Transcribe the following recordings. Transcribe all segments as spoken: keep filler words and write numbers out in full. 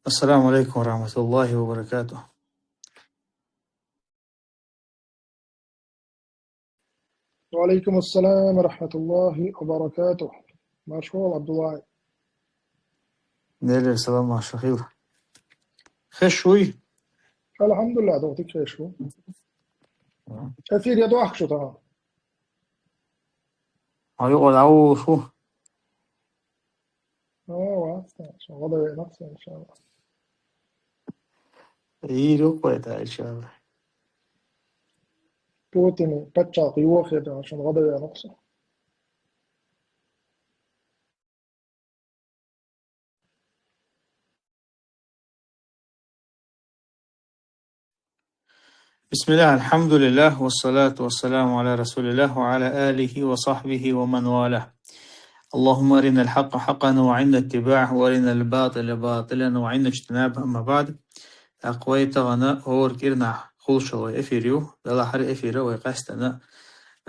السلام عليكم ورحمة الله وبركاته. وعليكم السلام ورحمة الله وبركاته. Марша вола, Абдулла. Делера салам, марша хила. Хеш вуй? الحمد لله, дохтик хеш ву. Эфир я дохк шу та. Аюкъа дӀавуллаш ву. О, вац, шун гӀо дан веана, иншалла. Ийр ю-кх вай тӀаккха, иншалла. Путина паччахьалкх йохаергья, шун гӀо дан веана. بسم الله، الحمد لله، والصلاة والسلام على رسول الله وعلى آله وصحبه ومن والاه. اللهم أرنا الحق حقا وأعنا اتباعه، وأرنا الباطل باطلا وأعنا اجتنابه، أما بعد. ТӀаккха вай тахана хӀора кӀирнахь хулаш йола вай эфир ю, делахьара эфир вай къаьстина,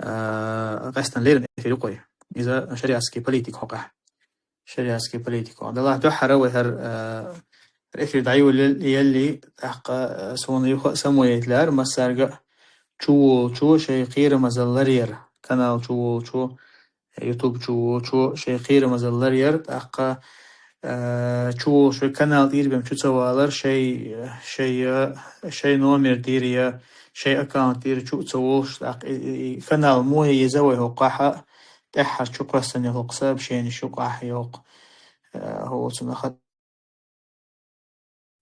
а, къаьстина леррина эфир ю-кх вай. Иза шариатский политика хьокъехь. Шариатский политика. Делахь дуьххьара вай хӀара, а, эфир дӀайолаеллий, тӀаккха, а, суна юха а самавайта лаьара массаьрга а, чуволчо шайн кхерамазалла ларъяр, канал чуволчо, YouTube чуволчо шайн кхерамазалла ларъяр, тӀаккха, а, чуволчо шайн канал тӀера бен чу ца валар, шай, шай, шай номер тӀера я шай аккаунт тӀера чу а ца волуш, тӀаккха и, и, и канал муха еза вай хӀокхахь а, тӀаьххьара чу кхоьссина йолу сообщенеш юкъахь йоккху, а, хӀоцунах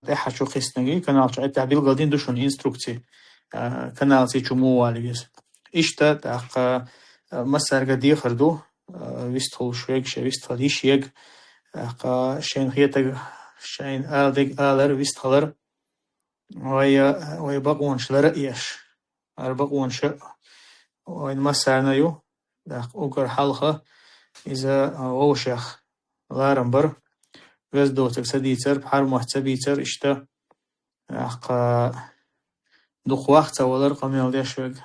тӀаьххьара чу кхиссинарг, канал чу, тӀехь билгалдина ду шуна инструкци, а, каналца чу муха вала веза. Иштта, тӀаккха, а, массаьрга дехар ду, а, вистхуьлуш верг, шен вистхила йиш ерг, тӀаккха шайна хетарг, шайна ала дерг алар, вистхилар, вай, а, вай бакъонаш лар а еш. ХӀара бакъонаш а вайн массарна ю, тӀаккха уггар хьалха иза, а, вовшех ларам бар, веза доцург ца дийцар, пхьармат ца бийцар, иштта, тӀаккха дукха ваха ца валар къамел деш верг.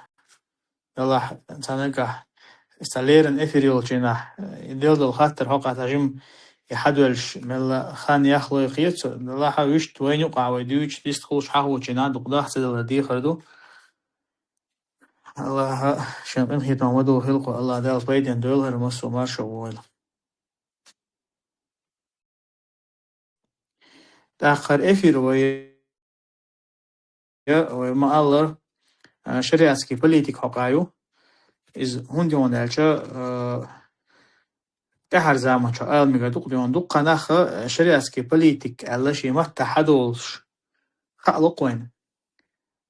Делахь цхьа нагахь, иза цхьа леррина эфир йолчу хенахь, и делла долу хаттар хьокъехь цхьа жимма и хьадоьллуш мелла хан яхлой кхета, делахь а вуьшта вайна юкъахь вай дуьйцуш, вистхуьлуш хьахочу хенахь дукха даха ца далар дехар ду. Аллахьа шен къинхетам ма дохийла-кх, Аллахь Дала пайденна дойла хӀара массо а, марша войла. ТӀаккха хӀара эфир вай, я, вай ма-аллара, а, шариатский политика хьокъехь ю. Иза хӀунда ю аьлча, а, тӀаьххьара заманчохь ала мегар ду-кх, дуккха нах, а, шариатский политика аьлла шен маттахь хьадолуш хаало-кх вайна.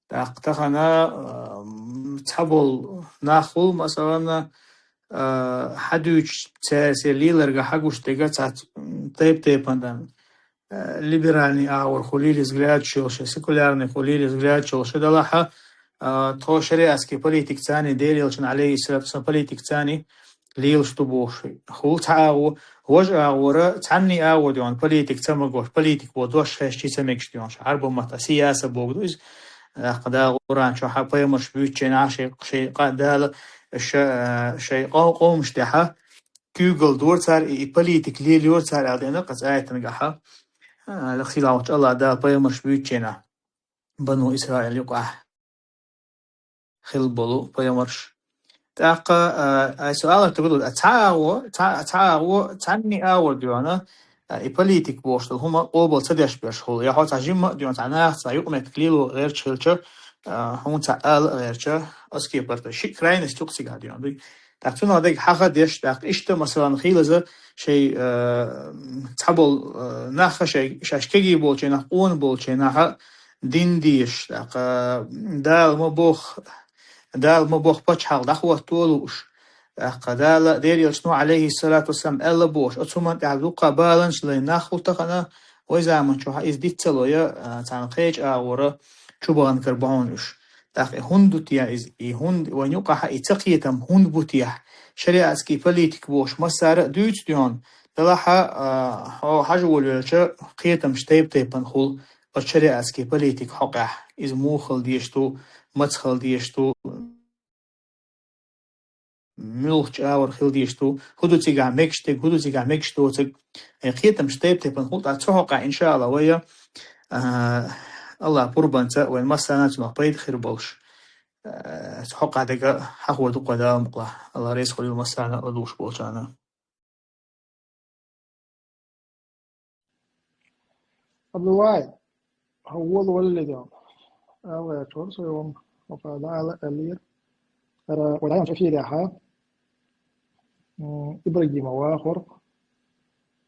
ТӀаккха тахана, а, цхьаболу нах хуьлу, масалан, а, хьадуьйцуш цаьрца леларга хьагуш дерг цхьацца, м, тайп-тайпана, а, либеральный агӀор хуьлийла иза взглядаш йолуш, секулярный хуьлийла иза взглядаш йолуш, делахь а, а, тхо шариатский политика царний, Делан Элчанан, алейхиссалату вассалам, политика царний лелаш ду бохуш хуьлу цхьа агӀо, важа агӀора, цхьанний агӀо ду хьуна политика ца магош, политика боху дош хезча ца мегаш ду хьуна, хӀара бан матта сияса боху ду иза. ТӀаккха Дала Къуръан чохь пайхамарш буьйцучу хенахь шайн, шайн къа-, Дала ша-, шайн къов-, къовмаш тӀехь куьйгалла дора цара, и, и политика лелайора цара аьлла деана кхуза аятангахь. А, сийлахьчу Аллахь Дала пайхамарш буьйцучу хенахь, бану Исраил юкъахь хилла болу пайхамарш. ТӀаккха, а, ай суал а тугу ду, а, цхьа агӀо, цхьа, цхьа агӀо, цхьанний агӀор ду хьуна, а, и политика бохуш долу хӀума къобал ца деш берш хуьлу. Я хьо цхьа жимма а ду хьуна, цхьа нах, цхьа юкъаметтиг лело гӀерташ хилча, а, хьуна цхьа ала а гӀерташ, оцу кепара ду. Ши крайность юкъа цигахь ду хьуна. ТӀаккха цунах дерг хьаха а деш, тӀаккха иштта, масалан, хийлаза шайн, а, цхьаболу, а, нах шайн, шаьш кегий болчу хенахь, къона болчу хенахь, дин дезаш, тӀаккха Дала ма боху, Дала ма боху пачхьалкх дӀахӀотто а лууш, тӀаккха Дала, Делан Элчано, алейхиссалату вассалам, аьлла бохуш, оцу хӀуманна тӀехь дуккха баланаш лайна нах хуьлу тахана, вай заманчохь иза диц ца ло я, а, царна кхечу агӀора чу бахана кара бу хьуна уьш. ТӀаккха и хӀунда ду те иза, и хӀунда вайна юкъахь и цакхетам хӀунда бу те? Шариатский политика бохуш массара а дуьйцу ду хьуна, делахь а, а, хьо хьажа волавелча, кхетамаш тайп-тайпана хуьлу. Оцу шариатский политика хьокъехь, иза муха хила дезаш ду, маца хила дезаш ду, муьлхачу агӀор хила дезаш ду, хӀун ду цигахь мегаш дерг, хӀун ду цигахь мегаш доцург, э, кхетамаш тайп-тайпана хуьлу, тӀаккха цу хьокъехь, иншаалла, вай, А, Аллахь пурбанца вайн массарна а цунах пайда хир болуш, а, хьокху дага хьахо ду кхо Дала мукъалахь. Аллахь реза хуьлийла массарна а ладугӀуш болчарна. Абдуллай, хьо волаваллале дела. Ала гӀертора со йогӀу, хӀокху Дала аьллера. ХӀара вай дӀаяьхьначу эфирехь, м, Ибрагимов вахара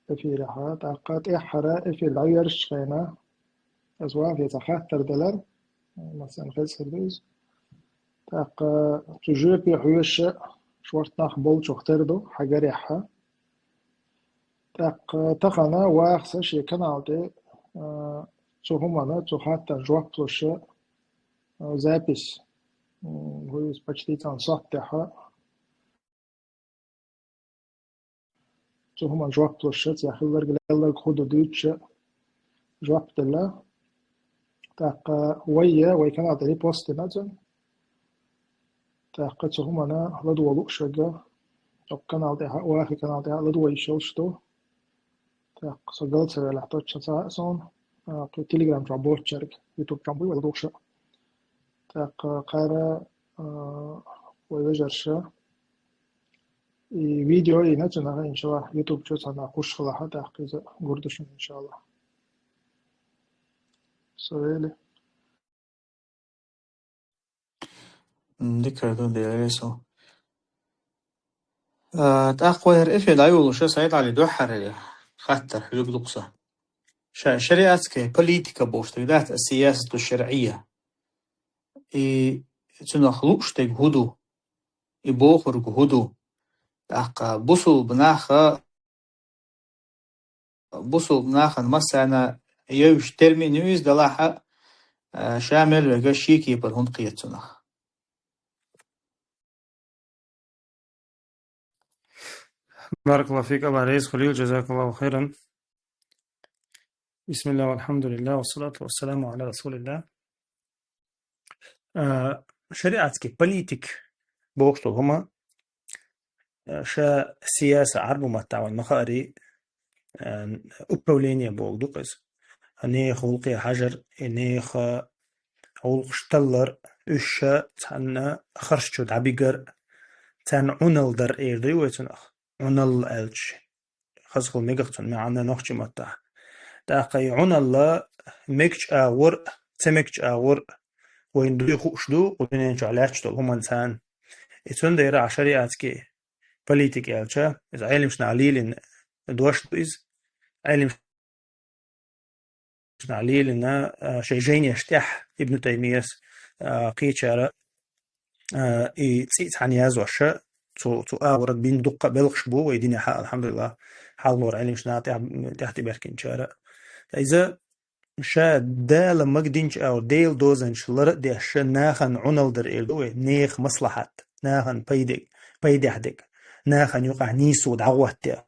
эфирехь, тӀаккха тӀаьххьара эфир дӀаверзачу хенахь, аса вахе цхьа хаттар делира, массарна хезна хир ду иза. ТӀаккха цу жоьпе хьоьжуш шортта нах болчух тера ду, хьагарехь. ТӀаккха тахана ваха со шен канал тӀе, а, цу хӀуманна, цу хаттарна жоп луш, а, запись, м, вуьйцу почти цхьана сохьтехь. Цу хӀуманна жоп луш, цигахь хилларг, лелларг хӀун ду дуьйцуш, жоп делла. ТӀаккха вай, вай канал тӀе репост дина цуьнан. ТӀаккха цу хӀуманна ладогӀа лууш верг, оцу канал тӀехь, вахи канал тӀехь ладогӀа йиш йолуш ду. ТӀаккха со гал ца велахь, точно ца хаьа суна, а, кху Telegram чохь боцучаьрга, YouTube чохь буй вай ладугӀуш. ТӀаккха кхара, а, вай вежарша и видео йина цунах, иншаллахь, YouTube чу цхьана кхуьуш хилахь, тӀаккха иза гур ду шуна, иншаллахь. Со вели. М, дика ду, Дела реза хуьлда. А, тӀаккха вай хӀара эфир дӀайолуш, Сайд-Ӏали, дуьххьара хаттар хьоьгу-кх сан. Ша шариатская политика бохуш дерг дац, ас-сиясату шаръия. И цунах лууш дерг хӀун ду? И бохург хӀун ду? ТӀаккха бусулба наха, бусулба нахана массарна евзаш термин ю иза, делахь а, а, ша мел верг шен кепара хӀунда кхета цунах? Баракаллаху фик, Аллахь реза хуьлийла, джазакаллаху хайран. Бисмиллах, валхьамдулиллах, вассалату вассаламу аля расулиллах. А, шариатский политик бохуш долу хӀума, а, ша сияса Ӏарбу маттахь вайн ма-хаъара, а, управление бохург ду-кх иза. Нехан гӀуллакхе хьажар, и нехан гӀуллакхаш таллар, уьш ша цхьанна харш чу дӀабигар, царна Ӏуналла дар эр дуй вай цунах. Ӏуналла аьлча, хазахула мегар цуьнан маьӀна нохчийн маттахь. ТӀаккха и Ӏуналла мегачу агӀор а, ца мегачу агӀор а вайна дуй хууш ду, кху дуьнен чохь лаьтташ долу хӀуманца. И цундела ахь шариатский политик аьлча, иза Ӏеламнаха лелийна дош ду иза. Ӏеламнаха лелийна, а, шайн жайнаш тӀехь Ибн Таймияс, а, кхечара, а, и цӀе цхьаьна яздеш, цу, цу агӀор бина дуккха а белхаш бу вай динехь, алхьамдулиллах, хьалхалора Ӏеламнаха тӀехь, тӀехь тӀебаьхкинчара. Иза ша Дала магадинчу агӀор, Делан дозанаш лар а деш, нахана Ӏуналла дар эр ду вай, нехан маслахьат, нахана пайде-, пайдехь дерг, нахана юкъахь нийсо дӀагӀоттаде.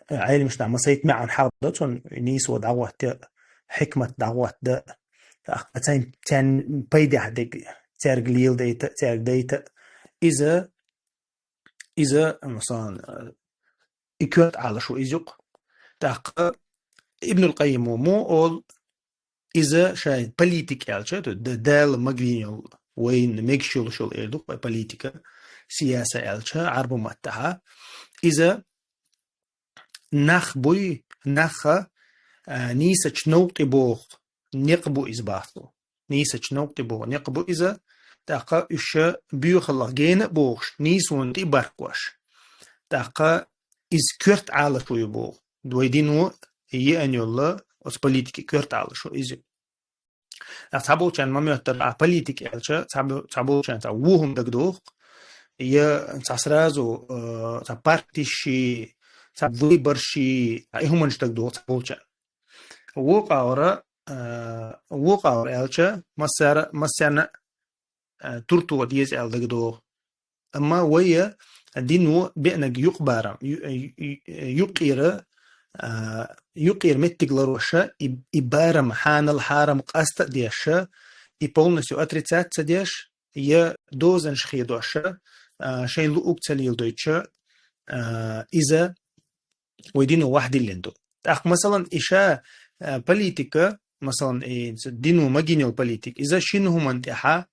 Ӏеламнаха масийтта маьӀна хьахадо цунна, нийсо дӀагӀоттаде, хьикмат дӀагӀоттаде, тӀаккха царна, царна пайдехь дерг цаьрга леладайта, цаьрга дайта. Иза, иза, масалан, и коьрта Ӏалашо иза ю-кх. ТӀаккха Ибнул Къаййима мо олу, иза шайн политик аьлча, то д-, Дала магийна йолу, вайна мегаш йолуш йолу эр ду-кх вай политика, сияса аьлча, Ӏарбу маттахьа. Иза нах буй, нахха, а, нийсачу новкъа тӀе боху некъ бу иза боху. Нийсачу новкъа тӀе боху некъ бу иза, тӀаккха уьш боьхаллах гена а бохуш, нийсонна тӀе а баркхош. ТӀаккха иза коьрта Ӏалашо ю боху. Вай дино еана йолу оцу политикин коьрта Ӏалашо иза ю. Цхьаболчарна ма моьттара, а политик аьлча, цхьабо-, цхьаболчарна цхьа вон хӀума дагадогӀу-кх, я цхьа сразу, э, цхьа партиш, цхьа выборш, цхьа и хӀуманаш дагадогӀу цхьаболчарна. Вукху агӀора, э, вукху агӀора аьлча, массара-, массарна а, тур тоха деза аьлла дагадогӀу. Амма вай дино беанарг юкъабарам, ю-, ю-, ю-, юккъера, а, юккъера меттиг лароша, и, и барам хьанал-хьарам къаста а деша, и полностью отрицать ца деш, я дозанаш хедоша, а, шайн луург ца леладойтуша, а, иза вай дино вахдиллина ду. ТӀаккха, масалан, и ша, а, политика, масалан, и ц-, дино магийна йола политика, иза шин хӀуманна тӀехьа,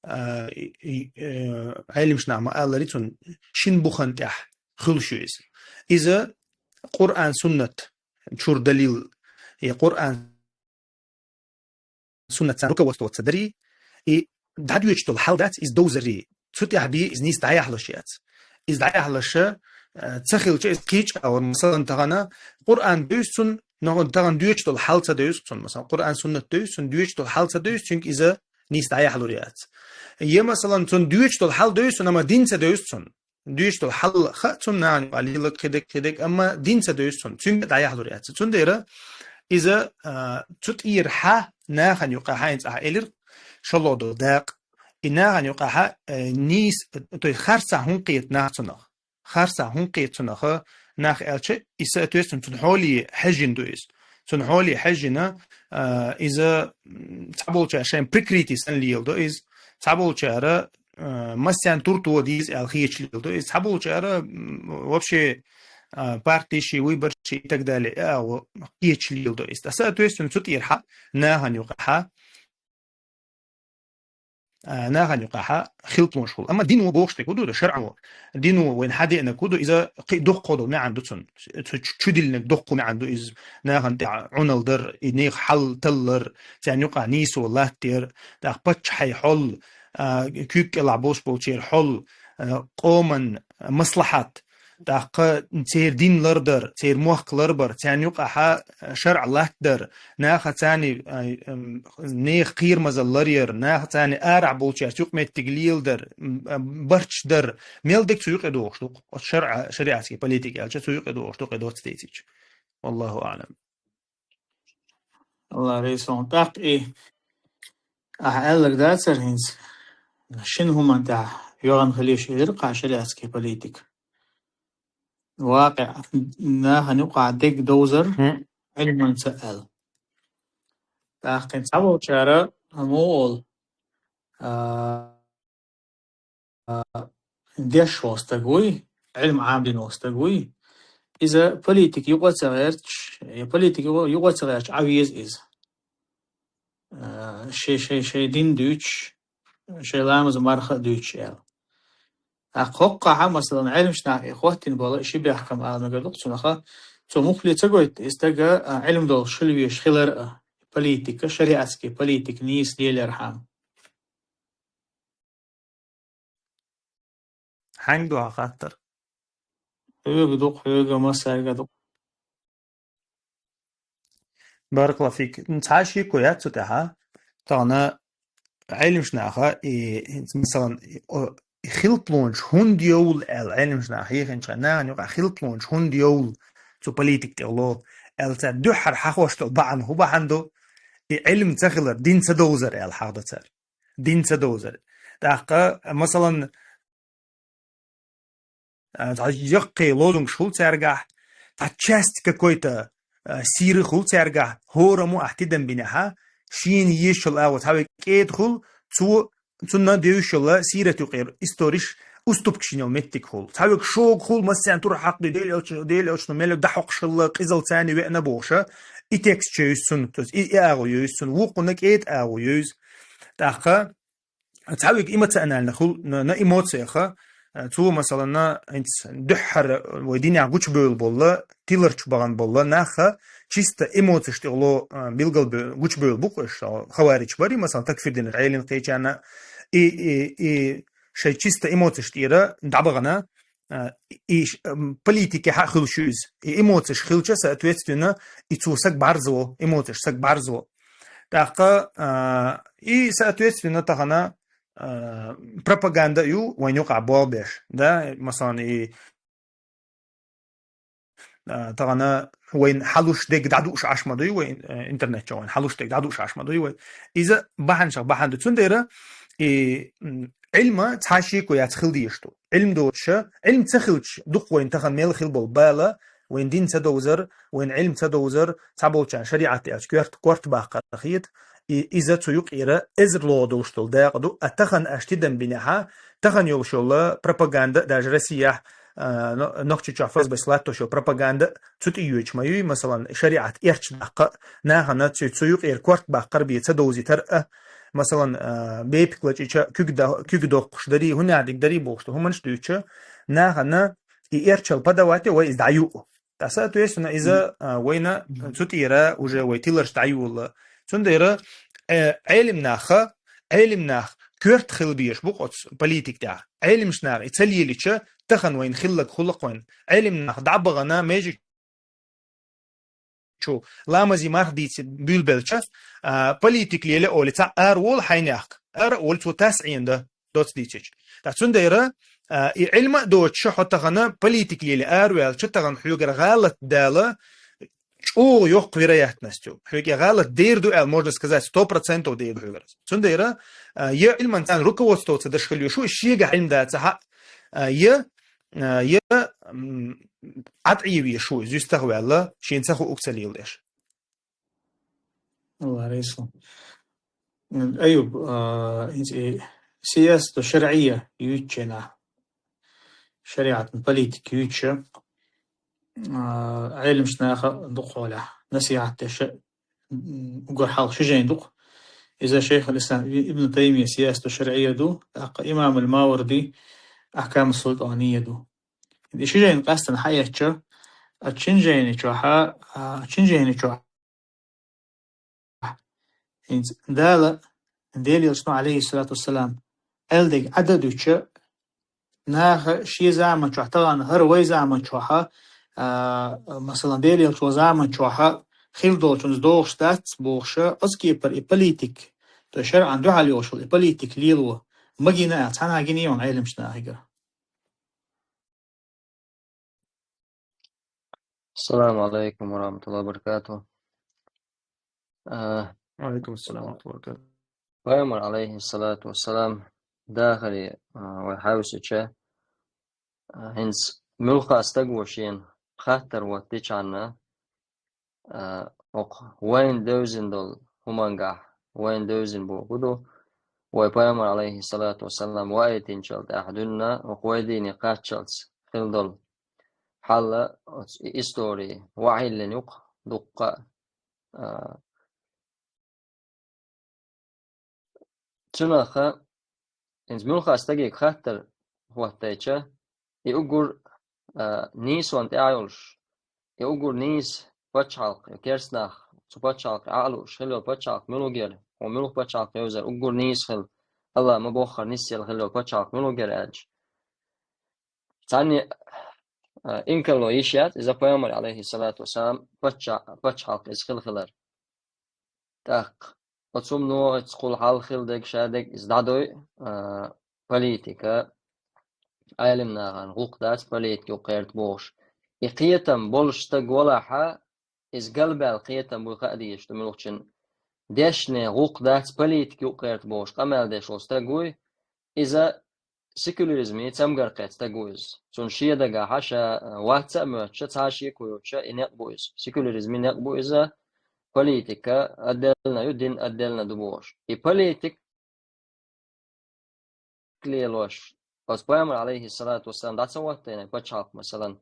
а, и, и, э, Ӏелимаш наха ма-аллара, цунна шин бухан тӀехьа хуьлуш ю иза. Иза Къуръан-Суннат чура далил, я Къуръан-Суннат царна руководство ца дарий, и дӀадоьдуш дола хьал дац иза довзарий, цу тӀехьа бий иза нийса дӀаяхьалуш яц. Иза дӀаяхьалуш, э, ца хилча, иза кхеча агӀор, масалан, тахана Къуръан девза цунна, но тахана доьдуш дола хьал ца девза цунна, масалан, Къуръан-Суннат девза цунна, доьдуш дола хьал ца девза, цуьнга иза нийса дӀаяхьалур яц. Я, масалан, цунна доьдуш дола хьал девза цунна, амма дин ца девза цунна. Доьдуш дола хьал хаьа цунна, нагӀана юкъахь леларг кхидерг, кхидерг, амма дин ца девза цунна, цуьнга дӀаяхьалур яц. Цундела иза, а, цу тӀера хьа нахана юкъахь хьайна цӀахь элира, шоллагӀа дола дакъа. И нахана юкъахь, э, нийса, то есть харцахь хӀунда кхета нах цунах. Харцахь хӀунда кхета цунах нах аьлча, и соответственно цунна хьоле хьежжина ду иза. Цунна хьоле хьежжина, а, иза, м, цхьаболчара шайн прикрытие санна леладо иза. Цхьаболчара, а, массарна тур тоха деза аьлла хеташ леладо иза. Цхьаболчара, м, вообще, а, партеши, выборши и так далее, а, во, хеташ леладо иза. Ткъа соответственно цу тӀера хьа нахана юкъахь, а, нахана юкъахь хилплонаш хул. Амма дино бохуш дерг хӀун ду, шарӀо. Дино вайна хьадеанарг хӀун ду, иза кхин дуккха дола маьӀна ду цунна. Цу чу-, чудиллинарг дуккха маьӀна ду иза. Нахана тӀехь Ӏуналла дар, и нехан хьал таллар, царна юкъахь нийсо латтаяр, тӀаккха паччахьий хьол, а, куьйга кӀелахь болуш болчеран хьол, а, къоман маслахьат, тӀаккха церан дин лардар, церан мохк ларбар, царна юкъахь шарӀ латтадар, наха царна, а, м, нехан кхерамазалла ларъяр, наха царна арахь болчаьрца юкъаметтиг леладар, м, а, барт дар, мел дерг цу юкъе догӀуш ду-кх. Оцу шарӀа, шариатский политика аьлча, цу юкъе догӀуш ду-кх, доцца дийцича. Валлаху аӀлам. Алла реза хуьлда. ТӀаккха и ахь аьлларг дацара хӀинца, шина хӀуманна тӀехь йогӀун хила йиш йолура-кх шариатский политика. ВакъгӀа нахана юкъахь дерг довзар Ӏилманца аьлла. ТӀаккха цхьаболчара муха олу, а, а, деш волу стаг вуй, Ӏилма Ӏамадина волу стаг вуй, иза политика юкъа а ца гӀерташ, я политика юкъа, юкъа а ца гӀерташ Ӏан веза иза. А, шай, шай, шай дин дуьйцуш, шай ламаз марха а дуьйцуш аьлла. ТӀаккха хӀокхахь, масалан, Ӏилманчу наха и хӀоттийна болу ши бехкам ала мегар ду-кх цунах, цо муххале ца гойту и стага, а, Ӏилма долуш хила везаш хилар а, политика, шариатский политика нийса лелорхьама. Хьаьнга ду хьан хаттар? Хьоьга ду-кх, хьоьга, массаьрга ду-кх. Баракаллаху фик. Цхьа шеко яц цу тӀехь. Тахана Ӏилманчу наха, и, масалан, и, о, и хилплонаш хӀунда йовлу аьлла, Ӏилманчу наха хьехинчу хенахь, нахана юкъахь хилплонаш хӀунда йовлу цу политика тӀехула аьлла, цара дуьххьара хьахош долу бахьана хӀун бахьана ду? И Ӏилма ца хилар, дин ца довзар аьлла хьахадо цара. Дин ца довзар. ТӀаккха, масалан, а, цхьа яккхий лозунгаш хуьлу цаьргахь, цхьа часть какой-то, а, сийра хуьлу цаьргахь, хӀораммо ахь тидам бинехь, шена езачул агӀо цхьа вай кӀеда хуьлу, цо, цунна девзаш йолу сират юкъера историш уступкаш йина йолу меттиг хуьлу. Цхьа вай шога хуьлу, массарна тур хьакхадо, Дела элча-, Дела элчано мел дӀахьокхуш хилла, къизалла царна веана бохуша, и текст чу йовза цунна, то есть и, и агӀо йовза цунна, вукхунна кӀеда агӀо йовза. ТӀаккха цхьа вайга эмоционально хуьлу, на, на эмоциях, а, цо, масалан, хӀинца дуьххьара вай динехь гучубевлла болла, тиларчу бахана болла, наха чисто эмоцеш тӀехула, а, билгал бе-, гучубевлла бу-кх уьш, хаварич барий, масалан, такфир динарг Ӏелина кхечарна, и, и, и шайн чисто эмоцеш тӀера дӀабахана, а, и ш-, м, политикехь а хуьлуш ю иза. И эмоцеш хилча, соответственно, и цо саг бӀарзву, эмоцеш саг бӀарзву. ТӀаккха, а, и, соответственно, тахана, а, пропаганда а ю вайн юкъахь болх беш, да, масалан, и, а, тахана вайн хьалуш дерг дӀадууш Ӏаш ма дуй вай, э, интернет чохь вайн хьалуш дерг дӀадууш Ӏаш ма дуй вай. Иза бахьанашах бахьана ду. Цундела и, м, Ӏилма цхьа шеко яц хила дезаш ду. Ӏилма доцуша, Ӏилма ца хилча, дукха вайн тахана мел хила болу бала, вайн дин ца довзар, вайн Ӏилма ца довзар, цхьаболчарна шариӀат аьлча коьрта, корта баккхар хета, и, иза цу юкъера эзар лоха долуш долу дакъа ду, а тахана аша тидам бинехьа, тахана йолуш йолу пропаганда, даже Россияхь, а, но-, Нохчийчохь ФСБ-с латтош йолу пропаганда цу тӀе йоьдуш ма юй, масалан, шариӀат эрча даккха а, нахана цу, цу юкъера корта баккхар бен ца довзийтар а, масалан, а, бепиг лачкъийча куьг да-, куьг доккхуш дарий, хӀунда аьлла дика дарий бохуш ду хӀуманаш дуьйцуча, нахана и эрчалла подавать а вай иза дӀаю. Ткъа, соответственно, иза, а, вайна цу тӀера уже вай тиларш дӀайолла. Цундела, э, Ӏелим наха, Ӏелим нах коьрта хила безаш бу оцу политик тӀехь. Ӏелимаш наха и ца лелича, тахана вайна хилларг хуьлу-кх вайна. Ӏелим нах дӀа а бахана, межиг чу ламазе марха дийца буьйлабелча, а, политик лело олий, цхьаъ ара волу хьайнехк, ара а волий, цо тас Ӏена дан доцца дийцича. Ткъа цундела, а, и Ӏилма а доцуш хьо тахана политик лело араваьлча, тахана хьоьгара гӀалат дала, чӀогӀа йоккха вероятность ю. Хьоьга гӀалат дер ду аьлла, можно сказать, сто процентов дер ду хьоьгара. Цундела, а, я Ӏилманца руководство ца деш хила везаш ву, шегахь Ӏилма дацахь а, а, я, а, я, м, ӀатӀе везаш ву, иза юьстах а ваьлла, шена ца хуург ца леладеш. Алла реза хуьлда. Аюб, а, хӀинца и сиясату шарӀия юьйцучу хенахь, шариӀатан политика юьйцуча, а, Ӏелимаш наха дукхахьолехь насихьат деш, м, уггар хьалха ши жайна ду-кх. Иза Шайхул-Ислам Ибн Таймия сиясату шарӀия ду, тӀаккха имам ал-Маварди Ахкаму Султания ду. И ши жайна къаьстина хьаэцча, а, шин жайни чохь, а, шин жайни чохь хӀинца Дала, Делан Элчано, Ӏалайхиссалату вассалам, аьлларг Ӏад а дуьтуш, наха шен заман чохь, тахана хӀара вай заман чохь, а, масалан, Делан Элчан заман чохь хилла долчунца догӀуш дац бохуш, оцу кепара и политик, то есть шарӀан дуьхьал йолуш йолу и политик лело магийна аьлла, цхьанхьа гиний хьуна Ӏелимчу нахигара? Ассаламу алейкум ва рахматуллахи ва баракатух. А, Ва алейкум ассалам ва рахматуллахи ва баракатух. Пайхамар, алейхиссалату вассалам, дахаре, а, вай хьаьвсича, а, хӀинца муьлхха стаг ву шена хаттар ваттичхьана, а, окху вайна девзина долу хӀумангахь, вайна девзина боху ду, вай Пайхамар, алейхиссалату вассалам, ваийтинчул тӀаьхьа дуьйна, окху вай дийне кхаччалц хилла долу хьал оцу и истори вахьиллина юкъа дуккха а, а, Цунаха, хӀинца муьлхха стаге хаттар хӀоттайча, и уггар, а, нийсонан тӀехь йолуш, и уггар нийса пачхьалкх, и керстанах цу пачхьалкхе Ӏа а лууш хилла йолу пачхьалкх муьлхагара, хьо муьлха пачхьалкх йовзара, уггар нийса хилла, Алла ма боххара, нисъелла хилла йолу пачхьалкх муьлхагара аьлча. Цхьанне, а, инкарло йиш яц, иза Пайхамар, алейхиссалату вассалам, пачча-, пачхьалкх иза хила хилар. ТӀаккха оцу хӀумано оццул хьалха хилла дерг, ша дерг иза дӀадой, а, политика, Ӏелим нахана гӀуллакх дац политика юкъа гӀерта бохуш. И кхетам болуш стаг валахьа, иза галбаьлла кхетам буй хаа дезаш ду муьлххачун. Дешне гӀуллакх дац политика юкъа гӀерта бохуш къамел деш волу стаг вуй, иза секуляризме цамгар кхетта стаг ву иза. Цунна шен дагахь ша, а, вац а моьттуш, цхьа а шеко йоцуш, и некъ бу иза. Секуляризме некъ бу иза, политика отдельно ю, дин отдельно ду бохуш. И политик лелош, оцу Пайхамар, алейхиссалату вассалам, дӀа ца хӀоттайна пачхьалкх, масалан,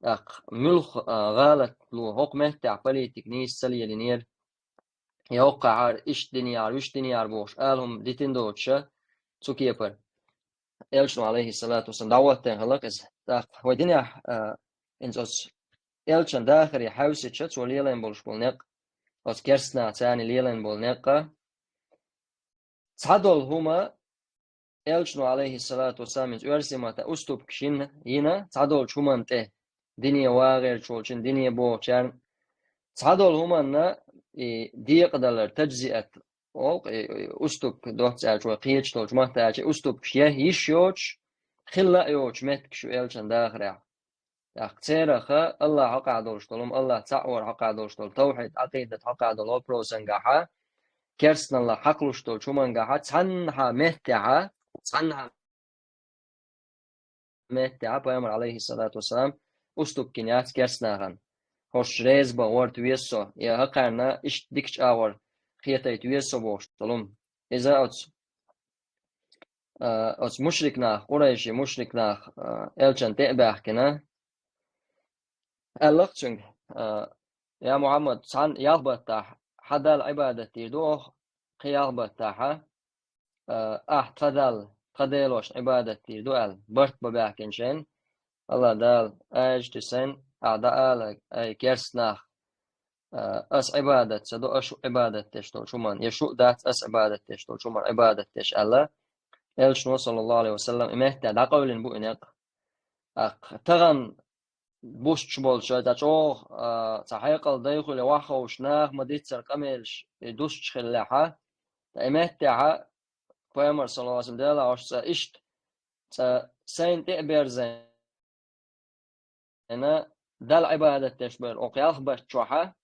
тӀаккха муьлха, а, гӀалат ло, хӀокху меттехь политик нийса ца лелийнера, я хӀокхахьара иштта динехьара, вуьшта динехьара бохуш, ала хӀума дитина доцуша цу кепара. Элчано, алейхиссалату вассалам, дӀахӀоттайна хилла-кх иза. ТӀаккха вай динехь, а, хӀинца оцу Элчан дахаре хьаьвсича, цо лелийна болуш болу некъ, оцу керстанаха царна лелийна болу некъа, цхьадолу хӀума Элчано, алейхиссалату вассалам, иза оьрсийн маттахь уступкаш йина, йина цхьадолчу хӀуманна тӀе, дине вагӀерчу волчун, дине бохучарна, цхьадолу хӀуманна и декъадалар, таджзиат, олу-кх, и, и уступка доцца аьлча, вай кхечу долчу маттахь аьлча, уступкаш я йиш йоцуш, хилла а йоцуш меттигаш ю Элчан дахарехь. ТӀаккха цераха Аллах хьокъехь долуш долу хӀума, Аллах цхьаъ вар хьокъехь долуш долу, тавхьид, Ӏакъидат хьокъехь долу вопросангахьа, керстаналла хьакхалуш долчу хӀумангахьа цхьаннахьа меттехьа, цхьаннахьа меттехьа Пайхамар, алейхиссалату вассалам, уступкина яц керстанахана. ХӀорш реза бан гӀорта веза со, я хӀокхарна иштта дикачу агӀор хетайта веза со бохуш долу хӀума. Иза оцу а, оцу мушрик нах, къурайши мушрик нах, а, элчан тӀе а баьхкина, аьлла-кх цуьнга, а, я Мухьаммад, цхьана ялх баттахь хьан Далла Ӏибадат дийр ду оха, кхин ялх баттахьа, а, ахь тхан Далла, тхан делошна Ӏибадат дийр ду аьлла, барт бан баьхкина шайна, Алла Дала, аьжа тӀе сайна, ахь дӀаала, ай, керст нах, а, ас Ӏибадат ца до, ас шу Ӏибадат деш долчу хӀуманна, я шу а дац ас Ӏибадат деш долчу хӀуманна Ӏибадат деш аьлла, элчано, саллаллаху Ӏалайхи ва саллам, и меттехь дӀакъевлина бу и некъ. ТӀаккха тахана бусчу болчу, цхьа чӀогӀа, а, цхьа хьекъал дай хуьлу вахховш нах ма-диццара къамелаш и дусчу хиллехьа, ткъа и меттехьа, пайхамар, саллаллаху Ӏалайхи ва саллам, Делахь ош цӀа иштта, цӀа сайна тӀе а берзайна, Далла Ӏибадат деш бара оха ялх бат чохьа,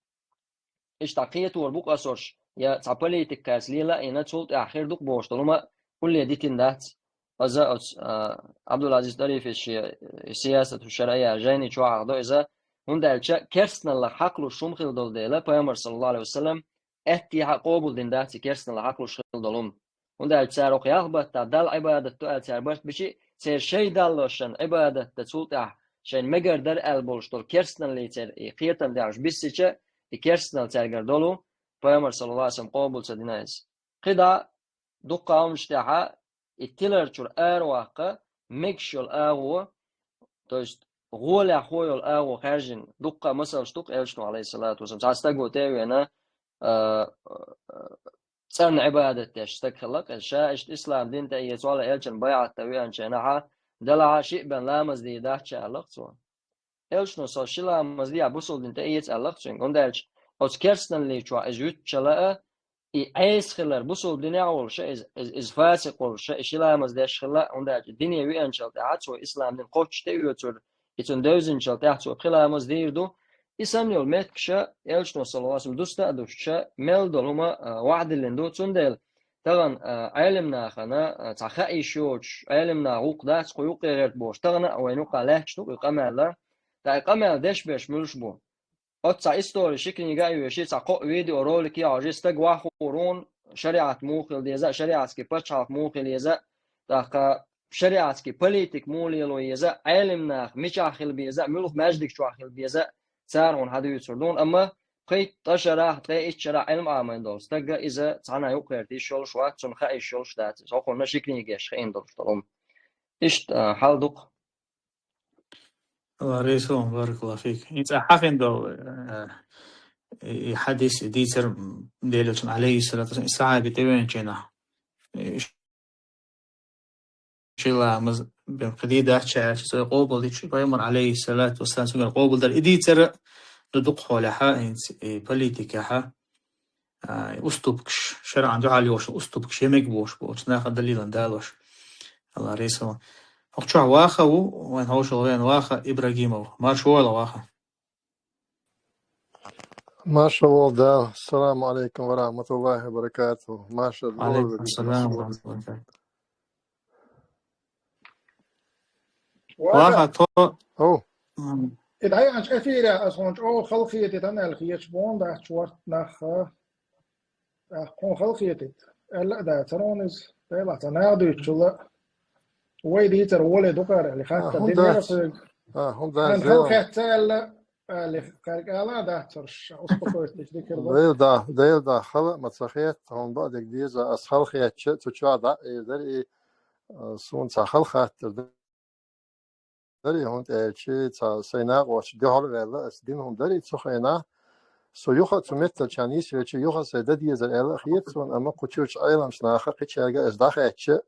иштта кхетор бу-кх асорш, я цхьа политика кхаьрца лела а йина, цул тӀаьхьа хир ду-кх бохуш долу хӀума улле дитина дац. Аза оцу, а, Абдул-Азиз ТӀарифис шен, э, «Сиясату шаръия» жайни чохь а до иза, хӀунда аьлча керстаналлах хьакхалуш хӀума хила долу дела, пайхамар, саллаллаху Ӏалайхи ва саллам, аьттехьа къобалдина дац и керстаналлах хьакхалуш хила долу хӀума. ХӀунда аьлча цара оха ялх баттахь Далла Ӏибадат ду аьлла цара барт бичи, церан шайн даллошан Ӏибадат дан цул тӀаьхьа шайна мегар дара аьлла болуш долу керстаналлий церан и кхетам дехьаш биссича, и керстаналла цаьргара долу, пайхамар, саллаллаху Ӏалайхи ва саллам, къобал ца дина иза. КхидӀа дуккха а хӀуманаш тӀехьа и тилар чуьра араваккха мегаш йолу агӀо, то есть гӀолехь хӀо йолу агӀо хаьржина, дуккха а масалш ду-кх элчано, Ӏалайхиссалату вассалам. Цхьа стаго тӀе а вена, а, а, цӀарна Ӏибадат деш стаг хилла-кх иза. Ша иштта ислам дин тӀе а эцо, Алла элчан байӀат дан веанчу хенахьа, делахьа шиъ бен ламаз дийр дац ша аьлла-кх цо. Элчано со ши ламаз дехьа бусулба дин тӀе эца аьлла-кх цуьнга. ХӀунда аьлча оцу керстаналлий чохь иза вуьтуча лаа, и Ӏеса хилар бусулба динехь а волуша, иза, иза, иза фасикъ волуша, и ши ламаз деш хилла, хӀунда аьлча дине веанчул тӀаьхьа цо ислам дин кхоччуш тӀеоьцура, и цунна девзинчул тӀаьхьа цо пхи ламаз дийр ду. И санна йолу меттигаш элчано, саллаллаху Ӏалайхи ва саллам, дуста а душча, мел долу хӀума, а, вахдиллина ду. Цундела тахана, а, Ӏелим нахана, а, цхьа хаа йиш йоцуш, Ӏелим наха гӀуллакх дац, кху юккъе гӀерта бохуш, тахана а вайна юккъахь лаьтташ ду и къамел, ткъа и къамел деш берш муьлш бу? Оцу цхьа истори ши книга а йоьший, цхьа кхоъ видеоролик а хьожий, стаг ваххур ву, шариӀат муха хила деза, шариӀатский пачхьалкх муха хила еза, тӀаккха шариӀатский политик муха лело еза, Ӏелим нах мичахь хила беза, муьлха маьждиг чохь хила беза, цара хьуна хьадуьйцур ду, амма пхийтта-ткъа шарахь, ткъе итт шарахь Ӏилма Ӏамийна долу стага иза цхьана а юккъерта йиш йолуш вац, цунна хаа йиш йолуш дац иза. ХӀокхунна ши книгеш хиъна долуш долу хӀума. Иштта, а, хьал ду-кх. Алла реза хуьлда, баракаллаху фик. И цӀа хьахийна долу, э, и, и хьадис, и дийцар, м, Делан Элчанан, Ӏалайхиссалату вассалам, и сахьаби тӀевеанчу хенахь, э, ши ламаз бен кхидий дац ша аьлча, цо къобал дича, пайхамар, Ӏалайхиссалату вассалам, цуьнгара къобал дара. И дийцар ду дукха хьолехьа, хӀинца и политикехьа, а, уступкаш, шарӀан дуьхьал йолуш уступкаш, я мега бохуш болчу наха далилан далош. Алла реза хуьлда. ХӀокху чохь ваха ву, вайн хьошалгӀа веана ваха Ибрагимов. Марша вогӀийла ваха. Марша вогӀийла. Ассаламу Ӏалайкум ва рахьматуллахӀи ва баракатухӀу. Марша вогӀийла. Ва Ӏалайкум ассалам ва рахьматуллахӀи ва баракатухӀу. Ваха, ваха, тхо. Ов. М. И дӀаяхьначу эфирехь аса хьуна чӀогӀа халахетийтина аьлла хеташ бу хьуна, дац, чорт нах, а, хьуна халахетийта. Аьлла а дацара хьуна иза, Делахь, цхьа наха дуьйцучул а. Вай дийцар воле дукхара аьлла, а, хатта хӀунда динера дац? Соьга. А, хӀунда дац, хьан Делахь? Халахетта аьлла, аьлла, кхаьрга ала а дацара, успокоиться дика хир бу. Дела да, Дела да, хала а ма ца хетта, хьуна бакъдерг деза, ас халахетча, цу чохь дӀа а эр дара и, а, суна цхьа хала хаттар дара. Дарий, хӀунда аьлча цхьа сайн накъосташна дуьхьал а ваьлла, аса дина хӀума дарий цу хенахь. Со юха а цу метталчарна йисвелча, юха а сайн дан дезар аьлла а хета суна, амма кху чуьрачу Ӏеламчу наха кхечаьрга аса дӀахаьттича,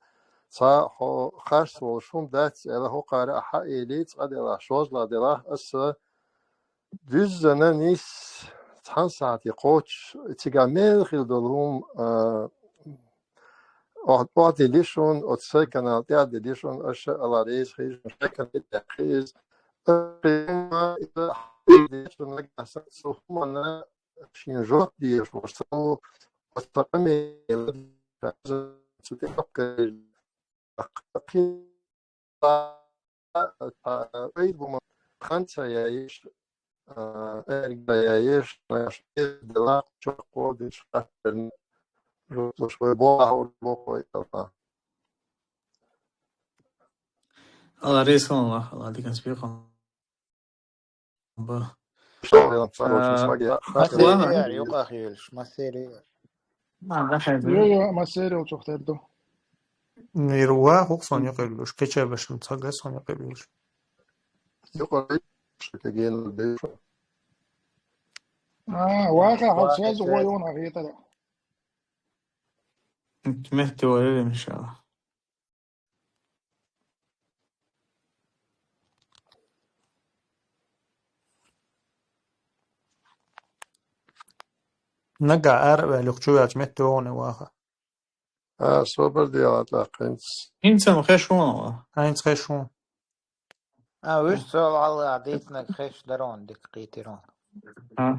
цхьа хьо харц волуш хӀума дац аьлла, хӀокхара а хьаэлий, цкъа делахь, шозлагӀа делахь, аса дуьззина нис цхьана сахьте кхочуш, цигахь мел хила долу хӀума, а, охьа-, охьадиллира шуна, оцу сайн канал тӀе а диллира шуна, аша Алла реза хуьлда шуна, сайн канал тӀе а даьккхира иза. Аша хӀума иза хьадиллира шуна, нагахь санна цу хӀуманна шена жоп дезаш волуш ца ву, оцу къамелан цу тӀе а кхайкхира. Кхин а, а, ойла бу ма хан ца яйиш, а, эрга ца яйиш, наш делахь чохь кхобуш хатарна, жутлуш вай бохур бохуй Алла. Алла реза хуьлда, Алла диканца бекхам ба. Шо, я, хорошо, А, смаги. Масери Аллаха. яр, юкъахь йолуш, масери яр. Ма, дахьа Йо, йо, масери йолчух тера ду. Нир ва хӀокху сон юкъа луш, кхеча башан ца гас сон юкъа луш. Юкъа шо кегена беша. А, ваха, хьал Ваха, сразу сразу. гой он а хетара. Метте варили, иншалла. Нагахь ара а ваьлла, юха чу ваьлча метте вогӀу ваха. А, собар де, Алла, тӀаккха хӀинца. ХӀинца ма хеш вон ва. ХӀинца хеш вон. А, вуьш цо валла дийцинарг хеш дарон дика кхийтира. А.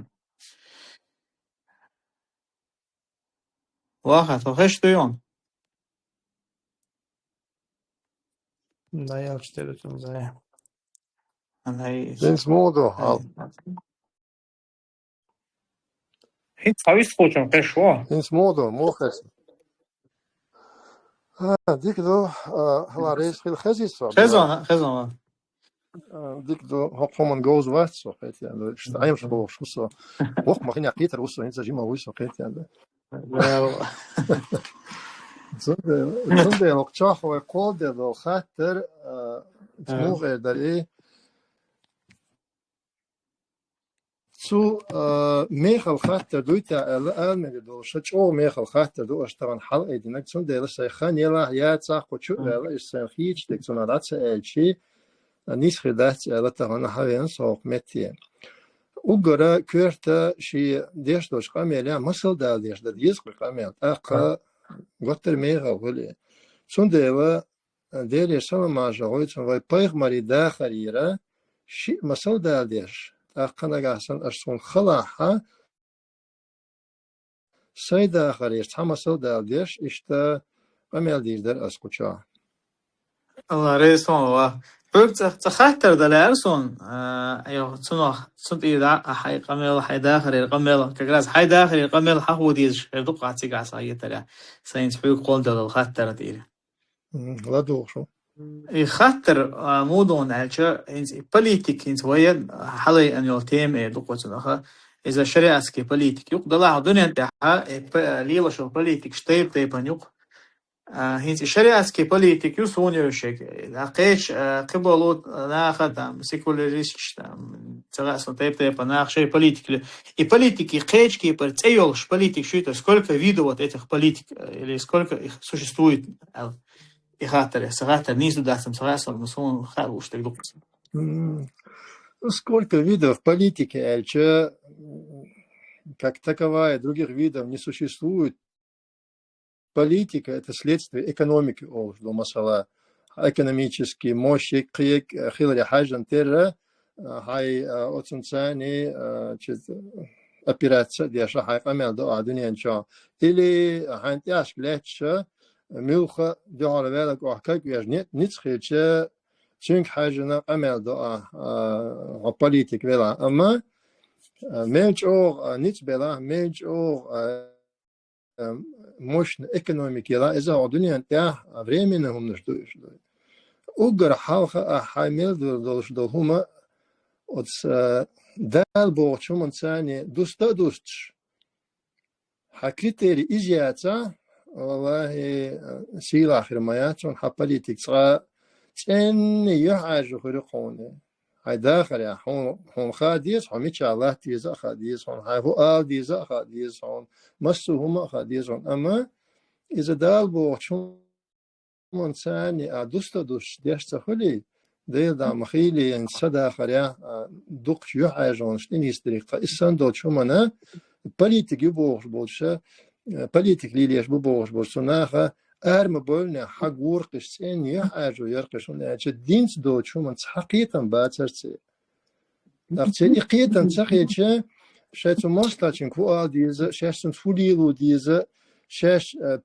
Ваха, тхо хеш ду йон? Да, я уж тебе там знаю. Ай. ХӀинца муха ду, Алла? ХӀинца хьо вистхочун хеш вон? ХӀинца муха ду, муха хеза? А, дика ду, а, Алла реза хуьлда, хезий со? Хезон, хезон. А, дика ду, хӀокху хӀуманна говза вац со, хетта ду. Иштта Ӏемаш бохуш ву со. Воккха ма хинехь кхетар ву со, хӀинца жима вуй со, хетта ду. Цундела, цундела хӀокху чохь вай кхолладелла долу хаттар, а, муха эр дара и? Цу, а, мехала хаттар дуй те аьлла, ала мегар долуш, ша чӀогӀа мехала хаттар ду аша тахана хьалаайдинарг, цундела сайн хан елахь, яцахь, кху чу а ваьлла, иштта сайн хийцаш дерг цунах дӀа ца аьлчи, а, нийса хир дац аьлла, тахана хьавеана со хӀокху метте. Уггара коьрта шен деш долчу къамелехь масал дала деш дан деза кху къамел, тӀаккха готтара мехала хуьлу и. Цундела, Делера салам-маршалла гӀойцун, вай пайхамарийн дахарера шиъ масал дала деш, тӀаккха нагахь санна аша суна халахь, сайн дахарера цхьа масал дала деш, иштта къамел дийр дара ас кху чохь. Алла реза хуьлда. Хьоьга цкъа, цкъа хаттар дан лаьара суна, а, йо, цунах, цу тӀера а хьайн къамел, хьайн дахарера къамел, как раз хьайн дахарера къамел хьахо дезаш хир ду-кх цигахь сан хетарехь, сайнца хьоьга кхолладелла хаттар тӀера. М, ладугӀу шу. И хаттар, а, муха ду аьлча, хӀинца и политик, хӀинца вай хьалаайина йолу тема эр ду-кх цунах, иза шариатский политик. Юкъа делахь дуьнен тӀехь, и п-, лелаш йолу политикаш тайп-тайпана ю-кх. А, хӀинца и шариатский политик ю суна йовшег. А, кхечу, а, кхиболу наха, там, секуляристаш, там, ца хаьа суна, тайп-тайпана наха шайн политик ле-, и политики кхечу кепара цӀе йолуш политик шуьйту, сколько видов вот этих политик, э, или сколько их существует, аьлла. И хаттар, сан хаттар нийса ду дац, ца хаьа суна, суна хаьа лууш дерг ду-кх. М, сколько видов политики аьлча, м, как таковая, других видов не существует. Политика — это следствие экономики, олуш ду, масала, экономический мощь, кхин, э, хиларе хьаьжжина терра, а, хьайн, а, оцунца, а, чиз, операция а деш, хьайн къамел до а дуьнен чохь. Или хьайн тӀехьашка лаьтташ, муьлхха дуьхьал ваьлларг охьа каг веш, ни-, ницкъ хилча, цуьнга хьаьжжина къамел до а, а, хьо политик велахь. Амма, а, мел чӀогӀа, а, ницкъ белахь, мел чӀогӀа, а, а, мощный экономика елахь, иза хьо дуьнен тӀехь, а, временный хӀуманаш ду уьш ду. Уггар хьалха а хьайн мел ду-, долуш долу хӀума оцу, а, Дала бохучу хӀуманца дуста а дустуш, хьан критерий иза яцахь, валлахӀи, сийлахь хир ма яц хьуна хьан политик. Цкъа цӀенна юьхьӀаьржо хир ю хьуна. Хьайн дахарехь хьуна, хьуна хаа деза, хьо мичахь латта веза а хаа деза хьуна, хьайн хӀун ала деза а хаа деза хьуна, массо а хӀума а хаа деза хьуна. Амма иза Дала бохучу хӀуманца а дуста а дустуш деш ца хуьлий, Делан дуьхьа ма хийла, сан дахарехь, а, дукхачу юьхьӀаьржонаш тӀенисдерг. Ткъа иза санна долчу хӀуманна политик ю бохуш болчу, а, политик лелош бу бохуш болчу цу наха ара ма бевллинехь хьан гуракхаш цӀенна юьхьӀаьржо яра-кх уьш, хӀунда аьлча динца доцучу хӀуманна цхьа кхетам бацара церан. ТӀаккха церан и кхетам ца хилча, шаьш цу мостагӀчуьнга хӀун ала деза, шаьш цуьнца хӀун лело деза, шаьш, а,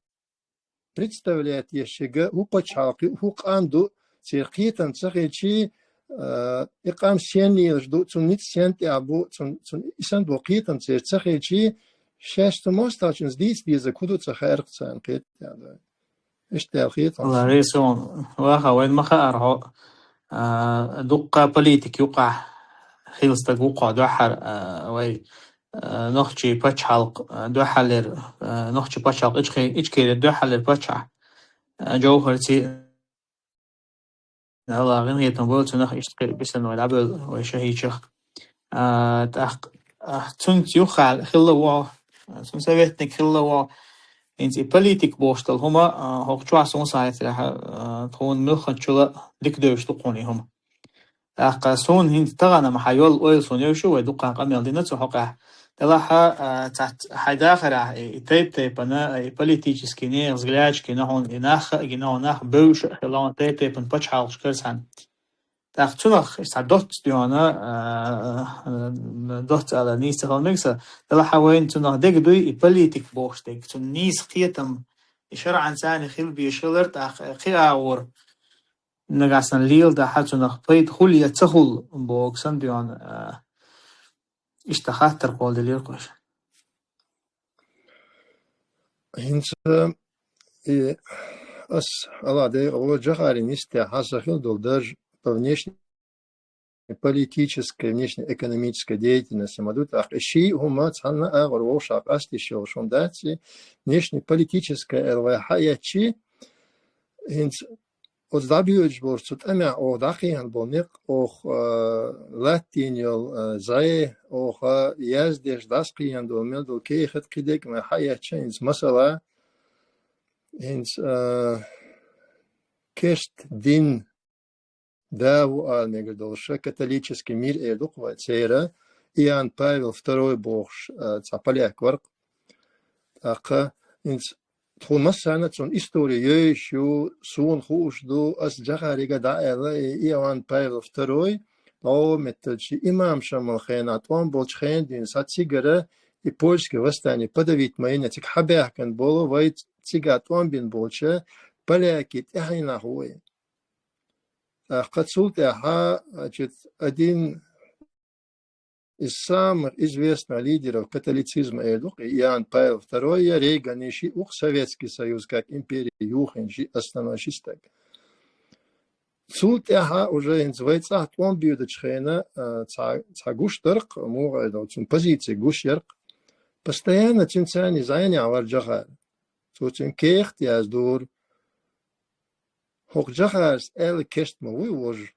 представлять еш шега хӀун пачхьалкх ю, хӀун къам ду, церан кхетам ца хилчий, а, и къам сенна лелаш ду, цуьнан ницкъ сенна тӀехь бу, цуьнан, цуьнан и санна бу кхетам церан ца хилчий, шаьш цу мостагӀчуьнца дийца дезарг хӀун ду ца хаьара-кх царна кхетам тӀехь. Иштта аьлла хета хьуна. Алла реза хуьлда, ваха, вайна ма хаьара хьо, а, дуккха политик юкъахь хилла стаг ву кхо дуьххьара, а, вай, а, нохчий пачхьалкх, а, дуьххьарлера, а, нохчий пачхьалкх Ичхи-, Ичкери дуьххьарлера пачхьахь, а, Джовхарци, Алла гӀинхетам бойла цунах, иштта кхин бисина вай дӀабевлла вай шахӀидчех. А, тӀаккха, а, цуьнца юххехь хилла ву, цуьнан советник хилла ву. ХӀинца и политик бохуш долу хӀума, а, хӀокху чохь суна сан хетарехь, а, тхуна муьлххаччуьнга дика девзаш ду кхуьнан и хӀума. ТӀаккха суна хӀинца тахана-м хьан йолу ойла суна йовш ю, вай дуккха къамел дина цу хьокъехь. Делахь а, цхьацца хьайн дахарехь и, и тайп-тайпана, и политический нехан взглядаш гина хьуна, и нах а гина хьуна, нах бевзаш а хилла хьуна тайп-тайпана пачхьалкхашкара цхьаьна. ТӀаккха цунах иштта цхьа доцца дуьхьал, а, а, доцца ала нийса ца хила мега сан, делахь а вайна цунах дега дуй и политик бохуш дерг, цунна нийса кхетам, и шарӀан царна хила безаш хилар, тӀаккха кхин агӀор нагахь санна леладахь а цунах пайда хуьлу я ца хуьлу боху сан дуьхьал, а, иштта хаттар кхолладелира кхуьш. ХӀинца и ас Алла декъала Джохаран йистехь хьан сан хила долу дарж по внешней политической, внешней экономической деятельности ма ду, тӀаккха и ши хӀума цхьанна агӀор вовшах къастийша йолуш хӀума дац и, внешней политической аьлла вай хьаэцчи, хӀинца оцу дӀабоьдуш болчу цу тӀамехь оха дӀакхиъна болу некъ, оха, а, латтийна йолу, а, зӀе, оха яздеш дӀасакхиъна долу мел долу кехат кхидерг а вай хьаэцча, хӀинца масала, хӀинца, а, кешт дин да ву ала мегар долуш, католический мир эр ду-кх вай церан, Иоанн Павел второй бохуш, а, цхьа поляк вара-кх. ТӀаккха хӀинца тхуна массарна а цунна истори йовзаш ю, суна хууш ду, ас Джохарига дӀааьлла, и Иоанн Павел второй, ло метталчи имам Шамал хенахь тӀом болчу хенахь дуьйна схьа цигара и польский восстание подавить ма йина, цига хьабаьхкина болу вай цигахь тӀом бина болчу полякийн тӀаьхьенах ву и. ТӀаккха цул тӀаьхьа, значит, один из самых известных лидеров католицизма эр ду-кх и Иоанн Павел второй я Рейган шиъ ву-кх, Советский Союз как империя юхийна шиъ основной ши стаг. Цул тӀаьхьа уже хӀинца вай цӀахь тӀом боьдучу хенахь, а, цхьа, цхьа гуш дара-кх, муха эр ду, цуьнан позици гуш яра-кх. Постоянно цуьнан царна зӀенехь вара Джохар. Цо цуьнан кехат яздора. ХӀокху Джохарс аьлла кешт ма вуй вожа.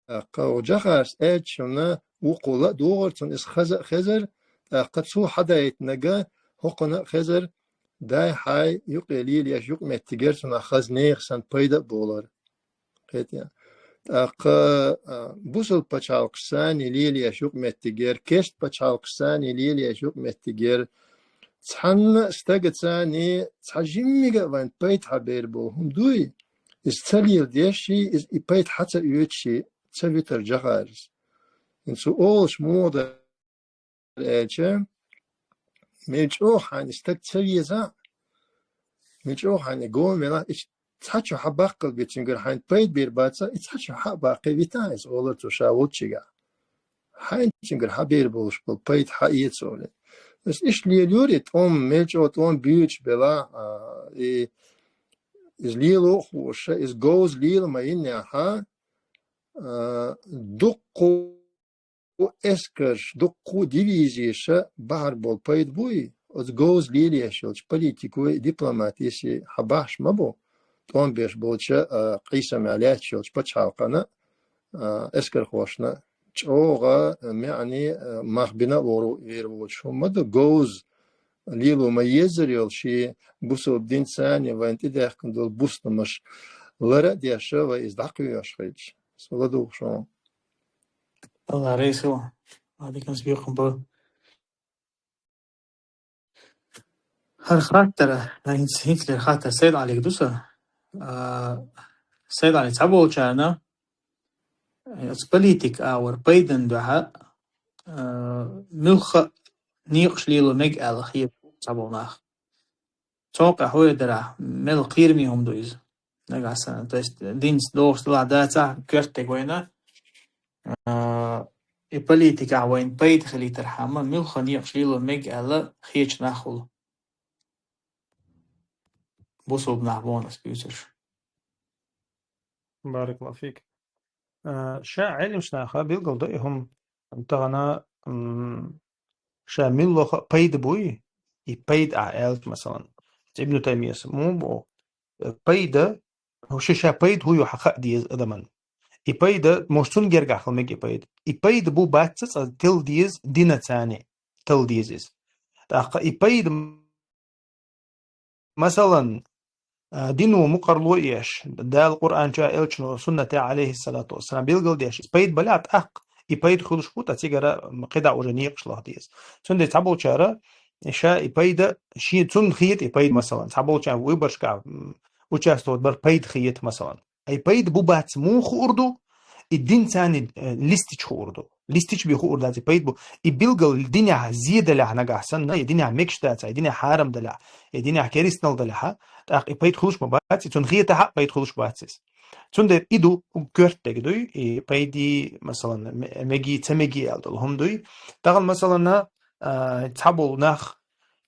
ТӀаккха хӀокху Джохарс аьллачунна вукхо ла а догӀура, цунна иза хаза а хезара, тӀаккха цо хьадайтинарг хӀокхунна а хезара, дай хьайн юкъе лелаеш юкъаметтигера цунах хаза нехан санна пайда а болура. Кхетий? ТӀаккха, а, бусалба пачхьалкхашца лелаеш юкъаметтигера, кешт пачхьалкхашца лелаеш юкъаметтигера, цхьанна а стагацани цхьа жиммига а вайн пайда хьабер болу хӀума дуй, иза ца леладеш, иза и пайда хьа ца оьцуш ца витара Джохарс. ХӀинца цо олуш муха дара аьлча, мел чӀогӀа хьайна и стаг ца веза, мел чӀогӀа хьайна и гом велахь, и цхьа чу хьан баккхал бен цуьнгара хьайна пайда бер бацахь, и цхьа чу хьан а баккхий витахь иза, олура цо ша волчигахь. Хьайна цуьнгара хьан бер болуш болу пайда хьан эца олий. Аса иштта лелайора и тӀом, мел чӀогӀа тӀом буьйцуш белахь, а, и, иза лело а хууш, иза говза лела ма йиннехь, а, дуккху эскарш, дуккху дивизиша бахьар болу пайда буй, оцу говза лелаеш йолчу политикой, дипломатиси хьан бахьаш ма бу, тӀом беш болчу, а, къийсамехь лаьтташ йолчу пачхьалкхана, а, эскархошна чӀогӀа, а, маьӀне, а, мах бина а лору вер волчу хӀума ма ду, говза лело ма еззара йолу шен бусалба динца вайн тӀедаьхкина долу бустамаш лара а деш, вай иза дӀакхоьхьуш хилча. Со ладугӀуш ву. Алла реза хуьлда. Валейкум салам. ХӀара хаттар, хӀинц-, хӀинцлера хаттар Сайд-Ӏалига ду сан. А, Сайд-Ӏали, цхьаболчарна, э, оцу политик агӀор пайдан дуьхьа, а, муьлхха а некъаш лело мега аьлла хета цхьаболу нах. Цу хьокъехь хӀун эр дара ахь, мел кхераме хӀума ду иза? Нагахь санна, то есть, динца догӀуш делахь дацахь, коьртаниг вайна, а, и политикахь вайна пайда хилийтархьама, муьлхха некъаш лело мега аьлла хеташ нах хуьлу. Бусалба нах боху ас буьйцурш. Баракаллаху фик. А, ша Ӏилмаш наха билгал да и хӀума, тахана, м, ша миллоха пайда буй, и пайда а аьлча, масалан, Ибн Таймияс му бу, э, пайда, хӀу ша, ша пайда хӀу ю хьаха а деза адаман. И пайда, может, цун гергахь хила мег и пайда. И пайда бу бац цӀа тел деза дина цани, тел деза из. ТӀаккха и пайда, масалан, а, дино мукъарло еш, Дала Къуръан чу, элчано суннате, алейхиссалату вассалам, билгал деш, из пайда баля тӀаккха, и пайда хуьлуш бу, тӀа цигара кхида уже некъаш лаха деза. Цундела цхьаболчара, ша и пайда, ши-, цун хета и пайда, масалан, цхьаболча выборшка, м, участвовать бар пайда хета, масалан. Ай пайда бу бац му хуур ду, и дин цани, э, листич хуур ду. Листич би хуур дац, и пайда бу. И билгал динехь зе далехь нагахь санна, и динехь мегаш дац, и динехь хьарам далехь, и динехь керистанал далехь, тӀаккха и пайда хуьлуш ма бац, и цун хетахь а пайда хуьлуш бац из. Цундела и ду, коьрта дег дуй, и пайди, масалан, ме-, меги, ца меги аьл долу хӀума дуй. Тахана, масалан, а, цхьаболу нах,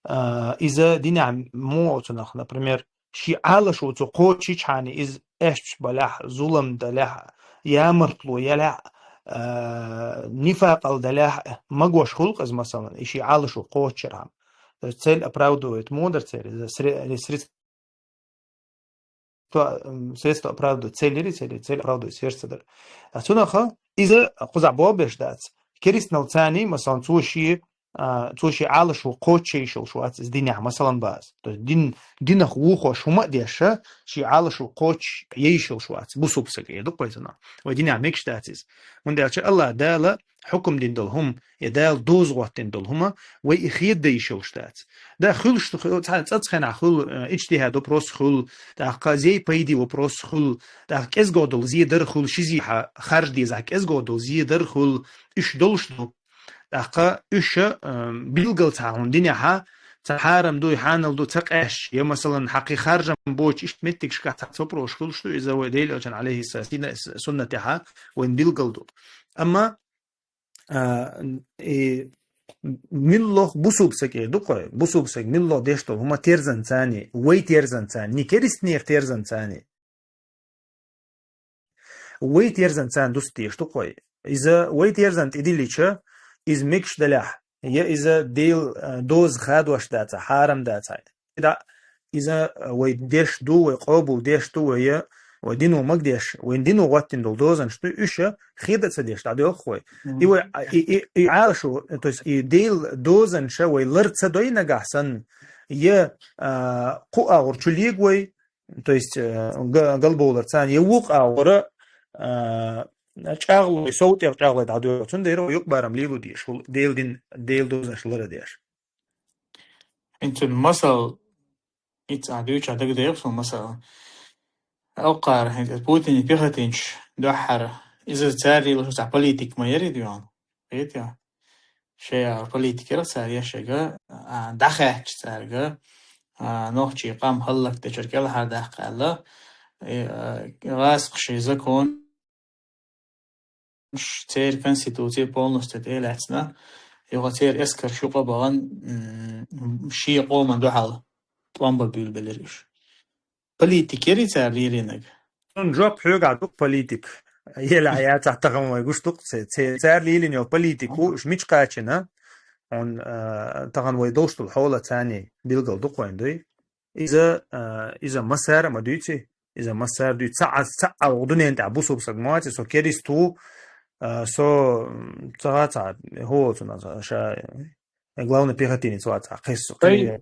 а, иза динехь му оцу нах, например, ши Ӏалашо цо кхочичхьана, иза эшпаш балехь, зулам далехь, ямартло ялехь, а, нифакъал далехь, магош хуьлу-кх иза, масалан, и ши Ӏалашо кхоччархьама. То есть цель оправдывает му дар церан, иза сре-, средство, м, средство оправдывает цель, или цель, цель оправдывает средство дар. А цунаха иза кхузахь бобеш дац. Керистанал цани, масалан, цо ши а, цо ши Ӏалашо кхоччуш йолуш вац иза динехь, масалан, база. То есть дин, динах вухош хӀума а деш, ши Ӏалашо кхоччуш йолуш вац. Бусулба сага эр ду-кх вай цунах. Вай динехь мегаш дац иза. ХӀунда аьлча АллахӀ Дала хьукум дина долу хӀума, я Дала доза гӀоттина долу хӀума, вай и хеда йиш йолуш дац. Да, хуьлуш ду, ху-, цхьа-, цӀа-, цхьа хенахь хуьлу, э, иджтихӀад вопрос хуьлу, тӀаккха зей-пайди вопрос хуьлу, тӀаккха кӀезго долу зе дар хуьлу, ши зе хьа харж дезахь, кӀезго долу зе дар хуьлу, уьш долуш ду. ТӀаккха уьш, э, билгал цхьа хӀума динехьа, ца хьарам дуй, хьанал ду, ца къаьсташ, я, масалан, хьакхи харжам боцуш, иштта меттигашкахь цхьацца вопросаш хуьлуш ду, иза вай Делан Элчан, алейхиссалам, сина-, суннатехьа вайна билгал ду. Амма, а, и миллох бусулба саг эр ду-кх вай, бусулба саг миллох деш долу хӀума терзан цани, вай терзан цани, ни керистанех терзан цани. Вай терзан царна дуста дезаш ду-кх вай. Иза вай терзан тӀедиллича, иза мегаш далехь, я иза Дела, а, доза хадош дацахь, хьарам дацахь. Да, иза, а, вай деш ду, вай къобал деш ду, вай, вай дино магадеш, вайн дино гӀоттина долу дозанаш ду, уьш а хеда а ца деш, дӀадоьлху вай. И вай, а, и, и, и Ӏалашо, то есть и Дела дозанаш вай лар ца дой нагахь санна, я, а, кху агӀор чу лега вай, то есть, э, га-, галбовлар царна, я вукху агӀора, а, чӀагӀлой, сов тӀех чӀагӀлой дӀадоьлху. Цундела юкъ-барам лело дезаш, хӀу-, Дела дин, Дела дозанаш лара деш. ХӀинца масал, ица а дуьйцу а дагадеха суна масал. Оккхара хӀинца Путин пехотинчу дуьххьара, иза цара лелош цхьа политика ма яри дуьйна. Хетий? Шайн политика яра цара ешшега, а, дӀахаьттича цаьрга, а, нохчий къам хӀаллакдечуьра кӀелхьардаккха аьлла, и, а, гӀазкхаший законаш, церан конституция полностью тӀе а лаьцна, юха церан эскарш юкъа а бахана, м, шен къоман дуьхьал тӀом бан буьйлабелира уьш. Политика яри цара лелийнарг? Цунна жоп хьоьгахь ду-кх политика. Елахь яцахь тахана вай гуш ду-кх ца-, ца-, цара лелийна йолу политика ву, уьш мича кхачийна, хьуна, а, тахана вай долуш долу хьолаца билгал ду-кх вайна дуй. Иза, а, иза массара а ма дуьйций, иза массара дуьйцу. Ца Ӏа, ца Ӏа ву дуьнен тӀехь бусулба саг ма вац, со керист ву, а, со, м, ца гӀа ца, хӀу волу цунах ша, главный пехотинец вац, а, кхесса. Кхе-,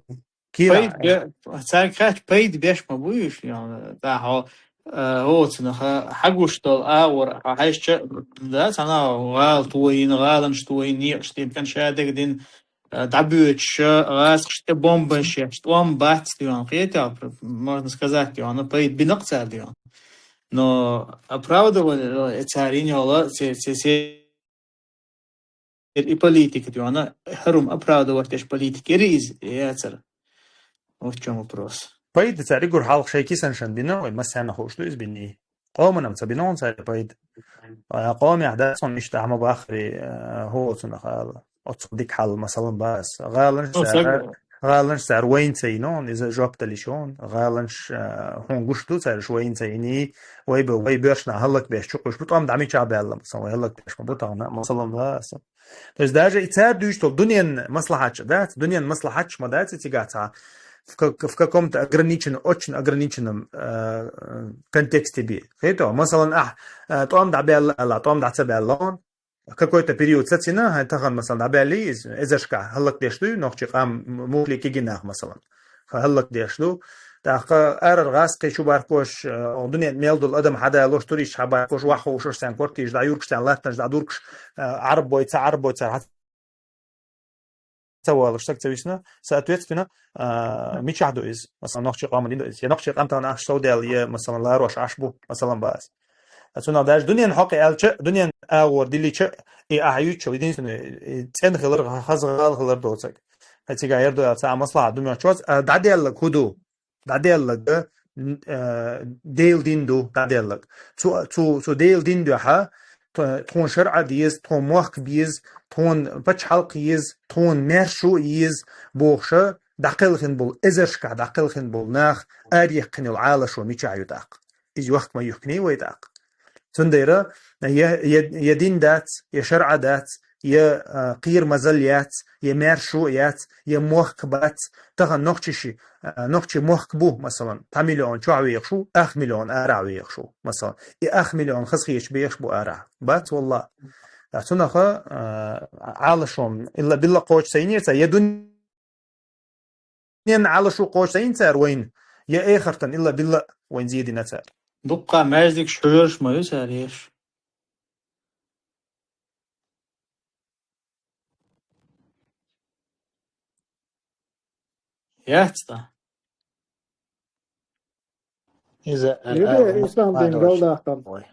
кхера. Пайда бе-, цаьрга хаьттича пайда беш ма бу уьш, я, да, хьо, э, оцунах, хьагуш долу агӀор, хьо хьаьжча, да, цхьана гӀала тойина, гӀаланаш тойина, некъаш тӀе кан ша дагадина, э, дӀабоьдуш, гӀазкхаш тӀе бомбанаш еш, тӀом бац дуьйна, кхетий, можно сказать, дуьйна, пайда бина-кх цара дуьйна. Но оправдывали, э, цара йина йолу, це, це, це, и политика дуьйна, хӀара хӀума оправдывать деш политика яра иза, яцара. Вот в чём вопрос. Пайда цара уггар хьалха шайн кисанашна бина, вай массарна хууш ду иза бина. Къоманна ца бина хьуна цара пайда. А, къомехь дац хьуна иштта хӀума бахаре, а, хӀу волу цунах ала. Оццул дика хьал, масалан, бац. ГӀаланаш Ну, цара саг-, ГӀаланаш цара вайна ца йина, иза жоп далийта, гӀаланаш, а, хьуна гуш ду, цара уж вайна ца йина, вай бе-, вай боьршнаш хӀаллакбеш чукхуьйсуш бу, тӀом дӀа мичахь баьлла, масала, вай хӀаллакбеш ма бу тахана, масала, да, аса. То есть даже и цара дуьйцуш долу дунен маслахьатча дац, дунен маслахьатча ма дац и цигахь цхьа в как-, в каком-то ограниченном, очень ограниченном, э, контексте бе. Хетта, масала, ахь, э, тӀом дӀа баьлла аьлла, тӀом дӀа ца баьлла, какой-то период сацийна, хӀай тахана, масала, дӀабаьлла иза, эзаршкахь хӀаллакдеш дуй, нохчийн къам м-, мухӀли кегий нах, масала. ХӀаллакдеш ду. ТӀаккха арара гӀазкхий чу баркош, э, дунен мел долу адам хьадалош, туристаш хьабаркош, ваххуш, шайн квартираш дӀаюркуш, шайн латтанаш дӀадуркуш, э, Ӏарбой, ца Ӏарбой, цара хьа ца валуш, саг ца висна, соответственно, а, мичахь ду иза? Масала, нохчийн къоман дин ду иза. Я нохчийн къам тахана ахча совдаьлла, я, масала, ларош Ӏаш бу, масала, бац. Цунах даже дунен хьокъе аьлча, дунен агӀор дилича, и ахьа юьйцучул единственный, и цӀена хилар, хаза гӀала хилар доцург. Хьай цигахь яр ду аьлла, цхьа а маслахьат ду моьттуш вац, а, дӀаделларг хӀун ду? ДӀаделларг, н-, э, Делан дин ду дӀаделларг. Цу, цу, цу Делан дин дуьхьа, т-, тхуна шарӀа деза, тхуна мохк беза, тхуна пачхьалкх еза, тхуна маьршо а еза, бохуша, дӀакхелхина болу, эзаршкахь дӀакхелхина болу нах араяккхина йолу Ӏалашо мичахь ю тӀаккха? Иза йохка ма юьхкиний вай тӀаккха. Цундела я, я, я дин дац, я шарӀа дац, я, а, кхерамазалла яц, я маьршо а яц, я мохк бац. Тахана нохчий ши-, а, нохчийн мохк бу, масала, цхьа миллион чохь вехаш ву, ах миллион арахь вехаш ву, масала. И ах миллион хазахеташ бехаш бу арахь. Бац, валлахӀи. Ткъа цунах, а, Ӏалашо, илла билла кхочуш ца йинера цара, я дун- Нен Ӏалашо кхочуш ца йина цара вайна, я эхартан илла билла вайна зийдина цара. Дуккха маьждигаш, хьуьжарш ма ю цара еш. Яц ткъа. Иза Юбе ара-, ара-, ислам дин ара-, галдаккхам. Ой.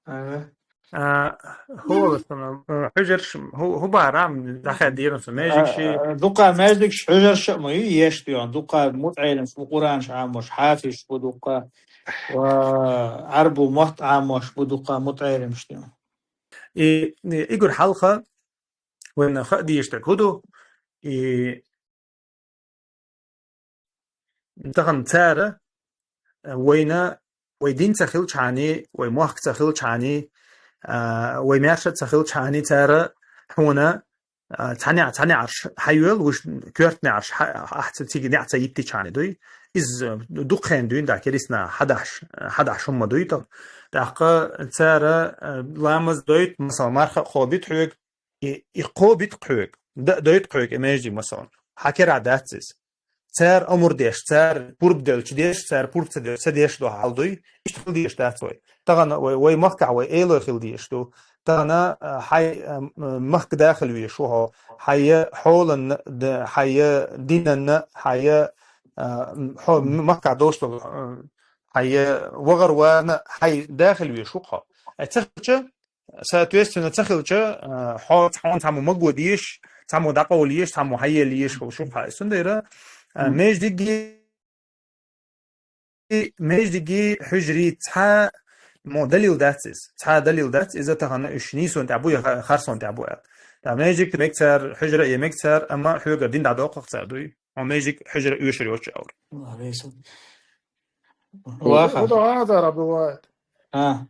Ага. А, хӀу, а, хьуьжарш, хӀу, хӀу бара, даха дийран со, маьждигаш. А, дукха маьждигаш, хьуьжарш а ма ю, еш дуьйхьа, дукха мутаӀелимаш бу, Къуръанаш Ӏамош, хьафизаш бу дукха, ва Ӏарбу мотт Ӏамош бу дукха мутаӀелимаш дуьйхьа. И, и, игур хьалха, вайна хаа дезаш дерг хӀу ду, и, Тахана цара, э, вайна, вай дин ца хилчхьана, вай мохк ца хилчхьана, а, вай маьрша ца хилчхьана цара хьуна, а, цхьа неӀ-, цхьа неӀарш хьайоьлу, уьш коьрта неӀарш хьа-, ахь ца цига неӀ ца йиттичхьана дуй. Иза дукха хенахь дуьйна, да, кериста наха хьадахьаш, хьадахьаш хӀума дуй тахана. ТӀаккха цара, а, ламаз дойту, масала, марха а кхобуьйту хьоьга, и, и кхобуьйту хьоьга, д-, дойту хьоьга и маьждиг, масала. Хьан кара дац иза. Цара амур деш, цара пурба делча деш, цара пурба ца делча ца деш до хьал дуй, иштта хила дезаш дац вай. Тахана вай, вай махкахь вай элой хила дезаш ду. Тахана, а, хьай, а, м-, махка дахалвеш ву хьо, хьайя хьоланна, д-, хьайя динанна, хьайя, а, м-, хьо м-, махкахь долуш долу, а, хьайя вахар варна, хьай дахалвеш ву хьо. Ай ца хилча, Соответственно, ца хилча, а, хьо, хьо цхьаммо маго дезаш, цхьаммо дӀакъовла езаш, цхьаммо хьаелла езаш хила шу хьа. Цундела, а, Мгм. междиги, междиги хьуьжари цхьа мо далил дац иза. Цхьа далил дац, иза тахана уьш нийсонан тӀехь бу я ха-, харцонан тӀехь бу аьлла. Ткъа междиг мега цара, хьуьжара а мега цара, амма хьоьгара дин дӀадоккху цара дуй. Хьо междиг хьуьжара оьшур йоцуш аур. Алейкум. Ваха. Худа хазара бывает. А.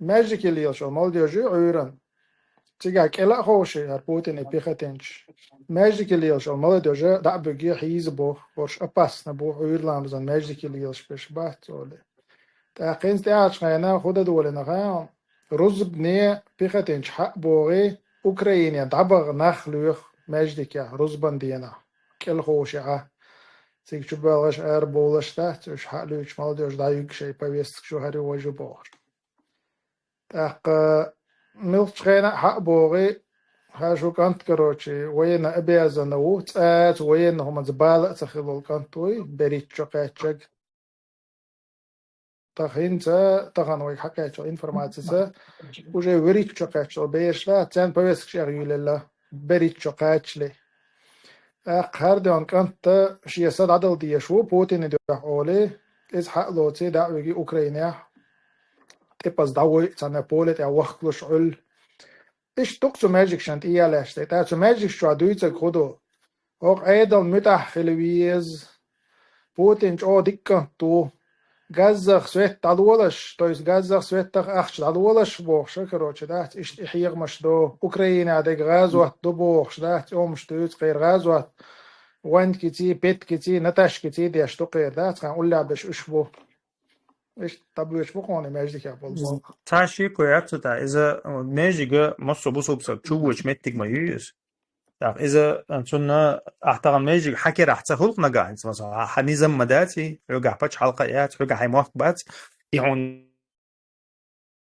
Маьждиге лелаш йолу молодёжи Ӏуьйран. Цигахь кӀела а ховший, хӀара Путин и пехотинчаш. Маьждиге лелаш йолу молодёжа дӀа а буьгий хьийза бу, хӀорш опасно бу, Ӏуьйра ламазан маьждиге лелаш берш бац, олий. ТӀаккха хӀинца тӀаьхьарчу хенахь хӀу дан долийна хаьий, рузбане пехотинчаш хьа а богӀий, Украине дӀабаха нах лоьху маьждигехь рузбан денахь, кӀела ховший Ӏа. Цига чу боьлхуш, ара бовлуш дац, уьш хьа а луьйчу молодёжа дӀаюьгу шайн повестка чу, хӀара ю, важа ю бохуш. ТӀаккха муьлххачу хенахь хьа а богӀий, хьан шу кӀант, короче, военно обязанный ву, цкъа а цу военни хӀуманца бала а ца хилла волу кӀант вуй, берриг чу кхаьчнарг. Тахана хӀинца, тахана вайга хьакхаьчча информацица, уже вуьрхӀитта чу кхаьчна бераш дац, царна повесткаш эхь юьйлаелла, берриг чу кхачале. ТӀаккха хӀара ден кӀант шен са дӀадала дезаш ву Путине дуьхьа олий, иза хьа а лоций, дӀа а вигий Украинехь, тӀепаза дӀавой а цхьана поле тӀехь вахкалуш Ӏуьллу. Иштта ду-кх цу маьждигашна тӀаялаьш тӀаккха. Цу маьждигаш чохь дуьйцург хӀун ду? Оха Ӏедал муьтӀахь хила веза. Путин чӀогӀа дика кӀант ву. Газзах свет дӀалолаш, то есть газзах светтах ахча дӀалолаш бохуш, короче, дац, иштта и хьехамаш ду. Украинехь дерг гӀазот ду бохуш, дац, цӀомаш дуьйцу кхеран гӀазот. Ванькиций, Петкиций, Наташкиций деш ду кхеран, дац, хан уллехь берш уьш бу. Иштта дӀабоьдуш бу кхуьнан маьждигехь болу. Цхьа шеко яц цу тӀехь. Иза, э, маьждига массо а бусулба стаг чу воьдучу меттиг ма ю иза. ТӀаккха иза, э, цунна ахь тахана маьждиг хьан керахь ца хуьлу нагахь, хӀинца, масала, хьан низам ма дац и, хьоьгахь пачхьалкх а яц, хьоьгахь хьайн мохк бац, и хьуна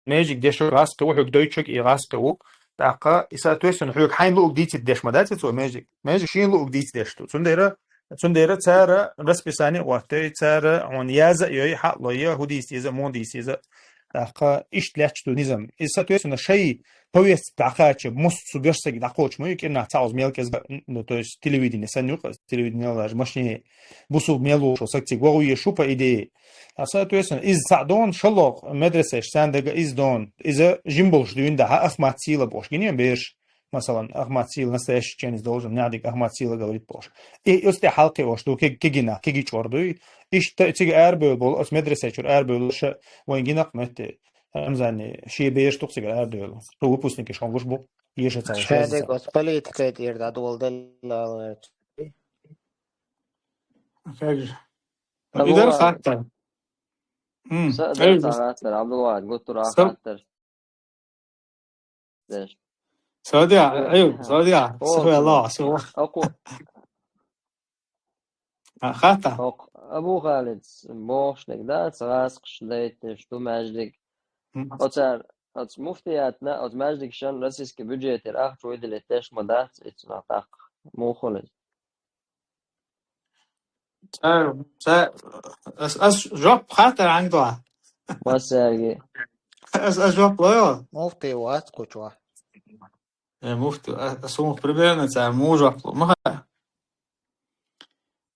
маьждиг дешнарг гӀазкхи ву, хьоьга дойтург и гӀазкхи ву. ТӀаккха и, соответственно, хьоьга хьайна луург дийцина деш ма дац и цо маьждиг. Маьждиг шена луург дийца деш ду. Цундела, цундела цара расписание а хӀоттайой, цара хьуна яза а йой, хьа а лой, хӀун дийца деза, муха дийца деза. ТӀаккха иштта лаьтташ ду низам. И, соответственно, шайн повестка дӀакхача, массо а берш цига дӀакхочуш ма ю, кӀирнах цхьа оза мел кӀезга, ну, то есть телевидение санна ю-кх, телевидение даже машине бусулба мел волуш волу стаг цига вогӀу езаш ву, по идее. А, соответственно, иза цхьаъ дона, шолгӀа медресеш, царна дага иза дона. Иза жима болуш дуьйна дахьа, Ахмат Сила бохуш гина бераш. Масалан, Ахмат Сила, настоящий чеченец должен, нехь дика Ахмат Сила говорит бохуш. И оцу тӀе хьалакхиош ду, кег-, кегий нах, кегий чкъор дуй. Иштта цига арабевлла болу, оцу медресе чуьра арабевлла ша вайн гина-кх метте. Рамзане шен бераш ду-кх цигара арадевлла. Цу выпускникаш хьуна луш бу, еша ца Шадик, оцу политикай тӀера дӀадоладелла ала гӀерташ. Как же? Ну, и дар хаттар. М, Са а дар ца хаттар, Абдулвахид, гуттар а хаттар. Саудия, аю, Саудия, сухвелла, сухвелла. Оку. А, хата. Оку. Абу Халид, бохушниг да, ца гӀаскаш дайташ, ду маьждиг. М. Оцар, оц муфтиятна, оц маьждигшан российский бюджетера ахча вуйдале теш ма дац, ицна тӀаккха. Мухулис. Ца, ца, ас, ас жоп хаттар хьанга. Массаьрги. Ас, ас жоп лойо. Муфти вац кхучо. Э, муфти, а, ас хӀун примерно ца, муха жоп ло. Маха.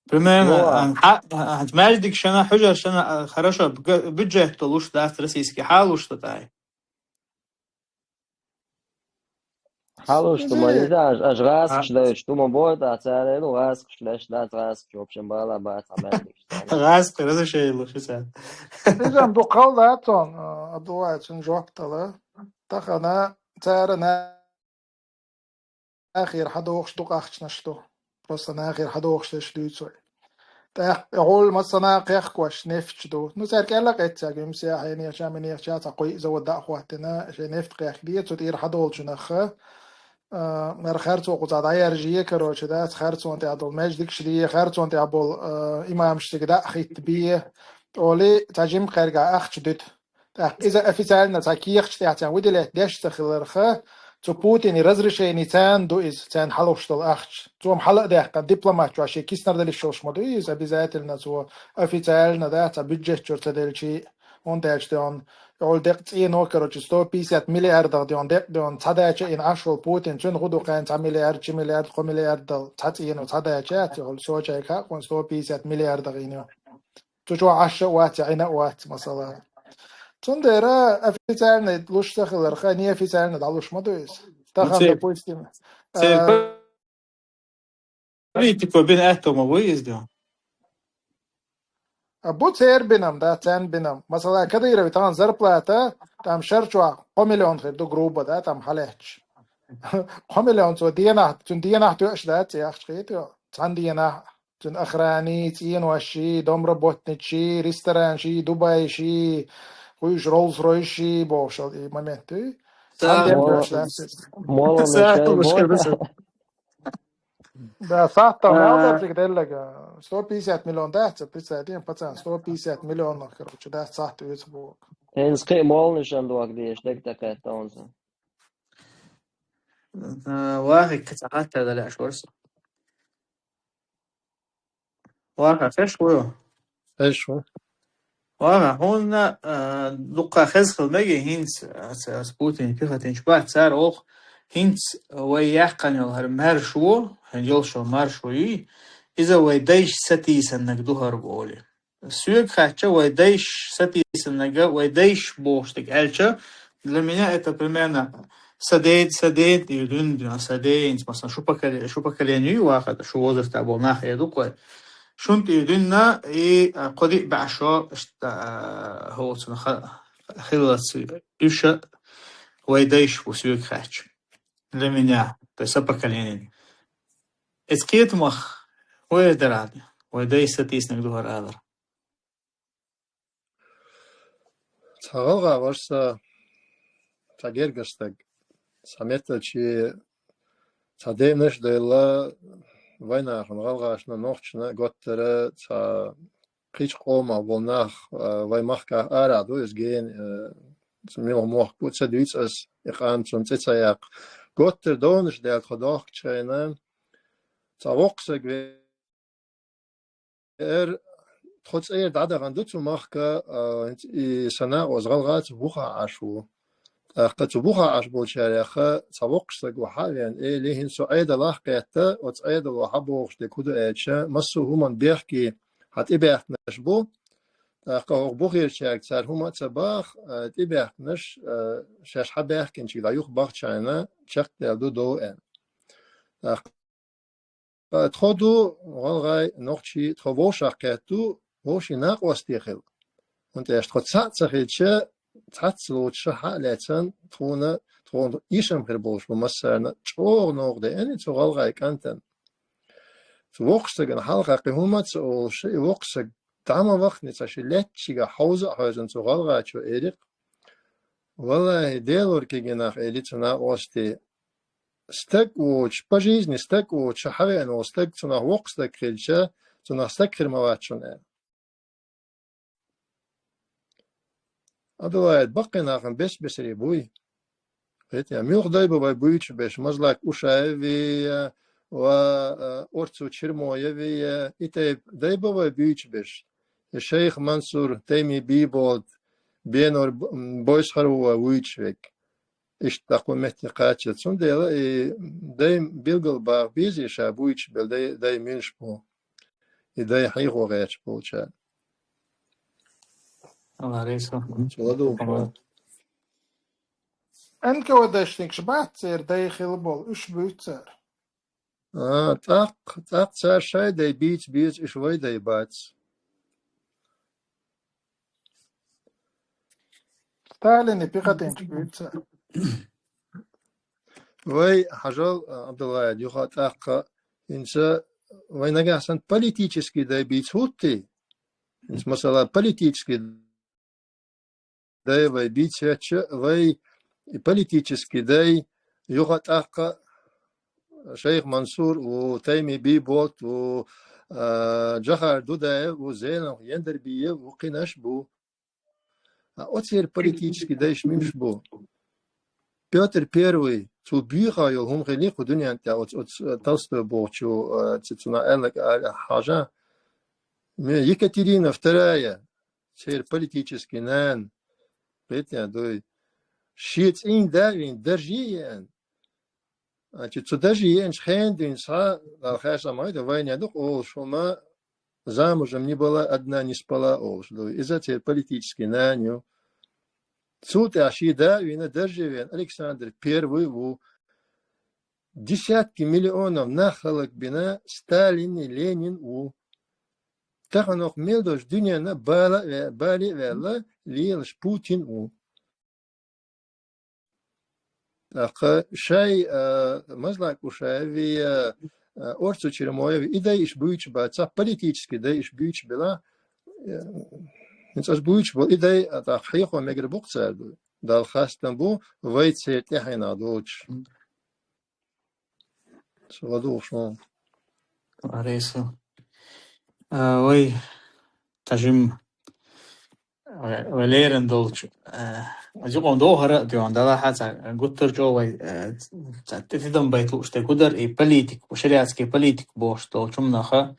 Примерно, а, ха-, а, маьждиг шана, хьужар шана, а, хорошо, бюджет луш дац российский, хьалуш дац тай. Хьалуш ду ма иза, аж, аж гӀаскаш дайчу ду ма бой, тӀаккха цара элу гӀаскаш леш дац, гӀаскаш, в общем, бала бац, а маьждигаш. ГӀаскаш, разрешение луш ю цара. Иза ду кхал дац он, а, Абдулла, цуьнан жоп дала. Тахана цара на-, нахера хьадохуш ду къахчанаш ду. Просто нахера хьадохуш деш дуьйцу вай. ТӀаккха гӀолла массана кхехкош нефть ду. Ну, цаьрга аьлла къеццаьрга, имсех, хьенехча, минехча, цхьа кхуй завод дӀа а хӀоттина, шайн нефть кхехкадийа, цу тӀера хьадолчунах, а, мара харцо кхуза дӀаяржае, короче, да, цу харцон тӀехь долу маьждигаш дие, харцон тӀехь болу, а, имамаш цига дӀа а хӀиттабе, олий, цхьа жимма кхаьрга ахча дуьту. ТӀаккха иза официально цхьа кехаташ тӀехь царна выделять деш ца хиларха, цу Путине разрешение царна ду иза, царна хьалуш долу ахча. Цо-м хьала а даьккхина, дипломат чохь шен киснар далиш йолуш ма ду иза, обязательно цо официально, да, цхьа бюджет чуьра ца делчий, хӀунда аьлча деана, олу декъ цӀено, короче, сто пятьдесят миллиардах деана, декъ деана, цхьа дача а йина Ӏаш волу Путин, цуьнан гӀу ду кхаьна цхьа миллиард, ши миллиард, кхо миллиард дала, цхьа цӀено, цхьа дача а яц, олу Сочайга хаьа кхунна сто пятьдесят миллиардах йина. Цу чохь Ӏаш а вац, я Ӏина а вац, масала. Цундела официально луш ца хиларха, неофициально дӀалуш ма ду иза. Тахана, допустим, церан а, политико бина аьтто ма вуй иза ду. А бу церан бинам, да, царна бинам. Масала, Кадыровн тахана зарплата, там шар чохь кхо миллион хир ду, грубо, да, там хьалаьтташ. Кхо миллион цо денахь, цуьнан денахь тоьаш дац, яхча хетайо. Цхьана денахь. Цуьнан охранаший, цӀеношший, домработничий, ресторанший, Дубайший, кхуьйш Роллс-Ройсший бохуш и момент дуй. Цхьана ден дош дац иза. Молла шай бой. Да, сахьтах мел дар цига деллага. Сто пятьдесят миллион дац, представь, ден пацан, сто пятьдесят миллионах, короче, дац сахьт оьцу боху. ХӀинца кхин а молланашан дог дезаш, дага тӀекхетта онца. Вахик, кхин цхьа хаттар дала аьш вара со. Ваха, хеш ву? Хеш ву. Ваха, хьуна, а, дуккха хеза хила мега хӀинца, а, ца-, ца Путин пехотинчу бац, цара оха хӀинца вай яьккхина йолу хӀара маьрша ву, хӀара йолуш йолу маршо юй, иза вай дайша сатийсаннаг ду хӀара бу олий. Соьга хаьттича, вай дайша сатийсаннага, вай дайша бохуш дерг аьлча, для меня это примерно Са ден, са ден тӀе дуьнна, са ден, масала, шу поколе-, шу поколени ю вахар, шу возраста бола нах э ду кхой. Шун тӀе дуьнна, и, а, кхо-диъ бӀе шо, ишта, а, хӀоцун ха-, хиллалц уьш а вай дайш бу соьга хаьттача. Для меня, то есть са поколени. Эца кхетамах, вай дара, вай дайша сатийсаниг ду хӀара алар. Цхьа гӀалгӀа вар со, цхьа гергара стаг. Цхьа меттачи цхьа денаш а делла, вайнахана, гӀалгӀашна, нохчашна готтара, цхьа кхыча къомах бола нах, а, вай махках арахь ду, иза гена, а, муьлха мохк бу, ца дуьйцу ас, и къам цунна цӀе ца яккха. Готтара донаш а даьлла тхо дохкучу хенахь, цхьа воккха стаг ве- Эр, тхо цӀера дӀадахана ду цу махка, а, и сан накъост гӀалгӀа цу бухахь Ӏаш ву. ТӀаккха цу бухахь Ӏаш болчарех цхьа воккхачу стага хьа а веана, элира: «ХӀинца со Ӏедалах а кхетта, оцу Ӏедало хьабохуш дерг хӀун ду?» аьлча, массо а хӀуманна бехке хьан тӀебаьхкинарш бу. ТӀаккха хӀокху бухерчаьрга цара хӀума а ца баха, а, тӀебаьхкинарш, а, шаьш хьабаьхкинчуьнга дӀа юхабахча хьайна, чекхдаьлла ду дов аьлла. ТӀаккха Тхо ду, гӀалгӀай, нохчий, тхо вовшах кхетта ду, вовшийн накъостий хила. ХӀунда аьлча тхо цхьаъ ца хилча, цхьацца лоцуш хьа а лаьцна, тхуна, тхуна ийшам хир болуш бу массарна, чӀогӀа новкъа деана цу гӀалгӀай кӀантана. Цу воккхачу стагана хьалха кхин хӀума а ца олуш, и воккха стаг дӀа ма ваххана, цхьа ши лаьттачигахь хьовза а хьоьзна цу гӀалгӀачо элира: «Валлахи, Делора кегий нах, — элира цу накъостий, — стаг воцуш, по жизни стаг воцуш, хьавеана волу стаг, цунах воккха стаг хилча, цунах стаг хир ма вац шуна», — аьлла. Абдулла, баккхий нахана бес-бесаре буй. Кхетий, муьлха дай бу вай буьйцуш берш, Мазлак Ушаеви, ва, а, Орцу Чермоеви, и тайпа дай бу вай буьйцуш берш. И шайх Мансур, Тайми Бийболат, Бенор Б-, м, Бойсхарова вуьйцуш верг. Иштта дӀа кху метте кхаччалц. Цундела и дай билгал баха беза ша буьйцуш белла дай, дай муьлш бу. И дай хьехо гӀерташ болчара. Алла реза. Чу ладугӀу. Н К В-дашникаш бац церан дай хила болу, уьш буьйцу цара. А, тӀаккха, тӀаккха цара шайн дай бийца беза, уьш вай дай бац. Сталинан пехотинцаш буьйцу цара. Вай, хьажал, Абдулла, юха а тӀаккха, хӀинца вай нагахь санна политический дай бийца хӀуттий? ХӀинца, масала, политический дай вай бийца хӀоьттича, вай и политический дай юха а тӀаккха Шайх Мансур ву, Тайми Бийболат ву, а, Джохар Дудаев ву, Зейнал Яндарбиев ву, кхинаш бу. А оцеран политический дайш муьлш бу? Пётр Первый, цул буьйха йолу хӀума хили кху дуьнен тӀехь оцу, оцу, а, Толстой бохучу, а, цу, цунах аьлларг а хьажа. Ме-, Екатерина Вторая, церан политический нана, кхетий дуй. Шен цӀийнан да а вина, дарже а еана. Значит, цу дарже еанчу хенан дуьйна схьа, Дала хаьржина ма вайта, вайна ду-кх олуш хӀума, замужем не была, одна не спала олуш ду. Иза церан политический нана ю. Цул тӀаьхьа шен да а вина, дарже а веана, Александр Первый ву. Десятки миллионов нах хӀаллакбина Сталин, Ленин ву. Тахана хӀокху мел долчу дуьненна бала а ве-, бале а ваьлла, лелаш Путин ву. ТӀаккха шай, а, Мазлак Ушаеви, а, а, Орцу Чермоеви, и дай иш буьйцуш бац, цхьа политический дай иш буьйцуш бела, э, хӀинца ас буьйцуш болу и дай, а, тӀаккха хьехо мегар бу-кх цара ду. Далла хастам бу, вай церан тӀаьхьенах доцуш. ЛадугӀуш ву. Алла реза. А, вай, тажим, вай, вай лерина долчу, а, ас юкъа дохара а доьгӀна далахьа, цхьа гуттар а чӀогӀа вай, а, цхьа тӀе тидам байта лууш дерг хӀун дара, и политик, шариатский политик бохуш долчу хӀуманаха,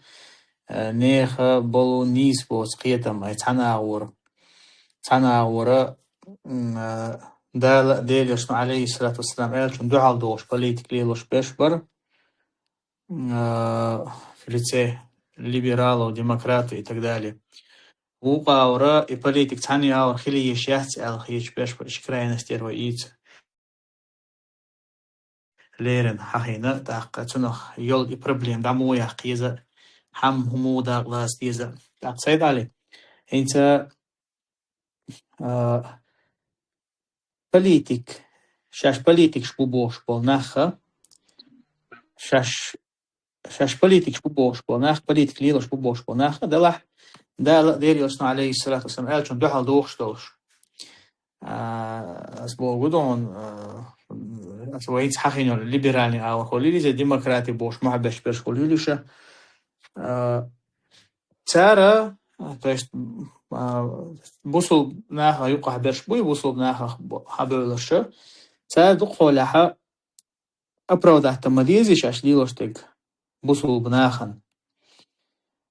а, нехан болу нийса боцу кхетам, ай цхьана агӀора. Цхьана агӀора, м, а, Дала а, Делан Элчано, алейхиссалату вассалам, аьллачунна дуьхьал догӀуш политика лелош берш бара, м, а, в лице либералов, демократов и так далее. Вукху агӀора и политика цхьана агӀор хила йиш яц аьлла хеташ берш бара, и ши крайность тӀера вай ийца. леррина хьахийна, тӀаккха цунах йолу и проблема дӀа муха яккха еза, хьамма хӀун муха дакъа лаца деза. ТӀаккха Сайд-Ӏали, хӀинца, а, политик, шаьш политикаш бу бохуш болу нахха, шаьш, шаьш политикаш бу бохуш болу нах, политика лелош бу бохуш болу нахха, делахь, Дала а, Делан Элчано, алейхиссалату вассалам, аьллачун дуьхьал дохуш долуш. А, ас боху гу дохуна, а, ас вайца хьахийна либеральный агӀор хуьлийла иза, демократи бохуш мохь беш берш хуьлийла иша. А, цара, а, то есть, а, бусулба наха юкъахь берш буй, бусулба нахах бо-, хьабевлларша, цара дукхахьолехьа оправдать ма дезий шаьш лелош дерг бусулба нахана.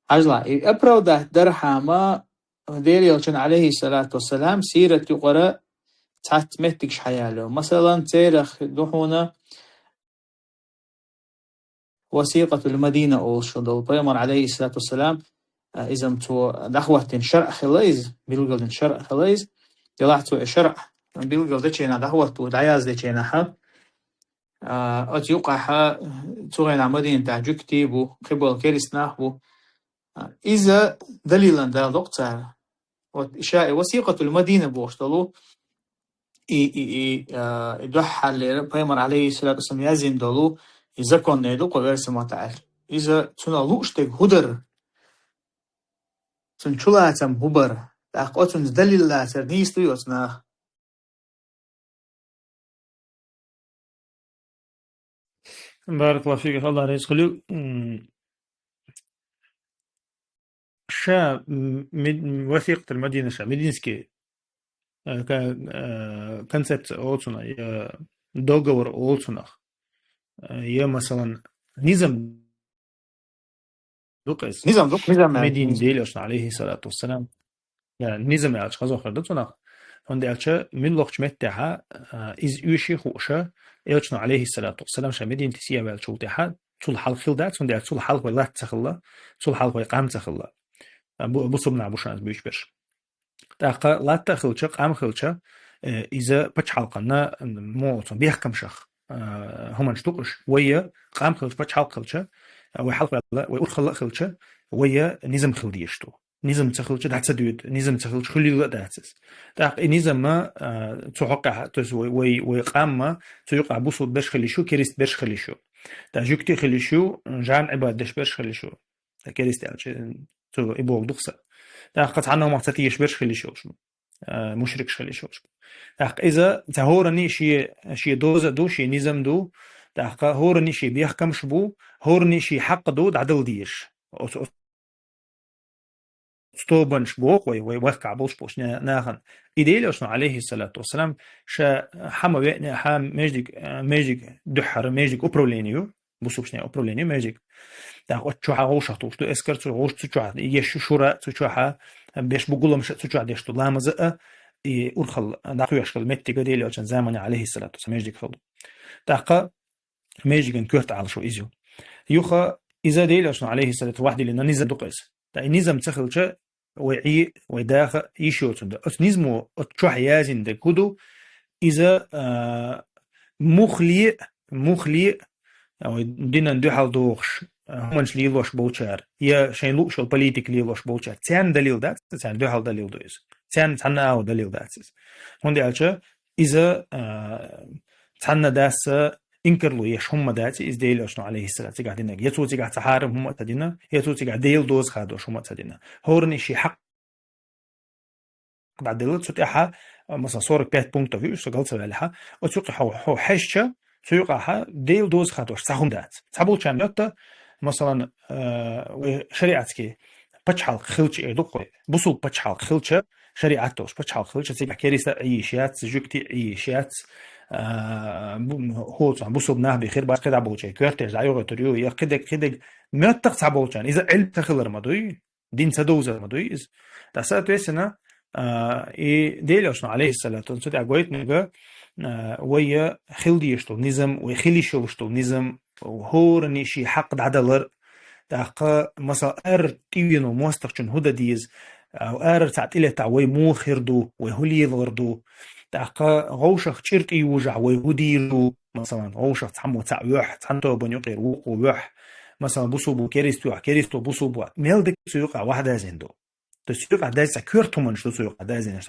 Хьажал, и оправдать дархьама Делан Элчан, алейхиссалату вассалам, сират юкъара цхьацца меттигаш хьаяло. Масалан, церах ду хьуна Васикъатул Мадина олуш долу пайхамар, алейхиссалату вассалам, а, иза-м цо дӀахӀоттийна шаръ хила иза, билгалдина шаръ хила иза. Делахь цо и шаръ билгалдечу хенахь дӀахӀотто, дӀаяздечу хенахьа, а, оцу юкъахьа цу хенахь Мадинатехь жуьгтий бу, кхиболу керист нах бу. А, иза далилан дала доккху цара. Вот ша и Васикъатул Мадина бохуш долу, и, и, и, а, и дуьххьарлера пайхамар, алейхиссалату вассалам, яздина долу и закон эр ду кху версаматаьлла. Иза цунах лууш дерг хӀун дара? Цунна чулацам хӀун бара? ТӀаккха оцунца далил лацар нийса дуй оцу наха? Баракаллаху фик, Аллах реза хуьлийла. М, ша, м, Мед-, Васикъатул Мадина ша, Мединский, э, ка-, э, концепция олу цунах, я договор олу цунах. Э, я, масалан, низам ду-кх иза. Низам ду, низам, э, Медина низам. Делан Элчано, алейхиссалату вассалам. Я, низам аьлча хаза хир ду цунах. ХӀунда аьлча муьлххачу меттехьа, а, иза оьший хууша, Элчано, алейхиссалату вассалам, ша Мединате сиха ваьллачул тӀаьхьа, цул хьалха хилла дац, хӀунда аьлча цул хьалха вай латта ца хилла, цул хьалха вай къам ца хилла. А, бу-, бусулба нах бу шуна иза буьйцуш берш. ТӀаккха латта а хилча, къам а хилча, э, иза пачхьалкхана, м, муха олу цунах, бехкамашах, а, хӀуманаш ду-кх уьш. Вай я къам хилча, пачхьалкх хилча, а, вай хьалхаваьлла, вай урхалла а хилча, вай я низам хила дезаш ду. Низам ца хилча, дӀа ца доьду, низам ца хилча, хуьлийла а дац иза. ТӀаккха и низам, а, цу хьокъехь, то есть вай, вай, вай къам а, цу юкъахь бусулба берш хила йиш ю, керист берш хила йиш ю. ТӀаккха жуьгтий хила йиш ю, жан Ӏибадат деш берш хила йиш ю. Керист аьлча, цу и боху ду-кх сан. ТӀаккха цхьанна хӀумах ца тешаш берш хила йиш йолуш бу. А, мушрикаш хила йиш йолуш бу. ТӀаккха иза цхьа хӀоранна шен, шен доза ду, шен низам ду. ТӀаккха хӀоранна шен бехкамаш бу, хӀоранна шен хьакъ ду, дӀадала дезаш. Оцу, оцу тобанаш боху вай, вай вахкахь болуш болчу на-, нахана. И Делан Элчано, алейхиссалату вассалам, ша хьама веъна, хьа междиг, а, междиг дуьххьара, междиг управление ю. Бусулбашна управление ю междиг. ТӀаккха оцу чохьа гӀовшах тухуш ду эскар, цу гӀовш-, цу чохь еш ю шура, цу чохьа беш бу гуламаш а, цу чохь деш ду ламаз а, и урхалла дӀакхоьхьуш хилла меттиг а Делан Элчан заманахь, алейхиссалату вассалам, междиг хилла. ТӀаккха междиган коьрта Ӏалашо иза ю. Юха иза Делан Элчано, алейхиссалату, вахь диллина низам ду-кх иза. ТӀаккха и низам ца хилча, вай Ӏе, вай даха йиш йоцун ду. Оцу низамо оцу чохь яздина дерг хӀун ду, иза, а, муххале а, муххале а, а, вай динан дуьхьал дохуш, а, хӀуманаш лелош болчара, я шайн лууш йолу политика лелош болчара, царна далил дац, царна дуьхьал далил ду иза. Царна цхьанна а далил дац иза. ХӀунда аьлча иза, а, цхьанна дас а инкарло еш хӀума дац иза Делан Элчано, алейхиссалам, цигахь динарг. Я цо цигахь цхьа хьарам хӀума а ца дина, я цо цигахь Делан доза хадош хӀума а ца дина. ХӀоранна шен хьакъ дӀаделла, цу тӀаьхьа, а, масалан, сорок пять пунктов ю, со гал ца ваьллехьа, оцу юкъа хьо, хьо хьаьжча, цу юкъахьа Делан доза хадош цхьа хӀума дац. Цхьаболчарна моьтту, масалан, а, вай шариатский пачхьалкх хилча, эр ду-кх вай, бусулба пачхьалкх хилча, шариат долуш пачхьалкх хилча, цигахь керист а Ӏе йиш яц, жуьгтий а Ӏе йиш яц, а, бу-, хӀоцахь бусулба нах бен хир бац, кхидӀа болчеран коьртеш дӀайохуьйтур ю, я кхидерг, кхидерг моьтту-кх цхьаболчарна. Иза Ӏилма ца хилар ма дуй, дин ца довзар ма дуй иза. Ткъа, соответственно, а, и Делан Элчано, алейхиссалату, цу тӀехь гойтинарг, а, вай хила дезаш долу низам, вай хила йиш йолуш долу низам, хӀоранна шен хьакъ дӀадалар, тӀаккха, масала, ара тӀевеано мостагӀчун хӀун дан деза, а, ара цхьаъ тӀелеттахь вай муха хир ду, вай хӀун лелор ду, тӀаккха гӀовшах чӀир тӀеюжахь вай хӀун дийр ду, Масалан, вовшах цхьаммо цхьаъ вуьгу, цхьан тобан юкъера вукхо вуьгу. Масалан, бусулба керист вуьгу, керисто бусулба вуьгу. Мел дика цу юкъа ваха дазийна ду. То есть цу юкъа дазийна, керта хӀуманаш ду цу юкъа дазийна.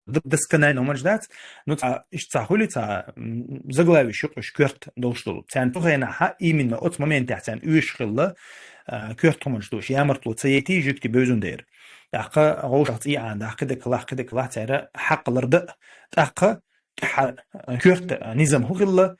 Д-, досконально хӀуманаш дац. Ну, цхьа, иштта цхьа хуьлу, цхьа, м, заглавиш юкъа уьш керта долуш долу. Царна цу хенахь именно оцу моментехь царна оьшуш хилла, а, керта хӀуманаш ду уьш. Ямартло ца йита, жуьгти бевзина дера. ТӀаккха вовшах цӀий Ӏанадахь, кхидӀа лахь, кхидӀа лахь, цара хьакхалар дан. ТӀаккха тӀаьхьа, а, керта, а, низам хӀун хилла,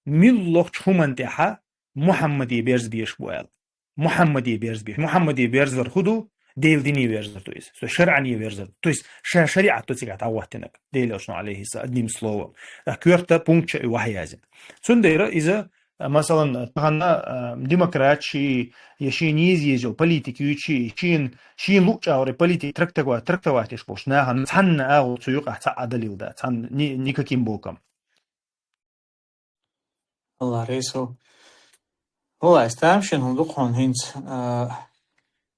муьлххачу хӀуманна тӀаьхьа Мухьаммаде берза безаш бу аьлла. Мухьаммаде берза безаш. Мухьаммаде берзавар хӀун ду? Делан дине верзар ду иза. То есть шарӀане верзар ду. То есть ша-, шариӀат ду цигахь дӀахӀоттийнарг. Делан Элчано, алейхиссалам, одним словом. А керта пункт чу и вахьа язйина. Цундела иза, а, масалан, тахана, а, демократ ши, я шен еза-еза йолу политика юьйцу ши, шен, шен луъучу агӀор политика трактова-, трактовать еш болчу нахана цхьанна агӀо цу юкъахь цхьа а далил дац, цхьанна ни-, никаким боком. Алла реза хуьлда. Валлахь, тамашийна хӀума ду-кх хьуна хӀинца, а,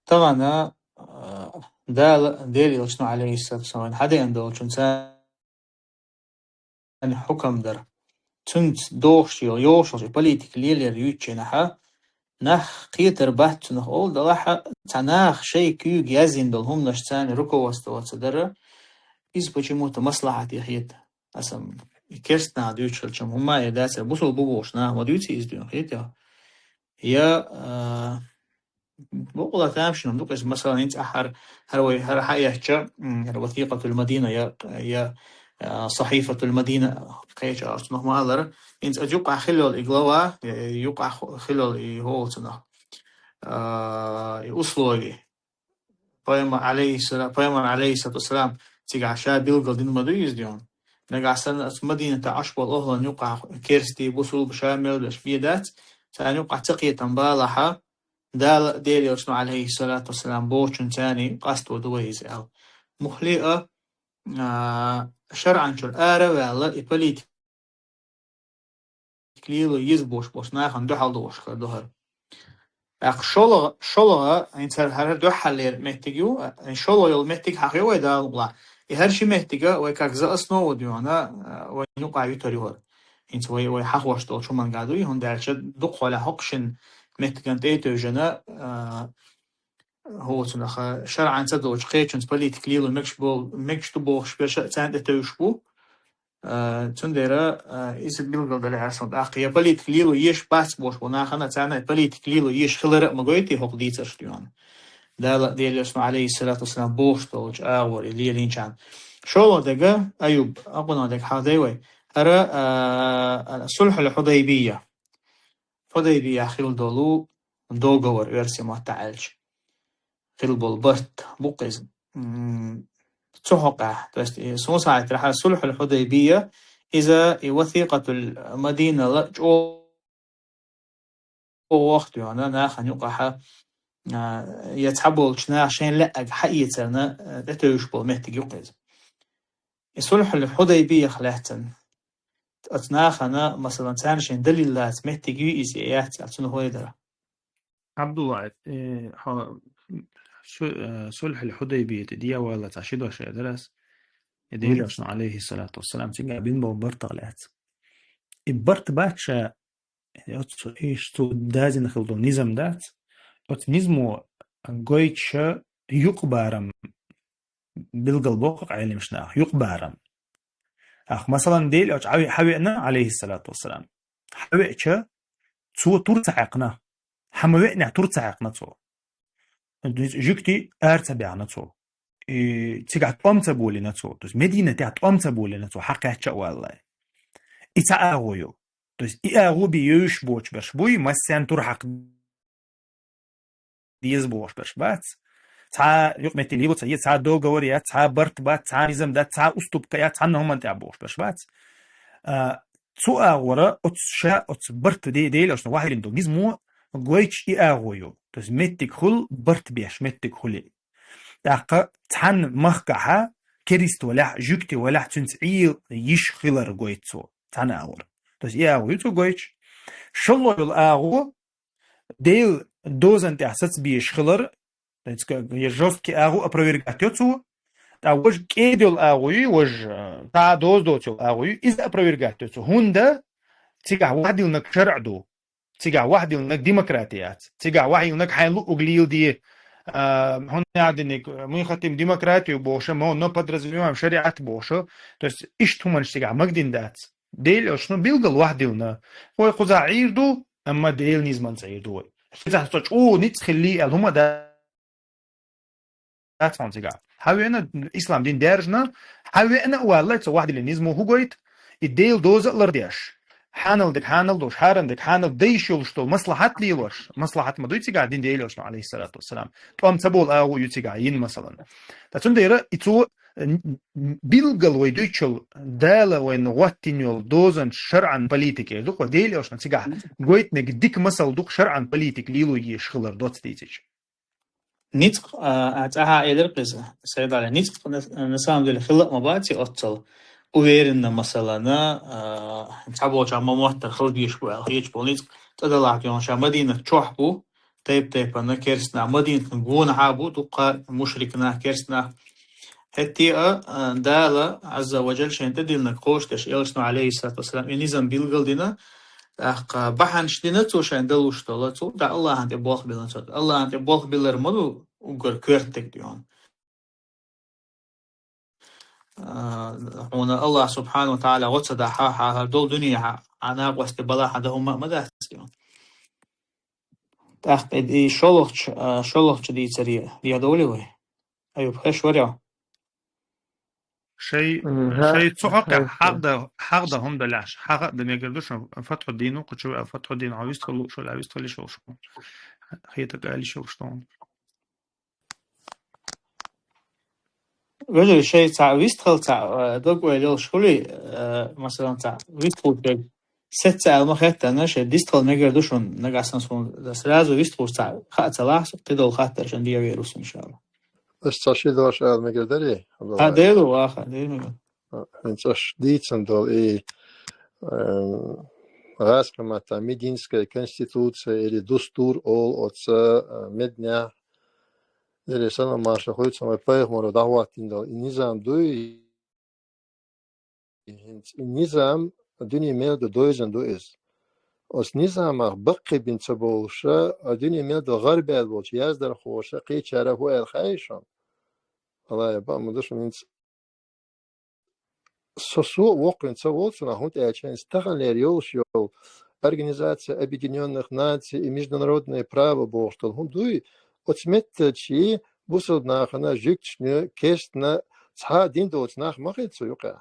тахана, а, Дала, Делан Элчано, алейхиссалату вассалам, хьадеана долчунна царна хьукам дар. Цуьнца догӀуш йолу, йогӀуш йолу политика лелор юьйцучу хенахь, нах кхетар бац цунах олу, делахь а цхьа наха шайн куьйга язйина долу хӀуманаш царна руководство ца дара, иза почему-то маслахьате хета. Аса и керста наха дуьйцуш хилча-м, хӀумма а эр дацара, бусулба бу бохуш наха ма дуьйций иза дуьйна, хета? Я, а, бакъалла тамашийна хӀума ду-кх иза, масалан, хӀинца ахь хӀара, хӀара вай, хӀара хьаэцча, м, хӀара Васикъатул Мадина я, я, а, Сахьифатул Мадина кхечу арцунах ма-аллара, хӀинца оцу юкъахь хилла йолу и глава, я, юкъахь хилла йолу и хӀолцунах, а, и условия. Пайхамар, алейхиссала-, Пайхамар, алейхиссалату вассалам, цигахь ша билгал дина ма ду иза дуьйна. Нагахь санна оцу Мадинатехь Ӏаш болу охӀлан юкъахь керстий, бусулба ша мел берш бен дац, царна юкъахь ца кхетам балахь, Дала, Делан Элчано, алейхиссалату вассалам, бохучунна царна къасто ду вай иза аьлла. Муххале а, а, шарӀан чуьра ара а ваьлла, и политика лело еза бохуш болчу нахана дуьхьал догӀуш хир ду хӀара. ТӀаккха шолгӀа, шолгӀа, хӀинца хӀара, хӀара дуьххьарлера меттиг ю, а, шолгӀа йолу меттиг хьахайо вай Дала мукълахь. И хӀара ши меттига вай как за основу дуьйна, а, вайн юкъахь юьтур ю хӀара. ХӀинца вай, вай хьахош долчу хӀуманга ду и, хӀунда аьлча дукхахьолахь хӀокху шина меттиган тӀе а тевжина, а, хӀоцунах, а, шарӀан ца долчу кхечуьнца политика лело мегаш бо-, мегаш ду бохуш берш а царна тӀе тевжаш бу. А, цундела, а, иза билгалдалехьара суна тӀаккха. Я политика лело езаш бац бохуш болу нахана, царна и политика лело езаш хилар а ма гойтий хӀокху дийцарш дуьйна. Дала, Делан Элчано, алейхиссалату вассалам, бохуш долчу агӀор и лелийначарна. ШолгӀа дерг, Аюб, акхунах дерг хьахадай вай. ХӀара, а, Сулхьул Хьудайбия. Хьудайбиях хилла долу договор, оьрсийн маттахь аьлча. Хилла болу барт бу-кх иза. М, цу хьокъехь, то есть, и суна схьахетарехь, Сулхьул Хьудайбия, иза и Васикъатул Мадинала чӀогӀа вахт йоьхна, нахана юкъахь, а, я цхьаболчу наха шайна лаьа хьаэцарна, а, тӀетевжаш болу меттиг ю-кх иза. И Сулхьул Хьудайбиях лаьцна оцу нахана, масалан, царна шайн далил лаца меттиг юй иза я яц аьлла, цунах вай дара. Абдулла, э, хьо, шу-, э, Сулхьул Хьудайбия тӀе дӀаваллалц цхьа ши дош эр дара ас. И Делан Элчано, алейхиссалату вассалам, цигахь бина болу бартах лаьцна. И барт бац ша, оцу, иштта цо дазийна хилла долу низам дац. Оцу низамо гойтуш юкъабарам билгалбо-кх Ӏеламнаха, юкъабарам. Ахь, масалан, Делан Элча хьаве-, хьавеана, алейхиссалату вассалам. Хьавеача, цо тур ца хьаькхна. Хьа ма веанехь тур ца хьаькхна цо. Жуьгтий ара ца баьхна цо. И цигахь тӀом ца болийна цо. То есть Мединатехь тӀом ца болийна цо, хьакхаьчча а валлалц. И цхьа агӀо ю. То есть и агӀо бен евзаш боцуш берш буй, массарна тур хьакха деза бохуш берш бац. Цхьа юкъаметтиг лело ца еза, цхьа договор яц, цхьа барт бац, цхьа низам дац, цхьа уступка яц, цхьанна хӀуманна тӀехь бохуш берш бац. А, цу агӀора оцу ша, оцу барт де-, Делан Элчано вахьийна долу низамо гойтуш и агӀо ю. То есть меттиг хуьлу, барт беш меттиг хуьлу. ТӀаккха цхьана махкахьа керист валахь, жуьгти валахь, цуьнца Ӏийла йиш хилар гойту цо, цхьана агӀора. То есть и агӀо ю цо гойтуш. ШолгӀа йолу агӀо, Делан дозан тӀехь саца безаш хилар, то есть, как, я жёсткий агӀо опровергать йо цо, ТӀаккха важа кӀеда йола агӀо ю, важа, э, цхьа а доза доцу йола агӀо ю, иза опровергать ду цо. ХӀунда цигахь вахдиллинарг шарӀа ду, цигахь вахдиллинарг демократи яц, цигахь вахдиллинарг хьайн луъург леладе, а, хӀунда аьлла динарг, мы хотим демократию бохуш, но, но подразумеваем шариат бохуш. То есть иштта хӀуманаш цигахь магадина дац. Дела аьлча, ну, билггал вахдиллина. Вай кхузахь Ӏийр ду, амма Делан низамца Ӏийр ду вай. Кхузахь со чӀогӀа ницкъ хилли аьлла хӀума дац хьуна цигахь. Хьавеана, ислам дин даьржина, хьавеана а валлалц цо вахдиллина низамо хӀу гойту, и Делан доза а лардеш, хьанал дерг хьанал долуш, хьарам дерг хьанал дайш йолуш долу маслахьат лелош. Маслахьат ма дуй цигахь дин Делан Элчано, алейхиссалату вассалам. ТӀом ца болу агӀо ю цигахь йина, масалан. Ткъа цундела и цо, н-, н-, билггал вай дуьйцучул Дала вайна гӀоттийна йолу дозанаш шарӀан политика эр ду-кх, Делан Элчано цигахь гойтинарг дика масал ду-кх шарӀан политика лело езаш хилар доцца дийцича. Ницкъ, а, а, цӀахьа элира кхуза, Сайдали, ницкъ на, на самом деле хилла а ма бац и оццал уверенно, масалана, а, цхьаболчарна ма моттара хила дезаш бу аьлла хеташ болу ницкъ, цӀа далахь тӀехь ша Мадинат чохь бу, тайп-тайпана керстанах, Мадинатан гонахьа бу дуккха мушрик нах, керстанах. ХӀетте а, а, Дала, Азза ва Джалла, шайна тӀедиллинарг кхочушдеш, Элчано, алейхиссалату вассалам, и низам билгал дина, тӀаккха бахьанаш дина цо шайна далуш долу, цо да Аллахьан тӀе болх биллина цо. Аллахьан тӀе болх биллар ма ду уггар коьртаниг ду хьуна. А, хьуна Аллахь субхьана ва тагӀала гӀо ца дахь, хьан хӀара долу дуьне хьан, хьан накъостий балахь дан хӀума а ма дац хьуна. ТӀаккха и шолгӀачу, а, шолгӀачу дийцаре дехьадовлий вай? Аюб, хезаш вара хьо? Шай, м, ха-, шай цу хьокъехь хьахда, хьахда хӀума далахь, хьаха а дан мегар ду шуна, Фатхьуддин ву, кху чу ваьлла Фатхьуддин, хьо вистхуьлуш ву, ша вистхуьлуш волуш ву. Хетарг ала йиш йолуш ду хьуна. Вежарий, шай цхьа вистхила цхьа, э, дог-ойла йолуш хуьлий, э, масалан, цхьа вистхуьлуш дерг сецца аьлла ма хеттана, шай дистхила мегар ду шуна, нагахь санна суна сразу вистхуьлуш цхьа хаа ца лахь, кхидолу хаттар шайна дехьавер ву суна, иншалла. Ас цхьа ши дош ала мегар дарий? Ха, дер ду, ваха, дер ду. А, хӀинца аш дийцина долу и, эм, гӀазкхийн маттахь Мединская конституция или дустур олу оцу, а, меднехь, или салам маршалла хуьлда цунна, вай пайхамаро дӀахӀоттийна долу и низам дуй, хӀинца и низам дуьне мел ду, дойзина ду иза. Оцу низамах баккхийбина ца болуша, а дуьне мел ду гӀарабаьлла болчу яздархоша, кхечара хӀун аьлла хаьий шуна? Валлахьи, баа ма ду шуна хӀинца. Со, со а воккхавина ца волу цунах, хӀунда аьлча хӀинца таханлера йолуш йолу Организация Объединённых Наций и международное право бохуш долу хӀума дуй, оцу меттачу бусалба нахана, жуьгташна, керстна цхьа а дин доцу нах ма хила цу юкъехь.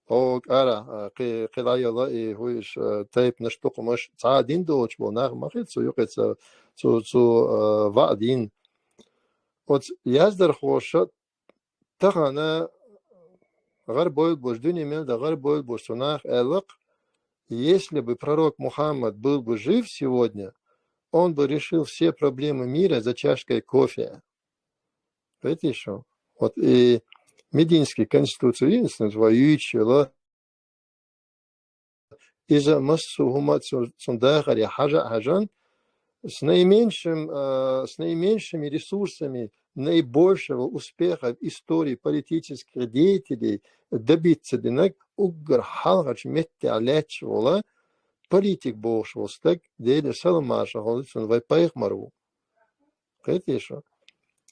О, кӀара, а, кхи-, кхидӀа йолу и хӀуьйш, а, тайпанаш, тукхамаш, цхьа а дин доцуш болу нах ма хила цу юкъе, цу, цу, цу, а, ваъ дин. Оцу яздархоша тахана гӀарабойла болуш, дуьне мел дан гӀарабойла болуш цу наха аьлла-кх: «Если бы пророк Мухаммад был бы жив сегодня, он бы решил все проблемы мира за чашкой кофе». Видите, что? Вот и Мединский конституционализм воюющий, иза массо а хӀума цу-, цунна дахаре хьажа а хьажан, с наименьшим, а, с наименьшими ресурсами наибольшего успеха в истории политических деятелей добиться динарг уггар хьалхарчу меттехь лаьтташ волу политик бохуш волу стаг, Делера салам маршалла хуьлда цунна, вай пайхамар ву. Кхетий шу?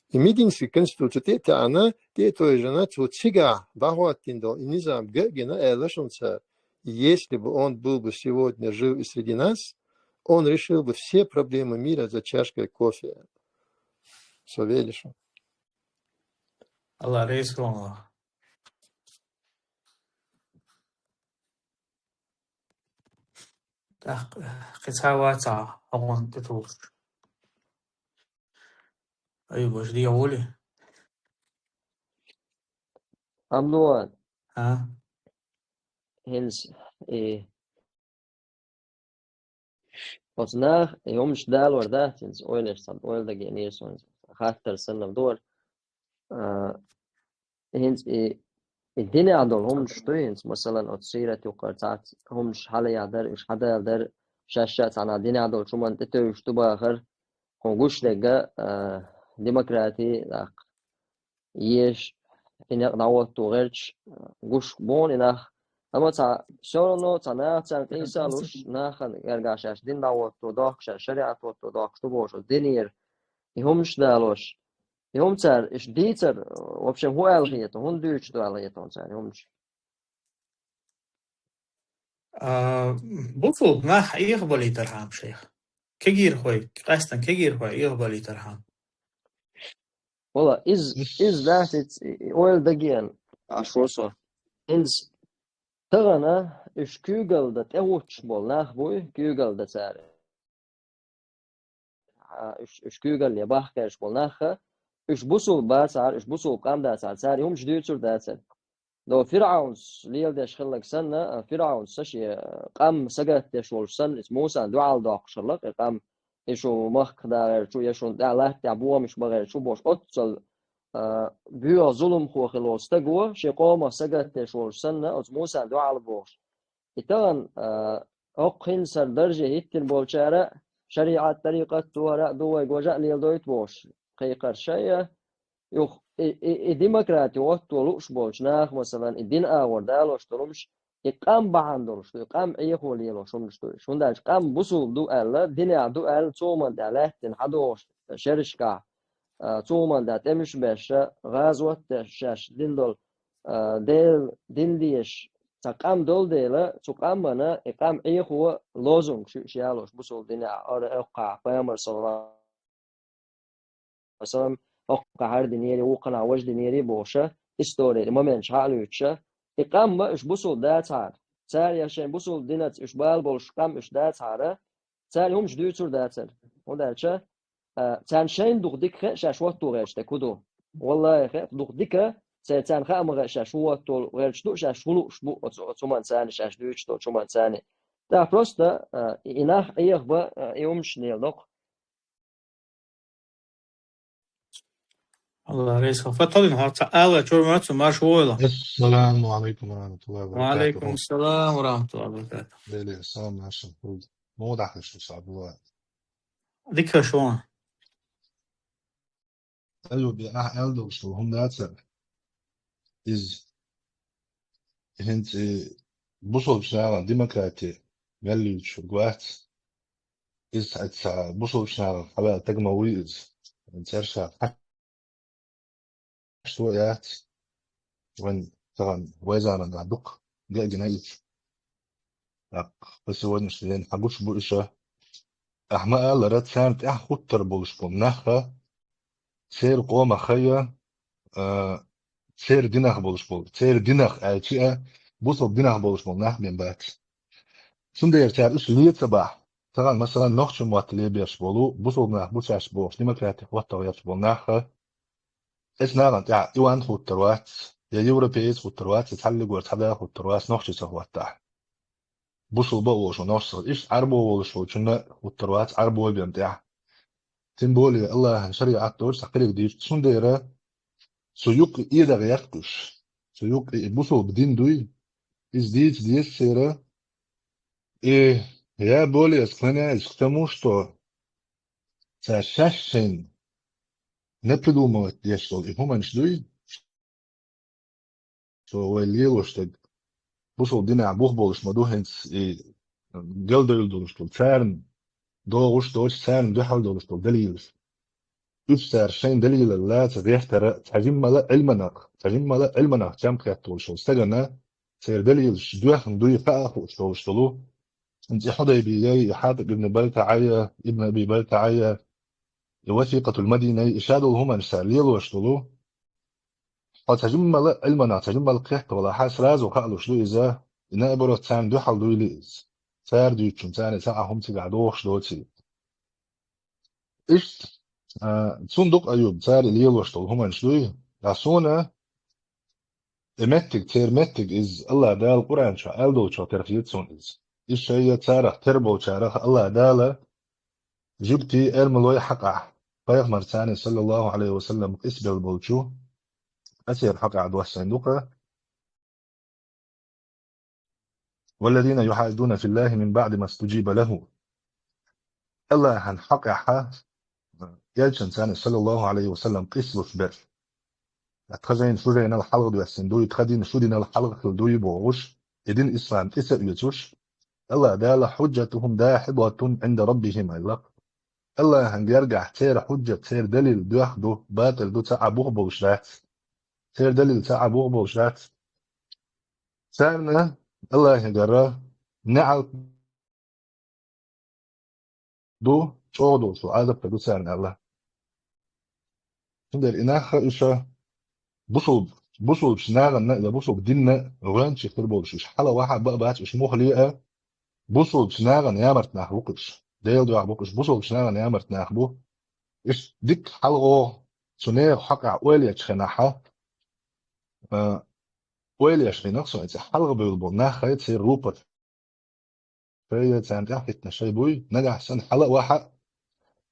И Мединский конституция тӀе а таьӀна, тӀе а тойжина, цо цигахь дӀахӀоттийна долу и низам ган а гина, аьлла шуна цара: «Если бы он был бы сегодня жив и среди нас, он решил бы все проблемы мира за чашкой кофе». Со велишу. Алла реза хуьлда. ТӀаккха кхин цхьа вацахь хьуна тӀетухуш. Аюб, аша дехьа волий? Амнуан. А? ХӀинца, э, оцу наха, э, хӀуманаш далор дац, хӀинца ойланаш цхьа ойла дагийнера суна, хаттар санна дора. А, хӀинца и, и динехь долу хӀуманаш ду хӀинца, масалан, оцу сират юккъара цхьацца хӀуманаш хьалаяхьа дара, уьш хьадала дара, шаьш а цхьана динехь долчу хӀуманна тӀетевжаш ду бахар, хьуна гуш дерг, а, демократи, тӀаккха еш, и некъ дӀахӀотто гӀерташ гуш бу хьуна и нах. Амма цхьа, всё равно цхьа наха царна къийса а луш, нахана гергахь шаьш дин дӀахӀотто дохкуш, шаьш шариӀат хӀотто дохкуш ду бохуш, динера и хӀуманаш далош. И хӀума цара, иштта дийцар, в общем, хӀун аьлла хета, хӀунда дуьйцуш ду аьлла хета хьуна цара и хӀуманаш? А, бусулба нах Ӏехабалийтархьама, шайх. Кегийрхой, къаьстина кегийрхой Ӏехабалийтархьама. Вала, из, из дац, из, и ойла дагеана, Ӏаш ву со. ХӀинца тахана уьш куьйгалла дан тӀехӀуттуш болу нах буй, куьйгалла дан цара. А, уьш, уьш куьйгалле бахкераш болу нахха, уьш бусулба бацахьара, уьш бусулба къам дацахьара, цара и хӀуманаш дуьйцур дацара. До ФирӀавнас леладеш хилларг санна, а, ФирӀавнас шен къам сагатдеш волуш санна, иза Мусан дуьхьал доккхуш хилларг, и къам, и шу махках дагӀерчу, я шуна тӀехь латта тӀехь бохамаш бан гӀерташ ву бохуш, оццул, а, боьха зуламхо хилла волу стаг ву, шен къомах сагатдеш волуш санна, оцу Мусан дуьхьал бохуш. И тахана, а, хӀокху хӀинца хӀара дарже хӀиттина болчара шариӀат, тӀарикъат ду, хӀара а ду, вайга важа а леладойту бохуш, кхайкхар шайа, юха и, и, и демократи хӀотто лууш болчу наха, масалан, и дин агӀор далош долу хӀумаш, и къам бахьана долуш ду, и къам Ӏехо лелош хӀуманаш ду уьш. ХӀунда аьлча къам бусулба ду аьлла, динехь ду аьлла, цу хӀуманна тӀехь лаьттина хьадогӀуш шерашкахь, а, цу хӀуманна тӀехь тӀемаш беш, гӀазот а деш, шаьш дина долу, а, Делан дин дезаш цхьа къам долу дела, цу къамана и къам Ӏехо лозунг шу, шу ялош бусулба динехь, ара, оьккхахь, пайхамар саллаллаху Масалан, хӀокху хӀара динера, вукханахь важа динера бохуша, история, и моменташ хьалуьйтуша, и къам ма уьш бусулба дацахьара. Цара я шайн бусулба динаца уьш бала болуш къам уьш дацахьара, цара и хӀуманаш дуьйцур дацара. ХӀунда аьлча, а, царна шайна дукха дика хе а шаьш хӀотто гӀерташ дерг хӀун ду? Валлахи, хе а дукха дика, церан царна хаа ма хе а шаьш хӀун хӀотто гӀерташ ду, шаьш хӀун лууш бу оцу, оцу хӀуманца царна шаьш дуьйцуш долчу хӀуманца царна. ТӀаккха просто, а, и, и нах Ӏехаба, а, и хӀуманаш лела доккху. Алла реза хуьлда. Фаталин хьо ца ала чур маца марш войла. Ассаламу алейкум ва рахматуллахи ва баракатуху. Ва алейкум ассалам ва рахматуллахи ва баракатуху. Леле, салам алейкум. Муха дахьаш шу сабла. Дика шу. Айо, би ахь аьлла долуш ду, хӀума дацара. Иза хӀинца и бусулбачу нахана демократи мел луьйчуш вац. Иза цхьа, цхьа бусулбачу нахана хьаваьлла таг ма вуй иза. ХӀинца церша хьаьшто яц. Вайн тахана вай заманахь дукха геъгина иза. ТӀаккха по сегодняшний день хьан гуш бу иша? Ахьа ма-аллара, царна тӀаьхьа хӀуттар болуш болу нахха, церан къомах хайя, а, церан динах болуш болу, церан динах аьлча а, бусулба динах болуш болу нах бен бац. Цундела цара уьш ле ца бахь, тахана, масалан, нохчийн мотт лебеш болу, бусулба нах бу шаьш бохуш, демократих хӀотта гӀерташ болу нахха, эс нахана тӀехь Иван хӀуттар вац, я европеец хӀуттар вац, я цхьаллигора цхьа да хӀуттар вац, нохчи ца хӀоттахь. Бусулба а волуш ву нохчи ца, иштта Ӏарбо волуш волчунна хӀуттар вац, Ӏарбо бен тӀехь. Тем более, Аллахьан шариӀат доцуш цхьа кхериг дийцу, цундела цу юккъе эда гӀерташ уьш. Цу юккъе и бусулба дин дуй, иза дийца деза церан, и я более склоняюсь к тому, что цара шаьш шайна не придумывать деш долу и хӀуманаш дуй, что вай лелош дерг бусулба динехь бух болуш ма ду хӀинца и галдевлла долуш долу, царна догӀуш доцуш, царна дуьхьал долуш долу далилаш. Уьш цара шайн далилал лаца гӀертара цхьа жиммала Ӏилманах, цхьа жиммала Ӏилманах чам кхетта волуш волу стагана церан далилаш доьхна дуй хаа хууш долуш долу. ХӀинца и Хьудайбия, и Хьатиб ибн Балтаъа, ибн Аби Балтаъа, и Васикъатул Мадина, и ша долу хӀуманаш цара лелош долу. Хьо цхьа жиммала Ӏилманах, цхьа жиммала кхетта валахь, сразу хаалуш ду иза, и наоборот царна дуьхьал дуйла иза. Цара дуьйцучун, царна цхьа а хӀума цигахь догӀуш доций. Иштта, а, цундукъ, Аюб, цара лелош долу хӀуманаш дуй, ткъа суна и меттиг, церан меттиг иза Аллах Дала Къуръан чу аьлла долчух тера хета суна иза. Иза шайга царах тера болчарах Аллах Дала жуьгтий, эрмалой хьакъахь, пайхамар царна, саллаллаху алейхи ва саллам, къийсабелла болчу, ткъа церан хьакъехь доссийна ду-кха. والذين يحادون في الله من بعد ما استجيب له. Аллахьан хьакъехьа, элчанца, саллаллаху алейхи ва саллам, къийсалуш берш. тха жайна шу жайнал хьалха доьссина дуй, тха дин шу динал хьалха хила дуй бохуш, и дин ислам тӀе ца оьцуш, Аллах Дала: «حجتهم داحضة عند ربهم», аьлла. Аллахьан гергахь церан хьуджат, церан далил доьхна ду, батӀал ду, цхьа а бух болуш дац. Церан далил цхьа а бух болуш дац. Царна Аллахьан гара неӀалт ду, чӀогӀа долуш ду, Ӏазап ду царна аьлла. Цундела и нах а уьш бусулб-, бусулбачу нахана я бусулба динна гӀоьнчий хир болуш, уьш хьала ваха а баа бац, уьш муххале а бусулбачу нахана ямарт нах бу-кх уьш. Делан дуьхьа бу-кх уьш, бусулбачу нахана ямарт нах бу. Уьш дикка хьалагӀо цу нехан хьокъехь ойла ечу хенахь, а, ойла еш хинах со, и цӀе хьалха бевлла болу нах хай церан рупор. Шайга царна тӀаьхьахӀиттина шай буй, нагахь санна хьала а ваха,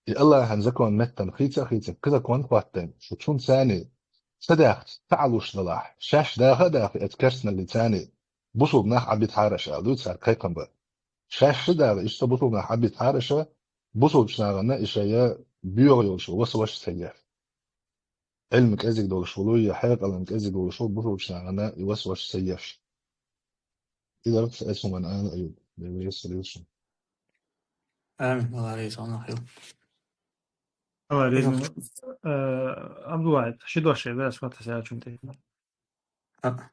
и Аллахьан закон меттана хийца а хийцина, кхин закон а хӀоттийна, шу цунна царний ца даьхча, ца Ӏалуш далахь, шаьш даха а даха, эца керстаналли царний бусулба нах Ӏабитхьара аша, аьлла дуй цара кхайкхам бан. Шаьш а даха, иштта бусулба нах Ӏабитхьара аша, бусулбачу нахана и шайга боьха йолуш васвас ца еш. Ӏилма кӀезиг долуш волу я хьекъалан кӀезиг волуш волу бусулбачу нахана и васвас ца еш. И дара-кх аса хӀуманна ала а ю, Дела реза хила йилла шуна. Амин. Алла реза хила. Алла реза хила. Э, Абдулла, ши дош эгас хӀотта саьлчун тӀе. А.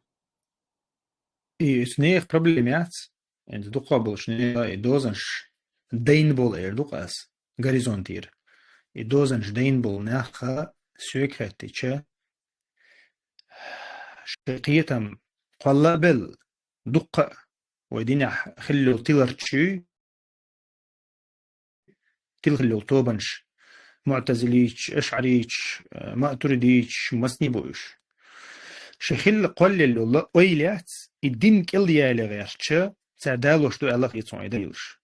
И оцу нехан проблема яц, хӀинца дукха болуш нехан и дозанаш дайна болу эр ду-кх ас, горизонтера. И дозанаш дайна болу нах а соьга хаьттича, шайн кхетам кхолла а белла, дуккха а вай динехь хилла йолу тиларчий, тилхилла йолу тобанаш, муътазилийча, ашъарийча, э, маътуридийча, масний бу уьш. Шайн хилла кхоллаелла йолу ойла яц, и дин кӀел яле гӀертача, цара далош ду аьлла хета суна и далилаш.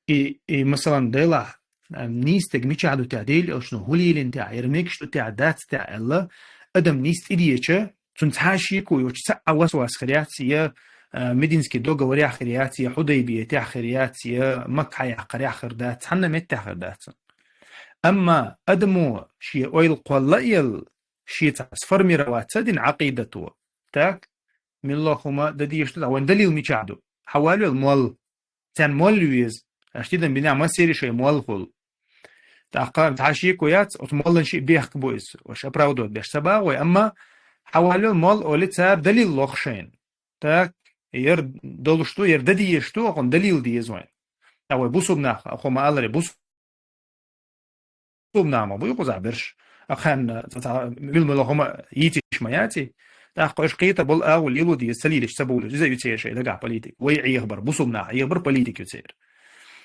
И, и, масалан, делахь, а, нийса стаг мичахь ду техь, Делан Элчано хӀун лелийна техь, яра мегаш ду техь, дац техь аьлла, адам нийса тӀедеъча, цунна цхьа а шеко йоцуш, цхьа а васвас хир яц, я, а, Мединский договорехь хир яц, я Хьудайбиятехь хир яц, я Макка хьаяккхарехь хир дац, цхьанна меттехь хир дац цунна. Амма адамо шен ойла кхолла а елла, шен цхьа сформировать ца дина Ӏакъидато, так, милла хӀума дан дезаш ду, вайн далил мичахь ду? Хьавалавелла молла. Царна молла веза. Аша тидам бинехь массерий шайн молла хуьлу. ТӀаккха цхьа шеко яц, оцу моллан шиъ бехк бу иза. Аша оправдывать беш ца багӀа вай, амма хьавалавелла молла олий, цара далил лоху шайна. Так, яра долуш ду, яра дан дезаш ду, окхунна далил деза вайн. Ткъа вай бусулба нах, хӀума аларе, бусулба нах ма буй кхузахь берш. Акхарна ца, ца, муьлмала хӀума йийциш ма яций. ТӀаккха уьш кхета болу агӀо лело деза, ца лелаш ца бовлуш. Иза ю церан шайн дагахь политика. Вай Ӏехабар, бусулба нах Ӏехабар политика ю церан.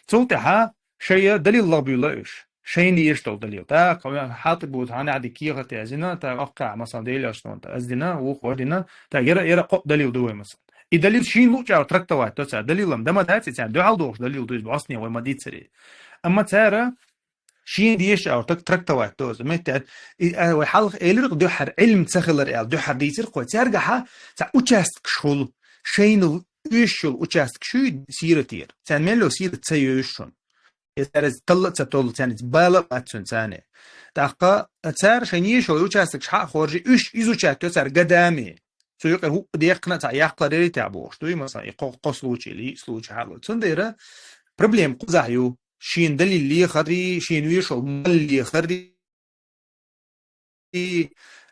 Цул тӀаьхьа шайга далил лахбуьйлла уьш. Шайна дезаш долу далил. ТӀаккха Хьатиб бу цхьана дика кехат яздина, тӀаккха оккхахь, масалан, Делан Элчано, ас дина, вукхо дина, тӀаккха яра, яра кхоъ далил ду вай, масалан. И далил шийна луъучу агӀор трактовать до цара. Далил-м дан ма дац, и царна дуьхьал дохуш далил ду иза, бӀостанехь вай ма дийцаре. Амма цара шена дезаш агӀор так трактовать до иза. Метта, и, а, вай хьалха элира-кх дуьххьара Ӏилма ца хилар аьлла, дуьххьара дийцира-кх вай. Цаьргахьа цхьа участкаш хуьлу, шайна оьшуш йолу участкаш ю сиратера. Царна мел йолу сират ца йоьшу шуна. Я цара иза талла а ца толлу, царна иза бала а бац цуьнан царна. ТӀаккха цара шайна езаш йолу участкаш хьа а хоржий, уьш изучать до цара годами. Цу юкъара хӀуъа декхна а цхьа яккхалар ярий техь бохуш дуй, масалан, и кхо, кхо случай, йиъ случай хьалха. Цундела проблема кхузахь ю. Шена далил лехарий, шена везаш волу молла лехарий,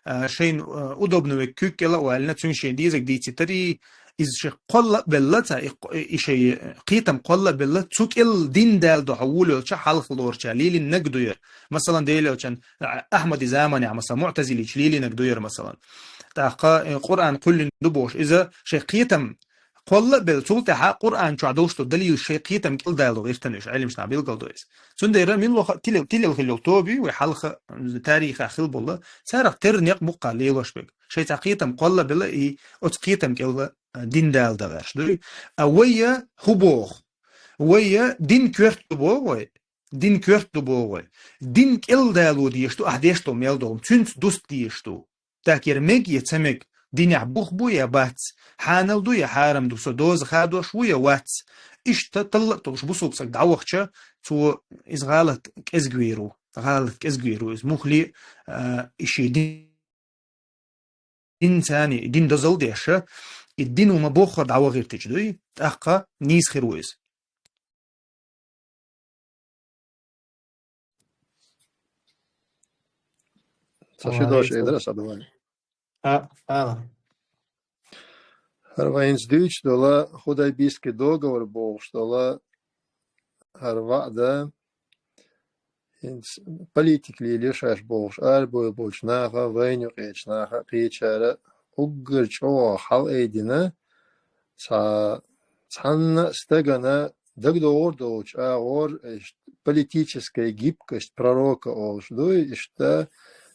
а, шайна, а, удобно верг куьг кӀел а валийна, цуьнга шен дезарг дийцийтарий, иза шайн кхолла а белла цхьа, и, и шайн кхетам кхолла а белла, цу кӀел дин дала дуьхьа волавелча хьалха лоруча лелийнарг ду яра. Масалан, Делан Элчан, а, Ахьмадан заманехь, масалан, муътазилийча лелийнарг ду яра, масалан. ТӀаккха, э, Къуръан кхоьллина ду бохуш, иза шайн кхетам кхолла а белла, цул тӀаьхьа Къуръан чохь долуш долу далилаш шайн кхетам кӀел дало гӀиртина уьш, Ӏелимаш наха билгал до иза. Цундела милла хо-, тилел, тилел хилла йолу тоба ю, вай хьалха, м, тарихехь хилла болу, царах терра некъ бу-кх лелош берг. Шайн цхьа кхетам кхолла а белла, и оцу кхетам кӀел, а, дин дала дан гӀерташ дуй. А вай а хӀун боху? Вай а дин коьрта ду боху вай. Дин коьрта ду боху вай. Дин кӀел дало дезаш ду, ахь деш долу мел долу, цуьнца дуста дезаш ду. Так яра мега я ца мега, динехь бух бу я бац, хьанал ду я хьарам ду, со доза хадош ву я вац. Иштта талла а толуш бусулба стаг дӀавахча, цо иза гӀалат кӀезиг вер ву, гӀалат кӀезиг вер ву иза. Муххале а, а, и шен дин динца, и дин дозал деш, и дин ву ма боххар дӀавахийтича дуй, тӀаккха нийса хир ву иза. Ца ши дош Валейкум. Эдара са давай. А, ала. ХӀара вайнца дуьйцуш дола Худайбийский договор бохуш дола хӀара ваӀда, хӀинца политика лелийла шаьш бохуш, арабевлла болчу наха, вайна юкъерчу наха, кхечара уггар чӀогӀа хьалаайдина, цхьа, цхьанна а стагана дагадогӀур долчу агӀор, иштта политическая гибкость пророка олуш дуй, иштта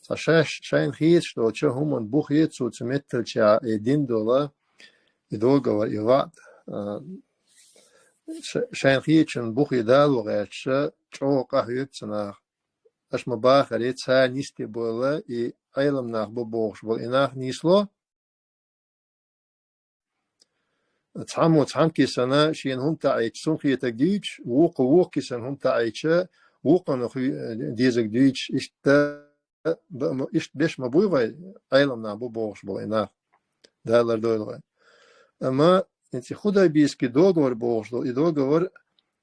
цхьа шаьш, шайна хеташ долчу хӀуманна бухе цо цу метталча айдина дола и договор, и ваӀда, а, ша-, шайна хетачун бухе дало гӀерташ, чӀогӀа къахьоьгу цу наха. Аша ма бахаре, цара нисде болу и Ӏелам нах бу бохуш болу и нах нийсло. Цхьаммо цхьана кисана шена хӀума таӀийча, цунна хетарг дуьйцуш, вукхо вукху кисана хӀума таӀийча, вукхунна хи-, дезарг дуьйцуш, иштта ба-, ма-, иштта беш ма буй вай, Ӏелам нах бу бохуш болу и нах. Дала лардойла вай. Амма, хӀинца Худайбийский договор бохуш долу, и договор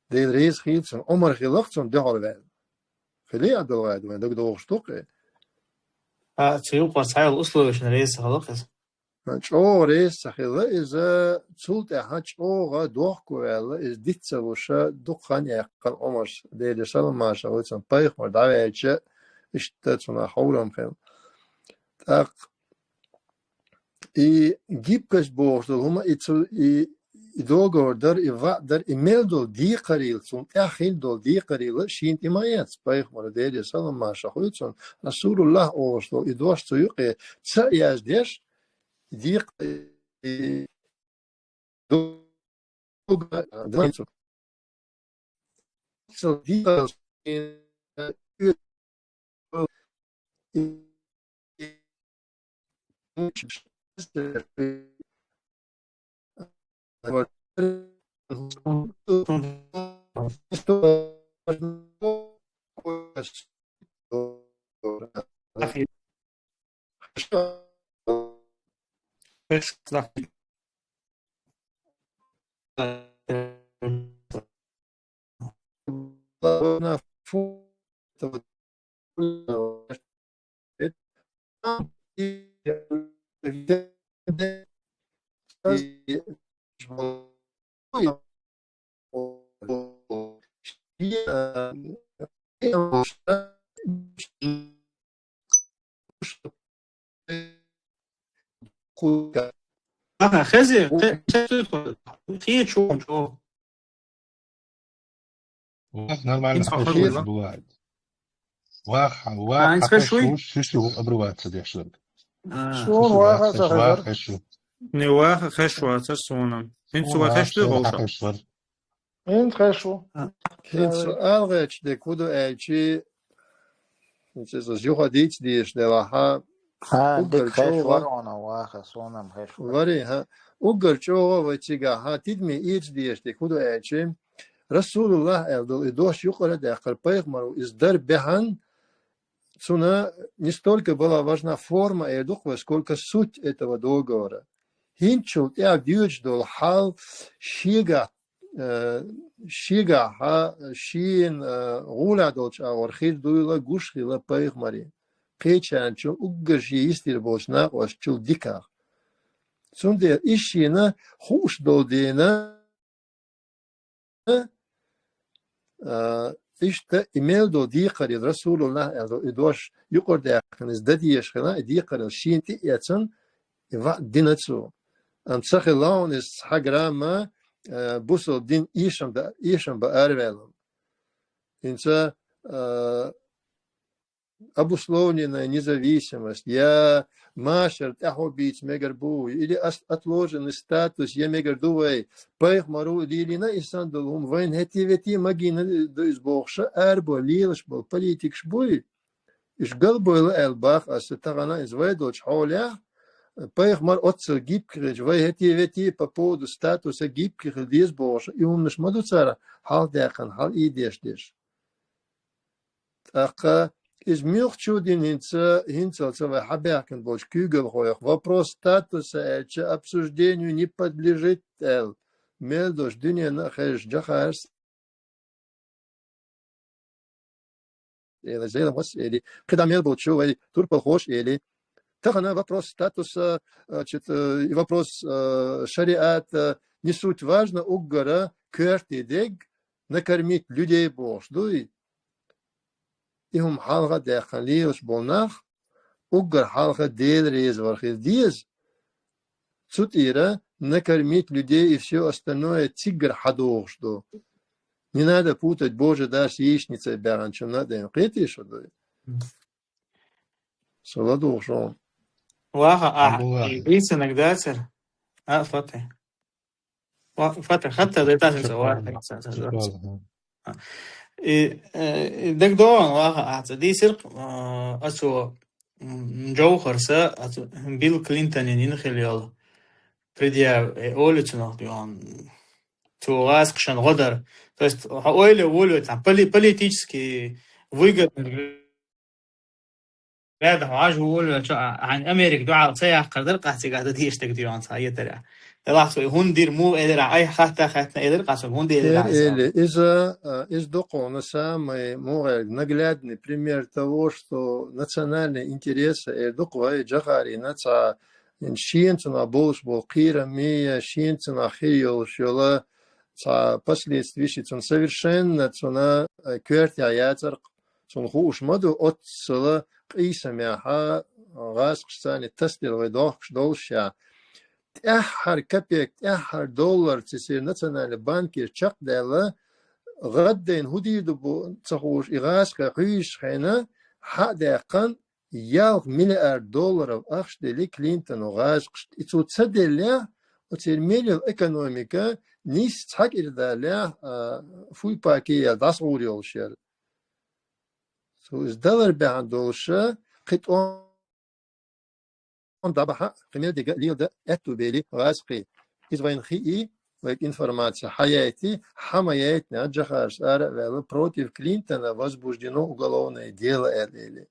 Дела реза хилла цунна, Ӏумар хилла-кх цунна дуьхьал ваьлла. Хили а долу вай, вайн дагадогӀуш ду-кх и. А, цу юкъара цхьайолу условешна реза ца хилла-кх иза. ЧӀогӀа реза ца хилла иза, цул тӀаьхьа чӀогӀа дохко ваьлла, иза диц ца луш, дукха хан яьккхина Ӏумарс, Делера салам-маршалла хуьлда цунна, пайхамар дӀаваьлча, иштта цунах хьоврам хилла. ТӀаккха и гибкость бохуш долу хӀума, и цу, и, и договор дар, и ваӀда дар, и мел долу декхарийла, цунна тӀехь хилла долу декхарийла, шена тӀе ма эцна пайхамара, Делера салам-маршалла хуьлда цунна, Расулуллах олуш долу и дош цу юкъе ца а яздеш, декхар-, и дог-, дог-, Аха, хези, хе-, хе-, хе-, хе-, Вах нормально хезаш ду, бывает. Ваха, ваха, хезаш ду, шуьши обрываться деш верг. Суна ваха, хезаш ду. Не ваха, хезаш вацар суна. ХӀинца ваха, хезаш ду, ваха, хезаш вар. ХӀинца хезаш ду. ХӀинца алгӀачу де куду аьлчи, ХӀинца иза юха дийца дезаш делахь, уггар чӀогӀа, вари, хӀа, уггар чӀогӀа вай цигахь тидаме ийца дезаш дерг хӀун ду аьлчи, Расулуллах аьлла долу и дош юкъара а даьккхира, пайхамаро иза дар бехьан, цуна не столько была важна форма, эр ду-кх вай, сколько суть этого договора. ХӀинцачул тӀаьхьа доьдуш долу хьал шегахь э, шегахь, шена, э, гӀолехь долчу агӀор хир дуйла гуш хилла пайхамаре, кхечарна чу уггар шен йистера болчу накъосташчул диках. Цундела иза шена хууш долу дела, э, иштта и мел долу декхарийла, Расулуллах аьлла, и дош юкъара даьккхина, иза дан дезаш хилла, и декхарийла шена тӀе а эцна, и ваӀда дина цо. Амма ца хилла хьуна иза цхьа грамма, э, бусалба дин эшам ба-, эшам бан араваьлла. ХӀинца, э, обусловленная независимость, я машар тӀаьхьо бийца мегар бу, или ас-, отложенный статус я мегар ду вай, пайхамаро лелийна и санна долу хӀума, вайна хӀетте-ветте магийна ду иза бохуш, арабо лелаш болу политикаш буй. Уьш галбойла аьлла боху аса тахана, иза вай долчу хьолехь, пайхамар оццул гибкъа хилча, вай хӀетте-ветте по поводу статуса гибкъа хила деза бохуш, и хӀуманаш ма ду цара хьалха даьккхина, хьал ийдеш деш. ТӀаккха Иза муьлхачо дина хӀинца, хӀинцалца вай хьабаьхкина болчу куьйгалхойх вопрос статуса аьлча обсуждению не подлежит аьлла, мел долуш дуьненна а хезаш Джохарс эли, Зеламхос эли, кхидӀа мел болчу вай турпалхоша эли. Тахана вопрос статуса, а, чё-то, э, и вопрос, э, шариата, не суть важно, уггара коьрте дерг, накормить людей бохуш дуй. И хӀума хьалха а даьккхина лелаш болу нах, уггар хьалха Дела реза вар хила деза, цу тӀера накормить людей и всё остальное циггара хьадогӀуш ду. Не надо путать Божий дар с яичницей баьхначунна а дайна. Кхетий шу дуй? Со ладугӀуш ву. Ваха, а, Абула. И дийцинарг дацара? А, Фатих. Ва-, Фатих, хатта дай тасин ца ваха, Шукран. Шукран. И, э, и дагадогӀун ваха, а, ца дийцира, а, ацо, м, Джохарса, ацо Билл Клинтонан йина хила йолу предъяв, э, олу цунах, йон, цо гӀазкхашна гӀо дар. То есть, хьо ойла волу, там, поли-, политически выгодно Ваьда хьо Ӏаш ву волавелча, а, хьайн Америка дуьхьал ца яккхар дара, къа цигахь дан дийша дерг дуьйна цхьа йитарехь. Делахь цо и хӀунда дира, муха элира, айхьа хатта хаьттина элира, къа цо хӀунда элира Эр иза? Эли, иза, а, иза ду кхуна самый муха наглядный пример того, что национальные интересы, эр ду кху вай Джохарина цхьа, ин шена цунах болуш болу кхераме, шена цунах хир йолуш йола цхьа последствий ши цунна совершенно цунна, а, коьртехь яцар, цунна хууш ма ду, оццала къийсамехьа, гӀазкхашца тасделла вай дохкуш долуш ша. ТӀаьххьара капек, тӀаьххьара доллар цицера национальный банкера чекхдаьлла, гӀаддайна хӀун дийр ду бу ца хууш, и гӀазкхи хьуьйсучу хенна хьа а даьккхина, ялх миллиард долларов ахча дели Клинтону гӀазкхашна. И цо ца деллехь, оцеран мел йолу экономика нийсса цхьакӀирдаллехь, а, фуй пакеял дӀасагӀур йолуш яра. Цо иза далар баьхьна долуша, кхин тӀом дӀабахьа, кхин мел дерг а леладан аьтту бели гӀазкхи. Иза вайна хии, вайга информация хьаяйти, хьа ма яйтина, Джохарс ара а ваьлла, против Клинтона возбуждено уголовное дело, аьлла эли.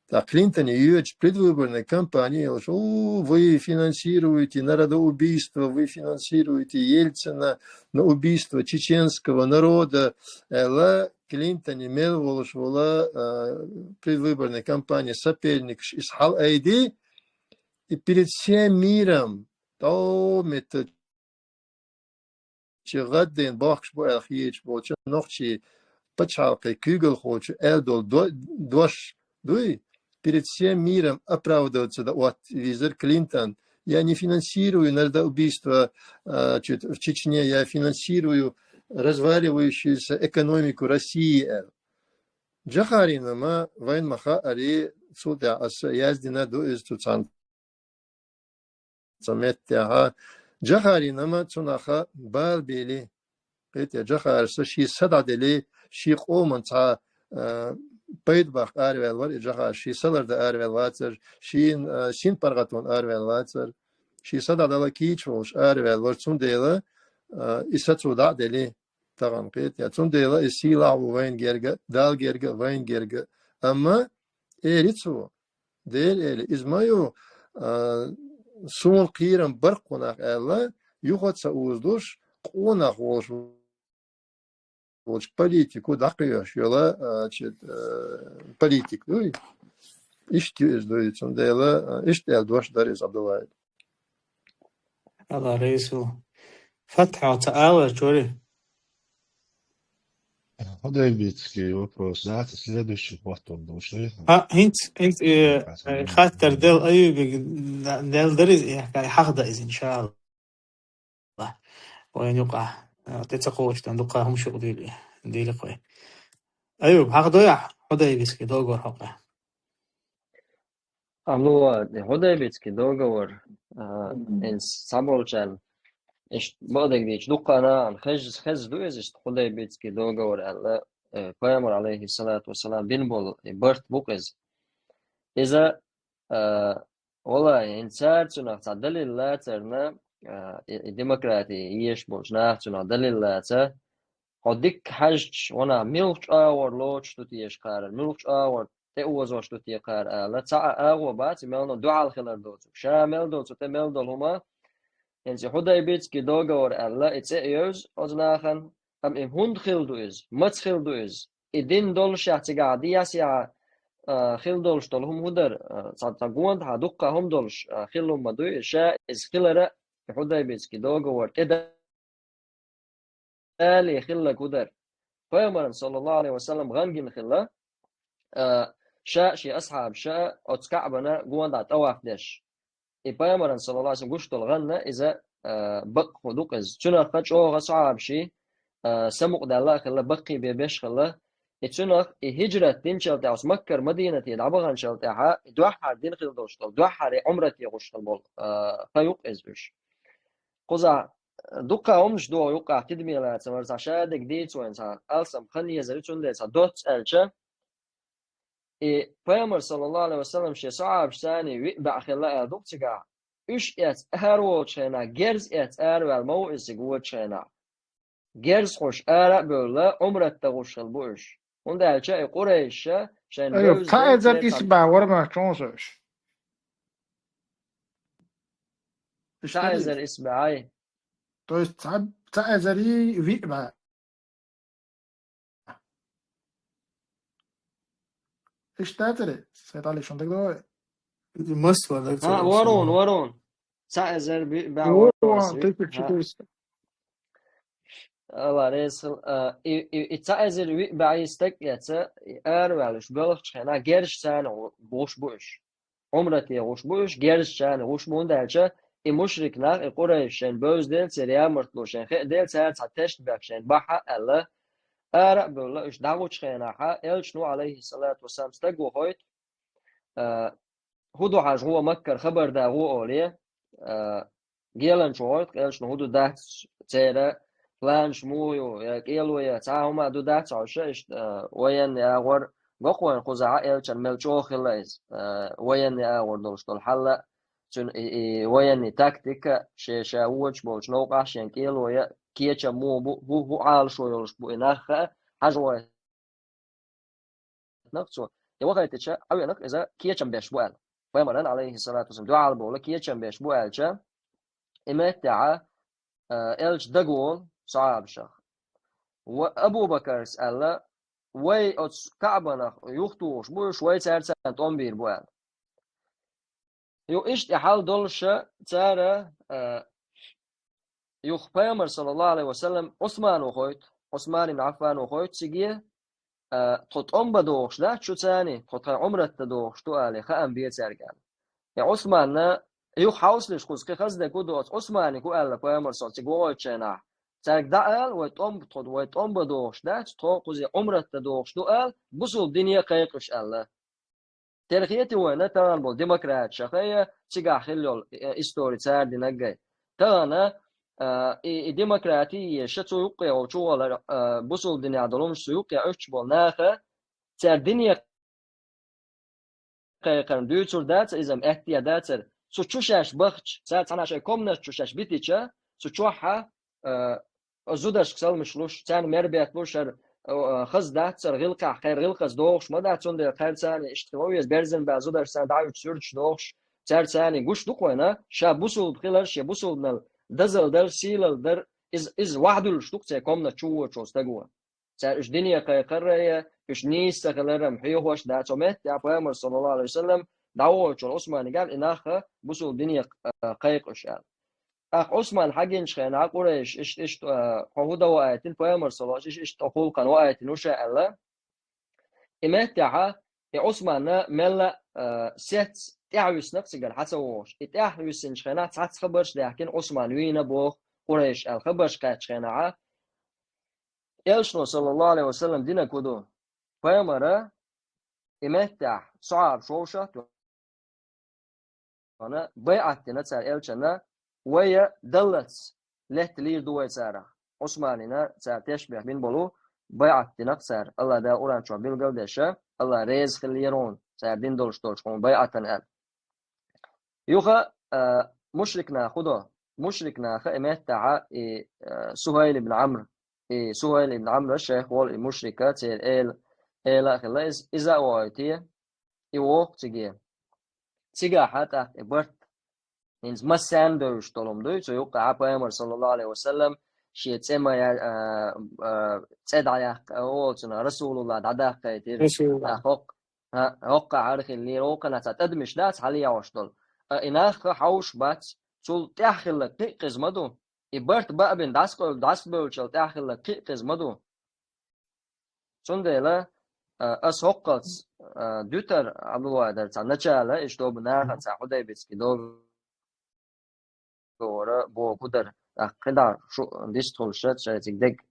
ТӀаккха Клинтоне йоьдучу предвыборной кампании йолуш: «О, вы финансируете народоубийство, вы финансируете Ельцина на убийство чеченского народа», аьлла, Клинтоне мел волуш вола, а, предвыборной кампании соперникаш иза хьалаайди, и перед всем миром, тӀом метта чу гӀаддайна бохкуш бу аьлла хеташ болчу нохчийн пачхьалкхийн куьйгалхочо аьлла долу до-, дош дуй, перед всем миром оправдываться дан отта везар Клинтон: «Я не финансирую народоубийство, а, чё-то в Чечне, я финансирую разваливающуюся экономику России», аьлла. Джохарина ма вайна ма хаъара, цул тӀаьхьа аса яздина ду иза цу цхьана цу меттехьа. Джохарина ма цунах бала бели, кхетий, Джохарса шен са дӀадели, шен къоман цхьа, а, пайда баккха араваьлла вара и Джохарс, шен са лардан араваьлла вацара, шен, а, синпаргӀатонна араваьлла вацара, шен са дӀадала кийча волуш араваьлла вара, цундела, а, и са цо дӀа а дели, тахана кхетий. Цундела и сийлахь ву вайна герга, Далла герга, вайна герга. Амма эли цо, Дела эли, иза ма ю, а, суна кхерам бара кхунах аьлла, юха а ца узалуш, къонах волуш волчу политико дӀакхоьхьуш йола, а, чу, а, политик дуй. Иштта ю иза дуй, цундела, а, иштта аьлла дош дара иза Абдуллахьа. Алла рейсу. Фатхьа ца алар чури? Худайбицкий вопрос, да, это следующий хватом души. А, хинц, хинц, э, э, хаттар дел Аюбиг, да, дел дариз, э, хахда из, иншалла. Вайн юкъа, э, те ца кхочтан, дукха хум шук дили, дили кой. Аюб, хахдоя, Худайбицкий договор хокъа. Амма, Худайбицкий договор, а, эн саболчан, иш бадагдич дуккана, ан хез, хез ду эзиш Худайбицкий договор, алла, э, Пайгамбар алейхи салату вассалам бин бол, и барт букъ эз. Иза, а, вала, эн цар цунах ца далил лацарна, а, и, и демократия еш болч нах цунах далил лаца, хьо дикка хьаьжча, ванах, муьлхачу агӀор лоцуш ду теша кхарар, муьлхачу агӀор тӀеозош ду те кхара ала, цхьа а агӀо бац, и мел долу дуьхьал хилар доцург. Ша мел долу, цу тӀе мел долу хӀума, хӀинца и Хьудайбийский договор аьлла, и цӀе а евза оцу нахана, амма и хӀунда хилла ду иза? Маца хилла ду иза? И дина доллушехь цигахь дехьа-сехьа, а, хилла долуш долу хӀума хӀун дара? А, цхьа, цхьа гондахьа дуккха хӀума долуш, а, хилла хӀума ма дуй иза? Ша иза хилара, и Хьудайбийский договор тӀе Дала хилларг хӀун дара? Пайхамарна, саллаллаху Ӏалайхи ва саллам, гӀан гина хилла, а, ша а, шен асхьабаша а оцу Каъбана гондӀа тӀаваф деш. И Пайхамарна, саллаллаху Ӏалайхи ва саллам, гуш долу гӀан иза, а, бакъ хӀу ду-кх иза. Цунах чӀогӀа асхьабаший, а, самукъадаьлла а хилла, баккхий бен беш хилла. И цунах и хӀиджрат динчул тӀаьхьа оцу Маккара Мадинате дӀабаханчул тӀаьхьа, и дуьххьара дина хилла долуш долу, дуьххьара и Ӏумрате гӀуш хилла болу, а, хан ю-кх иза уьш. Кхузахь дуккха хӀуманаш догӀу юккъахь тидаме лаьцна, вара цхьа шадерг дийца вайна цхьа алсам хан езар ю, цундела цхьа доцца аьлча, и Пайхамар, саллаллаху Ӏалайхи ва саллам, шен сахьабашца виъ бӀе хилла аьлла ду-кх цигахь. Уьш эцна араволучу хенахь, герз эцна араваьлла ма ву иза цига вочу хенахь. Герз хьуш ара а бевлла, Ӏумрат дан гӀуш хилла бу уьш. ХӀунда аьлча и къурайша шайн Айо, бевза цхьа эзар церан исс цхьа бӀе вара ма чу хьуна уьш. Цхьа эзар исс бӀе, ай. То есть цхьа, цхьа эзар виъ бӀе. Иштта дацара, Сайд-Ӏали, шуна дагадогӀий? Масса вара даг ца А, вара, вара. Цхьа эзар виъ бӀе вара. О, вара, тысяча четыреста. Алла реза хила, а, и, и, и цхьа эзар виъ бӀе стаг эцна, и араваьлла уьш боьлхучу хенахь, герзашца гӀуш бу уьш. Ӏумрате гӀуш бу уьш, герзашца гӀуш бу, хӀунда аьлча и мушрик нах, и къурайша шайн бевза дела, церан ямартло шайн хаа дела, цара цхьа тешнабехк шайн бахьа аьлла, ара а бевлла, уьш дӀагӀучу хенахь, элчано, Ӏалайхиссалату вассалам, стаг вохуьйту, а, хӀун ду хьажа гӀо Маккара, хабар да гӀо олий, а, геланча вохуьйту, элчано хӀун ду дац церан планаш муха ю, я кӀело я, цхьа а хӀума ду дац хьовсуш, иштта, а, военный агӀор го-кх вайна кхузахь элчанна мел чӀогӀа хилла иза, а, военный агӀор долуш долу хьал а, цуьнан и, и военный тактика, шен ша вочу болчу новкъахь шен кӀело я, кечам муха бу, хӀу, хӀу Ӏалашо йолуш бу и нах а, хьажа вохуьйту нах цо. И вохуьйтича, Ӏа веанарг иза кечам беш бу аьлла. Пайхамаран, Ӏалайхиссалату вассалам, дуьхьал бовла кечам беш бу аьлча, и меттехь, а, элча дагаволу сахьабашах. Ва Абу Бакарс аьлла, вай оцу Каъбанах юхатухуш бу уьш, вай цаьрца тӀом бийр бу аьлла. Ю иштта и хьал долуша цара, а, юха Пайхамар, саллаллаху Ӏалайхи ва саллам, Ӏусман вохуьйту, Ӏусман ибн Ӏаффан вохуьйту циге, а, тхо тӀом бан догӀуш дац шуьца, тхо тхайн Ӏумрат дан догӀуш ду, алий, хаам бе цаьрга аьлла. И Ӏусманна юха хьовсалаш кхуза кхин хаза дерг хӀун ду, оцу Ӏусмане хӀун аьлла Пайхамар, со цига вохуьйтучу хенахь, цаьрга дӀаала, вай тӀом, тхо, вай тӀом бан догӀуш дац, тхо кхуза Ӏумрат дан догӀуш ду ала, бусулба дине кхайкхаш аьлла. Тера хетий вайна тахана болу демократиша хая, цигахь хилла йолу, э, истори цара динаргай. Тахана, а, и, и демократи еша цу юккъе волчу валар, а, бусулба динехь долу хӀумаш цу юккъе оьшуш болу наха, цара дине кхайкхарна дуьйцур дац, иза-м аьттехьа дацара. Цу чу шаьш бахча, цара цхьана шайн комнат чу шаьш битича, цу чохьа, а, зударшка салмаш луш, царна мербет луш, хӀара, а, хаза дац, хӀара гӀиллакхехь, кхеран гӀиллакхаца догӀуш ма дац, цундела кхеран царна иштта хила веза, берзан баьлла зударш царна дӀахӀуьттуш, юьрташ догӀуш, цара царна гуш ду-кх вайна, ша бусулба хилар, шен бусулбанал дозалла дар, сийлалла дар, иза, иза ваьхьа дуьллуш ду-кх церан комнат чу вочу стага. Цара уьш дине кхайкхарра а, уьш нийса ца хиларра-м хьехош дац, цу меттехь Пайхамар, саллаллаху Ӏалайхи ва саллам, дӀавоьдучу Ӏусманигахь и нах бусулба дине, а, кхайкха уьш аьлла. ТӀаккха Ӏусман хьагинчу хенахь къурайш иштта, иштта, а, хьо хӀун дан ваийтина, Пайхамар, саллаллаху Ӏалайхи ва саллам, иштта, иштта хӀокху гӀуллакхана ваийтина ву ша аьлла. И меттехь, и Ӏусманна мелла, а, сецца тӀаьхьависина-кх цигара хьа ца вогӀуш. И тӀаьхьависинчу хенахь цхьацца хабарш даьхкина, Ӏусман вийна боху къурайш аьлла хабарш кхаьччу хенахь, Элчано, саллаллаху Ӏалайхи ва саллам, динарг хӀун ду? Пайхамара и меттехь сахьабаш вовшахтоьхна, байӀат дина цара элчанна, вай даллалц летта лийр ду вай царах. Ӏусманина цара тешнабехк бина болу байӀат дина-кх цара. АллахӀ Дала Къуръан чохь билгал а деш, АллахӀ реза хиллера хьуна цара дина долуш долчу хьуна байӀатана аьлла. Юха, а, мушрик наха хӀун до? Мушрик наха и меттехь и, а, Сухайл ибн Ӏамр, и Сухайл ибн Амра шайх волу и мушрика, церан эла, эла а хилла иза, иза а вохуьйтий, и воху циге. Цигахь а тӀаккха и барт, хӀинца массарна девзаш долу хӀума дуй, цу юккъехь Пайхамар, саллаллаху Ӏалайхи ва саллам, шен цӀе ма я-, а, а, цӀе дӀаяккха, оцунах Расулуллах дӀадаккхийтира. Расулуллах. А, хӀокху-, а, хӀокху хьара хиллера, вукхунах цхьа тӀадамаш дац хьалаехьош долу. А, и нах хьовш бац, цул тӀаьхьа хилла кхин а къиза ма ду. И барт баъ бина дӀасабевлла, дӀасабевллачул тӀаьхьа хилла кхин а къиза ма ду. Цундела, а, ас хӀоккхалц, а, дуьтар Абдулла дара цхьа начала, иштта доба нахаца Худайбицкий договора боху дара. ТӀаккха кхидӀа шу дистхуьлуш шайцига дег,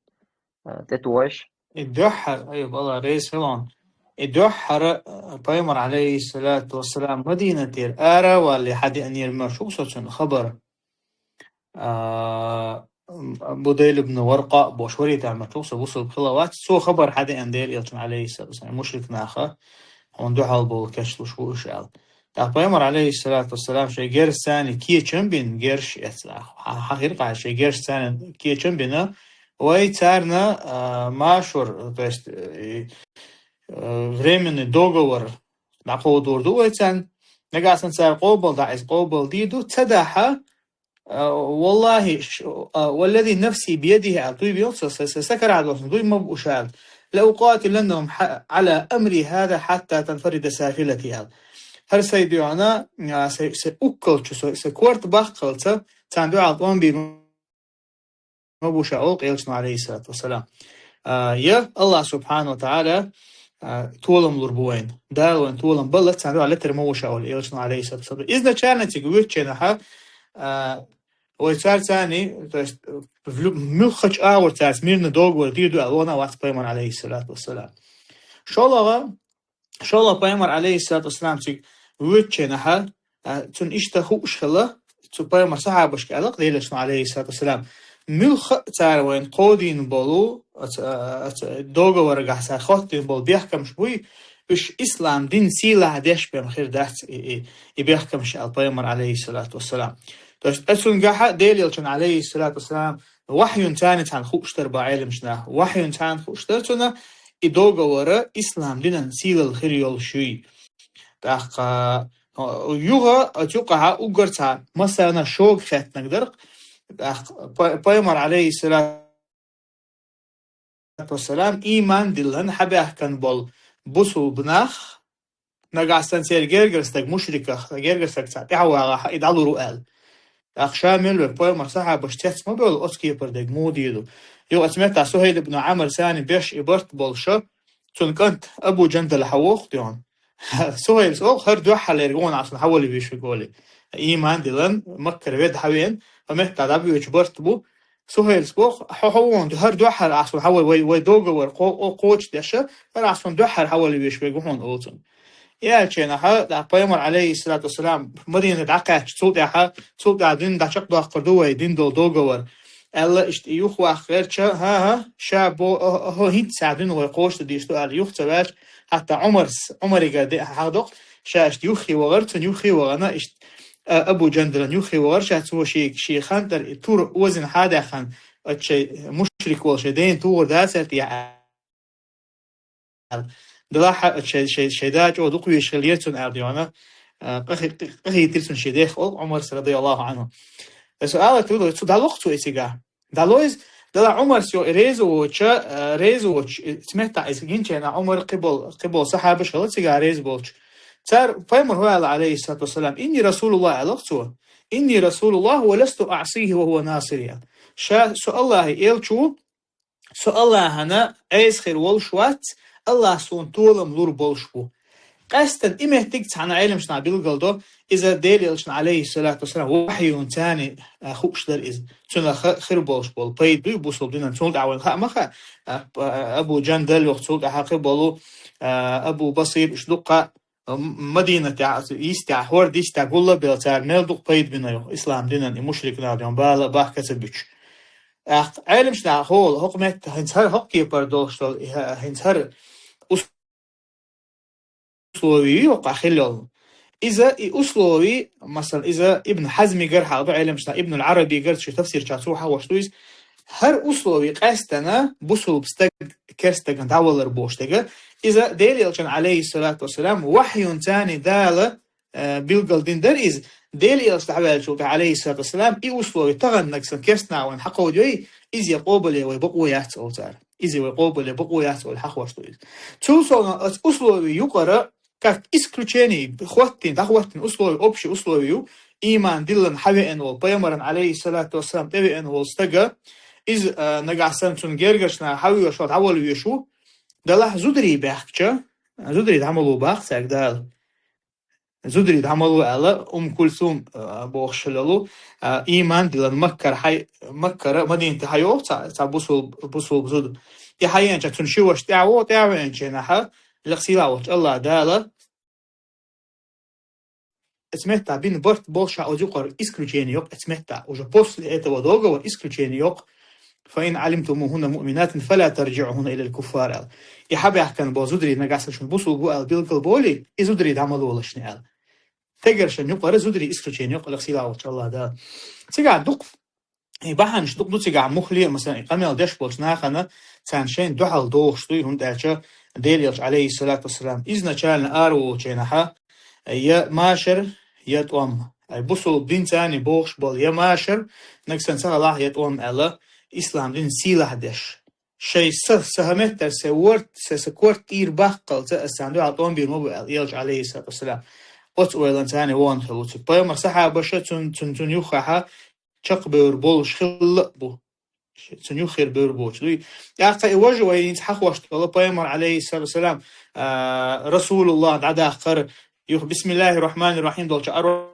а, тӀетоьйш. И дуьххьара, ай, бала, рейс хилон. И дуьххьара, а, Пайхамар, алейхиссалату вассалам, Мадинатера ара валле хьадеанера ма шу со цуьнан хабар. А, Будайл ибн Варкъа бохуш варий, тӀаьхьа ма чух со бусулба хила вац, цо хабар хьадеана дера элчан, алейхиссалату вассалам, мушрик наха, хьуна дуьхьал болу кечлуш ву уьш аьлла. ТӀаккха Пайхамар, алейхиссалату вассалам, шайн герз царна кечам бина, герз эцна. Хьан, хьан хир кхаьа шайн герз царна кечам бина, вай царна, а, машур, то есть, э, э, временный договор дӀакховдор ду вай царна. Нагахь санна цара къобал дӀа, иза къобал дийр ду, ца дахьа, а, валлахи, ш-, а, валлази нафси биядихи, аьлла, дуй бен, со, со, со, со карахь долчун дуй ма бу уьш аьлла. Ла укъатиланнахум хьа-, Ӏала амри хаза хьатта танфарида сафилати, аьлла. ХӀара сайн дуьхьана, а, сайн, сайн уккалчу, сайн, сайн корта баккхалца, царна дуьхьал тӀом бийр ма бу ша олу элчано, алейхиссалату вассалам. А, я Аллах субхьану ва тагӀала, а, толам лур бу вайна. Дала вайна толам баллалц царна дуьхьал летар ма ву ша олу элчано, алейхиссалату вассалам. Изначально цига вуьйцучу хенахь, а, вай царца царний, то есть, в лю-, муьлххачу агӀор царца мирный договор дийр ду аьлла вахана вац Пайхамар, алейхиссалату вассалам. ШолгӀа, шолгӀа Пайхамар, алейхиссалату вассалам, цига вуьйцучу хенахь, а, цунна иштта хууш хилла, цу Пайхамар сахьабашка аьлла-кх Делан элчано, алейхиссалату вассалам, муьлхха а цара вайна кховдийна болу, оцу, а, оцу договорагахь цара хоттийна болу бехкамаш буй, уьш ислам дин сийлахь деш бен хир дац и, и, и бехкамаш аьлла Пайхамар, алейхиссалату вассалам. То есть, оцунгахь а Делан элчано, алейхиссалату вассалам, вахьйун царна цхьаьна хууш дара боху Ӏеламчу наха. Вахьйун царна хууш дара цунна, и договор ислам динан сийлалла хир йолуш юй. ТӀаккха, а, юха, а, цу юккъехь уггар цхьа массарна шога хеттинарг дара-кх. ТӀаккха Пай-, Пайхамар, алейхиссалату вассалам, ийман диллина хьабаьхкина болу бусулба нах, нагахь санна церан гергара стаг мушриках, гергара стаг цхьа тӀаьхьавагӀахь, и дӀалур ву аьлла. ТӀаккха ша мел верг Пайхамар сахьабаш цец ма бевлла, оцу кепара дерг муха дийр ду? Юха оцу меттехь Сухайл ибн Ӏамр царна беш и барт болуш, цуьнан кӀант Абу Джандал хьан воху тӀехь? Сухайлас олу, хӀара дуьххьарлерг ву хьуна ахь суна хьан вала везаш верг олий. Ийман диллина, Маккара ведда хьан веана, хӀокху меттехь дӀабоьдуш барт бу. Сухайлас боху, хьо, хьо ву хьуна, хӀара дуьххьара ахь суна хьан вала, вай, вай договор кхо-, кхо-, кхочушдеш, хӀара ахь суна дуьххьара хьан вала везаш верг ву хьуна, олу цунна. И аьллачу хенахь, тӀаккха Пайхамар, алейхиссалату вассалам, Мадинате дӀакхаьчча, цул тӀаьхьа, цул тӀаьхьа дин дӀачекхдоккхур ду вай, дин долу договор. Аьлла, иштта и юхаваккха гӀерташ, хӀан-хӀа, ша бо-, а, а, хӀо хӀинцца дуьйна вай кхочушдан дийш ду аьлла, юха ца ваьлча, хӀетта Ӏумарс, Ӏумаригара де-, хьахдоккху, ша иштта юххе вахара, цунна юххе вахана, иштта, а, Абу Джандалан юххе вахара, ша цо ши, ши хантар и тур озина хьадаьккхина, оцу шайн мушрик волу шайн ден тухур дацара те аьлла. Делахь а шай, шай, шай да чӀогӀа дукха везаш хилла яра цунна аьлла, йоӀана, а, къахи-, къахийтира цунна шен дех олу Ӏумарс, радияллаху Ӏанху. Аса ала ту, цу дӀалокху цо и цигахь. ДӀало иза, делахь Ӏумарс йо, и реза воцуча, а, реза воцуш, и цу меттахь иза гинчайна Ӏумар кхибол, кхибол сахьабаш хилла цигахь реза болчу. Цара пайхамар хӀу аьлла, алейхиссалату вассалам, «Инни расулуллах», аьлла цо. «Инни расулуллах ва ласту аъсихи ва хӀуа насири». Ша, со Аллахьан элча ву, со Аллахьана Ӏеса хир волуш вац, Аллахь суна толам лур болуш ву. Къаьстина и меттиг цхьана Ӏеламчу наха билгалдо, иза Делан элчана, алейхиссалату вассалам, вахьйун царна, а, хууш дара иза. Цунах ха-, хир болуш болу пайда дуй бусулба динан, цул тӀаьхьа вайна хаа ма хаьа, а, а, Абу Джандал йоху, цул тӀаьхьа кхин болу, а, Абу Басир, уьш дуккха, а, М-, Мадинатехь, йистехь, хӀорда йистехь гулла а белла, цара мел дукха пайда бина йоху ислам динан, и мушрик наха ден бала а бахка ца буьтуш. ТӀаккха Ӏеламчу наха хӀола, хӀокху метта, хӀинца хӀара хӀокху кепара долуш долу, и хӀа-, хӀинца хӀара условий ю хӀокхахь хила йолу. Иза и условий, масала, иза Ибн Хьазмигара хьалха ду, Ӏеламчу наха Ибн аль-Ӏарабигара ши тафсир чохь цо хьахош ду иза. ХӀара условие къаьстина бусулба стаг керстаган дӀавалар бохуш дерг, иза Делан Элчан, алейхиссалату вассалам, вахьюн цани Дала, э, билгал дина дара иза. Делан Элча дӀаваьллачул тӀаьхьа, алейхиссалату вассалам, и условие таханнаг сан керстанахь вайна хьакховдой, иза я къобале вай бакъо яц олу цара. Иза вай къобале бакъо яц олу хьахош ду иза. Цул совнаха оцу условие юкъара как исключение, хӀоттийна, дӀахӀоттийна условие, общий условие ю, иман диллина хьавеана волу, пайхамаран, алейхиссалату вассалам, тӀевеана волу стага, иза, а, нагахь санна цунна гергарчу наха хьавоьшу, дӀавала везаш ву, делахь зударий баьхкича, зударий дӀа ма ло боху цаьрга Дала. Зударий дӀа ма ло аьлла, Умм Кульсум, а, бохуш хилла лу, а, иман диллина Маккара хьай-, Маккара Мадинате хьайогӀу цхьа, цхьа бусул-, бусулба зуда. И хьаеанча цунна ши ваша тӀаьхьа во, тӀаьхьа веанча нахьа, лекха сийлахь волчу Аллах Дала, оцу меттахь бина барт болуш а оцу юкъара исключение йоккху оцу меттахь. Уже после этого договора исключение йоккху. «Фа ин алимтумухунна муъминатин, фала тарджиъухунна илал куффар», аьлла. И хьабаьхкина болу зударий нагахь санна шуна бусулба бу аьлла билгал болий, и зударий дӀа ма лолаш шуна аьлла. Тегаршан юкъара зударий исключение йоккху, лекха сийлахь волчу Аллах Дала. Цигахь дукха и бахьанаш дукха ду цигахь муххале а, масалан, и къамел деш болчу нахана царна шайна дуьхьал дохуш дуй, хӀунда аьлча Делан Элча, алейхиссалату вассалам, изначально араволучу хенахь, я машар, я тӀом. Ай бусулба дин царна бохуш болу я машар, нагахь санна ца хилахь, я тӀом аьлла, ислам дин сийлахь деш. Шайн са, са хӀаметтара, сайн ворт, сайн са корта тӀера баккхалца аса царна дуьхьал тӀом бийр ма бу аьлла, Элча, алейхиссалату вассалам. Оцу ойланца царна вон хилла ву цига. Пайхамар сахьабаша цун, цун, цун юххехь чекхбевр болуш хилла а бу. Цун юххера бевр боцуш дуй. ТӀаккха и важа вай хӀинца хьахош долу пайхамар, алейхиссалату вассалам, а, Расулуллах дӀадаккхар, юха бисмиллахир рахманир рахим долчу ар-,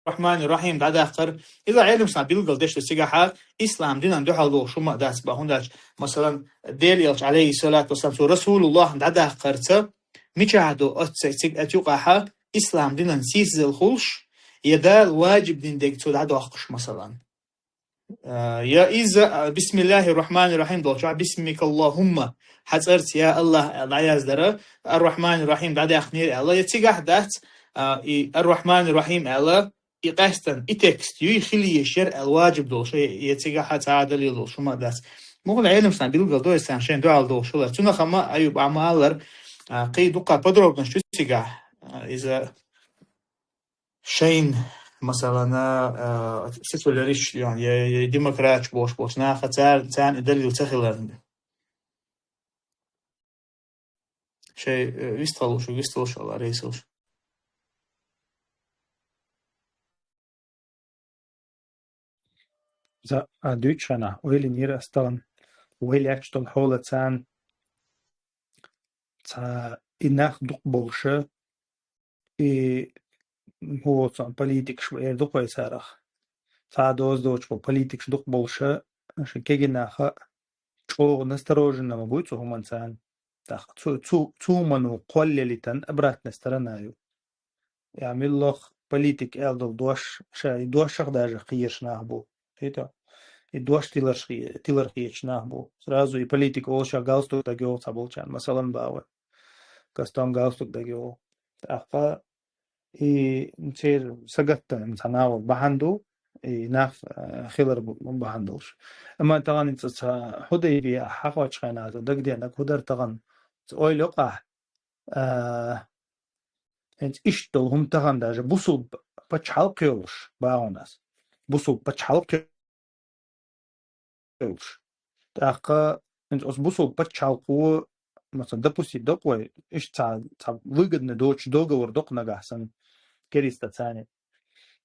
рахманир рахим дӀадаккхар. Иза Ӏелам схьа билгал деш ду цигахьа, ислам динан дуьхьал дохуш хӀума а дац бан, хӀунда аьлча, масалан, Делан Элча, алейхиссалату вассалам, цо Расулуллах дӀадаккхарца, мичахь ду оццу цига оцу юкъахьа ислам динан сийсазалла хуьлуш, я Дала ваджиб дина дерг цо дӀадоккхуш, масалан. А, я иза, а, бисмиллахир рахманир рахим долчохь, бисмикаллахумма, хьан цӀарца, я Аллах, аьлла дӀаяздара, ар-рахманир рахим дӀадаьккхинера аьлла, я цигахь дац, а, и ар-рахманир рахим аьлла, и къаьстина, и текст юй хила езаш яра аьлла ваджиб долуш, я, я цигахь цхьа а далил долуш хӀума а дац. Муххале Ӏелам схьа билгал до, иза царна шайн дуьхьал дохуш хилар. Цунах ма Аюб Ӏамма аллара, а, кхин дуккха подробностьш ю цигахь, а, иза шайна, масалан, а, секуляристаш, я, я, я демократаш бохуш болчу наха цар-, царна и далил ца хиларна. Шайн, э, вистхалуш, вистхалуш ала рейсалуш. За, а, дуьйцу хенахь, ойла йира ас тахана, вай лаьтташ долу хьолаца цхьа и нах дукха болуша, и хӀоца политикаш эр ду кхой царах. Цхьа доза доцуш бо политикаш дукха болуша, шайн кегий наха чӀогӀа настороженно ма буй цу хӀуманца. ТӀаккха цу, цу, цу хӀумано кхоллалийтан обратная сторона ю. Я миллах политик аьлла долу дош, ша и дошах даже кхераш нах бу. Хета? И дош тиларш хе-, тилар хеташ нах бу. Сразу и политик олуша галстук дагайогӀу цхьаболчарна, масалан, бахьа. Кастом галстук дагайогӀу. ТӀаккха и церан сагатта цхьа нахал бахьана ду, и нах, а, хилар бу-, бахьана долуш. Амма тахана ца, ца Худайбия хьахочу хенахь дагадеанарг хӀун дара тахана? Ца ойла йокъахь, а, хӀинца иштта долу хӀума тахана даже бусулба пачхьалкх йолуш, бахьанас. Бусулба пачхьалкх йолуш. ТӀаккха хӀинца оцу бусулба пачхьалкхо, масалан, допустить доккху вай, иштта цхьа, цхьа выгодно доцуш договор доккху нагахь санна, кериста царна.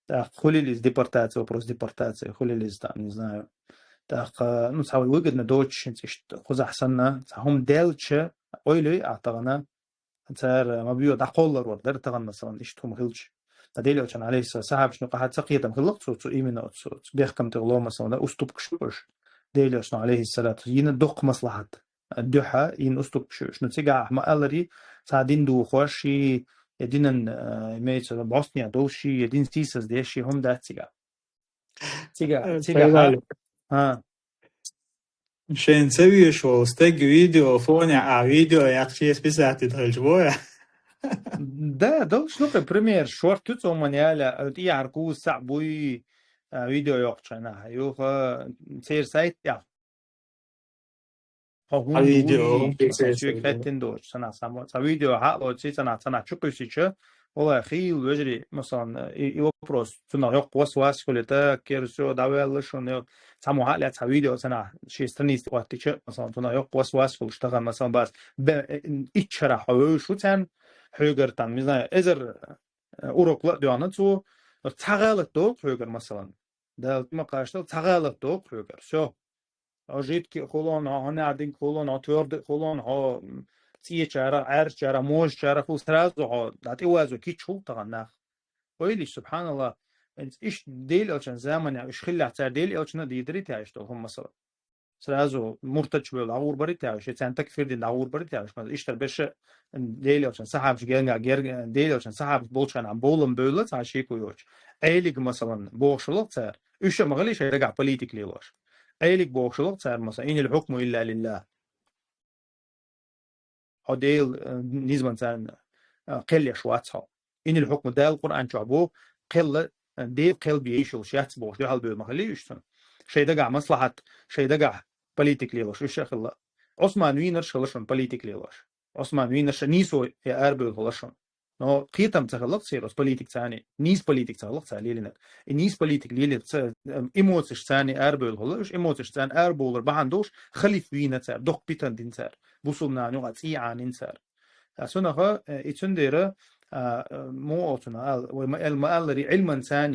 ТӀаккха хуьлийла иза депортация, вопрос депортации, хуьлийла иза там, не знаю. ТӀаккха, ну, цхьа вай выгодно доцуш хӀинца иштта кхузахь санна, цхьа хӀума даьлча, ойла йой ахь тахана, цара ма био дӀакхоллар вара дара тахана, масалан, иштта хӀума хилча. Ткъа Делан Элчан, алейхиссалам, сахьабашна юкъахь ца кхетам хилла цо, цо именно оцу, оцу бехкам тӀехула, масалан, уступка шу уьш. Делан Элчан, алейхиссалату, йина доккха маслахьат. Дуьхьа йина уступка шу уьш. Ну, цигахь ма аллара, цхьа дин духош, я динан, э, имеется в виду, бӀостанехь долуш, я дин сийсаздеш, хӀума дац цигахь. Цига, э, цига, пайвали. А. Шайн ца веш волу стаг видео фоне, а видео яхчи списать хилча боя. Да, долуш ду кхин пример, шорт ю цоман яля, тӀехьара куз саъ буй, а, видео йоккхучу хенахь, юха церан сайт тӀехь. Хьо хӀунда видео вуй, цхьа чуьйга хеттина доцуш, цхьанахь цхьа мо-, цхьа видео хьалоций, цхьанахь, цхьанахь чу кхуьссича, валлахӀи, хийла вежарий, масалан, и, и вопрос, цунах йоккха васвас хуьлу, так, кхера, всё, дӀаваьлла шуна, цхьа мо хьалаьцна цхьа видео цхьанахь, шен страница тӀе хӀоттича, масалан, цунах йоккха васвас хуьлуш тахана, масалан, бац, бе-, э, итт шарахь хьо вевзаш ву царна, хьоьгара там, не знаю, эзар, э, урок ла а доьгӀна цо, цхьа гӀалат догӀу хьоьгара, масалан. Дала ма кхаччалц, цхьа гӀалат догӀу хьоьгара. Всё. Хьо жидкий а хуьлу, хьо хьанадинг хуьлу, хьо твёрдый а хуьлу, хьо, м, цӀечара, Ӏаьржачара, можачара хуьлу, сразу хьо дӀатӀевазо кийча хуьлу тахана нах. Ойла йича, субханаллахӀ, хӀинца иштта Делан элчан заманехь уьш хиллехь, цара Делан элчанна а дийр дарий те иштта долу хӀума, масала. Сразу муртадаш бевлла дӀагӀур барий те уьш, я царна такфир дина дӀагӀур барий те уьш, иштта берша Делан элчан сахьабаш генга гер-, Делан элчан сахьабаш болчу хенахь бовлам бевлла цхьа шеко йоцуш. Ӏелиг, масалан, бохуш хилла цара. Уьш а ма хилла шайн дагахь политика лелош. Ӏелиг бохуш хилла цара, масалан, «Инил хьукму илла лиллахӀ». Хьо Дела, э, низамца, э, кхел еш вац хьо. «Инил хьукму», Дала Къуръан чохь боху, кхел, э, Дела кхел бен йиш йолуш яц бохуш, дуьхьал бевлла ма хилла уьш цунна. Шайн дагахь маслахьат, шайн дагахь политика лелош уьш а хилла. Ӏусман вийнарш хилла шуна политика лелош. Ӏусман вийнарш нийсо я арабевлла хилла шуна. Но кхетам ца хилла церан оцу политикаца, нийса политика ца хилла цара лелийнарг. И нийса политика лелийнарг ца, эм, эмоцешца арабевлла хилла, уьш эмоцешца арабовлар бахьана долуш халиф вийна цара, доккха питана дина цара, бусулба нахана юкъахь цӀий Ӏанийна цара. Ткъа цунах, э, и цундела, а, э, муха оцунах ала, вай ма-, эл-, ма-алларе, Ӏилманца,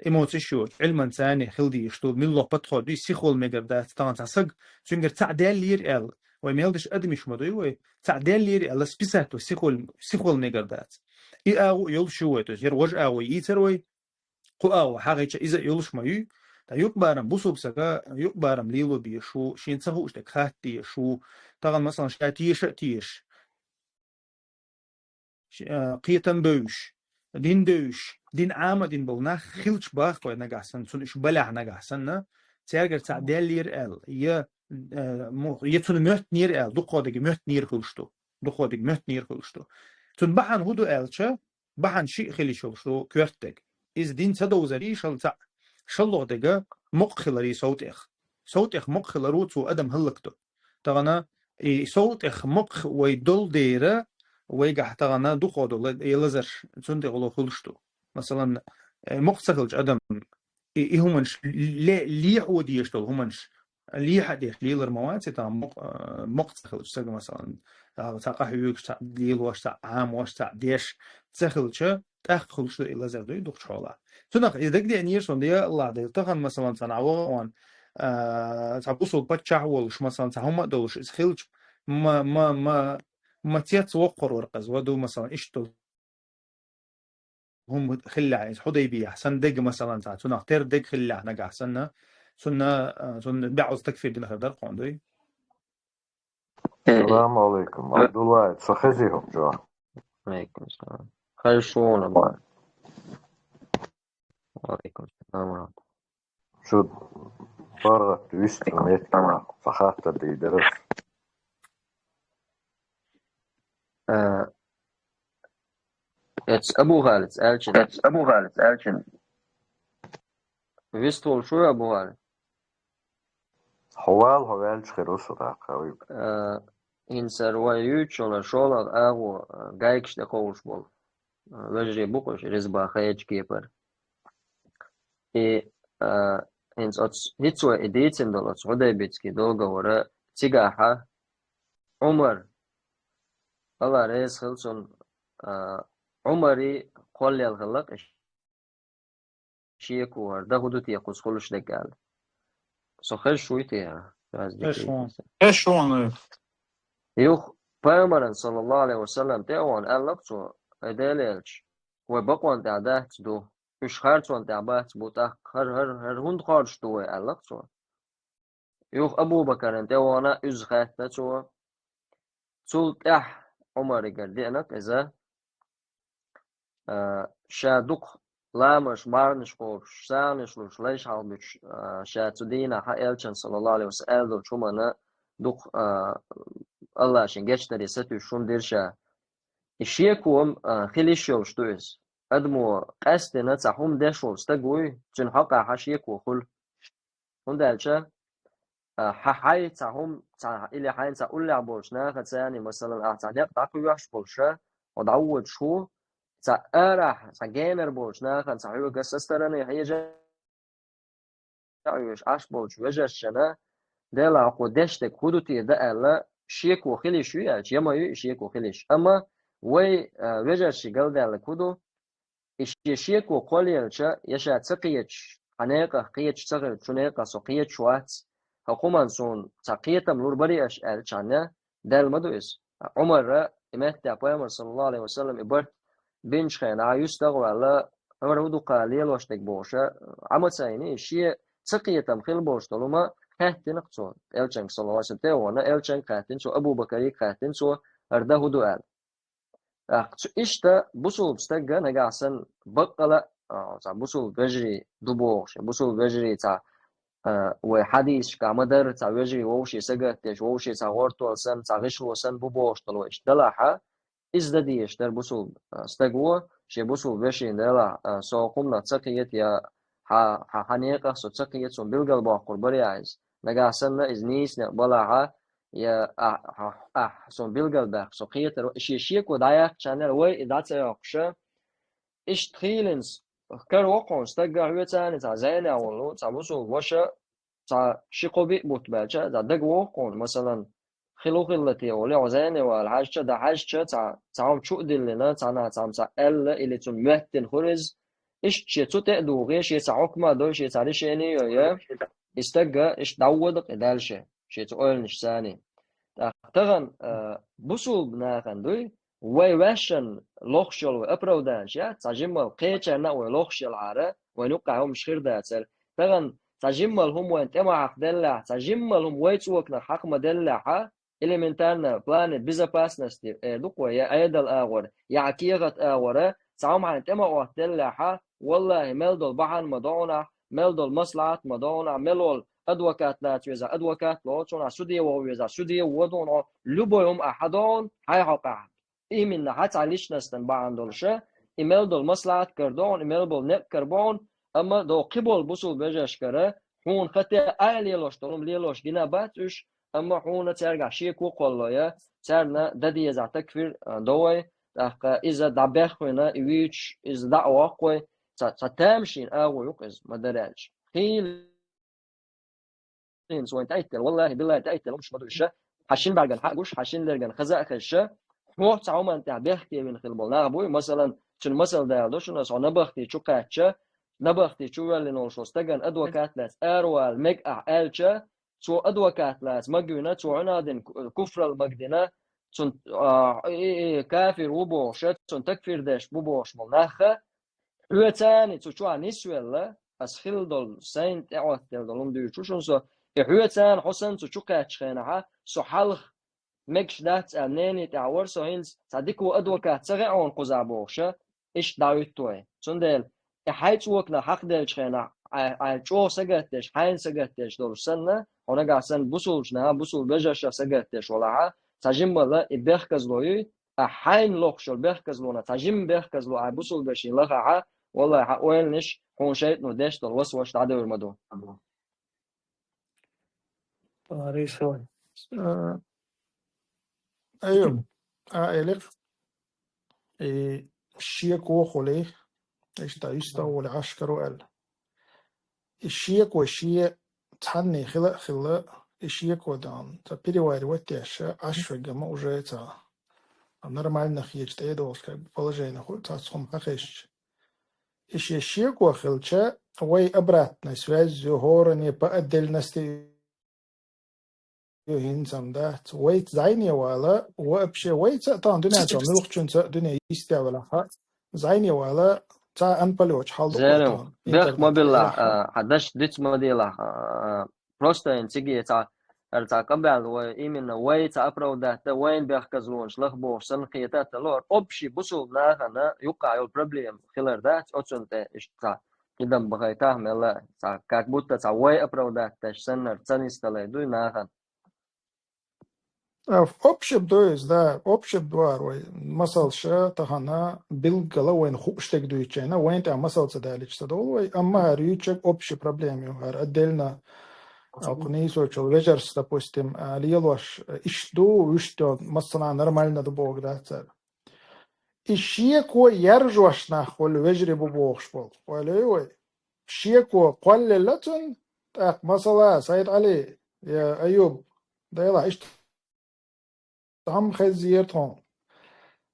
эмоцеш йоцуш, Ӏилманца хила дезаш ду, муьлхха подход ю, сихвала мегар дац, тахана цхьа саг, цуьнгара цхьаъ даьллера аьлла, вай мел деш адамаш ма дуй вай, цхьаъ даьллера аьлла, списать вай сихвала, сихвала мегар дац. И агӀо а йолуш ю вай, то есть, яра важа агӀо йийцара вай, кху агӀо хьагӀийча иза а йолуш ма юй. Ткъа юкъабарам бусулба сага, юкъабарам лело безаш ву, шена ца хууш дерг хатта дезаш ву, тахана, масалан, ша теша а тешаш, ш-, а, кхетам бевзаш, дин девзаш, дин Ӏама а дина болу нах хилча боху вай нагахь санна, цунна уьш балехь нагахь санна, цаьргара цхьаъ даьллера аьлла, я, а, мо-, я цунна моьттинера аьлла, дукхахдерг моьттинера хуьлуш ду. Дукхахдерг моьттинера хуьлуш ду. Цунна бахьана хӀун ду аьлча, бахьана шиъ хила йиш йолуш ду, коьртадерг. Иза дин ца довзарий, шал цхьаъ, шаллугӀа дерг мукъа хиларий сов тӀех. Сов тӀех мукъа хиларо цо адам хӀаллакдо. Тахана и сов тӀех мукъа вай долу дера, вайгахь тахана дукхахдолу я лазарш, цунна тӀе гӀоло хуьлуш ду. Масалан, э, мукъа ца хилча адам, и, и хӀуманаш ле-, лехьо дезаш долу хӀуманаш, лехьа а деш лелар ма вац, и тахана мукъа, э, мукъа ца хилча сага, масалан, а, цхьа къахьоьгуш, цхьа лелош, цхьа Ӏамош, цхьа деш ца хилча, тӀаккха хуьлуш ду и лазар дуй дукхачу хьолахь. Цунах иза дагадеанера суна, я АллахӀ Дела, тахана, масалан, цхьа нагӀа вогӀу ван, а, цхьа бусулба паччахь а волуш, масалан, цхьа хӀума а долуш, иза хилча, ма, ма, ма, ма цец воккхур вара-кх иза, ва ду, масалан, иштта долу хӀума хиллехь иза, Хьудайбияхь санна дерг, масалан, цхьа цунах тера дерг хиллехь нагахь санна, цунна, а, цунна баьӀаза такфир дина хир дара кхунна дуй. Салам алейкум. Абдулла, со хези хӀокху чохь. Алейкум салам. Хай шуна, бай. Алейкум салам ва рахматуллах. Шу паргӀат вистхуьлу метта, сан хаттар дийр дара. Э, эцу Абу ГӀалица аьлча, эцу Абу ГӀалица аьлча. Вист волуш ву Абу ГӀали? Хьо вала, хьо ваьлча хир ву со тӀаккха, хьо вуьгу. Э, хӀинца вай юьйцуш йолу шолгӀа агӀо, э, гайгаш тӀе кховлуш болу, э, вежарий бу-кх уьш, реза бан хедаш кепара. И, э, хӀинца оцу, хӀинца вай и дийцина долу оцу Хьудайбийский договора цигахьа Ӏумар, АллахӀ реза хила цунна, э, Ӏумаран кхоллаелла хилла-кх и шеко, хӀара дан хӀун ду те кхуза хуьлуш дерг аьлла. Со хезаш вуй те, хӀара? Хезаш ву. Хезаш ву. Юха Пайхамарна, саллаллаху Ӏалайхи ва саллам, тӀе а вахана аьлла-кх цо: «Ай Делан элча, вай бакъонна тӀехь дац ду, уьш харцонна тӀехь бац бу, тӀаккха хӀара, хӀара, хӀара хӀунда хоржуш ду вай?» аьлла-кх цо. Юха Абу Бакарна тӀе а вахана, иза хаьттина цо. Цул тӀаьхьа Ӏумаригара деана-кх иза, а, ша дукха ламазаш, марханаш кхобуш, сагӀанаш луш, лайш хьалхабуьтуш, а, ша цу дийнахь элчанна, саллаллаху Ӏалайхи ва саллам, аьлла долчу хӀуманна дукха, а, АллахӀ шен гечдаре сатуьйсуш хӀума дира ша. И шеко, а, хила йиш йолуш ду иза. адамо къаьстина цхьа хӀума деш волу стаг вуй, цуьнан хьокъехь шеко хуьлу. ХӀунда аьлча, а, хьан хьайн цхьа хӀума, цхьа, или хьайна цхьа уллехь болчу нахаца, масалан, ахь цхьа некъ дӀакхоьхьуш болуша, хьо дӀаводуш ву, цхьа арахь, цхьа генара болчу нахана цхьа хьоьга со стороны хьежа а оьшу Ӏаш болчу вежаршна, делахь кху деш дерг хӀун ду те дан аьлла, шеко хилиш ю аьлча, я ма ю и шеко хилиш. Амма вай, а, вежарший галдаьлларг хӀун ду, и шен шеко кхоллаелча, я ша ца кхеташ, хьан некъах кхеташ ца хилча, цу некъах со кхеташ вац, хӀокху хӀуманна суна цхьа кхетам лур барий аш аьлла чхьанна, даьлла ма ду иза. Ӏумара и меттехь Пайхамар, саллаллаху Ӏалайхи ва саллам, и барт бинчу хенахь, юьстах а ваьлла, хӀара хӀун ду-кха лелош дерг бохуша, Ӏа ма ца йина, шен ца кхетам хила болуш долу хӀума хаьттина-кх цо, Элчанга, саллаллаху Ӏалайхи ва саллам, тӀе а вахана, Элчанга хаьттина цо, Абу Бакарига хаьттина цо, хӀара дан хӀун ду аьлла. ТӀаккха цу иштта бусулба стага нагахь санна баккъала, а, цхьа бусулба вежарий ду бохуш, бусулба вежарий цхьа, а, вай хьадисашкахь ма-дарра цхьа вежарий вовшийн сагатдеш, вовшийн цхьа гӀортор санна, цхьа гӀишло санна бу бохуш долу вай иштта далахьа, иза дан дезаш дара бусулба, а, стага, шен бусулба вешина, делахь, а, со хӀокху хӀуманах ца кхета, я хьан, хьан, хьан некъах со ца кхета, суна билгалбоккхур барий ахь иза. Нагахь санна иза нийса некъ балахьа, я ахь, ахь, ахь суна билгалбаьккхича, со кхетар ву, шен шеко дӀаяьккхича аьлла, вай и дӀа ца йоккхуша, иштта хийлинца, кара воккхунна стагга хьоьца а цхьа зӀенехь волу, цхьа бусулба ваша, цхьа ши-кхо-биъ бутт баьлча, цхьа дага воккхунна, масалан, хила хилла те волу, хьо зӀене вала хьаьжча, дан хьаьжча, цхьа, цхьа хӀума чу а диллина, цхьанхьа цхьамма цхьа аьлла, или цунна моьттина хуьру иза, иштта шен цу тӀе а духий, шен цхьа хьукма а дой, шен цхьа решение а йой, я, и стагга иштта дӀавода-кх и дальше, шен цу ойланашца. ТӀаккха тахана, а, бусулба нахана дуй, вай ваьшшанна лохуш йолу вай оправданеш яц, цхьа жиммал кхечарна а вай лохуш елахьара, вайна юккъехь хӀумаш хир дацара. Тахана цхьа жиммал хӀума вайна тӀе ма хьакхаделлехь, цхьа жиммал хӀума вай цӀоканах хьакха ма деллехьа, элементарно плане безопасности, э, ду-кх вай, я Ӏедал агӀора, я кехат агӀора, цхьа хӀума хьайна тӀе ма хьоттаделлехьа, валлахӀи, мел долу бахьана ма до хьуна, мел долу маслахьат ма до хьуна, мел волу адвокат лаца веза, адвокат лоцу хьуна, суде ваха веза, суде воду хьуна, любой хӀума ахь хьадо хьуна, хьайн хьокъехь. Именно хьан цхьа личностан бахьана долуша, и мел долу маслахьат карадо хьуна, и мел болу некъ карабо хьуна, амма догӀу кхиболу бусулба вежаршкара, хьуна хатта а лелош долу хӀума лелош гина бац уьш, амма хьуна цаьргахь шеко кхолло я, царна дан дезахь такфир, а, до вай, тӀаккха иза дӀабеххийна, и вуьйцуш, иза дӀа а воккху вай, цхьа, цхьа тамашийна агӀо ю-кх иза, ма-дарра аьлча. Хийла хӀинца вайн тӀаиттина, валлахӀи, биллахӀи, тӀаиттина хӀумаш ма ду иша. Хьан шина бӀаьргана хьа а гуш, хьан шина лергана хаза а хезша, хьо цхьа хӀуманна тӀехь бехке вина хила болу нах буй. Масалан, цуьнан масал дала до шуна, со набахти чу кхаьчча, набахти чу воьллина волуш волу стагана адвокат лаьцна аравала мега ахь аьлча, цо адвокат лаца магийна, цо хьуна дина ку-, куфрал магадина, цунна, а, и, и, и, кафир ву бохуша, цунна такфир деш бу бохуш болу наха, хьоьца а цу чохь нисвелла, ас хила долу, сайна тӀеӀоттаделла долу хӀума дуьйцуш ву со, и хьоьца а хьо санна цу чу кхаьччу хенахьа, со хьалха мегаш дац аьлла, нене тӀехь вара со хӀинца, цхьа дика ву адвокат ца хаьа хьуна кхузахь бохуша, иштта дӀахӀуьтту вай. Цундела, и хьайн цӀоканах хьакхаделлачу хенахь, Ӏа, Ӏа чӀогӀа сагатдеш, хьайна сагатдеш долуш санна, хьо нагахь санна бусулбачу наха, бусулба вежарша сагатдеш валахьа, цхьа жиммала и бехказло юй, а хьайна лохуш йолу бехказлонах цхьа жимма бехказло ахь бусулба вешина лахахьа, валлахӀи, хьан ойланаш, хьуна шайтӀано деш долу васвас дӀадевр ма ду. Парисо. Э, Айюб, а, элира, и шеко хуьлий, иштта юьстах волу Ӏаш каро аьлла. И шеко шен цхьанне хила а хилла, и шеко дан, ца переваривать деш, Ӏаш вегама уже ца нормально хеташ тӀедогӀуш, как бы, положение хуьлу, цхьацца хӀума хьахезча. И шен шеко хилча, вай обратной связью, хӀора не по отдельности ю хӀинца-м дац. Вайца зӀене вала, вообще вайца а тахана дуьнен чохь муьлххачуьнца а дуьне йистехь велахь а, зӀене вала, цхьа а анпалочу хьал ду-кх вай тахана. Бехк ма биллахь, а, хьан даш диц ма делахь, а, просто хӀинца цига цхьа, хӀара цхьа къамел вай, именно вай цхьа оправдать дан, вайна бехказлонаш лаха бохуш санна хетар а тарло, хӀара общий бусулба нахана юккъахь йолу проблема хилар дац, оцунна тӀе иштта цхьа тидам бахайтахь мелла а, цхьа, как будто цхьа вай оправдать деш санна, хӀара ца нисдалар дуй нахана. А, общем, то есть, да, общем, дуар вай. Масалш тахана билггала вайна хууш дег дуьйчайна, вайн тӀа масал ца далича ца долу вай, амма хӀара юьйчаг общий проблема ю, хӀара отдельно, а, кху нийсочул вежарс, допустим, а, лелош, а, иш ду, уьш ду, масала, нормально ду боху дац цара. И шеко яржош нах хуьлу вежарий бу бохуш болу. Ойла ю вай. Шеко кхоллелла цунна, тӀаккха масала, Сайд-Ӏали, я Аюб, дайла, иштта хьама хеззера тхуна.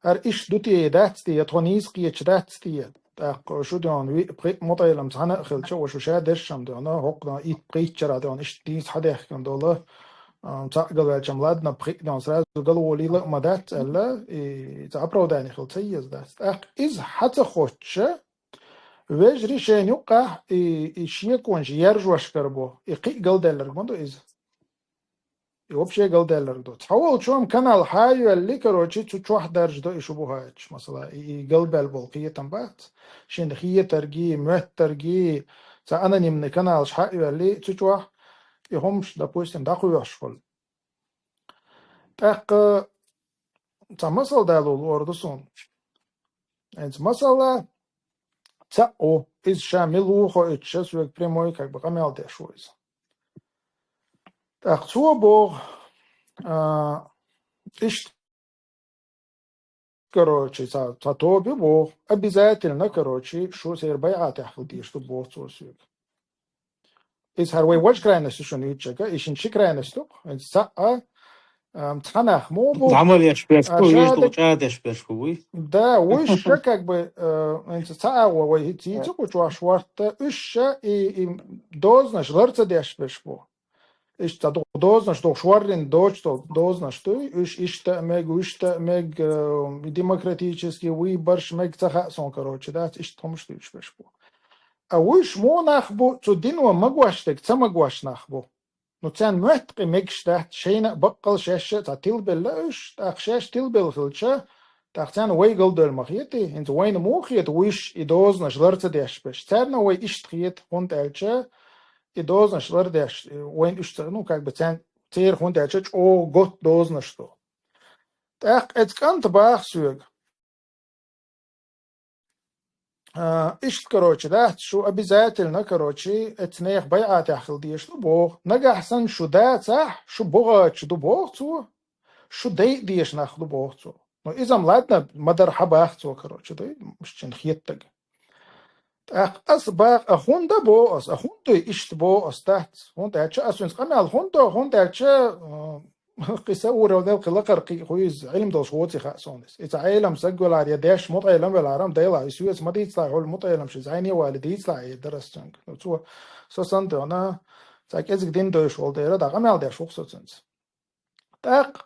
ХӀара иш ду те, дац те, тхо нийса кхеташ дац те. ТӀаккха шу дуьйна виъ-пхиъ мутаиламца хьана а хилча, ва шу ша дешшам дуьйна, хӀокху дуьйна итт-пхийтта шарахь дуьйна, иштта нийса хьадехкина долу, а, цхьаъ галваьлчам, ладна, пхиъ дуьйна, сразу галволийла а ма дац аьлла, и ца оправдание хила ца еза дац. ТӀаккха иза хьа ца хоттуша, вежарий шайна юккъахь и, и шеконаш яржош карабо, и кхин а галдаьлларг ма ду иза. И вообще галдаьлларг ду. Цхьаволчу хӀума канал хьа а йоьлли, короче, цу чохь даржадо и шу бухахьаьдча, масала, и, и галбаьлла болу кхетам бац. Шена хетаргий, моьттаргий, цхьа анонимный каналаш хьа а йоьлли, цу чохь и хӀумаш, допустим, дӀакхоьхьуш хуьлу. ТӀаккха цхьа масал дало лур ду суна. ХӀинца масала цхьаъ ву, иза ша мила ву хоуьйтуш, соьга прямой, как бы, къамел деш ву иза. ТӀаккха цо боху, а, иштта, короче, цхьа, цхьа тоба ю боху, обязательно, короче, шу церан байӀатехь хила дезаш ду боху цо соьга. Иза хӀара вай важа крайность ю шуна юьйцург, и шин ши крайность ю, хӀинца цхьаъ, а, ам, цхьа нах муха бу, дӀа ма леш берш а, бу, ша вуьш ду даг- чӀа деш берш бу, вуй? Да, вуьш ша, как бы, а, хӀинца цхьа агӀо вай хӀинца йийца кху чохь варта, уьш ша и, и дозанаш лар ца деш берш бу. Иштта цхьа ду-, дозанаш ду, шоррин доцу дозанаш дуй, уьш иштта а мега, уьшта а мега, э, демократический выборш мега, ца хаьа суна, короче, дац, иштта хӀумаш дуьйцуш берш бу. А вуьш муха нах бу, цу дино магош дерг ца магош нах бу. Ну, царна моьтту кхин мегаш дац, шайна а баккъал шаьш а цхьа тилбелла уьш, тӀаккха шаьш тилбелла хилча, тӀаккха царна вай галдойла ма хетий, хӀинца вайна муха хета вуьш и дозанаш лар ца деш берш. Царна вай иштта хета, хӀунда аьлча и дозанаш лар деш, вайна уьш ца, ну, как бы, царна, церан, хӀунда аьлча чӀогӀа готта дозанаш ду. ТӀаккха эцу кӀанта баха соьга. А, иштта, короче, дац, шу обязательно, короче, эцу нехан байӀатехь хила дезаш ду боху. Нагахь санна шу дацахь, шу бухахьа ду боху цо, шу дайа дезаш нах ду боху цо. Ну, иза-м ладна, ма-дарра хьан баха цо, короче, дай, мужчин хеттаг. ТӀаккха ас баха, а хӀунда боху ас, а хӀунда дуй иштта боху ас, дац. ХӀунда аьлча ас винца къамел хӀунда до, хӀунда аьлча, а, кхин са ур йолу дела, кхин лакхара кхин хӀу иза, Ӏилма долуш воций хаьа суна иза. И цхьа Ӏелам саг велахь, я деш мутаӀелам велахь, ам дайлахь, и соьца ма дийцалахь, хьуьлла мутаӀелам ши зайне вали дийцалахь, и дара ас цуьнга. Ну, цо со санна дуьйна, цхьа кӀезиг дин доьшуш волу дера, дӀа къамел деш ву-кх со цуьнца. ТӀаккха,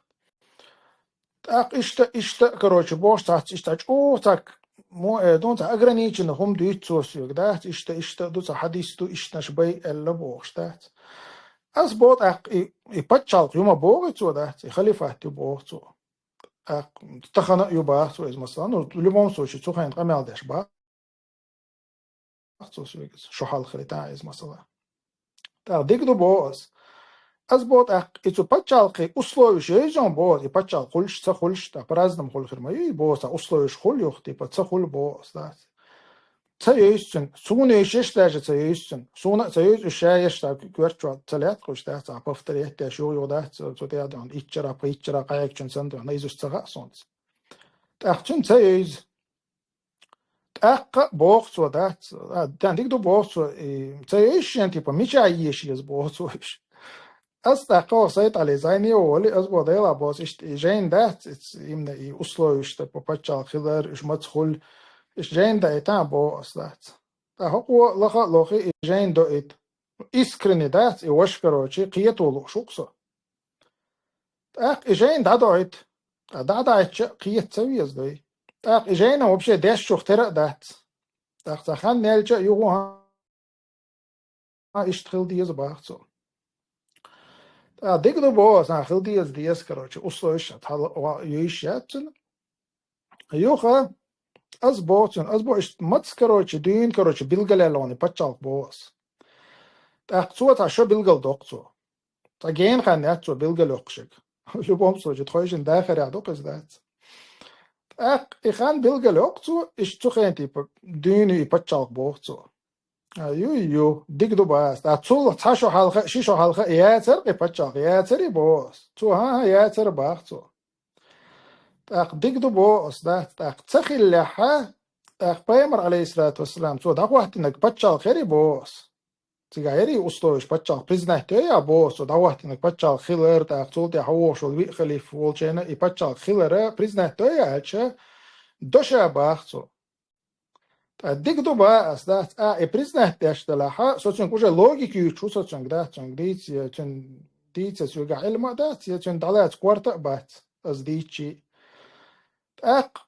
тӀаккха иштта, иштта, короче, бохуш цхьацца, иштта чӀогӀа цхьа мо э ду, цхьа ограниченный хӀума дуьйцу цо соьга, дац, иштта, иштта ду, цхьа хьадис ду, иштанаш бай аьлла бохуш, дац. Ас боху тӀаккха и, и пачхьалкх ю ма боху цо, дац, и халифат ю боху цо. ТӀаккха тахана а ю баха цо иза, масала, ну, в любом случае, цу хенахь къамел деш баха цо соьга иза, шу хьалхара тӀаьхьа иза, масала. ТӀаккха дика ду боху ас. Ас боху тӀаккха, и цу пачхьалкхе условиш евза боху, и пачхьалкх хуьлуш, ца хуьлуш, тӀаккха по-разному хуьлу хир ма ю, и боху, цхьа условиш хуьлу юха, типа, ца хуьлу боху ас, дац. Ца евза цуьнан, суна евзаш даже ца евза цуьнан. Суна а ца евза, уьш ша еш, тӀаккха коьрта чохь ца лаьтта уьш, дац, цхьа повторять деш, юха-юха дац, цу тӀе а дуьйна, итт шарахь, пхийтта шарахь кхаьчначун санна дуьйна, иза уьш ца хаьа суна. ТӀаккха цуьнан ца евза. ТӀаккха а боху цо, дац, а, тан дика ду боху цо, и, ца евза шен, типа, мичахь еша еза боху цо уьш. Ас тӀаккха оха Сайд-Ӏали зайне а волий, ас боху, дайлахь боху ас, иштта и жайна дац, иц-, именно и условиш, типа, пачхьалкх хилар, уьш маца хуьлу, иштта жайна даийтахьа боху ас, дац. ТӀаккха хӀокхо лаха а лохий, и жайна доуьйту. Искренне дац, и ваша, короче, кхето лууш ву-кх со. ТӀаккха и жайна дӀадоуьйту. Ткъа дӀадоуьйтуш а кхета ца веза дуй. ТӀаккха и жайна вообще дешчух тера а дац. ТӀаккха цхьа хан яьлча а юха а иштта хила деза баха цо. ТӀаккха дика ду боху ас, хила деза, деза, короче, условиш а тхьала-, ва-, юьйш яц цуьнан. Юха ас боху цуьнан, ас боху, иштта маца, короче, дуьйна, короче, билгалъяьлла ван и пачхьалкх боху ас. ТӀаккха цо цхьа шо билгалдоккху цо. Цхьа гена хан яц цо билгалйоккхушъерг. В любом случае, тхойшин дахарехь ду-кх иза, дац. ТӀаккха и хан билгалйоккху цо, иштта цу хенахь, типа, дуьйна и пачхьалкх боху цо. А, ю, ю, дика ду боху ас. ТӀаккха цул цхьа шо хьалха, ши шо хьалха яцара-кх и пачхьалкх, яцара и боху ас. Цо, хӀан-хӀа, яцара боху цо. ТӀаккха дика ду боху ас, дац. ТӀаккха ца хиллехьа, тӀаккха пайхамар, алейхиссалату вассалам, цо дӀахӀоттинарг пачхьалкх хир и боху ас. Цигахь яра и условиш, пачхьалкх признать йой ахь боху ас, цо дӀахӀоттинарг пачхьалкх хилар, тӀаккха цул тӀаьхьа вогӀуш волу виъ халифа волчеран и пачхьалкх хилар признать йой ахь аьлча, до ша боху цо. ТӀаккха дика ду боху ас, дац, а, и признать деш делахь, со цуьнга уже логика юьйцуш ву со цуьнга, дац, цуьнга дийца, я цуьнан дийца соьгахь Ӏилма а дац, я цуьнан дӀалаца корта а бац, ас дийцча. ТӀаккха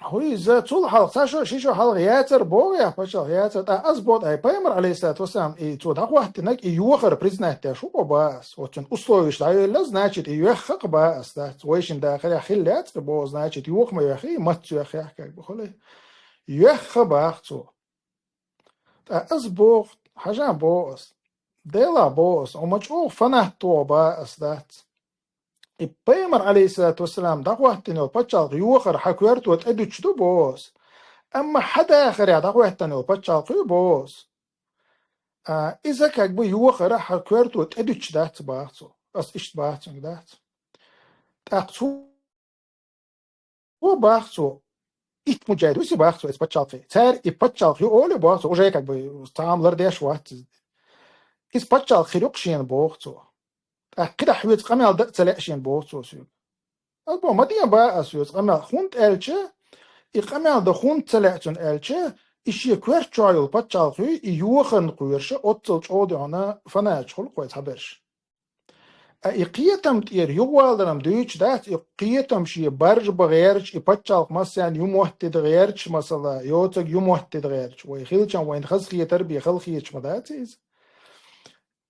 хӀу иза, цул хьалха цхьа шо, ши шо хьалха яцара боху ахь, пачхьалкх яцара, тӀаккха ас боху, ай, пайхамар, алейхиссалату вассалам, и цо дӀахӀоттинарг, и йохар признать деш ву-кх боху ас. Вот цуьнан условиш дӀайолла, значит, и йоьхна-кх боху ас, дац. Вайшин дахарехь хилла яц-кх и боху, значит, йоха ма йоьхий, маца йоьхнехь, как бы, хуьлий. Йоьхна боху цо. ТӀаккха ас боху, хьажахь боху ас. Делахь боху ас, хьо ма чӀогӀа фанат ву-кх боху ас, дац. И пайхамар, алейхиссалату вассалам, дӀахӀоттийна йолу пачхьалкх йохар хьан коьрто тӀедуьтуш ду боху ас. Амма хьан дахарехь дӀахӀоьттина йолу пачхьалкх ю боху ас. А, иза как бы йохар хьан коьрто тӀедуьтуш дац боху цо. Ас иштта боху цуьнга, дац. ТӀаккха цо боху цо, итт муджахид висий боху цо иза пачхьалкхе. Цара и пачхьалкх ю олий боху цо, уже как бы цхьа а лардеш вац иза. Иза пачхьалкх хир ю-кх шена боху цо. ТӀаккха кхидӀа хьоьца къамел дан а ца лаьа шена боху цо соьга. Ас боху, ма ден боху ас хьоьца къамел, хӀунда аьлча, и къамел дан хӀунда ца лаьа цунна аьлча, и шен коьрта чохь йолу пачхьалкх ю, и йохарна кхоьруш, оццул чӀогӀа дуьхьал фанаташ хуьлу-кх вай цхьаберш. Ткъа и кхетам тӀера юхаваларан дуьйцуш дац, и кхетам шен баржа бан гӀерташ, и пачхьалкх массарна юьхьмоттийта гӀерташ, масала, йоцург юьхьмоттийта гӀерташ. Вай хилча вайна хазахетар бен хала хеташ ма дац иза.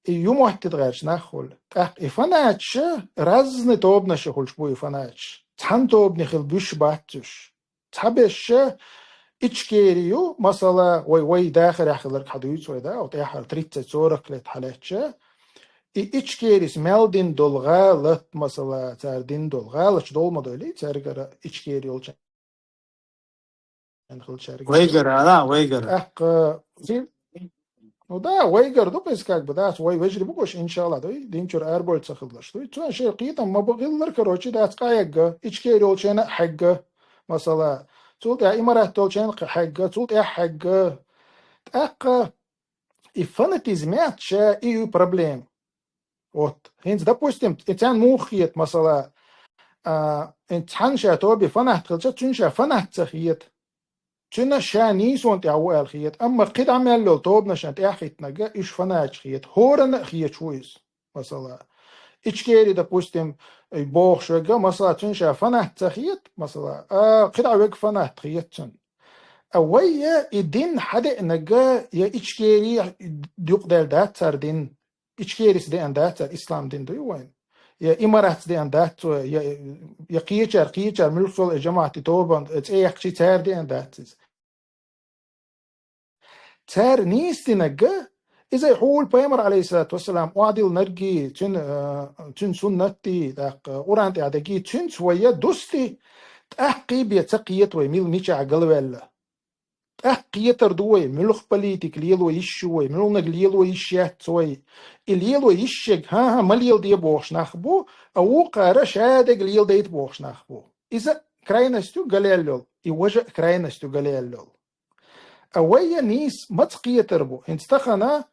И юьхьмоттийта гӀерташ нах хуьлу. ТӀаккха и фанаташ разный тобанаш хуьлуш бу и фанаташ. Цхьана тобане хила буьсуш бац уьш. Цхьаберш Ичкери ю, масала, вай, вай дахарехь хилларг хьан дуьйцу вай, да, вот тӀаьххьара тридцать сорок лет хьалаьцча, и Ичкерис мел дина долу гӀалат, масала, цара дина долу гӀалаташ долу ма дуьйлий, цаьргара Ичкери йолчарна хилчаьрга. Вайгара, да, вайгара. ТӀаккха, ну да, вайгара ду-кх иза, как бы, дац, вай вежарий бу-кх уьш, иншалла, дуй, дин чуьра арабевлла ца хилларш, дуй. Цуьнан шайн кхетам ма бу хиллар, короче, дац, къахьегна, Ичкери йолчарна а хьегна, масала, цул тӀаьхьа Имарат йолчарна а хьегна, цул тӀаьхьа хьегна. ТӀаккха и фанатизм яц ша, и ю проблема. Вот. ХӀинца, допустим, и царна муха хета, масала, а, и цхьана ша тобе фанат хилча, цуьнан ша фанат ца хета. Цуьнан ша нийсонан тӀехь ву аьлла хета. Амма кхидӀа мел йолу тобанашна тӀехь хӀиттинарг, уьш фанаташ хета. ХӀоранна а хеташ ву иза, масала. Ичкери, допустим, бохуш верг, масала, цуьнан ша фанат ца хета, масала, а, кхидӀа верг фанат хета цуьнан. А вай я и дин хьадеънарг, я Ичкери юкъадаьлла дац цара дин. Ичкерис деана дац цара ислам дин дуй вайн. Я Имаратс деана дац цо, я, я кхечара, кхечара муьлхха йолу и жамаӀати тобан цӀе яьккхича цара деана дац иза. Цара нийса динарг, иза хьула пайхамар, алейхиссалату вассалам, охьадиллинарггий, цуьнан, а, цуьнан суннатдий, тӀаккха Къуръан тӀехь дегий, цуьнца вай я дустий, тӀаккхий бен ца кхета вай, мила мичахь галваьлла. ТӀаккха кхетар ду вай, муьлха политика лело йиш ю вай, муьлханиг лело йиш яц вай. И лело йиш ерг, хӀан-хӀа, ма леладе бохуш нах бу, а вукхара ша дерг леладайта бохуш нах бу. Иза крайность ю галъяьлла йолу, и важа а крайность ю галъяьлла йолу. А вай я нийса маца кхетар бу? ХӀинца тахана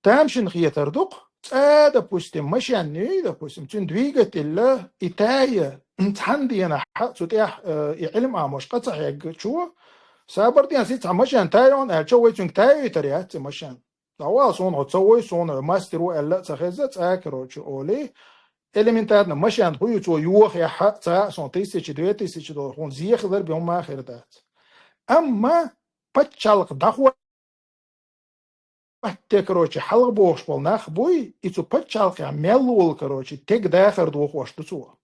тамашийна хетар ду-кх, цкъа, допустим, машен юй, допустим, цуьнан двигатель, и тая, цхьана денахь цу тӀехь, э, и Ӏилма Ӏамош къа ца хьегначо, сабар де, сан цхьа машен тайон аьлча, вай цуьнга тайойтар яц и машен. ДӀавала суна хьо ца вой, суна мастер ву аьлла а ца хеза, цкъа, короче, олий. Элементарно, машен хӀу ю цо йохаяхь а, цхьа а суна тысяча, две тысячи доллар, хьуна зе хилар бен хӀумма а хир дац. Амма пачхьалкх дӀахо Атте, короче, хьалха бохуш болу нах буй, и цу пачхьалкхехь мел волу, короче, тега дахар дохош ду цо.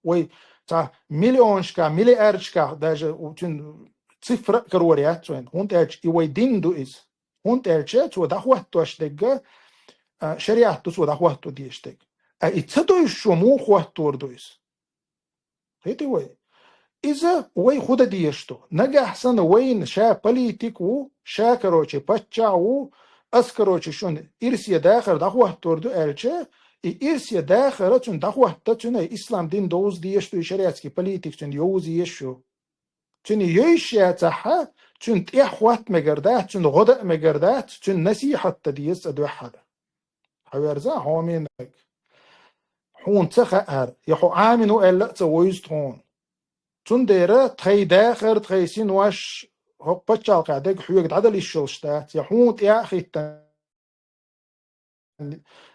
Вай цхьа миллионашкахь, миллиардашкахь даже цуьнан цифра а карор яц вайн, хӀунда аьлча и вай дин ду иза. ХӀунда аьлча цо дӀахӀоттош дерг, а, шариат ду цо дӀахӀотто дезаш дерг. А и ца дойшучо муха хоттор ду иза? Кхетий вай? Иза вай хӀун дан дезаш ду? Нагахь санна вайна ша политик ву, ша, короче, паччахь ву, ас, короче, шуна ирсе дахар дӀахоттор ду аьлча, и ирсе дахар цуьнан дӀахотта, цуьнан ислам дин довза дезаш ду, и шариатский политик цуьнан йовза езаш ю. Цуьнан йовзаш яцахь, цуьнан тӀехь хотта мегар дац, цуьнан гӀо дан а мегар дац, цуьнан насихьат дан деза цкъа дуьххьара. Хьаверза хьоменаг. Хьуна ца хаьара, я хьо Ӏамийна ву аьлла а ца вовза тхуна. Цундела тхайн дахар, тхайн синош хӀокху пачхьалкхехь дерг хьоьга дӀадала йиш йолуш дац, я хьуна тӀе а хӀиттина,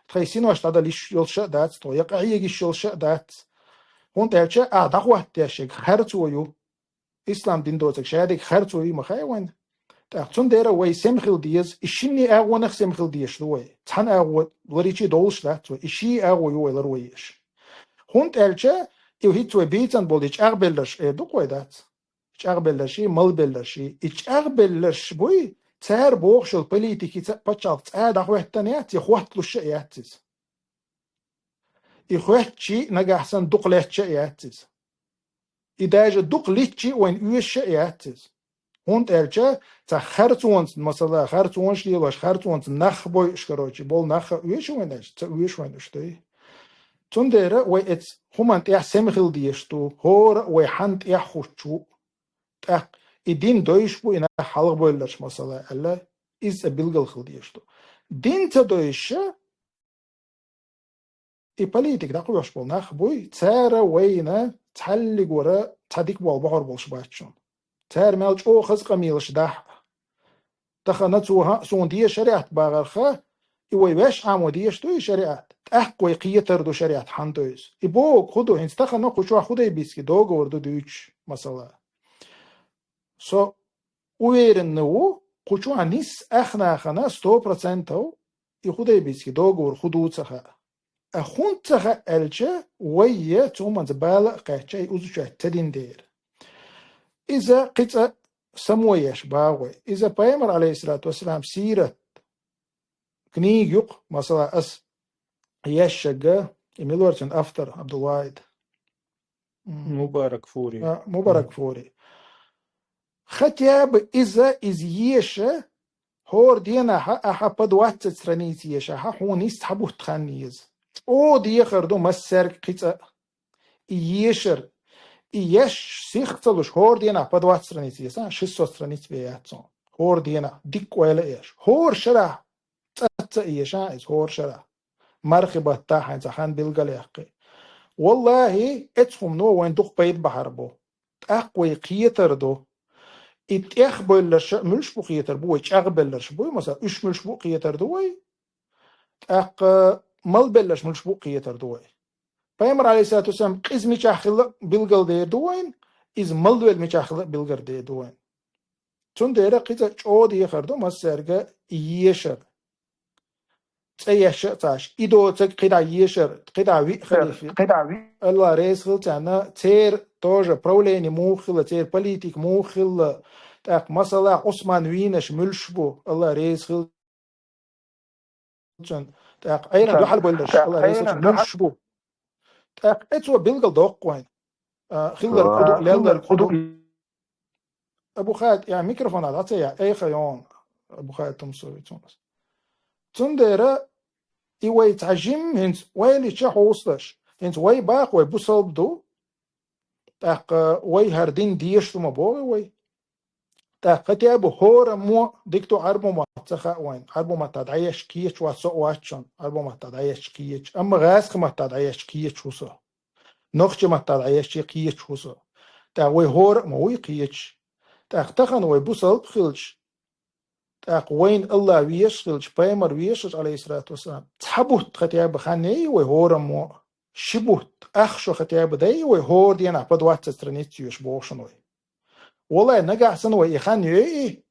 тхайн синош дӀадала йиш йолуш а дац тхо, я къахьега йиш йолуш а дац. ХӀунда аьлча ахьа дӀахоттаеш ерг харцо ю. Ислам дин доцург шадерг харцо ю, ма хаьа вайна. ТӀаккха цундела вай сема хила деза, и шинне агӀонах сема хила дезаш ду вай. Цхьана агӀо ларийча а довлуш дац вай, и ши агӀо ю вай ларван езаш. ХӀунда аьлча и хӀинца вай бийцина болу и чӀагӀбелларш эр ду-кх вай, дац? ЧӀагӀбелларший, малбелларший. И чӀагӀбелларш буй, цара бохуш йолу политикица а, пачхьалкхаца а дӀахӀоьттина яц, я хотталуш а яц иза. И хоьттича а нагахь санна дукха летча а яц иза. И даже дукха литча а вайна оьшуш а яц иза. ХӀунда аьлча цхьа харцонца, масала, харцонаш лелош, харцонца нах бойуш, короче, болу нах а оьшу вайна аьлча, ца оьшу вайна уьш, дуй? Цундела вай эцу хӀуманна тӀехь сема хила дезаш ду, хӀора а вай хьанна тӀехь хӀуттуш ву. ТӀаккха и дин дойуш бу и нах хьалхабевлларш, масала, аьлла, иза цкъа билгал хила дезаш ду. Дин ца дойуш, и политик дӀакхоьхьуш болу нах буй, цара вайна цхьаллигора цхьа дика болу бахьар болуш бац шуна. Цара мел чӀогӀа хаза къамелаш дахь а. Тахана цо хӀан а суна деза шариӀат бахарх, и вай ваьш Ӏамо дезаш ду и шариӀат. ТӀаккха вай кхетар ду шариӀат хьанна ду иза. И бохург хӀун ду, хӀинца тахана кху чохь Худайбийский договор ду дуьйцуш, масала. Со уверенный ву, кху чохь нисса ах нахана сто процентов и Худайбийский договор хӀун ду ца хаьа. А хӀунда ца хаьа аьлча, вай я цу хӀуманца бала а кхаьчча, и узучаьрца ца дина дера. Иза кхин цкъа само еш боху вай. Иза Пайхамар, алейхиссалату вассалам, сират книга ю-кх, масала, ас ешшаг, и мила вара цуьнан автор, Абдулвахид? М. Мубаракфури. А, Мубаракфури. Хотя бы иза, иза еша, хӀора денахь ахьа по двадцать страниц ешахь, хьуна нисса цхьа бутт хан еза. ЧӀогӀа дехар ду массаьрга кхин цкъа. И ешар, и еш сих ца луш, хӀора денахь по двадцать страниц еса, шестьсот страниц бен яц цунах. ХӀора денахь дикка ойла а еш. ХӀора шарахь цӀа ца а еша иза, хӀора шарахь. Мархи баттахь хьайна цхьа хан билгал яккхий. Валлахи, эцу хӀумано вайн дукха пайда бахьар бу. ТӀаккха вай кхетар ду. И тӀехбевлларш а муьлш бу кхетар бу, вай чӀагӀбелларш буй, масала, уьш муьлш бу кхетар ду вай. ТӀаккха малбелларш муьлш бу кхетар ду вай. Пайхамар, алейхиссалату вассалам, къиза мичахь хилла билгал дер ду вайн, иза малвелла мичахь хилла билгар дер ду вайн. Цундела кхин цкъа чӀогӀа дехар ду массаьрга ешар. ЦӀа еш а ца Ӏаш, и доцург кхидӀа ешар, кхидӀа виъ халифа. АллахӀ реза хила царна, церан тоже правление муха хилла, церан политика муха хилла. ТӀаккха, масала, Ӏусман вийнарш муьлш бу, АллахӀ реза хила цунна. ТӀаккха Ӏуьйранна дуьхьал бевлларш, АллахӀ реза хила цунна, муьлш бу. ТӀаккха эцо билгал доккху вайн. А, хилларг хӀун ду, лелларг хӀун ду. Абу Хадид, я микрофона дӀа ца яхь, айхьа йогӀун, Абу Хадид Тумсович цунас. Цундела и вай цхьа жимма хӀинца ойла йича хьовсалаш. ХӀинца вай баккха вай бусалба ду, тӀаккха вай хӀара дин дезаш ду ма боху вай. ТӀаккха хотя бы хӀораммо дика ду Ӏарбо мотт ца хаьа вайна. Ӏарбо маттахь дӀаеш кхеташ вац со а вац шуна, Ӏарбо маттахь дӀаеш кхеташ. Амма гӀазкхи маттахь дӀаеш кхеташ ву со. Нохчи маттахь дӀаешча кхеташ ву со. ТӀаккха вай хӀора а ма вуй кхеташ. ТӀаккха тахана вай бусалба хилча, тӀаккха вайна АллахӀ везаш хилча, пайхамар везаш хилча, алейхиссалату вассалам, цхьа бутт хотя бы хан яй вай хӀораммо а, ши бутт, ах шо хотя бы дай вай хӀора денахь по двадцать страниц йоьш боху шуна вай. Валлай, нагахь санна вай и хан йой и,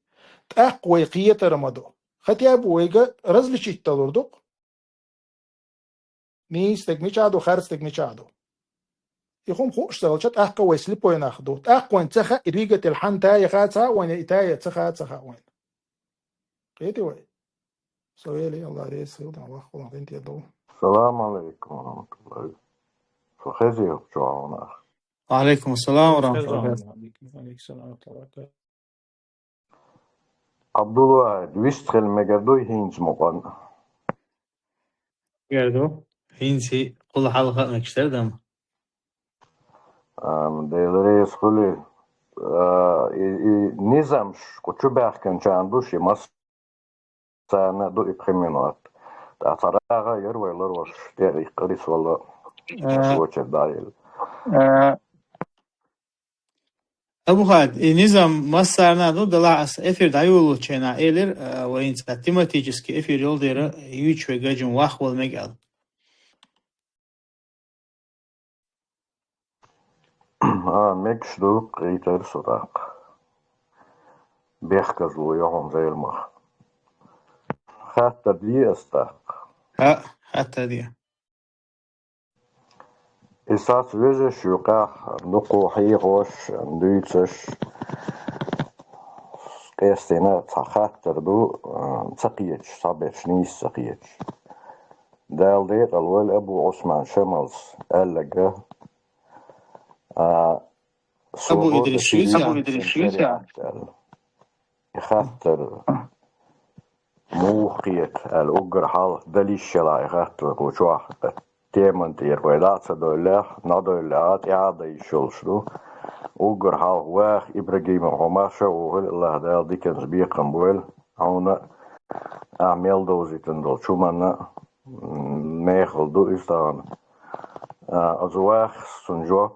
тӀаккха вай кхетар ма ду. Хотя бы вайга различить далур ду-кх. Нийса стаг мичахь ду, харц стаг мичахь ду. И хӀума хууш ца хилча, тӀаккха вай слепой нах ду. ТӀаккха вайн ца хаьа, и двигатель хьан тая хаа ца хаьа вайн, и тая ца хаа ца хаьа вайн. Кхетий вай? Со вели, АллахӀ реза хила, дан ваххалан гӀин тӀе ду. Салам алейкум ва рахматуллахи. Со хези хӀокху чохь хьуна. Ва алейкум ассалам ва рахматуллахи. Абдулвахид, вист хила мегар дуй хӀинца мукъан? Мегар ду. ХӀинца кхул хьалха а мегаш дара дама. Ам, Дела реза хуьлий. А, и, и низамш кху чу баьхкинчарна ду ши мас- Царна ду и пхи минот. ТӀаккха цхьа рагӀа яра вай ларвалаш, тӀе а иккхира, исвала Э, вочер дӀаелла. Э, Абу Хад, и низам массарна а ду, делахь аса эфир дӀайолалучу хенахь элира, э, вайна цхьа тематический эфир йолу дера, юьйцуш вай гажин вахвала мега аьлла. А, мегаш ду, кхийтира со тӀаккха. Бехказло ю хьуна Зеламах. Хаттар дий ас тӀаккха? ХӀаъ, хаттар де. И сац вежарш ю къаьхьа, дукха хьехош, дуьйцуш, къестина цхьа хаттар ду, а, ца кхеташ, цхьаберш нийса ца кхеташ. Дала декъала войла Абу Ӏусман Шамалс аьлларг, а, Абу Идрис шуьйца? Абу Идрис шуьйца аьлла. И хаттар муха кхета аьлла, уггар хьалха далиш яла и хаттар кху чохь. Теман тӀера вай дӀа а ца дойллехь, дӀадойллехь, тӀаьхьа дан йиш йолуш ду. Уггар хьалха ваха Ибрагимов хьо марша а вухийла, АллахӀ Дала диканца бекхам бойла хьуна, ахь мел довзийтина долчу хӀуманна, м, мехала ду иза тахана. А, оцу ваха цунна жоп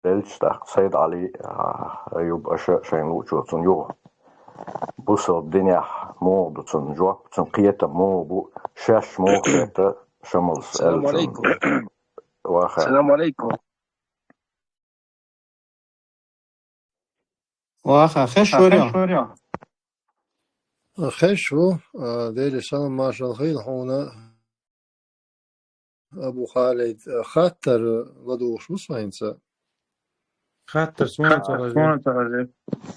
делча, тӀаккха Сайд-Ӏали, а, Аюб аша шайна луучо цунна юха. Бусалба динехь муха ду цунна жоп, цунна кхетам муха бу, шаьш муха кхета Шамалс аьлла цунна. Салам алейкум. Ваха. Салам алейкум. Ваха, хеш варий? Хеш ву, а, Делера салам маршалла хуьлда хьуна. Абу Халид, а, хаттар ладугӀуш ву со хӀинца. Хаттар суна ца хаза.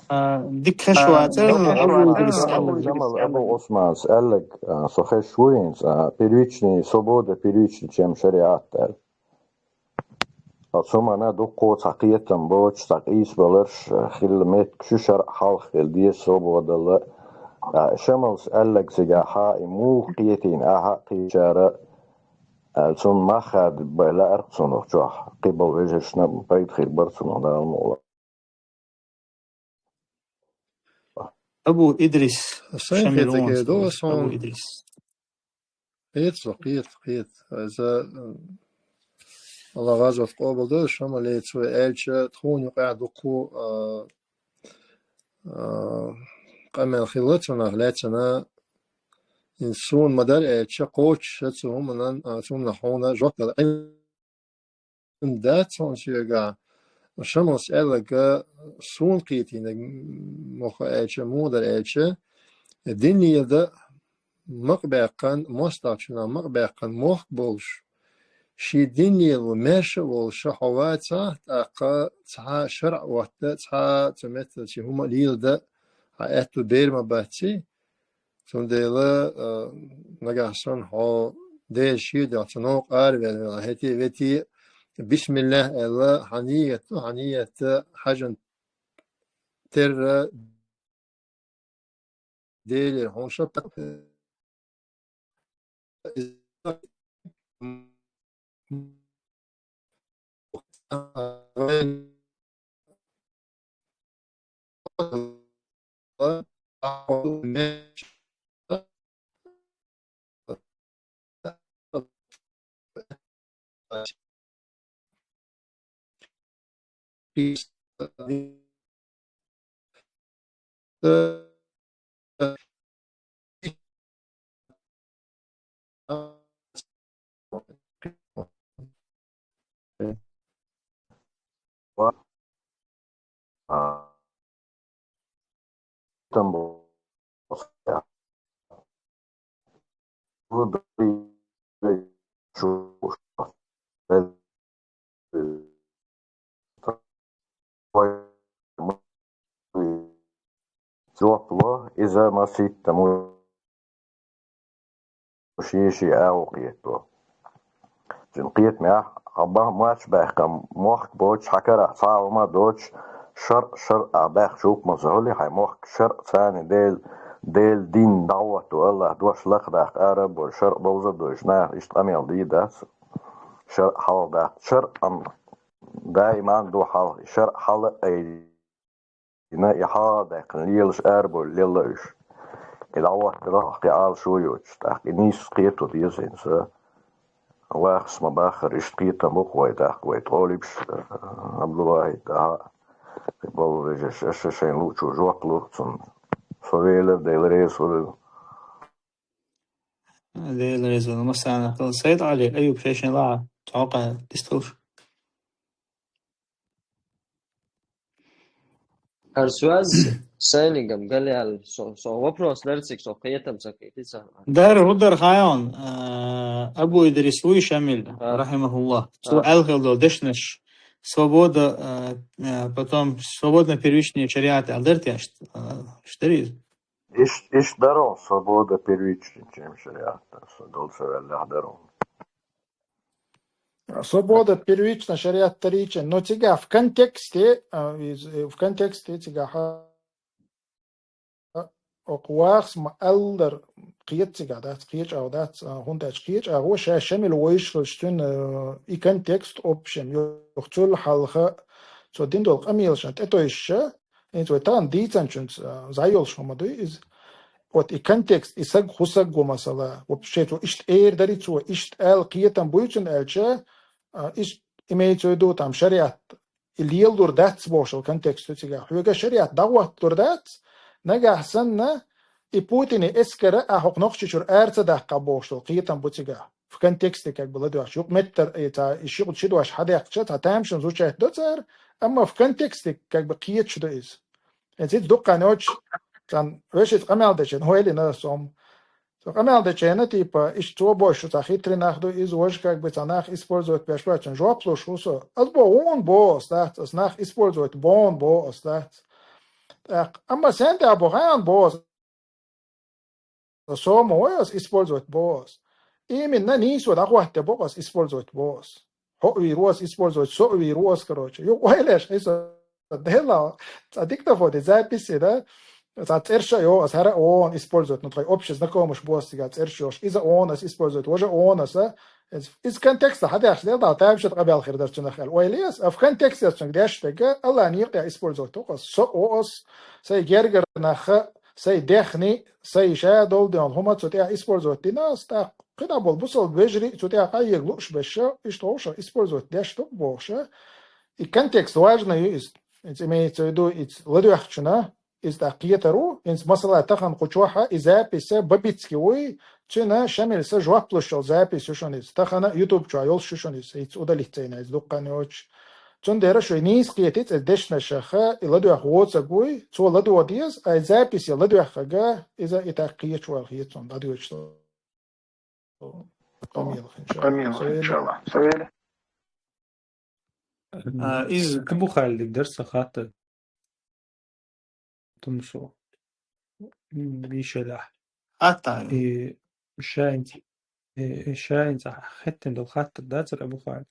А, дика хеш вацара, Абу Идрис аьлларг. Абу Ӏусманс аьлларг, а, со хеш ву хӀинца, а, первичный свобода, первичный чем шариат аьлла. Оцу хӀуманна дуккха цхьа кхетам боцуш, цхьа къийсабаларш, а, хилла меттиг шу шаръ хьалха хила деза, свободалла. А, Шамалс аьлларг цигахь и муха кхетийна ахьа а кхечара, аьлла, цунна мах хадабай лаьара-кх цунах чохь, кхиболу вежаршна пайда хир бара цунах, Дала мукъ лахь. Абу Идрис, сайн Шамил хетаге вон до стаг, сон. Абу Идрис. Кхета со, кхета, кхета. Иза, м, АллахӀ гӀазот къобал дойла, Шамалс вай аьлча, тхуна юкъахь дуккха, а, а, къамел хилла цунах лаьцна, хӀинца суна ма-дарра аьлча, кхочуш цу хӀуманан, а, цунах хьуна жоп дала Ӏин дац хьуна соьгахь. Шамалс аьлларг суна кхетийнарг муха аьлча, муха дара аьлча, динан лела дан макъ баьккхина, мостагӀчунах макъ баьккхина мохк болуш, шен динан лела маьрша а волуш хьо вацахь, тӀаккха цхьа шаръ отта, цхьа цу меттачу хӀума леладан хьан аьтту бер ма бац и. Цундела, а, нагахь санна хьо Делан шен дуьхьа цу новкъа араваьлла, хӀетте а, ветте а, бисмиллахӀ аьлла, хьан нийят ду, хьан нийят хьажан терра Делера хьуна шапат. Жоп ло, иза маситтам ву. ший-ший агӀо кхетадо. Цуьнан кхетамехь хьан бан-, моч баьккхина мохк боцуш, хьан карахь цхьа а хӀума доцуш, шарӀ, шарӀ ахь баьхча хӀукмал ца хуьлий, хьайн мохк шарӀ царна Дела, Дела дин дӀахӀотто, АллахӀ дош лакхадаккха ара а бой, шарӀ бовза а дойуш, наха иштта къамел дийр дац. ШарӀ хьалха дац. ШарӀ ам даиман ду хьалха, и шарӀ хьала а айдина, и хьалха даьккхина лелаш арабевлла лелла уьш. И дӀахӀоттаралахь кхин Ӏалашо йоцуш, тӀаккха и нийса кхето деза хӀинца. Вахас ма-баххара, иштта кхетам бу-кх вай, тӀаккха вай тхьолибаш, Абдуллахьи, тӀаьхьа кхин болу вежарша, аша шайна луучо жоп лур цунна. Со велар, Дела реза хуьлда. Дела реза хуьлда, массарна а. Сайд-Ӏали, Аюб, шайшинна лахьа, цхьа хьокъехь дистхуьлуш. ХӀара соьз сайнигам галъяьлла, со, со вопрос дара цига, со кхетам ца кхетий ца. Дара, хӀун дара хаьий хьуна, а, Абу Идрис вуй Шамил, А. рахьимахуллахӀ. Цо А. аьлла хилла долу дешнаш, свобода, а, а, потом свободно-первичный шариат аьлла дара те аьшта, а, иштта дара иза? Иш-, иштта дара хьуна, свобода первичный, чем шариат, со дала ца ваьллехь дара хьуна. Свобода первична шариат дарича, но цигахь в контексте, а, из, э, в контексте цигахь, а, окху вахас ма-аллара кхета цигахь дац, кхечу агӀо дац, а, хӀунда аьлча кхечу агӀо ша Шамил вуйш хилча цуьнан, э, и контекст общем, юха цул хьалха цо дина долу къамелашна тӀетойша, хӀинца вай тахана дийцинчуьнца, а, зӀе йолуш хӀума дуй иза. Вот и контекст, и саг, хӀун саг ву масала, вообще цо иштта эр дарий цо, иштта аьлла кхетам буй цуьнан аьлча, а, иштта имеется в виду, там, шариат, и лелалур дац бохуш долу контекст ю цигахь. Хьоьга шариат дӀахӀотталур дац, нагахь санна, и Путине эскара а хӀокху Нохчийчуьра ара ца даккха бохуш долу кхетам бу цигахь. В контексте как бы ладоьгӀча. Юкъа меттара, э, цхьа, и ши, ши дош хьадаьккхича, цхьа тамашийна звучать до цара, амма в контексте как бы кхеташ ду иза. Эцит дуккха йоцуш, цхьана вешица къамел дечен, хӀу элина сом. Со къамел дечена, типа, иштта цо бохуш цхьа хитрый нах ду, иза важа как бы цхьа нах использовать беш бац, цунна жоп луш ву со. Ас бо вон бо ас дац, ас нах использовать бон бо ас дац. ТӀаккха, амма сен тӀехь бо хан бо ас? Со ма вай ас использовать бо ас. Именно нийсо дӀахӀотта бо ас использовать бо ас. Хьо а вийр ву ас использовать, со а вийр ву ас, короче. Ю, вайлеш, хьайса, дела, цхьа диктофон, и запись, да? Цхьа цӀерша а йо, ас хӀара а вон использовать, ну, тхай общий знакомыш бо ас цигахь цӀерш йолуш. Иза вон ас использовать, важа вон ас, а? Из, из контекста хьадаьхча, дела, да, тайпа шат къабел хир дара цунах аьлла. Вайле ас, а в контексте ас цунга деш дерг, Аллахьан некъа тӀехь использовать ву ас, со а ву ас, сайн гергара нах а, сайн дехни, сайн ша долу ден хӀума цу тӀехь использовать дина ас, тӀаккха кхидӀа болу бусалба вежарий цу тӀехь къахьега лууш беша, иштта вовша использовать деш ду бохуша. И контекст важный ю иза. Иза имеется в виду, иза ладоьгӀчуна, иза тӀаккха кхетар ву, иза масала тахана кху чохьа, и запись Бабицкий вуй, цуьнан Шамил са жоп луш йолу запись ю шуна иза. Тахана YouTube чохь йолуш ю шуна иза. Иза удалить ца йина иза дуккха а йоцуш. Цундела шуьга нийса кхетий цӀе дешнашаха, и ладоьгӀа воцург вуй, цо ладогӀа деза, ай записе ладоьгӀхарга, иза и тӀаккха кхечу вала хеташ, дӀадоьдуш. Къамелах, иншалла. Къамелах, иншалла. Савели? А, иза Абу Халидга дара сан хаттар. Тумсо. М, бийшалахь. Хаттар. И шайнца, и, и шайнца хеттина долу хаттар дацара Абу Халид.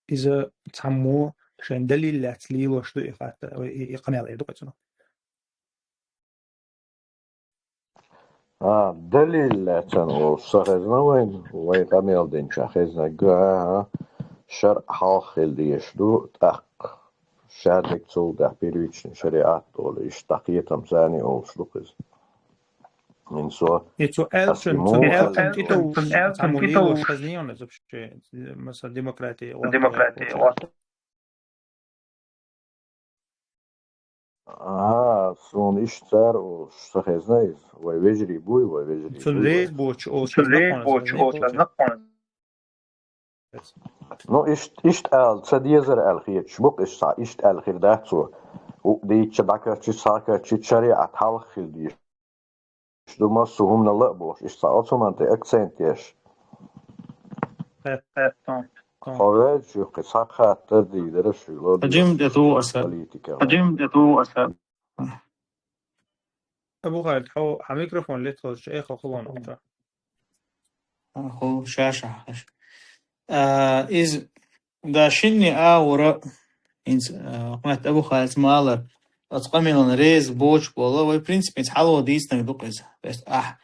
Иза цхьаммо шайн далил лаьцна лелош ду и хаттар, ой, и, и къамел эр ду-кх цунах. А, далил лаьцна волуш ца хезна вайн, вай къамел динчохь хезнарг, а, а, шарӀ хьалха хила дезаш ду, тӀаккха шадерг цул тӀаьхьа первичный шариат долу, иштта кхетам санна олуш ду-кх иза. Хин со И цу ас аьллачун, и цу муха аьллачун аьлла, кӀитов, цу аьллачун цхьаммо кӀитов лелош хезний хьуна иза вообще, масала, демократия, демократия, А, суна иштта цара олуш ца хезна иза. Вай вежарий буй, вай вежарий Цунна буй вай. Реза боцуш олуш Цунна хезна реза кхунна боцуш иза, олуш хезна кхунна. Ну, ишт-, иштта ала ца дезара аьлла хеташ бу-кх иза, цхьа иштта аьлла хир дац цо. У, дийцча дӀакарчийча, схьакарчийча, шариӀат хьалха хила дезаш ду массо а хӀуманал а бохуш, иштта цхьа оцу хӀуманна тӀе акцент еш. Хе, хе, тон, тон. Хьо ваьлча юьххе цхьа хаттар дийр дара шуьга ло Хьажим тӀе ту аса. Политика. Хьажим тӀе ту аса. Абу Халид, хьо, хьан микрофон летхалча, эхо хилон оцу. хӀу шаша хьахаш. А, из да шинни а ура, инц, а, къамат Абу Халид Малар, оц къамелан рез боч бола, вай, в принципе, инц хьало дийснаг дукъ из. То есть, ахь,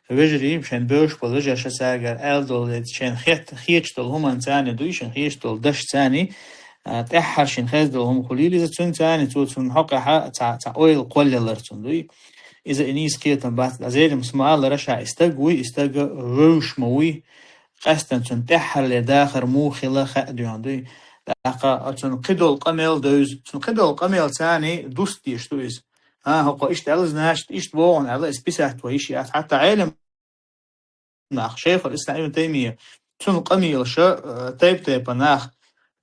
вежарий, шен беш бола вежар ша сагар, аьл дол, шен хет, хечтол хуман цани дуй, шен хечтол даш цани, а, тӀехьар шин хез дол хум хулили, за цун цани, цу цун хьокъаха, ца, ца ойл коллелар цун дуй. Иза и нийса кхетам бац. Аз элим смала раша и стаг вуй, и стага вевш ма вуй, къаьстан цун тӀехьарле дахар му хила хаа дуьйхьан дуй. ТӀаккха а цун кхидол къамел девз, цун кхидол къамел цани дуст деш ду из. А, хӀокхо иштта аьлла, значит, иштта вогӀун аьлла, из писать ва йиш яц. Хьатта Ӏелим нах, шайхул ислам Ибн Таймия, цун къамелаша, э, тайп-тайпа нах,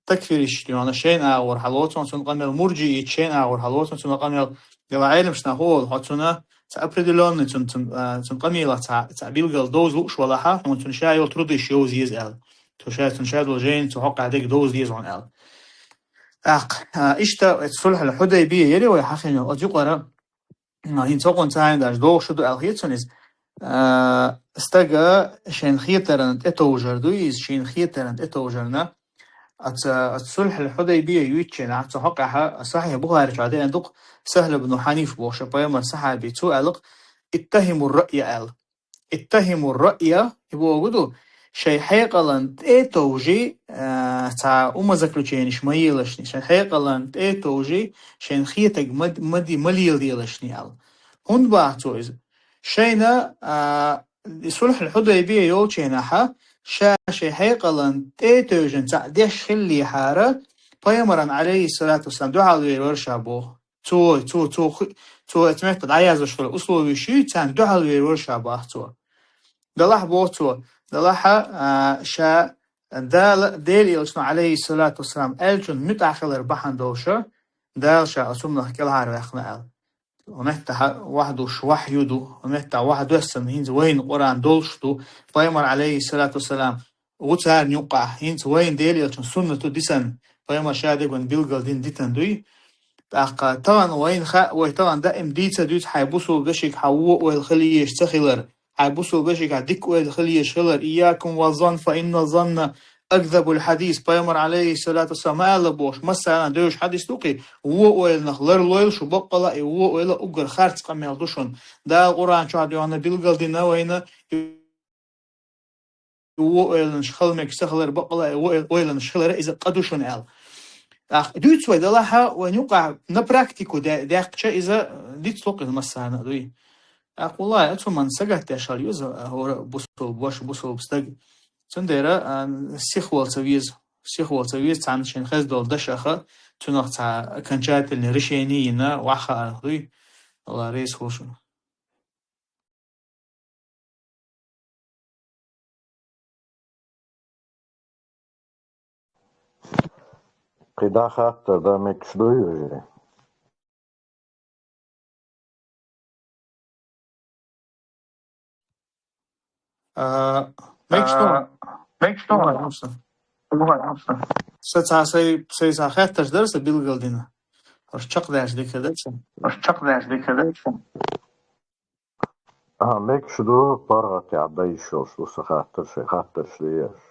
такфиристаш йола шайн агӀор хьалоцун, цун къамел мурджиит шайн агӀор хьалоцун, цун къамел дела Ӏелимаш нах хӀу хьо цуна ца определённый цун, цун, э, цун къамелах ца, ца билгал довз луш валаха, хьун цун ша йол трудиш йовз еза аьл. Цу ша, цун ша дол жейн, цу хьокъа дег довз еза хьун аьл. ТӀаккха, э, иштта, э, сулхьал Хьудайбия яри вай хьахина, оцу юкъара, а, хӀинца хӀокхун царна даже догӀуш ду аьлла хеташ сан иза. А, стага шайн хетаран тӀетовжар ду иза, шайн хетаран тӀетовжарна. Аца, аца сулхьал Хьудайбия юьйччина, аца хьокъехьа Сахьихь Бухари чу деана дукха Сахьл ибн Хьаниф бохуша пайхамар сахьаби цу аьлла, «Иттахимур раъя» аьлла. «Иттахимур раъя», и богу ду, шай хьекъалан тӀетовжи, а, ца умозаключениш ма елашни, шай хьекъалан тӀетовжи, шайн хетаг ма, ма ди, ма лелделашни аьлла. ХӀунда баха цо иза? Шайна, а, и сулхьал Хьудайбия йолченахьа, ша шай хьекъалан тӀетовжан ца деш хиллихьара, пайхамаран, алейхиссалату вассалам, дуьхьал вер вара ша боху. Цо, цо, цо, ху-, цо эцу метта дӀаязваш хила условия ши, царна дуьхьал вер вара ша бах цо. Далахь боху цо, далахьа, а, ша Дала, Дела Элчано, алейхиссалату вассалам, аьллачун муьтӀахь хилар бахьана долуша, Дала ша оцу хӀуманах кӀелхьара ваьккхина аьлла. Меттахьа вахдуш вахью ду, меттахьа вахдоьссана хӀинца вайна Къуръан долуш ду, пайхамар, алейхиссалату вассалам, ву царна юккъахь, хӀинца вайна Дела Элчун суннату дисана, пайхамар ша деган билгал дина дитан дуй. ТӀаккха тахана вайна хаьа, вай тахана даим дийца дуьйцу хьайн бусул бешиг хьан вон ойла хила езаш ца хилар, хьайн бусул бешиг хьан дика ойла хила езаш хилар, «Ийякум ва занна, фа инна занна акзабул хьадис», пайхамар, алейхиссалату вассалам, ма аьлла бохуш, массарна девзаш хьадис ду кхи, вон ойланах ларлойла шу баккъала, и вон ойла уггар харц къамел ду шуна. Дала Къуръан чохь дуьхьана билгал дина вайна, и вон ойланаш хала мегаш ца хилар бакъала, и вон ойл-, ойланаш хилара иза къа ду шуна аьлла. ТӀаккха дуьйцу вай далахьа, вайн юкъахь на практику де-, дехкача иза дицло кхин массарна а дуй. ТӀаккха валлахӀи, оцу ман сагатдеш хила ю иза, хӀора бусул, бош бусул стаг. Цундела, а, сихвал ца веза, сихвал ца веза, цхьана шен хеза долу дашаха, цунах цхьа окончательное решение йина, ваххаарах дуй. Алла реза хуьлу шуна. КхидӀа хаттар дан мегаш дуй, вежарий? А, мегаш ду. А, мегаш ду. Сан цхьа сай, сай цхьа хаттарш дара сан билгал дина. Ош чекхдаьлча дика дара сан. Ош чекхдаьлча дика дара сан. А, мегаш ду, паргӀатехь дан йиш йолуш ду сан хаттар, шайн хаттарш леш.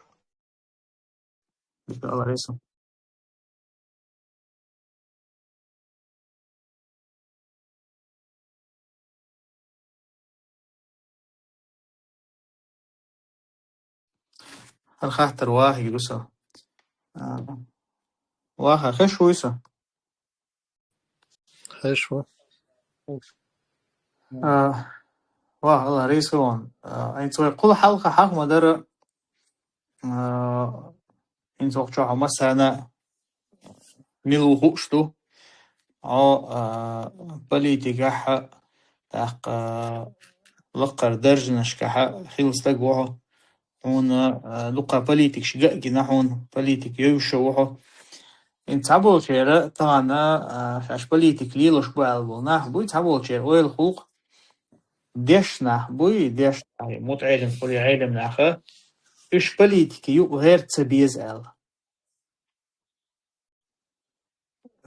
Алла реза. ХӀара хаттар вахига ду сан. А, ваха, хеш вуй сан? Хеш ву. А, ваха, Алла реза хуьлда. А, хӀинца вай кхул хьалха хьахма дара, а, хӀинца воккхачохь массарна мила ву хууш ду. Хьо, а, политикехь, тӀаккха, а, лакхара даржанашкахь хилла стаг ву хьо. Хьуна, а, дукха политикаш ган а гина хьуна, политик йовша ву хьо. ХӀинца цхьаболчеран тахана, а, шаьш политик лелош бу аьлла болу нах буй, цхьаболчеран ойла хуьлу-кх, дешна нах буй, дешна нах, мутаӀелим хуьлу Ӏелам наха, уьш политике юкъа гӀерта ца беза аьлла.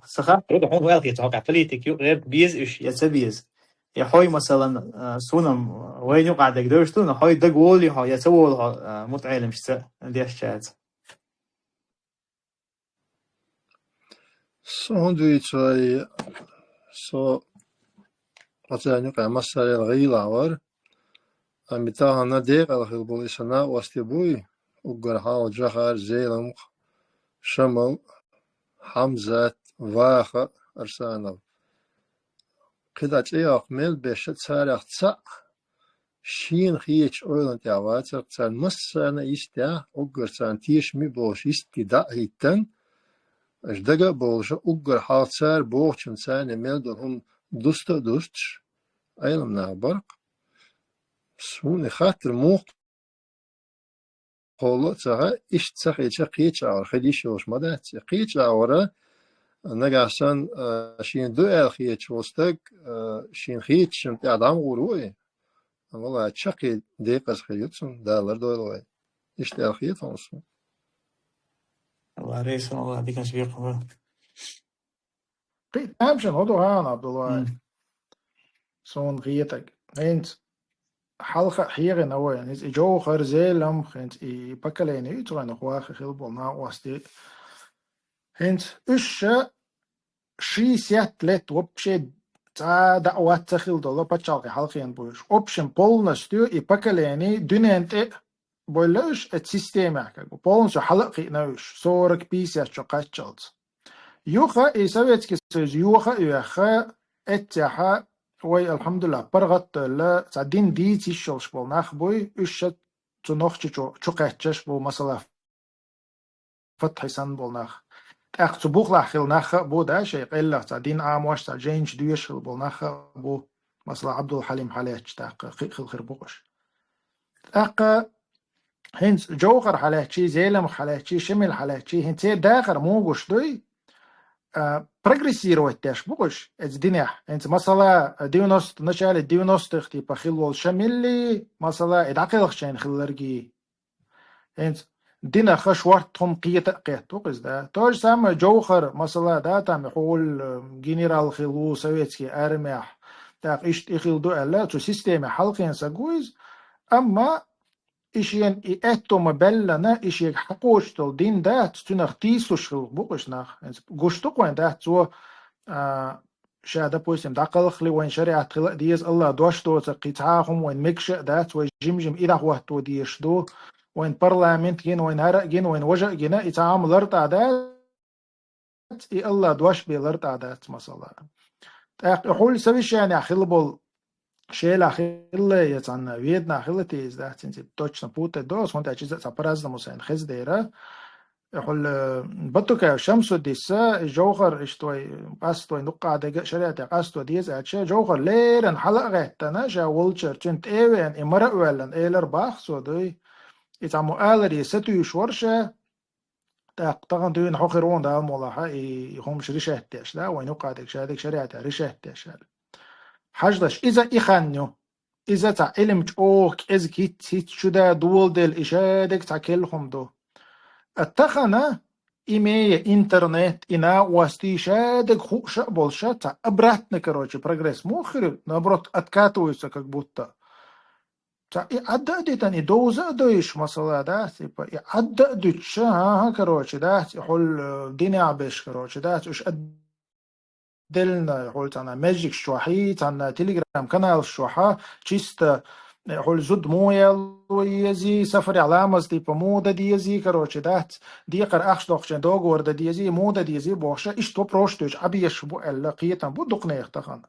Сан хаттар ду, хьуна ваьлла хета хьокъехь, политик юкъа гӀерта беза уьш я ца беза. Я хьой, масалан, а, сунам вайн юкъа дегдевш ду, но хьой даг воли хьо, я ца воли хьо, а, мутаӀелимшца дешчаца. Со хӀунда вийцай, со оцаьрна юкъа массарел гӀийла вар, амма тахана декъала хила болу и сан накъостий буй, уггар хьалха Джохар, Зеламха, Шамал, Хьамзат, Ваха, Арсанов. КхидӀа цӀе йоккху мел беш царех цхьаъ шена хеташ ойланна тӀехь вацара, царна массарна а йистехь, уггар царна тешаме а болуш йистехь дӀа а хӀиттина, аша дага а бовлуш, уггар хьалха цара бохучун царна мел долу хӀума дуста а дустуш, Ӏеламнах бара-кх. Суна и хаттар муха кхолло а ца хаьа, иштта ца хилча, кхечу агӀор хила йиш йолуш ма дац. И кхечу агӀора, нагахь санна, а, шена ду аьлла хеташ волу стаг, а, шена хетачунна тӀехь дӀа ма гӀур ву и. Амма валлахӀи, чаккхе декъаза хир ю цунна, Дала лардойла вай. Иштта аьлла хета хьуна суна. Алла рейсан, Алла диканаш бекхам бан. Кхин а тамашийна хӀун ду хьан, Абдулла? М. Суна хетаг. ХӀинца хьалха а хьехина вай, хӀинца и Джовхар, Зелам, хӀинца и поколение ю, цу вайнах ваха хила болу накъостий. ХӀинца уьш ша шестьдесят лет вообще цхьа а даӀват ца хила долу пачхьалкхе хьалхена бу уьш. Общем, полностью и поколение дуьнен тӀе а бевлла уьш, эцу системехь, как бы, полностью хьала а кхиъна уьш, сорок, пятьдесят чу кхаччалц. Юха и Советский Союз йоха а йоьхна, эццехь вай, алхьамдулиллахӀ, паргӀат а девлла, цхьа дин дийца йиш йолуш болу нах буй, уьш ша цу Нохчийчу чу кхаьччаш бу, масала, Фатхьи санна болу нах. ТӀаккха цу бухахь хилла нах а бу, да, шайн къаьллех цхьа дин Ӏамош, цхьа жайнаш доьшуш хилла болу нах а бу. Масала, Ӏабдул-Хьалим хьалаьцча, тӀаккха кхин а хилла хир бу-кх уьш. ТӀаккха хӀинца Джовхар хьалаьцчий, Зеламха хьалаьцчий, Шамил хьалаьцчий, хӀинца церан дахар муха гуш дуй? А, прогрессировать деш бу-кх уьш, эцу динехь. ХӀинца, масала, девяносто, начале девяностых, типа, хилла волу Шамилли, масала, и дӀакхелхича хиларг а. ХӀинца динах шортта хӀума кхета а кхетта ву-кх иза, да. То же самое Джовхар, масала, да, там и хьуна, э, генерал хилла ву советский армехь, тӀаккха иштта и хилла ду аьлла, цу системехь хьалхена стаг ву иза. Амма и шена и аьтто ма-баьллина, и шега хьакхочуш долу дин дац, цуьнах тийсалуш хилла бу-кх уьш нах. ХӀинца гуш ду-кх вайн, дац, цо, а, ша, допустим, дӀакхалхале, вайн шариӀат хила а деза, Аллах дош доцург кхин цхьа а хӀума вайн мегаш а дац, вай жим-жима и дӀахӀотто дезаш ду, вайн парламент гина, вайн хӀара а гина, вайн важа а гина, и цхьа а хӀума лартӀахь дац, и Аллах дош бен лартӀахь дац, масала. ТӀаккха и хьуна совещанехь хилла болу, Шелахь хилла я цхьана Веданахь хилла те иза дац, хӀинца точно путать до ас, хӀунда аьлча иза а цхьа по-разному сайна хеза дера. Хьула Батукаев Шамсуддиса, и Джовхар, иштта вай къасто, вай нуккъа дега а шариӀатехь къасто деза аьлча, Джовхар леррина хьала а гӀеттана, ша волчара цуьнан тӀе а веана, и мара а воьллина, элар бах цо дуй. И цхьаммо аларе сатуьйсуш вара ша, тӀаккха тахана дуьйна хьо хир ву, Дала мукъ лахь, и хӀумаш решать деш, да, вайн юккъа дега, ша дега шариӀатехь решать деш аьлла. Хьажалаш, иза и хан ю. Иза цхьа Ӏилма чӀогӀа кӀезиг хӀитта-хӀитта чу да доладелла, и шадерг цхьа келла хӀума ду. А тахана, имея интернет, и накъостий шадерг хууш а болуш, цхьа обратно, короче, прогресс муха хир ю, наоборот, откатываются как будто. Цхьа и Ӏадда а дитина, и довза а дойуш, масала, да, типа, и Ӏадда а дуьтуш, хӀан-хӀа, короче, дац, и хьула, э, динехь беш, короче, дац, уьш а деллина, хьула цхьана маьждигаш чохь, цхьана телеграм-каналаш чохь, чисто, э, хьула зуда муха яло езий, сафарехь ламаз, типа, муха дан дезий, короче, дац, декхар ахча доккхучийн договор дан дезий, муха дан дезий бохуш, иштта вопросаш дуьйцуш, Ӏабеш бу аьлла, кхетам бу дукха нехан тахана.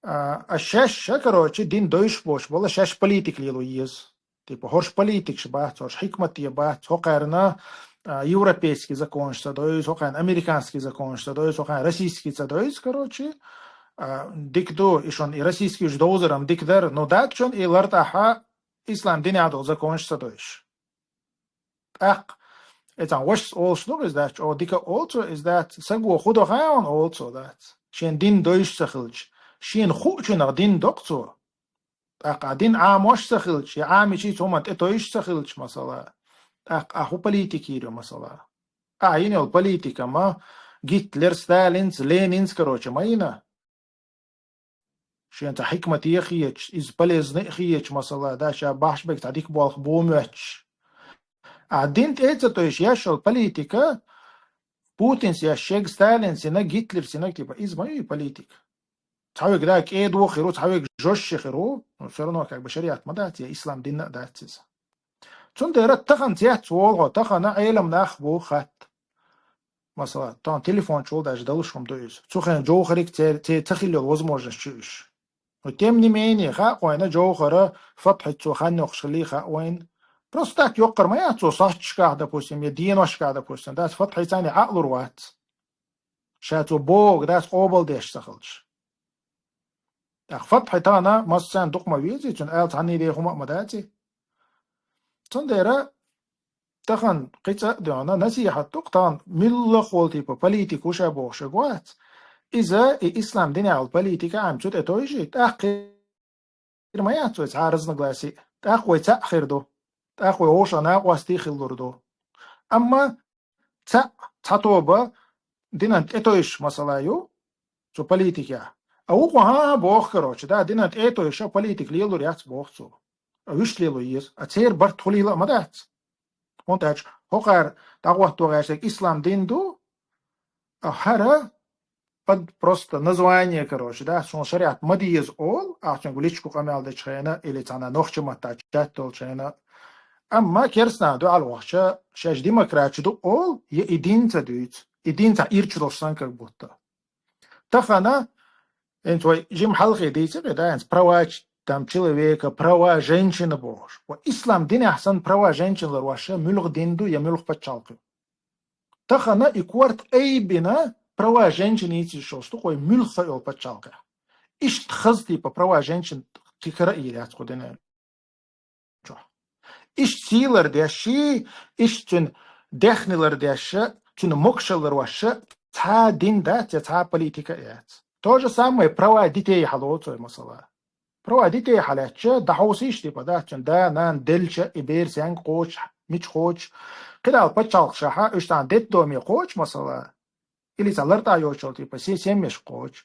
А, а шаьш, короче, дин дойуш боцуш болу, шаьш политика лело еза. Типа, хӀорш политикаш бац, хӀорш хьикмате бац, хӀокхарна, а, европейский законаш ца дойза, хӀокхарна американский законаш ца дойза, хӀокхарна российский ца дойза, короче. А, дика ду, и шун и российский уьш довзар-м дика дара, но дац шун и лартӀахь ислам динехь долу законаш ца дойзаш. ТӀаккха, и цхьана вашас олуш ду иза дац, чӀогӀа дика олу цо иза дац, саго хӀун до хаьий олу цо дац. Шен дин дойуш ца хилча, шена хуучунах дин до-кх цо. ТӀаккха а дин Ӏамош ца хилча, я Ӏамичий цу хӀуманна тӀетойуш ца хилча, масала, тӀаккха а хӀун политика йийр ю, масала? Ахьа йина йолу политика ма Гитлер, Сталинца, Ленинца, короче, ма йина. шен цхьа хьикмате хеташ, иза полезна а хеташ, масала, да, ша бахьаш берг цхьа дика болх бу моьтташ. А дин тӀе а ца товш еш йола политика, Путинс еш, шег Сталинс йинаг, Гитлерс йинаг, типа, иза ма ю политика. Цхьавег, да, кӀеда хир ву, цхьавег жестче хир ву, но всё равно как бы шариат ма дац, я ислам дин а дац иза. Цундела тахан цец волу хьо, тахана Ӏелам нах бу хатта. Масала, тахана телефон чул даже далуш хӀума ду иза. Цу хенахь Джовхариг церан, церан ца хилла йолу возможность чу уьш. Но тем не менее, хаьа вайна Джовхара Фатхьица цо хан йоккхуш хилла хаьа вайна. Просто так йоккхур ма яц цо сахьташкахь, допустим, я деношкахь, допустим, да, Фатхьица цхьанна Ӏалур вац. Ша цо бохург дас къобалдеш ца хилча. ТӀаккха Фатхьи тахана массарна дукха ма везий, цуьнан ала цхьанна де хӀума а ма даций. Цундела тахан кхин цкъа а доьгӀна, насихьат ду-кх тахана муьлхха а волу типа политика ву ша бохуш вац. Иза и ислам динехь йолу политика Ӏама цу тӀе тойжий, тӀаккха хир ма яц вай цхьа разногласий, тӀаккха вай цхьаъ хир ду, тӀаккха вай вовшах накъостий хилалур ду. Амма цхьаъ, цхьа тоба динан тӀе тойш масала ю цу политикехь. А вукхо хӀан-хӀа боху, короче, да, динан тӀе а тойша политика лелур яц боху цо. А вуьш лело еза. А церан барт хӀун лела а ма дац. ХӀунда аьлча хӀокхара дӀахӀотто гӀертарг ислам дин ду, а хӀара под-, просто название, короче, да, шуна шариат ма деза олу, ахь цуьнга личку къамел дечу хенахь или цхьана нохча маттахь чат долчу хенахь. Амма керстанна дуьхьал вахча, шаьш демократча ду олу, я и дин ца дуьйцу, и дин цхьа ирча долуш санна как будто. Тахана, хӀинца вай жима хьалхе дийцира, да, хӀинца права ч-, там, человека, права женщины бохуш. Ва ислам динехь санна права женщины ларваша муьлха дин ду я муьлха пачхьалкх ю. Тахана и корта айбина права женщины йийцийша йолуш ду вай муьлхха а йолу пачхьалкхехь. Иштта хаза типа права женщин кхин кара а йийр яц кху динан чохь. Иштта сий лардеш, иштта цуьнан даьхни лардеш, цуьнан могашалла ларвеш цхьа дин дац я цхьа политика а яц. То же самое права детей хьалоцу вай масала. Права детей хьалаьцча, дӀахьовсийша типа, да, цуьнан да, нана делча, и бер сенга кхочу, мича кхочу. КхидӀа пачхьалкхашкахь уьш цхьана детдоме кхочу масала. Или цхьа лартӀахь йоцуш йолу типа се-, семьяш кхочу.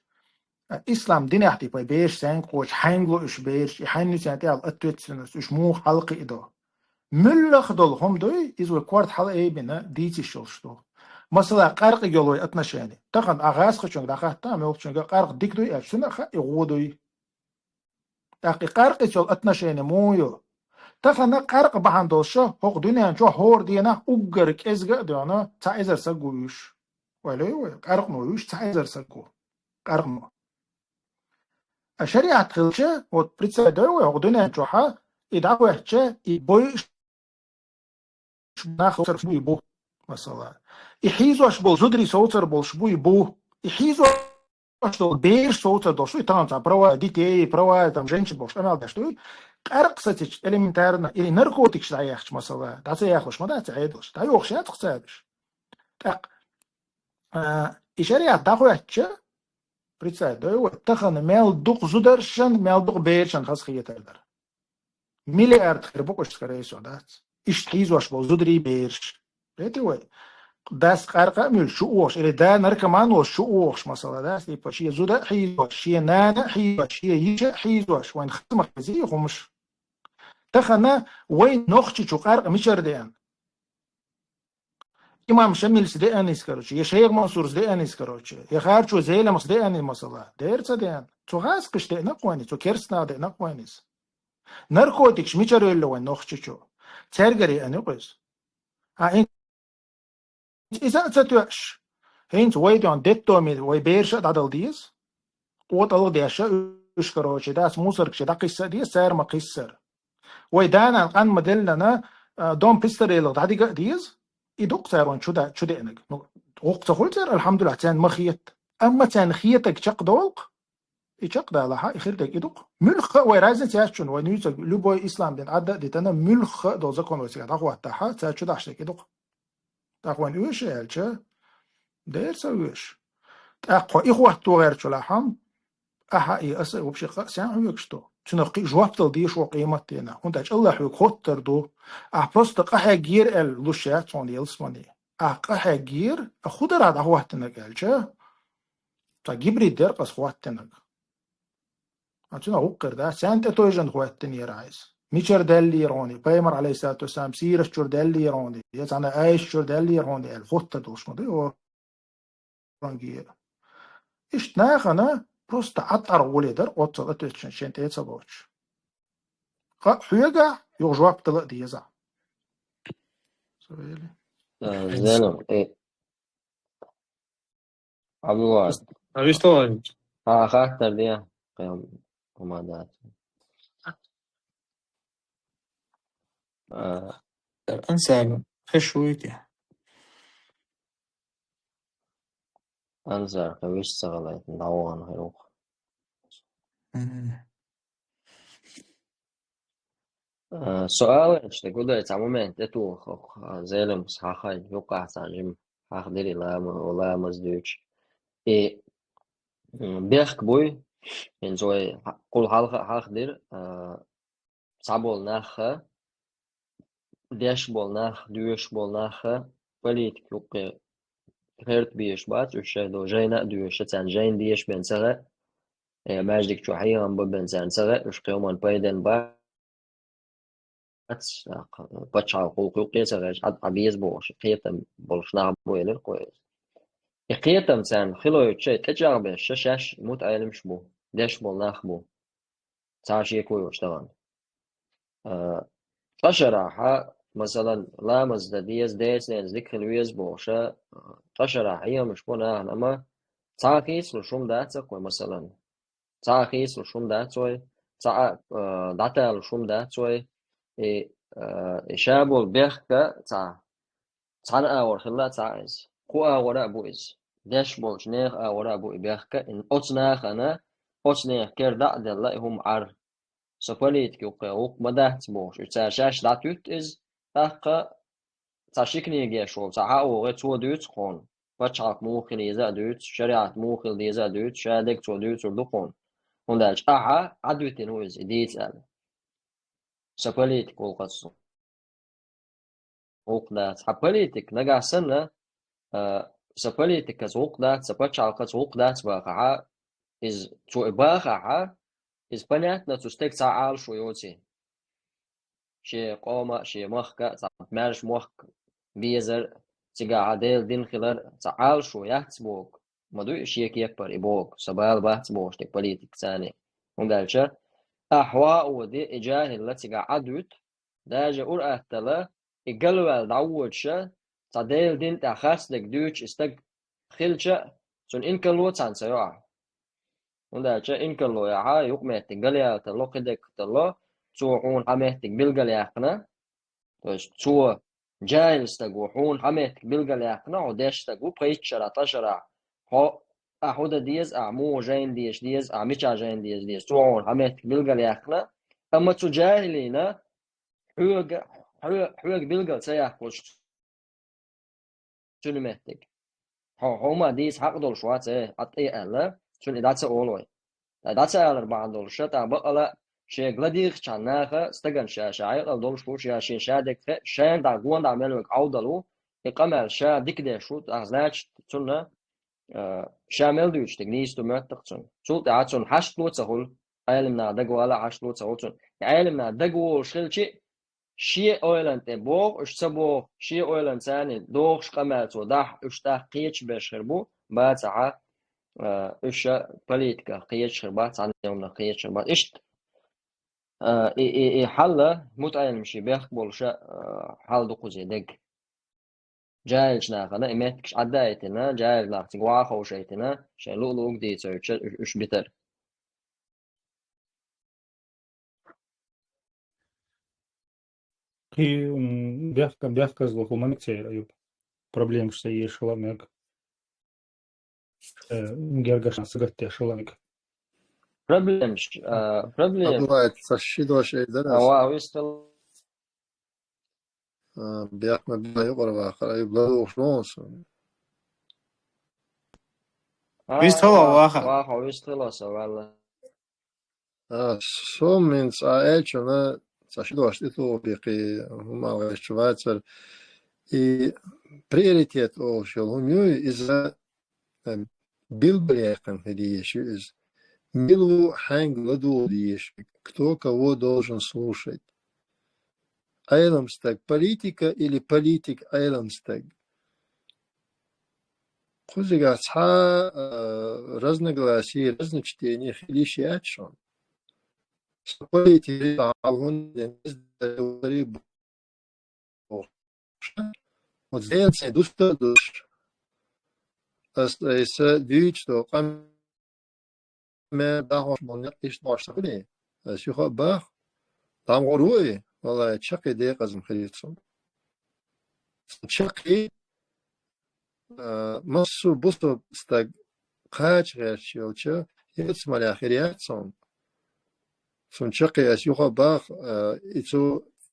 А ислам динехь типа бераш сенга кхочу, хьаьнга ло уьш бераш, и хьаьнга ю царна тӀехь йолу ответственность, уьш муха хьалакхиадо. Муьлхха долу хӀума дуй, иза вай корта хьала айбина дийцийша йолуш ду. Масала, къаьркъиг йолу вай отношение. Тахана ахь гӀазкхичуьнга дӀахатта, муьлххачуьнга къаьркъа дика дуй аьлча, цуьнан а хаьа и гӀо дуй. ТӀаккха и къаьркъица йолу отношение муха ю? Тахана къаьркъа бахьана долуша хӀокху дуьнен чохь хӀора дийнахь уггар кӀезга а доьгӀна цхьа эзар саг ву вуьш. Вай луй вай, къаьркъано вуьш цхьа эзар саг ву. Къаьркъано. А шариат хилча, вот представь, дай вай, хӀокху дуьнен чохьа и дӀахӀоьттича, и бойуш нах совцарш буй бу, масала. И хьийзош болу зударий совцар болуш буй бу. И хьийзош долу бераш совцар долуш дуй, тахана цхьа права детей, права там женщин бохуш къамел деш дуй. Къаьркъа сацича элементарно, или наркотикаш дӀаяьхча, масала, дӀа ца яхлуш ма дац Ӏедалш, дӀайохуш яц-кх цаьргаш. ТӀаккха, а, и шариат дӀахӀоьттича, представь, дай вай, тахана мел дукха зударшан, мел дукха берашан хазахетар дара. Миллиард хир бу-кх уьш, скорее всего, дац. Иштта хьийзош болу зударий, бераш. Эти вай. Дас къаьркъа а муьлш чу а вогӀуш, или да наркоман волуш чу а вогӀуш, масала, дац, типа, шен зуда а хьийзош, шен нана а хьийзош, шен йиша а хьийзош, вайн хаза ма хезий хӀумаш. Тахана вайн Нохчийчу къаьркъа мичара деана? Имам Шамилс деана иза, короче, я Шайх Мансурс деана иза, короче, я Харчо Зеламхас деана иза, масала. Дера ца деана. Цу гӀазкхаша деана-кх вайна иза, цу керстанаша деана-кх вайна иза. Наркотикаш мичара йоллу вайн Нохчийчу? Цаьргара еана ю-кх иза. А, хӀинца иза а ца тоьаш, хӀинца вай тӀехь детдоме вай бераш а дӀадала деза. КъотӀалгӀа деш а уьш, короче, дац, мусоркаш чу дӀакхисса а деза, цара ма кхиссара. Вай да-нана къан ма деллинехь, а, дом престарелых дӀадига а деза, и ду-кх цара вайн чу да-, чу деанарг. Ну, гӀуллакх ца хуьлу церан, алхьамдулиллахӀ, царна ма хета. Амма царна хетарг чекхдолу-кх, и чекхдалахь, и хир дерг и ду-кх. Муьлхха а вай разница яц шуна, вай нуьйцург любой ислам дин Ӏадда а дитина, муьлхха а долу закон вай цигахь дӀахӀоттахь, цара чу дахьаш дерг и ду-кх. ТӀаккха вайна оьшуш аьлча, дера ца оьшу. ТӀаккха хьо и хӀотто гӀертачу лахьам, ахьа а, и аса а вообще къа а сен хьоьгуш ду? Цунах кхин жоп дала дезаш ву къематдийнахь. ХӀунда аьлча АллахӀ хьоьга хоттур ду. Ахь просто къахьеггера аьлла луш яц хьуна ялсамани. Ахь къахьеггера, а хӀун дара ахь дӀахӀоттинарг аьлча, цхьа гибрид дара-кх аса хӀоттинарг. А цуьнан гӀуллакх хир дац, царна тӀе тойжан хӀоьттинера иза. Мичара даьллера хьуна, пайхамар, алейхиссалату вассалам, сират чура даьллера хьуна, я цхьана айса чура даьллера хьуна, аьлла, хӀотта долуш ма ду, оранге. Иштта нахана просто Ӏад аргӀуле дара, оццал а тоьцчан шен тӀе ца лоцуш. Ха, хьоьга, юха жоп дала а деза. Савели. Э, Зелим, э, Абдулла. А висталан? А, хаттар де, кхел хӀума дац. А. Ансар, хешуйте. Ансар, кхе виш ца гӀалайтина, дӀавахана хир ву-кх. Мгм. А, суал ечу, гудай цхьа момент тӀетуху, а, Зелимхас хьахайна, юккъахь цхьа жима хьахдира и лама-, ламаз дуьйцуш. И, м, бехк буй, хӀинца вай хьа-, кхул хьалха а хьахдира, а, цхьаболу нахха, деш болу нах, доьшуш болу нахха, политика юккъе херта безаш бац, уьш шайн долу жайна а доьшуш, царна жайна дезаш бен ца хаьа, э, маьждиг чу хьехам бан бен царна ца хаьа, уьш кхин хӀуманна пайденна бац, тӀаккха пачхьалкхан гӀуллакх юккъе ца хезаш, Ӏад Ӏа беза бохуш, кхетам болуш нах бу элира кхо иза. И кхетам царна хилойту шайн тӀечӀагӀбеш, ша шаьш мутаӀеламаш бу, деш болу нах бу. Цхьа шеко йоцуш тахана. А, ткъа шарахьа, масалан, ламаз дан деза, децненца дика хила веза бохуша, а, ткъа шарахьа хьехамаш бу нахана, амма цхьа а хийцалуш хӀума дац-кх вай, масалан. Цхьа а хийцалуш хӀума дац вай, цхьа а, а, дӀаталуш хӀума дац вай, и, а, и ша болу бехк а цхьа, цхьана агӀор хилла ца Ӏа иза. Кху агӀора а бу иза. Деш болчу нехан агӀора а бу и бехк а, и оцу нахана, оцу нехан кара дӀа а делла, и хӀума Ӏар. Со политика юккъе гӀуллакх ма дац бохуш, уьш цара шаьш дӀатуьтту иза, тӀаккха цхьа ши книгеш волу, цхьа хьаогӀе, цо дуьйцу кхунна, пачхьалкх муха хила еза а дуьйцу, шариӀат муха хила деза а дуьйцу, ша дерг цо дуьйцур ду кхунна. ХӀунда аьлча ахьа Ӏадвитина ву иза, и дийца аьлла. Сан политика гӀуллакхаца гӀуллакх дац. Хьан политика нагахь санна, а, сан политикаца гӀуллакх дац, сан пачхьалкхаца гӀуллакх дац бахахьа, иза цо и бахахьа, иза понятно, цу стеган цхьа Ӏалашо йоций. Шен къома а, шен махка а, цхьа маьрша мохк безар, цигахьа Делан дин хилар, цхьа Ӏалашо яц боху. Ма дуй и шен кеппара и боху, сан бала бац бохуш дерг политика царний. ХӀунда аьлча, ахьа хьо а оде, и жахӀилла цигахь Ӏадвуьту, даже ур аттала, и галваьлла дӀаводуша, цхьа Делан дин тӀехь харцдерг дуьйцуш и стаг хилча, цунна инкарло цхьаьна ца йо ахьа. ХӀунда аьлча инкарло яхьа, юкъаметтиг галъялтало, кхидерг тало, цо хьуна хьан меттиг билгалъяьккхина, то есть цо, жаьхӀил стаго, хьуна хьан меттиг билгалъяьккхина, хьо деш стаг ву, пхийтта шарахь, ткъа шарахь, хьо, ахьа хӀу дан деза, ахьа муха жайна дезаш деза, ахьа мичахь жайна дезаш деза, цо хьуна хьан меттиг билгалъяьккхина, амма цу жаьхӀилина, хьоьга, хьоь-, хьоьга билгал ца яккхалуш цуьнан меттиг. Хьо, хьо ма дийца хьакъ долуш вац, э, Ӏа тӀе аьлла, цуьнан и дӀа ца олу вай. Ткъа дӀа ца алар бахьана долуша, тӀаккха бакъала шега ладийгӀачхьана наха стагана ша, ша хьекъал долуш ву, ша шен ша дерг хе, шена дӀа гонах дӀа мел верг Ӏовдал ву, и къамел ша дика деш ву, тӀаккха, значит, цунна, а, ша мел дуьйцуш дерг нийса ду моьтту-кх цунна. Цул тӀаьхьа цунна хьашт ло ца хуьлу, Ӏелам наха дагавала а хьашт ло ца хуьлу цунна. И Ӏелам наха дагаволуш хилчи, шен ойланна тӀе боху, уьш ца боху, шен ойланна царний дохуш къамел цо дахь, уьш тӀаккха кхеташ берш хир бу, бацахьа, а, уьш ша политиках кхеташ хир бац, цхьанна хӀуманах кхеташ хир бац. Иштта, а, и, и, и хьалла мутаӀеламаший бехк болуша, а, хьал ду кхузий дерг. ЖаьхӀилчу нахана и меттигаш Ӏадда а йитина, жаьхӀил нах цига ваха ховшайтина, шайн луъу-луъург дийцойтуша уьш, уьш битар. Кхин, м, бехк-, бехказло хӀума мега церан, Аюб? Проблемаш ца езаш хила мега. Э, гергашна сагатдеш хила мега. Проблемаш, а, проблем. Абдулла, ца ши дош ай дара аса. Ава, вистхила. А, бехк ма бина юкъара вахара, Аюб, ладугӀуш вон сан. А, вистхила, ва-, ваха. Ваха, вистхила сан, валла. А, со мин цӀа элчана цӀа ши дош тӀетуху бекхи, хӀума гӀайчу вацар. И приоритет олуш йолу хӀума юй, иза, э, билгалъяьккхина хила езаш ю иза. Мила ву хьаьнга ладугӀа дезаш, кто кого должен слушать. Ӏелам стаг политика или политик Ӏелам стаг. Кхузигахь цхьа, а, разногласие, разночтение хила йиш яц шуна. Со политик хьалхун ден, оцу зелцийн дуста а душ, ас айса дуьйцу до къамел дӀахьош болу некъ иштта бохуш ца хуьлий? Ас юха а боху, дӀа ма гӀур ву и, валлахӀи, чаккхе декъазма хир ю цунна. Цунна чаккхе, а, массо а бусалба стаг кхача гӀерташ йолча ялсамалехь хир яц цунна. Цунна чаккхе ас юха а боху, а, и цо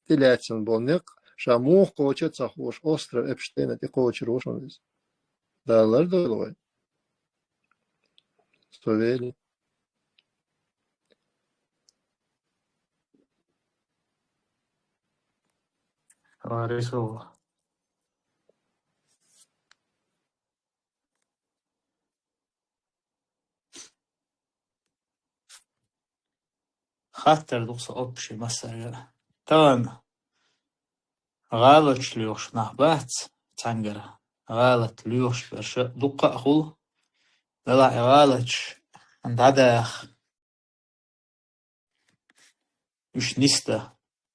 тӀелаьцна болу некъ, ша муха кхочу а ца хууш, остров Эпштейна тӀекхочур ву шуна иза. Дала лардойла вай. Со вели. Варисов. Хаттар ду-кх сан общий массаьрга. Тахана гӀалаташ лоьхуш нах бац цхьаьнгара. ГӀалат лоьхуш берш дуккха а хуьлу. Делахь и гӀалаташ дӀадаха, уьш нисдан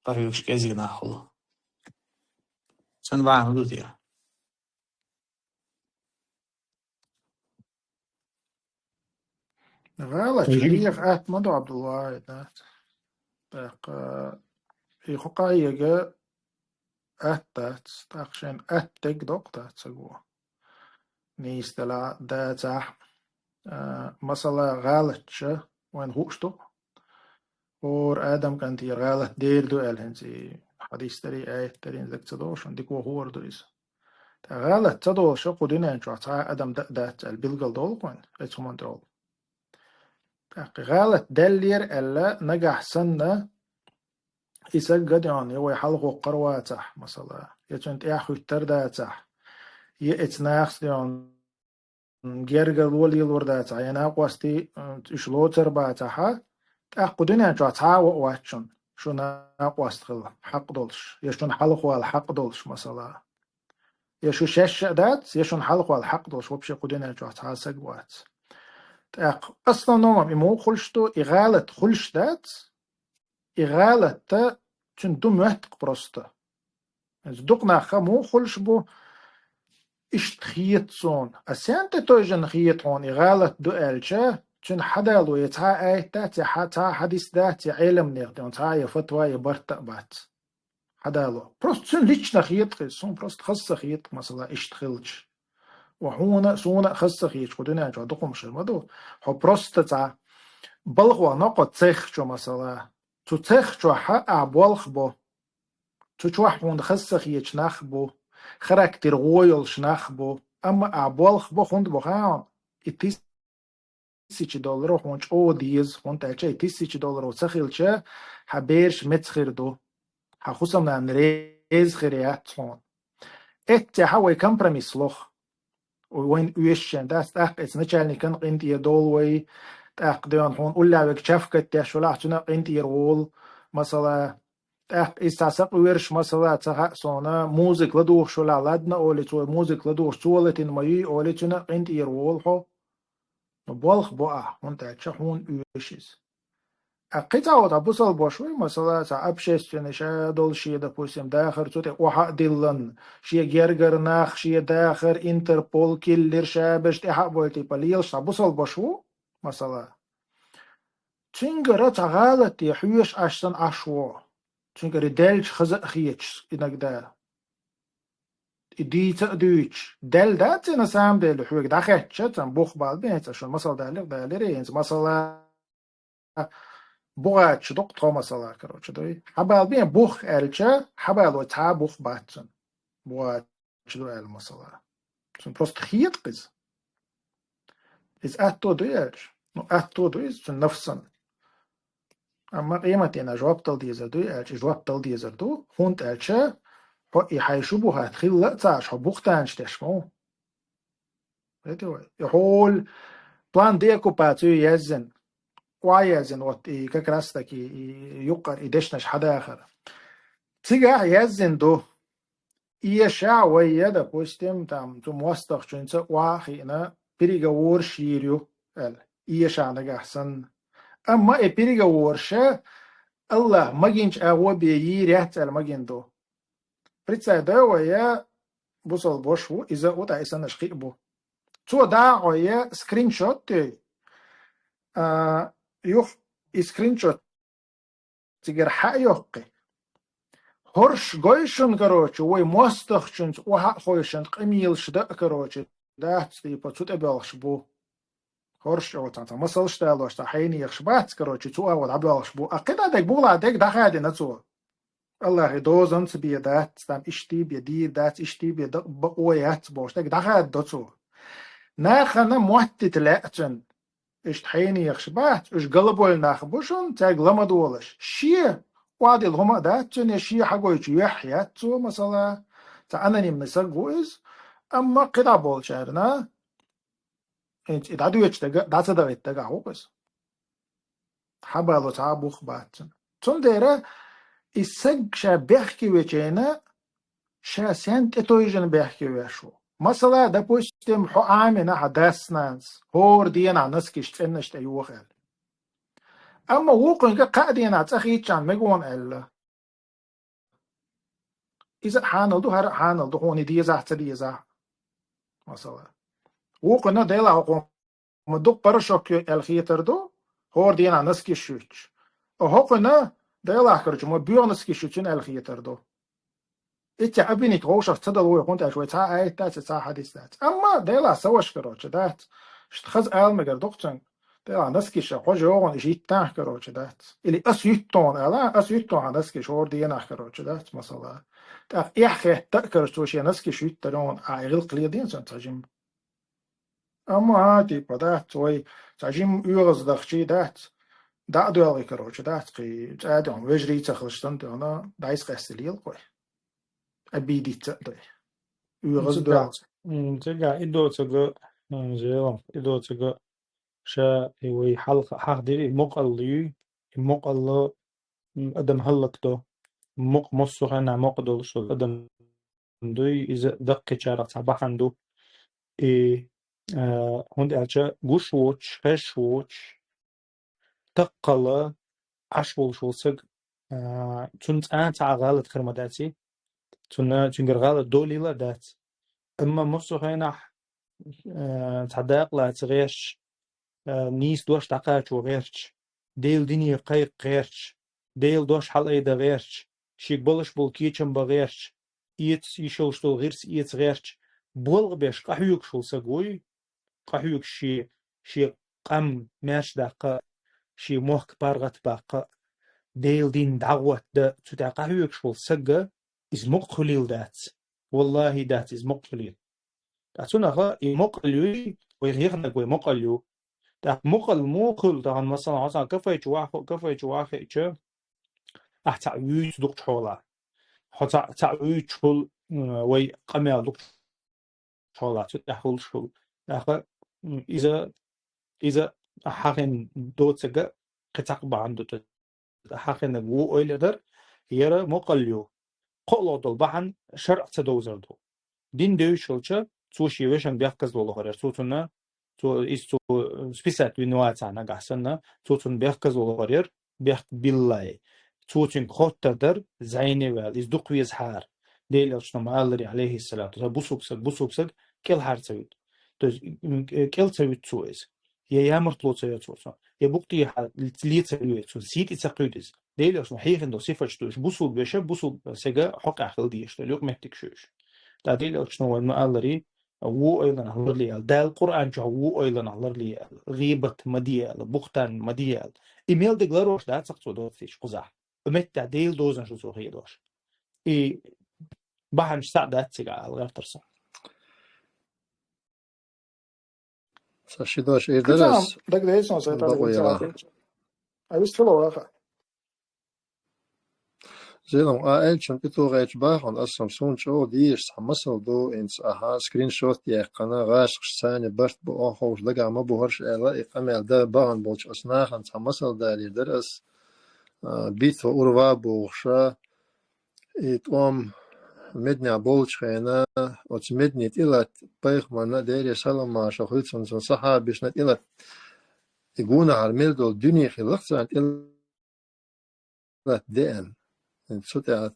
къахьоьгуш кӀезиг нах хуьлу. Цуьнан бахьана хӀун ду те? ГӀалаташ леха атта ма ду, Ӏабдулла, дац. ТӀаккха и хӀокху къахьега атта дац, тӀаккха шайна атта дерг доккху дац ца го. Нийса делахь а, дацахь а, масала, гӀалаташ вайна хууш ду. ХӀора Адам кӀантера гӀалат дер ду аьлла, хӀинца и хьадис дарий, аят дарий, дага ца догӀу шуна, дика вахар ду иза. ТӀаккха гӀалат ца долуш кху дуьнен чохь цхьа а адам дан а дац аьлла билгал долу-кх вайна, оцу хӀуманна тӀехула. ТӀаккха гӀалат даьллера аьлла, нагахь санна, и стаг гадеана, я вай хьалхо кхара вацахь, масала, я цуьнан тӀаьхьахӀуьттур дацахь, я эцу нахаца деана, гергарло лелор дацахь, я накъостий, м, уьш лоцур бацахьа, тӀаккха кху дуьнен чохь цхьа а ваъ вац шуна, шу накъост хила хьакъ долуш, я шуна хьалхавала хьакъ долуш, масала. Я шу шаьш а дац, я шуна хьалхавала хьакъ долуш вообще кху дуьнен чохь цхьа а саг вац. ТӀаккха основном и муха хуьлуш ду, и гӀалат хуьлуш дац, и гӀалатта цуьнан ду моьтту-кх просто. Иза дукха нахха муха хуьлуш бу, иштта хета суна. А сен тӀе тойжина хета хьуна и гӀалат ду аьлча, цуьнан хьадало я цхьа а аят дац, я хьа-, цхьа а хьадис дац, я Ӏеламнехан цхьа а я фатва, я барт а бац. Хьадало. Просто цуьнан лично хета-кх иза, суна просто хаза ца хета-кх, масала, иштта хилча. Ва хьуна а, суна а хаза ца хеташ, кху дуьнен чохь дукха хӀума шайн ма ду. Хьо просто цхьа балха вахана-кх цех чу, масала. Цу цех чохь ахь болх бо. Цу чохь хьуна хаза ца хеташ нах бу, характер гӀо йолуш нах бу. Амма ахь болх бо, хӀунда бо хаьий хьуна? И тиссача долларо хьуна чӀогӀа деза, хӀунда аьлча и тиссача долларо ца хилча, хьан бераш меца хир ду, хьан хӀусамнана реза хир яц хьуна. Эццехьа вай компромисс лоху. Вайна оьшуш шен дац, тӀаккха эцу начальникан къинтӀера довла вай, тӀаккха деана хьуна уллехь верг чафкат деш велахь, цуьнан а къинтӀера волу, масала, тӀаккха иза цхьа сакъоьруш, масала, ца хаьа суна, музыка ладугӀуш велахь, ладна олий, цо музыка ладугӀуш, цо латийна ма юй олий, цуьнан а къинтӀера волу хьо. Ну, болх бо ахь, хӀунда аьлча хьуна оьшу иза. А кхин цхьа ву, цхьа бусалба ваша вуй, масала, цхьа общественный ша долу шен, допустим, дахар цу тӀе охьа а диллина, шен гергара нах, шен дахар, Интерпол, киллер, шаберш тӀаьхьа а бойтий, типа, лелаш цхьа бусалба ваша ву, масала. Цуьнгара цхьа гӀалат де хьоьжуш Ӏаш санна Ӏаш ву. Цуьнгара и даьлча хаза а хеташ иногда. И дийца а дуьйцуш. Даьлла дац и на самом деле, хьоьга дӀахаьттича, цхьана бух бала бен, хӀинца шуна масал даллех даларе, хӀинца масала бухача ду-кх тхо, масала, короче, дуй. Хьан бала бен бух аьлча, хьан бала вай цхьа а бух бац цуьнан. Бухача ду аьлла, масала. Цуьнан просто хета-кх иза. Иза атто дуй аьлча? Ну, атто ду иза цуьнан нафсан. Амма къематдийнахь жоп дала дезар дуй аьлча, и жоп дала дезар ду, хӀунда аьлча хьо и хьайн шубухӀат хилла а ца Ӏаш, хьо бухтанаш деш ма ву. Хетий вай? И хьуна план деоккупации яздина. ва язин вот и как раз таки и юкъар и дешнаш хьадахар. Цигахь яззин ду. Эша вай я, допустим, там, цу мостагӀчуьнца ва хиъна, переговорш йийр ю, аьлла. Эша нагахь санна. Амма и переговорша Аллах магинчу агӀо бе йийр яц аьлла магин ду. Прицай дай вай я, бусал бош ву, иза утӀа и санаш хиъ бу. Цо дагӀо я скриншот тей. А, юх и скриншот цигара хьа а йоккхи. ХӀорш гой шуна, короче, вай мостагӀчуьнца охьа а хой шуна, къамелаш дан а, короче, дац, типа, цу тӀе боьлхуш бу. ХӀорш чӀогӀа цхьа масалш далош, цхьа хьенехаш бац, короче, цу агӀор дӀабоьлхуш бу. А кхидӀа дерг, бугӀа дерг дӀахадина цо. Аллахьи дозанца бен дац, там иштта бен дийр дац, иштта бен да-, бакъо яц бохуш, дерг дӀахададо цо. Нахана моттита лаьа цуьнан. Иштта хьенехаш бац, уьш галбойла нах бу шуна, цаьрга ла ма долаш. Шен охьадилла хӀума а дац цуьнан, я шен хьагойчу юьхь яц цо, масала, цхьа анонимный саг ву иза, амма кхидӀа болчарна, хӀинца и дӀадоьдучу дага, дӀа ца дахийта дагахь ву иза. Хьабало цхьа а бух бац цуьнан. Цундела и саг ша бехке вечина, ша сен тӀетойжина бехке веш ву. Масала, допустим, хьо Ӏамийна хьан дас-нанас, хӀора денахь носкиш цӀеннаш тӀе йоха аьлла. Амма вукхуьнга кхаа денахь цӀа хийцчахьана мегаш ву аьлла. Иза а хьанал ду, хӀара а хьанал ду, хьуна и дезахь а, ца дезахь а. Масала. Вукхуьнан, Делахь, хӀокхуьнан ма дукха порошок йой аьлла хетар ду, хӀора денахь носкиш юьтуш. А хӀокхуьнан, Делахь, короче, ма боьха носкиш ю цуьнан аьлла хетар ду. Итт обвинить вовшах ца дала вай, хӀунда аьлча вай цхьа а аят дац, цхьа а хьадис дац. Амма Делахь, са ваша, короче, дац. Иштта хаза ала мегар ду-кх цуьнга. Делахь, носкиша хьожа йогӀун, иштта иттанхьа, короче, дац. Или ас юьтту хьуна ала, ас юьтту хьан носкиш хӀора денахь, короче, дац, масала. ТӀаккха эхь хетта а, короче, цо шен носкиш юьттура хьуна, а гӀиллакх леладе цуьнан цхьа жимма. Амма, типа, дац, вай цхьа жимма оьгӀаз дахчий дац, дӀа а доьлхий, короче, дац, кхин цӀа а тӀе хьуна, вежарий ца хилча санна тӀе хьуна, дӀайса къаьстина лела-кх вай. Обидиться а дай. ОьгӀаз а доьлхий. М, цига и доцага, м, зелам, и доцага ша и вай хьалха хьахдира и мукъалла юй, и мукъалла, м, адам хӀаллакдо. Мукъ, массо а хенахь мукъа долуш долу адам дуй, иза даккхийчарах цхьа бахьана ду. И, а, хӀунда аьлча гуш воцуш, хезаш воцуш, таккхала Ӏаш волуш волу саг, а, цунна цкъа а цхьа а гӀалат хир ма дац и. Цунна, цуьнгара гӀалат долийла а дац. Амма массо а хенахь, а, цхьа дакъа лаца гӀерташ, а, нийса дош дӀакхачо гӀерташ, Делан дине кхайкха гӀерташ, Делан дош хьалаайда гӀерташ, шега балаш болу кечам бан гӀерташ, эца йиш йолуш долу гӀирс эца гӀерташ, болх беш къахьоьгуш волу саг вуй, къахьоьгуш шен, шен къам маьрша даккха а, шен мохк паргӀат баккха а, Делан дин дӀахӀоттадан а, цу тӀехь къахьоьгуш волу саг, иза мукъа хуьлийла дац. Валлахьи, дац иза мукъа хуьлийла. Ткъа цунах и мукъалла юй, вай хьехнарг вай мукъалла ю. ТӀаккха мукъалла муха хуьлу тахана, масала, хьо цхьана кафе чу ваха-, кафе чу вахийча, ахь цхьаъ вуьйцу дукхачу хьолахь. Хьо цхьаъ, цхьаъ вуьйцуш хуьлу, м, вай къамел дукхачу хьолахь, цу тӀехь хуьлуш хуьлу. ТӀаккха, м, иза, иза хьахийна доцург кхин цхьаккха бахьана ду. Хьахийнарг ву ойла дар, яра мукъалла ю. КхоалгӀа долу бахьана шарӀ ца довзар ду. Дин девзаш хилча, цо шен вешан бехказло лохур яра. Цо цунна, цо, иза цо списать вина вацахь нагахь санна, цо цунна бехказло лохур яра, бехк биллай. Цо цуьнга хоттар дара, зӀене ваьлла, иза дукха везахьара. Делан Элчано ма-аллара, алейхиссалату, бусулба саг, бусулба саг кӀел хьара ца вуьту. То есть, м, кӀел ца вуьту цо иза. Я ямартло ца йо цо, я букъ тӀехьа ле ца йо цо, сий тӀе ца кхуьйту иза. Делан Элчано хьехина долу сифаташ ду уьш, бусулба веша, бусулба сага хьокъехь хила дезаш долу юкъаметтигаш ю уьш. ТӀаккха Делан Элчано вайна ма-аллара, вон ойланах ларле аьлла, Дала Къуръан чохь вон ойланах ларле аьлла, гӀийбат ма де аьлла, бухтан ма де аьлла. И мел дерг ларош дац-кх цо доцийча кхузахь. Меттехь Делан дозанаш ду цо хедош. И бахьанаш цхьаъ дац цига ала гӀертар сан. Сан ши дош эр дара ас. Дагадейтина сан тӀе бакъо яла. А вистхила ваха. Зелам, а элчун тӀе тухуш бахана, аса-м суна чӀогӀа дезаш цхьа масал ду, инца аха скриншот яьккхина, гӀашкхашца цхьана барт бу, оха ховш дагахь ма бу хӀорш аьлла, и къамел дан бахана болчу аса нахана цхьа масал далийр дара ас, а, битва Урва бохуша, и тӀом Мединехь болчу хенахь, оцу Мединин тӀелатта пайхамарна, Делера салам-маршалла хуьлда цунна, цуьнан сахьабашна тӀелатта, и гонахара мел долу дуьне хилла-кх царна тӀелатта деана. Цу тӀехь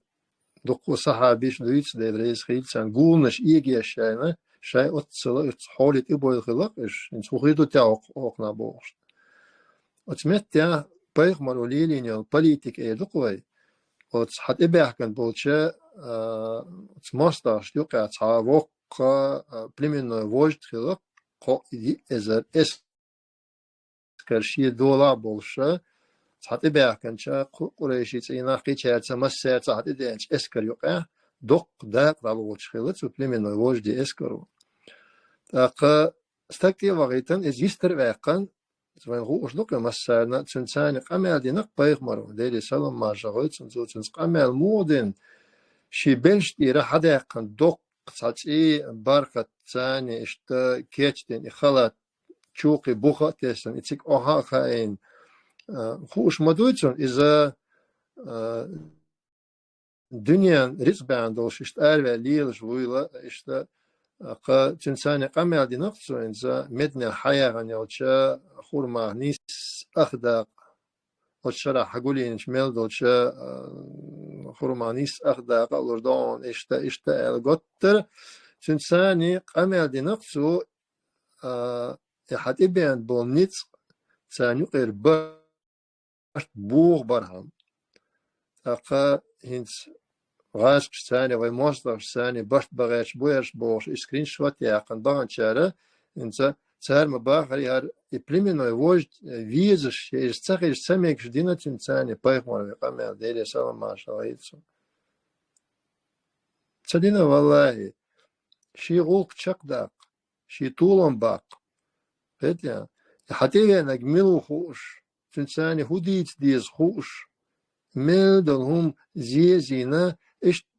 дуккха сахьабаш дуьйцу, Дела реза хуьлда царна, гуланаш эгош шайна, шайн оццул оцу хьоле тӀебойла хилла-кх уьш, хӀинца хӀун хир ду те хӀокхунах бохуш. Оцу меттехь пайхамаро лелийна йолу политика эр ду-кх вай. Оцу хьан тӀебаьхкина болчу, а, оцу мостагӀашна юкъахь цхьа воккха, а, племенной вождь хилла, кхо-, йиъ эзар эскар шен долахь болуша, цхьа тӀебаьхкинчу кху-, къурайшийн цӀийнах кхечаьрца массаьрца хьан тӀедеанчу эскар юкъахь доккха дакъа дӀалоцуш хилла цу племенной вождийн эскаро. ТӀаккха стаг тӀе а вахийтина, иза йистар а ваьккхина, иза вайна хууш ду-кх массарна, цуьнан царна къамел дина-кх пайхамаро, Делера салам-маршалла хуьлда цунна, цо цуьнца къамел муха дина, шен белшаш тӀера хьадаьккхина доккха цхьа цӀий, бархат царна иштта кечдина и халат, чу кхин буха а тесна, и цига охьа а хаийна, а, хууш ма дуй цунна, иза, а, дуьненан рицкъ баьхна долуш иштта араваьлла лелаш вуйла, иштта, а, кха, цуьнан царна къамел дина-кх цо, иза Мединехь хьаяхана йолчу хурмах нийсса ах дакъа, оцу шарахь хьан гулйинчу мел долчу, а, хурмах нийсса ах дакъа а лур ду хьуна, иштта, иштта аьлла готтара. Цуьнан царна къамел дина-кх цо, а, и хьан тӀебеана болу ницкъ царна юкъера барт боху бархьама. ТӀаккха хӀинца гӀашкхашца цхьана, вай мостагӀашца цхьана барт бан гӀерташ бу хӀорш бохуш, и скриншот яьккхина баханчара, хӀинца цара ма бахара, хӀара и племенной вождь везаш, я иза ца хезаш, ца мегаш дина цуьнан царна пайхамаро и къамел, Делера салам-маршалла хуьлда цунна. Ца дина, валлахӀи, шен гӀуллакх чекхдаккха, шен толам баккха. Хетий? И хьан тӀевеанарг мила ву хууш, цуьнан царна хӀун дийца деза хууш, мел долу хӀума зен а зийна, иштта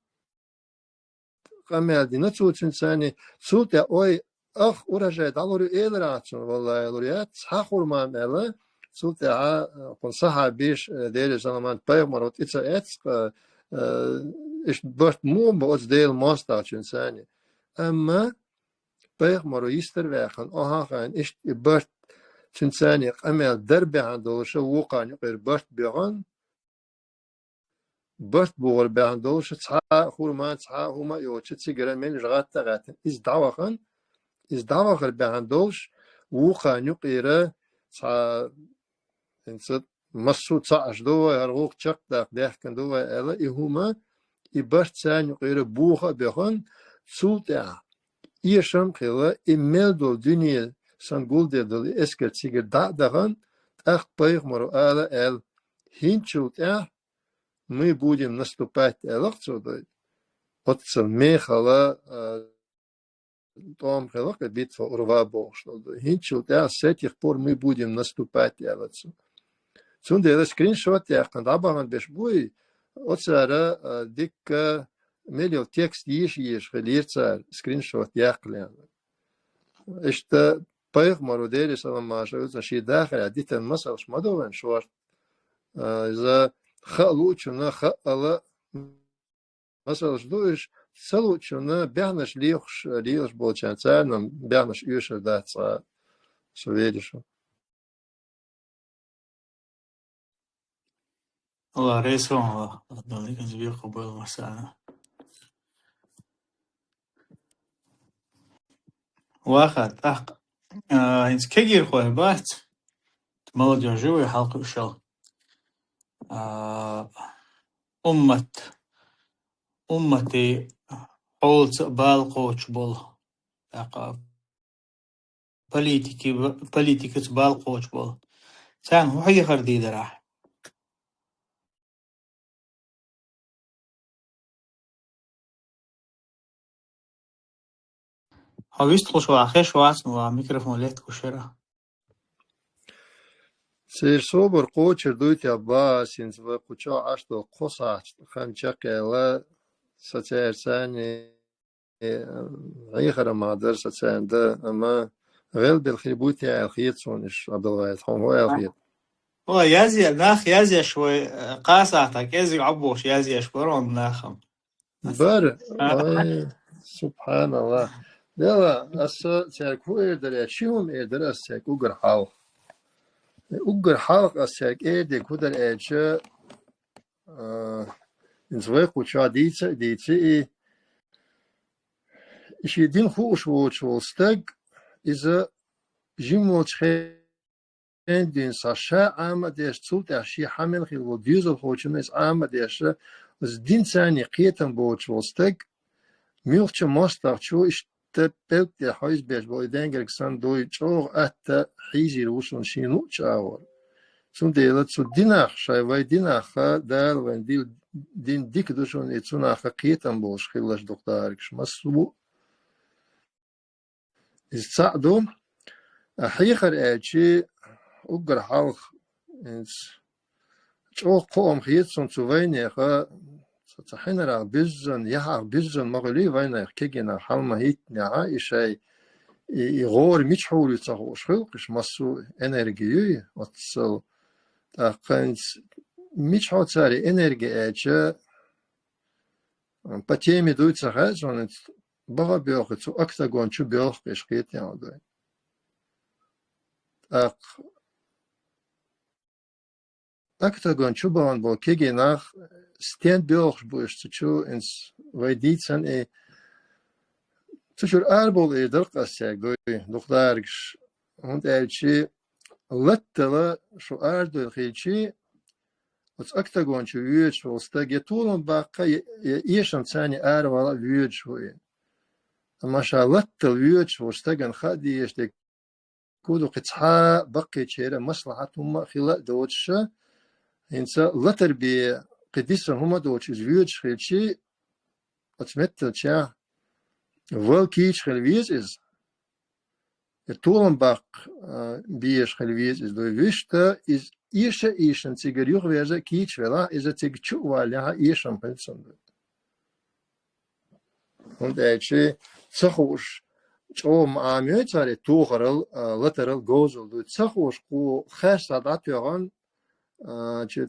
къамел дина цо цуьнан царна, цул тӀаьхьа, ой, ах, урожай дӀалур ю элира ахь цунна, валлахӀи, лур яц, цхьа хурма-м аьлла, цул тӀаьхьа, а, кхунна сахьабаш, а, Делера салам-маршалла, пайхамаро тӀе ца эцна, а, а, иштта барт муха бан оцу Делан мостагӀчуьнан царна. Амма пайхамаро йистар а ваьккхина, охьа а хаийна, иштта и барт цуьнан царна къамел дар баьхна долуша вукхарна юкъера барт боьхна, барт бохар баьхна долуша цхьа а хурма, цхьа а хӀума а йоцуша цигара мел жа гӀатта а гӀаьттина, иза дӀавахана, иза дӀавахар баьхна долуш вукхарна юкъера цхьа, хӀинца массо а цхьаъаш ду вай, хӀара гӀуллакх чекхдаккха даьхкина ду вай аьлла, и хӀума, и барт царна юкъера боха а боьхна, цул тӀаьхьа эшам а хилла, и мел долу дуьне санна гулдеш долу и эскар цигара дӀа а дахана, тӀаккха пайхамаро ала аьлла: «ХӀинцачул тӀаьхьа мы будем наступать», — аьлла-кх цо, дай. Оццул мехала, а, тӀом хилла-кх и битва Урва бохуш долу. «ХӀинцачул тӀаьхьа, с этих пор мы будем наступать», — аьлла цо. Цундела скриншот яьккхина дӀабахана берш буй, оцара, а, дикка мел йолу текст йийша-йийша хилира цара, скриншот яьккхина. Иштта пайхамаро, Делера салам-маршалла хуьлда цунна, шен дахарехь дитина масалш ма ду вайн шорта. А, иза хаа луучунна хаала масалш ду уьш, ца луучунна баьхнаш лехуш, лелаш болчарна, царна баьхнаш оьшур дац цкъа, со верю шуна. Алла реза хуьлда, Алла, Алла, Алла, Алла, Алла, Алла, Алла. Ваха, тӀаккха, а, хӀинца кегийрхой бац, молодёжь вай хьалкхуьушал. А, уммат, умматан хьолаца а бала кхочуш болу, тӀаккха политики, политикаца бала кхочуш болу. Царна хӀун хьехар дийр дара ахь? Хьо вистхуьлуш вац, хезаш вац, ну, ва микрофон лаьтташ яра. Церан собар кхочур дуй те, бахьа синца вай кху чохь Ӏаш долу кхо сахьт хан чекхъяьлла, со цаьрца цхьаьна, э, Ӏехар ма дара со царна дан, амма гӀелбелла хир буй те аьлла хета суна, иштта Ӏабдулвахьид, хьуна хӀун аьлла хета? О, язъе-, нах язъеш вай, э, кхаа сахьтехь кӀеззиг Ӏаббохуш язъеш бара хьуна нахам. Бара. А. Ой, субханаллах. Дела, аса цаьрга хӀун эр дара, ши хӀума эр дара аса цаьрга уггар хьалха. Уггар хьалха аса цаьрга эр дерг хӀун дара аьлча, а, иза вай кху чохь дийца а дийци и, и шен дин хууш воцуш волу стаг, иза жима волчу хенахь дуьйна схьа ша Ӏама а деш, цул тӀаьхьа шен хьан мел хилла волу доьзалхочунна иза Ӏама а деш, иза динца цхьаьна кхетам боцуш волу стаг, муьлххачу мостагӀчо иштта пӀелг тӀе хьовзабеш болу и денгерг санна дуй, чӀогӀа атта хьийзийр ву шуна шен луъучу агӀор. Цундела цу динах, шайн вай динах, Дала вайна дилла дин дика ду шуна, и цунах кхетам болуш хилалаш дукха дагӀаргаш массо а. Иза цхьаъ ду. А хьехар аьлчи, уггар хьалха, иза чӀогӀа кхоам хета суна цу вайнеха, ца, ца хьинарах биззан, яхьах биззан ма хуьлий вайнех кегийнах хьал ма хӀиттинехь, и шай, и, и гӀора мичахьур ю ца хууш хуьлу, кхиш массо а энерги юй, оццал. ТӀаккха иза мичахьо цара энерги аьлча, по теме дуй ца хаьа суна, баха боьлху, цу октагон чу боьлху кхиш кхетаялла дуй. ТӀаккха октагон чу бахана болу кегийнах стен боьлхуш бу уьш цу чу, иза вай дийцан и цу чуьра арабовла эр дара-кх аса цаьрга дуй, дукха дагӀаргаш, хӀунда аьлча латтала шу арадевлла хилчи, оцу октагон чу воьдуш волу стаг я толам баккха, я, я эшам царна аравала а воьдуш ву и. Амма ша латтала воьдуш волчу стагана хаа дезаш дерг хӀун ду, кхин цхьа а баккхийчеран маслахьат хӀумма а хила а доцуша, хӀинца латар бен кхин диса хӀума а доцуш иза воьдуш хилчи, оцу метталчехь вала кийча хила веза иза. Я толам баккха, а, безаш хила веза иза дуй. Вуьшта иза эша а ийшина цигара юхаверза а кийча велахь, иза цига чу а валлехь а эшам хила цунна дуй. ХӀунда аьлча ца хууш, чӀогӀа ма Ӏамайой цара и тохарал, а, латарал, говзал дуй. Ца хууш кху хаьрца дӀатоьхна, а, чи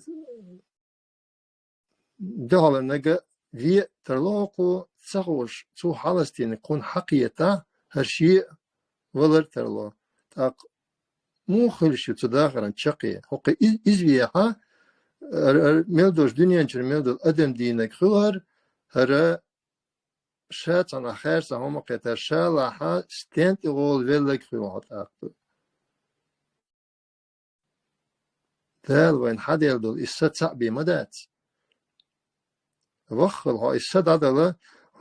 дуьхьалнага ве а тарло кху, ца хууш, цо хьаластийнарг кхунна хьакхетахь, хӀара шен а валар а тарло. ТӀаккха муха хуьлуш ю цу дахаран чаккхе? ХӀокху из-, иза вехьа, хӀара, хӀара мел долуш дуьнен чуьра мел долу адам дийнарг хуьлу хӀара, хӀара ша цхьанхьа хаьрца хӀума кхетар, ша лахьа стен тӀе гӀола велларг хуьлу хьо тӀаккха. Дала вайна хьаделла долу и са цхьаъ бен ма дац. Ваххал хьо и са дӀадала,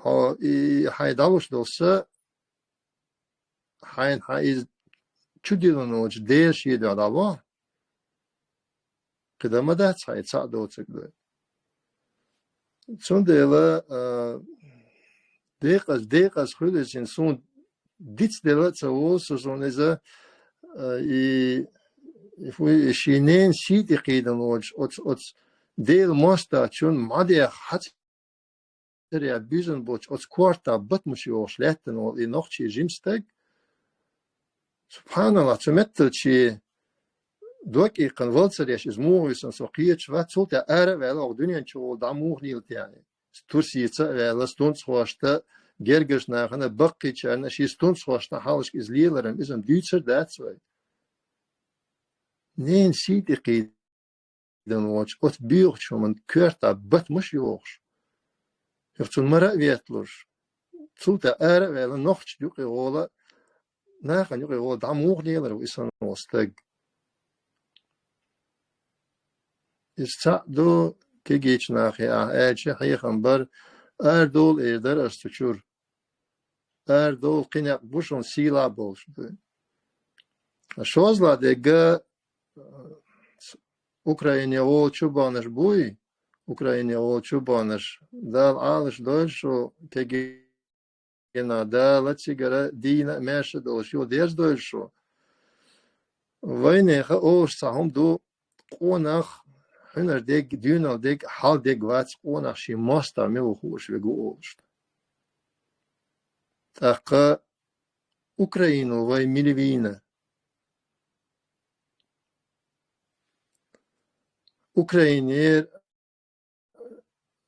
хьо и хьайн дӀалуш долу са, хьайна хьан иза чудиллина волчу Делан шен дуьхьа дӀало, кхин дан ма дац хьан и цхьаъ доцург ду. Цундела, а, декъаза, декъаза хуьлу иза, суна дицделла а ца волу со, суна иза, а, и, и фу, и шен ненан сий тӀе кхийдина волчу оцу, оцу Делан мостагӀчун мӀадех хьац- царехь буьзна болчу оцу корта батамаш йохуш лаьттина волу и нохчийн жима стаг, субхьаналлахӀ, цу метталче дог иккхина валцареш иза муха висина со кхеташ вац, цул тӀаьхьа ара а ваьлла, оха дуьнен чу волу дӀа муха лела техьа. Турсица а ваьлла, стунцхошта, гергарчу нахана, баккхийчарна, шен стунцхошна хьалхашка иза леларан, иза-м дуьйцур дац вай. Ненан сий тӀе кхийдина волчу оцу боьхачу хӀуманна коьрта батамаш йохуш, юха цунна мара а ветталуш, цул тӀаьхьа ара а ваьлла, нохчашна юкъа гӀола, нахана юкъа гӀола дӀа муха лелар ву и санна волу стаг? Иза цхьаъ ду кегийчу нахе ахь аьлча хьехам бар, арадовла эр дара ас цу чуьра. Арадовла, кхин некъ бу шуна сийлахь болуш ду. ШозлагӀа дерг, Украине гӀола чу баханаш буй, Украине гӀола чу баханаш. Дала Ӏалаш дойла шу, кегий нах, Дала цигара дийна а, маьрша а долуш юха дерзадойла шу. Вайнаха олуш цхьа хӀума ду, къонах хьуьнар дег, дуьйнал дег, хьал дег вац, къонах шен мостагӀа мила ву хууш вег ву олуш. ТӀаккха Украинал вай мила вийна? Украинера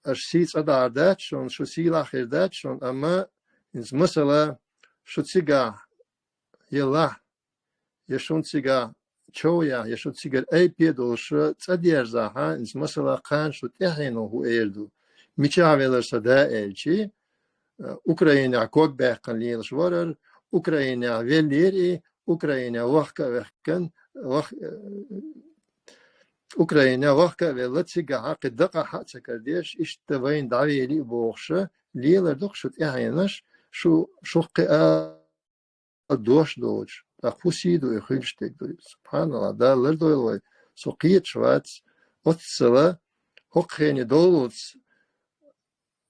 аша сий цӀа дахьар дац шуна, шу сийлахь хир дац шуна, амма хӀинца масала шу цигахь я лахь, я шуна цигахь чов яхь, я шу цигара айпе а долуш цӀа дерзахьа, хӀинца масала кхана шу тӀаьхьено хӀу эр ду. Мичахь велар сан да аьлчи, Украинехь ког баьккхина лелаш варар, Украинехь веллера и, Украинехь вахка а вехкан, вах-, Украинехь вахка а велла, цигахьа кхин дакъа хьа а ца карадеш, иштта вайна дӀавели а бохуша, лелар ду-кх шу тӀаьхьенаш, шу, шух кхин а дош доцуш, тӀаккха хӀу сий ду и хуьлуш дерг ду иза? СубхьаналлахӀ, Дала лардойла вай, со кхеташ вац, оццала, хӀокху хене доллуц,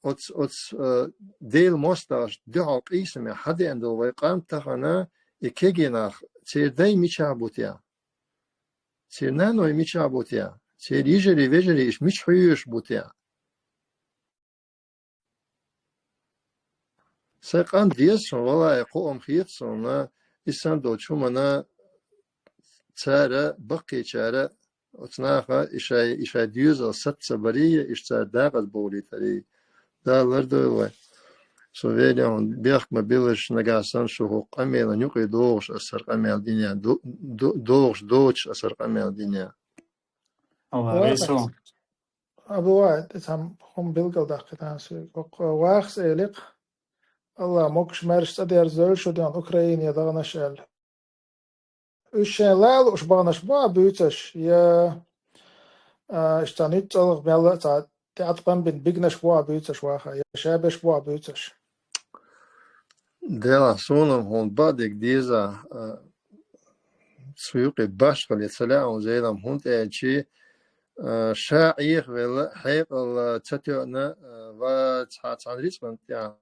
оц, оц, а, Делан мостагӀашна дуьхьал къийсаме хьадеана долу вай къам тахана и кегий нах, церан дай мичахь бу те? Церан наной мичахь бу те? Церан йижарий, вежарий иштта мича хьоьжуш бу те? Сайн къам деза суна, валлахӀи, кхоам хета суна, и санна долчу хӀумана цара, баккхийчара, оцу наха и шай, и шай доьзал саца ца барий, иштта цара дакъаза бовлийтарий. Дала лардойла вай. Со велла хьуна бехк ма биллалаш, нагахь санна шу хӀокху къамелан юкъе догӀуш аса хӀара къамел динехь, до-, до-, догӀуш доцуш аса хӀара къамел динехь. Алла реза хуьлда. Абу ВахӀид, тӀе цхьа хӀума билгалдаккхийтина соьга. ХӀокху вахас элира, Алла могуш-маьрша цӀа дерзадойла шу ден Украине даханаш аьлла. Уьш шайн ла а лууш баханаш бу а буьйцуш, я, а, иштта нуьцкъала мелла а цхьа тӀеӀаткъам бина бигнаш бу а буьйцуш ваха, я ша беш бу а буьйцуш? Делахь, суна-м хӀунда бакъдерг деза, а, цу юкъе башхалла ца лаьа хьуна, Зелам, хӀунда аьлча, а, ша Ӏехавелла, хьекъал ца тоьъна, а, ва цхьа цхьана рицкъанна тӀехь,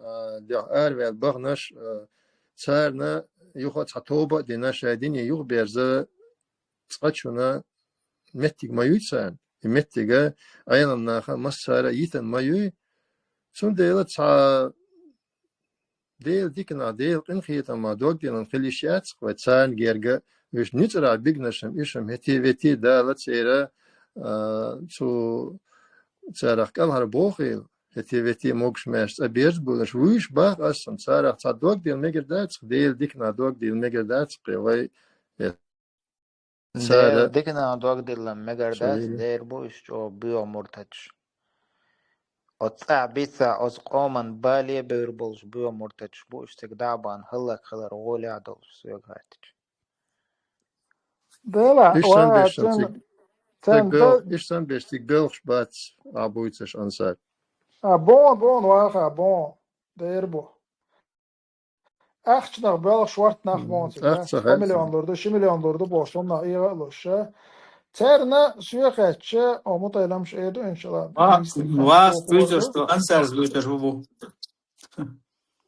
а, дуьхьа араваьлла баханаш, а, царна юха а цхьа тоба а дина, шайн дине юхаберза цкъачунна меттиг ма юй царна. И меттига Ӏеламнаха массара а йитина ма юй. Цундела цхьа Делан диканах, Делан къинхетамах догделла хила йиш яц-кх вай царна герга, уьш нуьцкъарахь бигнашам, уьшам хӀетте-ветте Дала церан, а, цу царах кӀелхьарбохийла, хӀетте-ветте могуш-маьрша цӀа берзабуьйлуш вуьйш бах ас-м, царах цхьа догделла мегар дац-кх, Делан диканах догделла мегар дац-кх вай, э, Цара Дера диканах догдилла мегар дац, дера бу уьш чӀогӀа боьха муртаташ. Оцу цӀахь бицахь, оцу къоман бале а бевр болуш боьха муртаташ бу уьш, цига дӀа а бахана хӀаллакьхилар гӀолехь долуш соьга хаьттича. Дела, иштта сан беш сан цига, цига бел-, иштта сан беш цига белхаш бац, а буьйцуш ансар. А, бон, бон, ваха, бон. Дера бу. Ахчанах боьлху шорта нах боху цига, цхьа миллион лур ду, ши миллион лур ду боху, цунах эгӀа а луш. Царна соьга хаьттича, о, мутайламаш эр ду, иншалла. Вас буьйцуш ду, ансарза буьйцуш ву бу.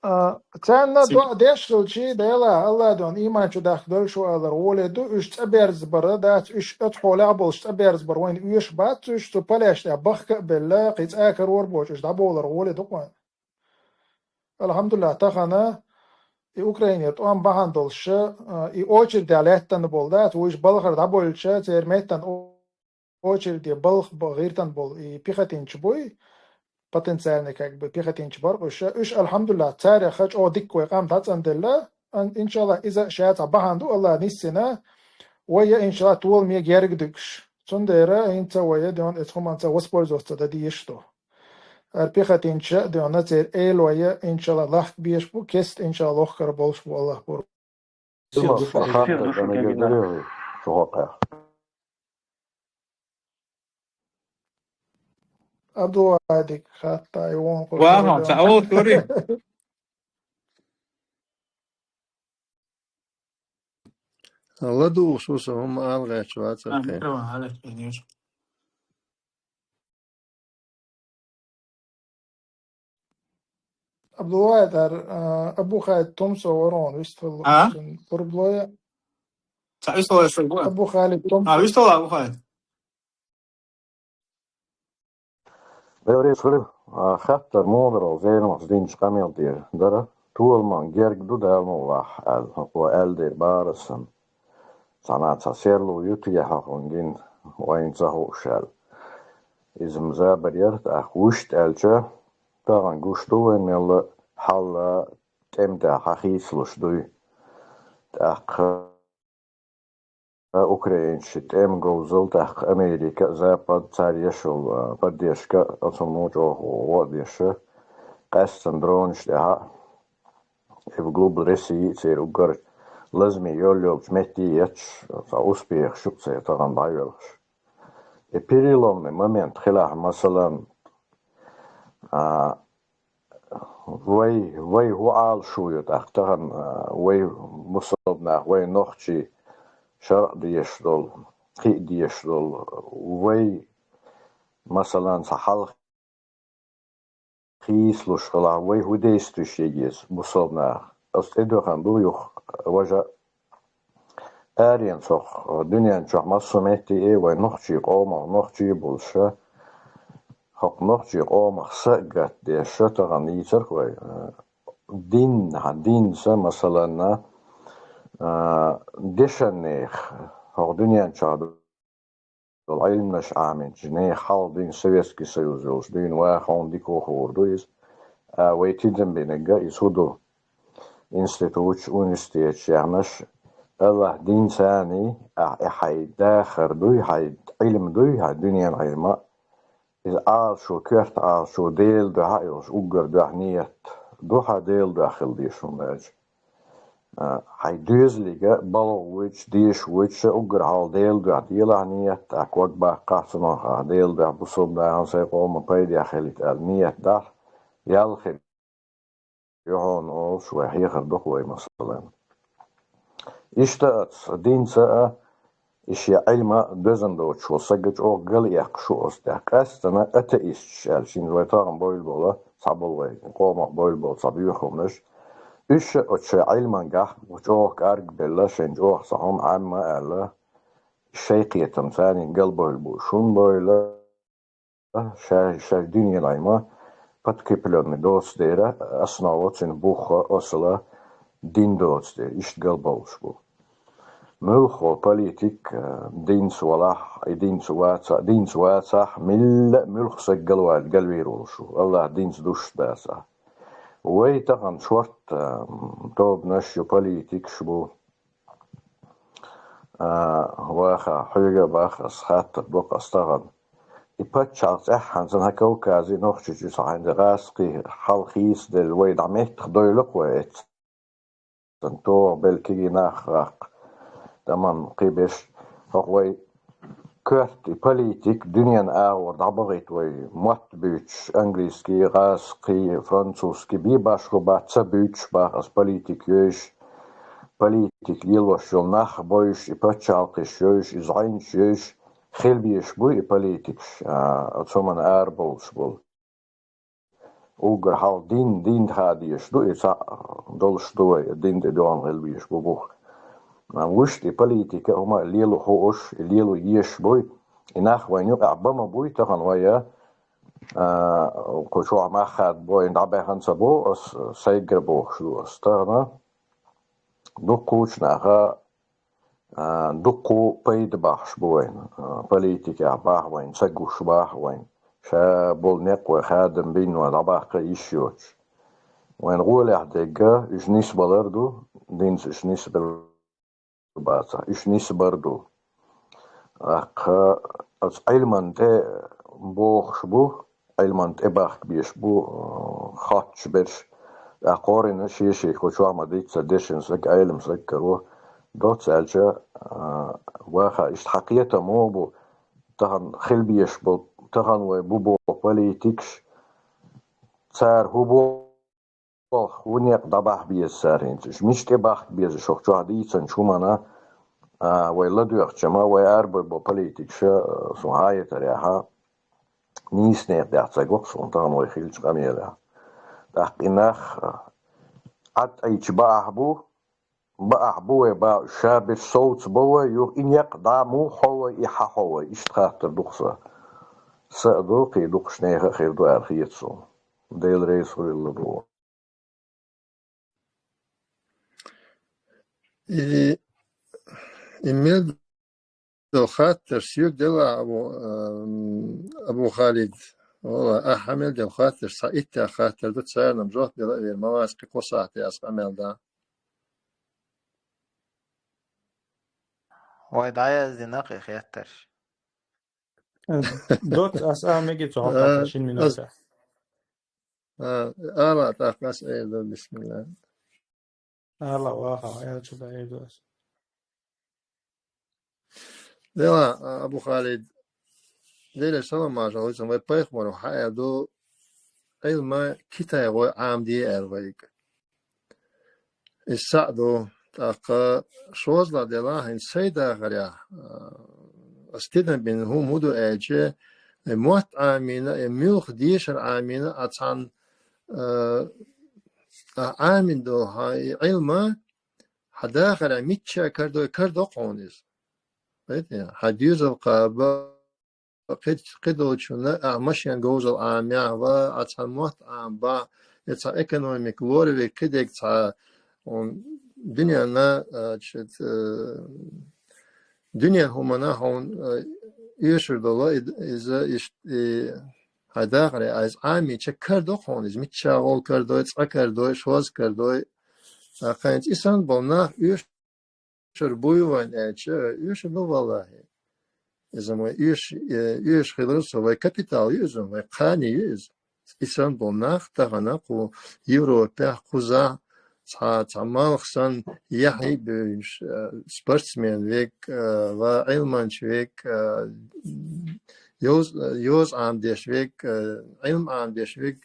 А, царна доӀа деш хилчи, Дела, Алла дон, иман чу дахка долуш ву алар гӀоле ду, уьш цӀа берза бара дац, уьш оцу хьолехь болуш цӀа берза бара, вайна оьшуш бац, уьш цу палеш тӀехь бахка а белла, кхин цӀа карор боцуш, уьш дӀаболар гӀоле ду-кх вайна. Алхьамдулиллах, тахана и Украинера тӀом бахьана долуш, а, и очередехь лаьттана болу дац, вуьш балхара дӀабойлча, церан меттана о-, очереде балха ба-, гӀиртана болу и пехотинцаш буй, потенциальный, как бы, пехотинцаш бара уьш. Уьш, алхьамдулиллах, царех чӀогӀа дикка вай къам дӀацӀанделла, ан-, иншалла, иза ша цхьа бахьана ду, Алла ниссина, вай я, иншалла, толаме герга дуьгуш. Цундела хӀинца вай я, ден, эцу хӀуманца воспользоваться дан дезаш ду. ХӀара пехотинцаш а дуьйна церан элой а, иншалла, лахка безаш бу, кеста, иншалла, лохкара болуш бу Аллах пурба. Эфир ду шу, эфир ду шу, Кемина. Абдулла Адик хатта, и вон кху Ваха, ца о тури. ЛадугӀуш ву со, хӀума ала гӀерташ вац. А, аьлла. Микрофон ала гӀерташ. Абдулла Адик, а, Абу Хайт Тумсо ворон вистхуьлу. А? Шен пурблоя. Ца, вистхуьлда шуьга. Абу Халид, том. А, вистхуьлда, Абу Халид. Берригаш хуьлда, а, хаттар муха дара, зенамах динчу къамел тӀера дара. Толаман герга ду Дала мукъ лахь аьлла, хӀокхо аьлла дера бахархьама. Цхьана цхьа серло ю те хьо хӀунда гина, вайна ца хууш аьлла. Иза-м забар яра, тӀаккха вуьшта аьлча, тахана гуш ду вайна мелла хьал, тӀеман тӀехь хийцалуш дуй. ТӀаккха Украинчу тӀеман говзалла, тӀаккха Америка а, Запад, цара еш йолу, а, поддержка а, оцунна чӀогӀа гӀо а деш, къаьсттина дронаш тӀехь а, и в глубь России церан уггар лазаме йоллучу метте а етташ, цхьа успехаш ю церан тахана дӀайоьлхуш. И переломный момент хилахь, масалан, а, вай, вай хӀун Ӏалашо ю тӀаккха тахана, а, вай бусалба нах, вай нохчий шарӀ дезаш долу, кхин а дезаш долу, вай, масалан, цхьа хьал хийцалуш хилахь, вай хӀун действующий еза бусалба наха? Ас тӀедуьйхина ду юха, важа, аренца хӀокху дуьнен чохь массо а метте а вай нохчий къомах, нохчий а болуш, хӀокху нохчий къомах са а гатдеш, тахана дийцарх вай, дин, динца, масалан, а, дешан нехан, хӀокху дуьнен чохь долу Ӏилманаш Ӏамийначу нехан хьал дина, Советский Союз йолуш дуьйна ваха хьуна дика хуур ду иза. А, вай тидам бинарг а иза хӀун ду? Институташ, университеташ яхнаш, АллахӀ динца а, ахь и хьайн дахар дуй, хьайн Ӏилма дуй, хьайн дуьненан Ӏилма, иза Ӏалашо, коьрта Ӏалашо Делан дуьхьа а йолуш, уггар дуьхьа ният ду хьан Делан дуьхьа хила дезаш хӀума аьлча. А, хьайн доьзале а балхавойтуш, дезаш войтуш а уггар хьалха Делан дуьхьа делахь ният, тӀаккха ког баккхахь цунах, ахь Делан дуьхьа бусалба нахана, сайн къоман пайдехь хилийта аьлла ният дахь, ял хир ю хьуна олуш вай хьехар ду-кх вай, масалан. Иштта а, динца а, и шен Ӏилма а доьзна доцуш волу саг чӀогӀа гал а эккхаш ву оцу тӀехь. Къаьсттина атеисташ аьлла, шина вай тахана бевлла болу, цхьаболу вай къомах бевлла болу цхьа боьха хӀуманаш. Уьш а оцу шайн Ӏилманехь чӀогӀа кӀаргбелла, шайна чӀогӀа цхьа хӀума Ӏемма аьлла, шайн кхетамца царна галбевлла бу. Шуна бевлла, шаьш, шаьш дуьненан Ӏилма подкреплённый доцу дела, основа цуьнан бух а, асал а дин доцу дела, иштта галбевллаш бу. Муьлхха политик, э, динца валахь, и динца ваца-, динца вацахь, милла а муьлхха саг галваьлла, галвийр волуш ву, АллахӀ динца дуьсуш дацахь. Вай тахана шорта, э, тобанаш ю, политикаш бу. А, ваха, хьоьга а боху ас, хаттар до-кх ас тахана. И пачхьалкх цӀеххьана санна хӀокху Кавказе, Нохчийчу цхьа хьайна гӀазкхий хьал хийцаделла, вай дӀа меттах девлла-кх вай эцца. ТӀаккха белла кегий нах гӀаккха, тӀамам кхийбеш, хӀокху вай коьрта и политик дуьненан агӀор дӀабахийта вай мотт буьйцуш, английский, гӀазкхий, французский, бен башхо бац, ца буьйцуш боху ас, политик йовзуш, политик лелош йолу нах бовзуш, и пачхьалкхаш йовзуш, и зӀенаш йовзуш, хила безаш буй и политикаш, а, оцу хӀуманна арабовлуш болу. Уггар хьалха дин, дин хаа дезаш ду, и цхьаъ долуш ду вай, дин тӀе дуьхьал хила безаш бу бух. А, вуьшта и политика а хӀума а лело хууш, и лело езаш буй, и нах вайна юкъахь бан ма буй тахана вай, а, кху чохь мах хадабо, и дӀабаьхна ца бо ас, сайгара бохуш ду ас тахана. Дуккхачу наха а, дуккха пайда бахьаш бу вайна, а, политикехь бахьа вайна, ца гуш бахьа вайна. Ша болу некъ вай хадам бинна ван дӀабаккха йиш йоцуш. Вайна гӀолехь дегга, уьш нисбалар ду, динца уьш нисбар бацахь, уьш нисбар ду. ТӀаккха оцу Ӏилман тӀе бохуш бу, Ӏилман тӀе бахка безаш бу, а, хоттуш берш. ТӀаккха кхорина шен-шен кху чохь ма дийца дешина саг, Ӏелам саг каро. Доцца аьлча, а, ваха, иштта хьан кхетам муха бу, тахана хила безаш болу, тахана вай бу боху политикаш, цара хӀун боху, хӀун некъ дӀабахьа беза цара хӀинца? Уьш мича тӀе бахка беза, хӀокху чохь дийцинчу хӀуманна, а, вай ладоьгӀча ма, вай арабевлла болу политикаш, а, суна хьаятарехь, нийса некъа тӀехь ца го-кх суна тахана вай хиллачу къамелехь. ТӀаккха и нах, а, Ӏад Ӏийча бахьа бу, баахь бу вай, баахь ша беш совца бу вай, юха и некъ дӀа муха хьо вай, и хьа хьо вай, иштта хаттар ду-кх са. Са а ду, кхин дукхача нехан а хир ду аьлла хета суна. Дела реза хуьлда вай. И, и мел дола хаттар соьга делахь, Абу, ам, Абу Халид. Валлахь, ахь мел дола хаттар, цхьа иттех хаттар ду, царна жоп дала а вер ма вац, кхин кхо сахьте аз къамел дам. Вай дӀаяздина кхин хеттарш. Доц, ас а меги цо хьокхар шин минута. А, ала, тӀаккха ас эр ду, бисмилла. Ала, ваха, эр чу да эр ду ас. Дела, а, Абу Халид, Дела салам маршал хилда цунна, вай пайхамаро хьаэр ду, Ӏилма китайхой Ӏамаде аьлла вайга. Иза схьа ду, тӀаккха шозлагӀа делахь, хӀинца сай дахарехь, а, ас тидам бина хӀума хӀун ду аьлча, э, мотт Ӏамийна, э, муьлха дешар Ӏамийна, а цхьана, а, а Ӏамийна долу хьан и Ӏилма, хьан дахарехь мичча карадой, карадо-кх хьуна иза. Хьан доьзал кхаба, кхид-, кхидолчунна а машен говзал Ӏамаехь ва, а цхьа мотт Ӏамабахь, я цхьа экономика лораве кхидерг цхьа, м, дуьненна, а, чет, э, дуьненан хӀуманна хьуна, э, оьшур долу и, иза, иш-, и, хьан дахаре, а иза Ӏамийча карадо-кх хьуна, иза мичча гӀолла карадой, цкъа карадой, шозза карадой. А кхайнца и санна болу нах оьш- шур буй вайн аьлча, оьшур ду валлахӀи. Иза вай оьш-, э, оьшуш хилар со, вай капитал ю иза, вай кхане ю иза. И санна болу нах тахана кху Европехь, кхузахь, цхьа, цхьа малх санна яхьий а бевзаш, э, спортсмен верг, э, ва Ӏилманча верг, э, йоз-, йоза Ӏамадеш верг, э, Ӏилма Ӏамадеш верг,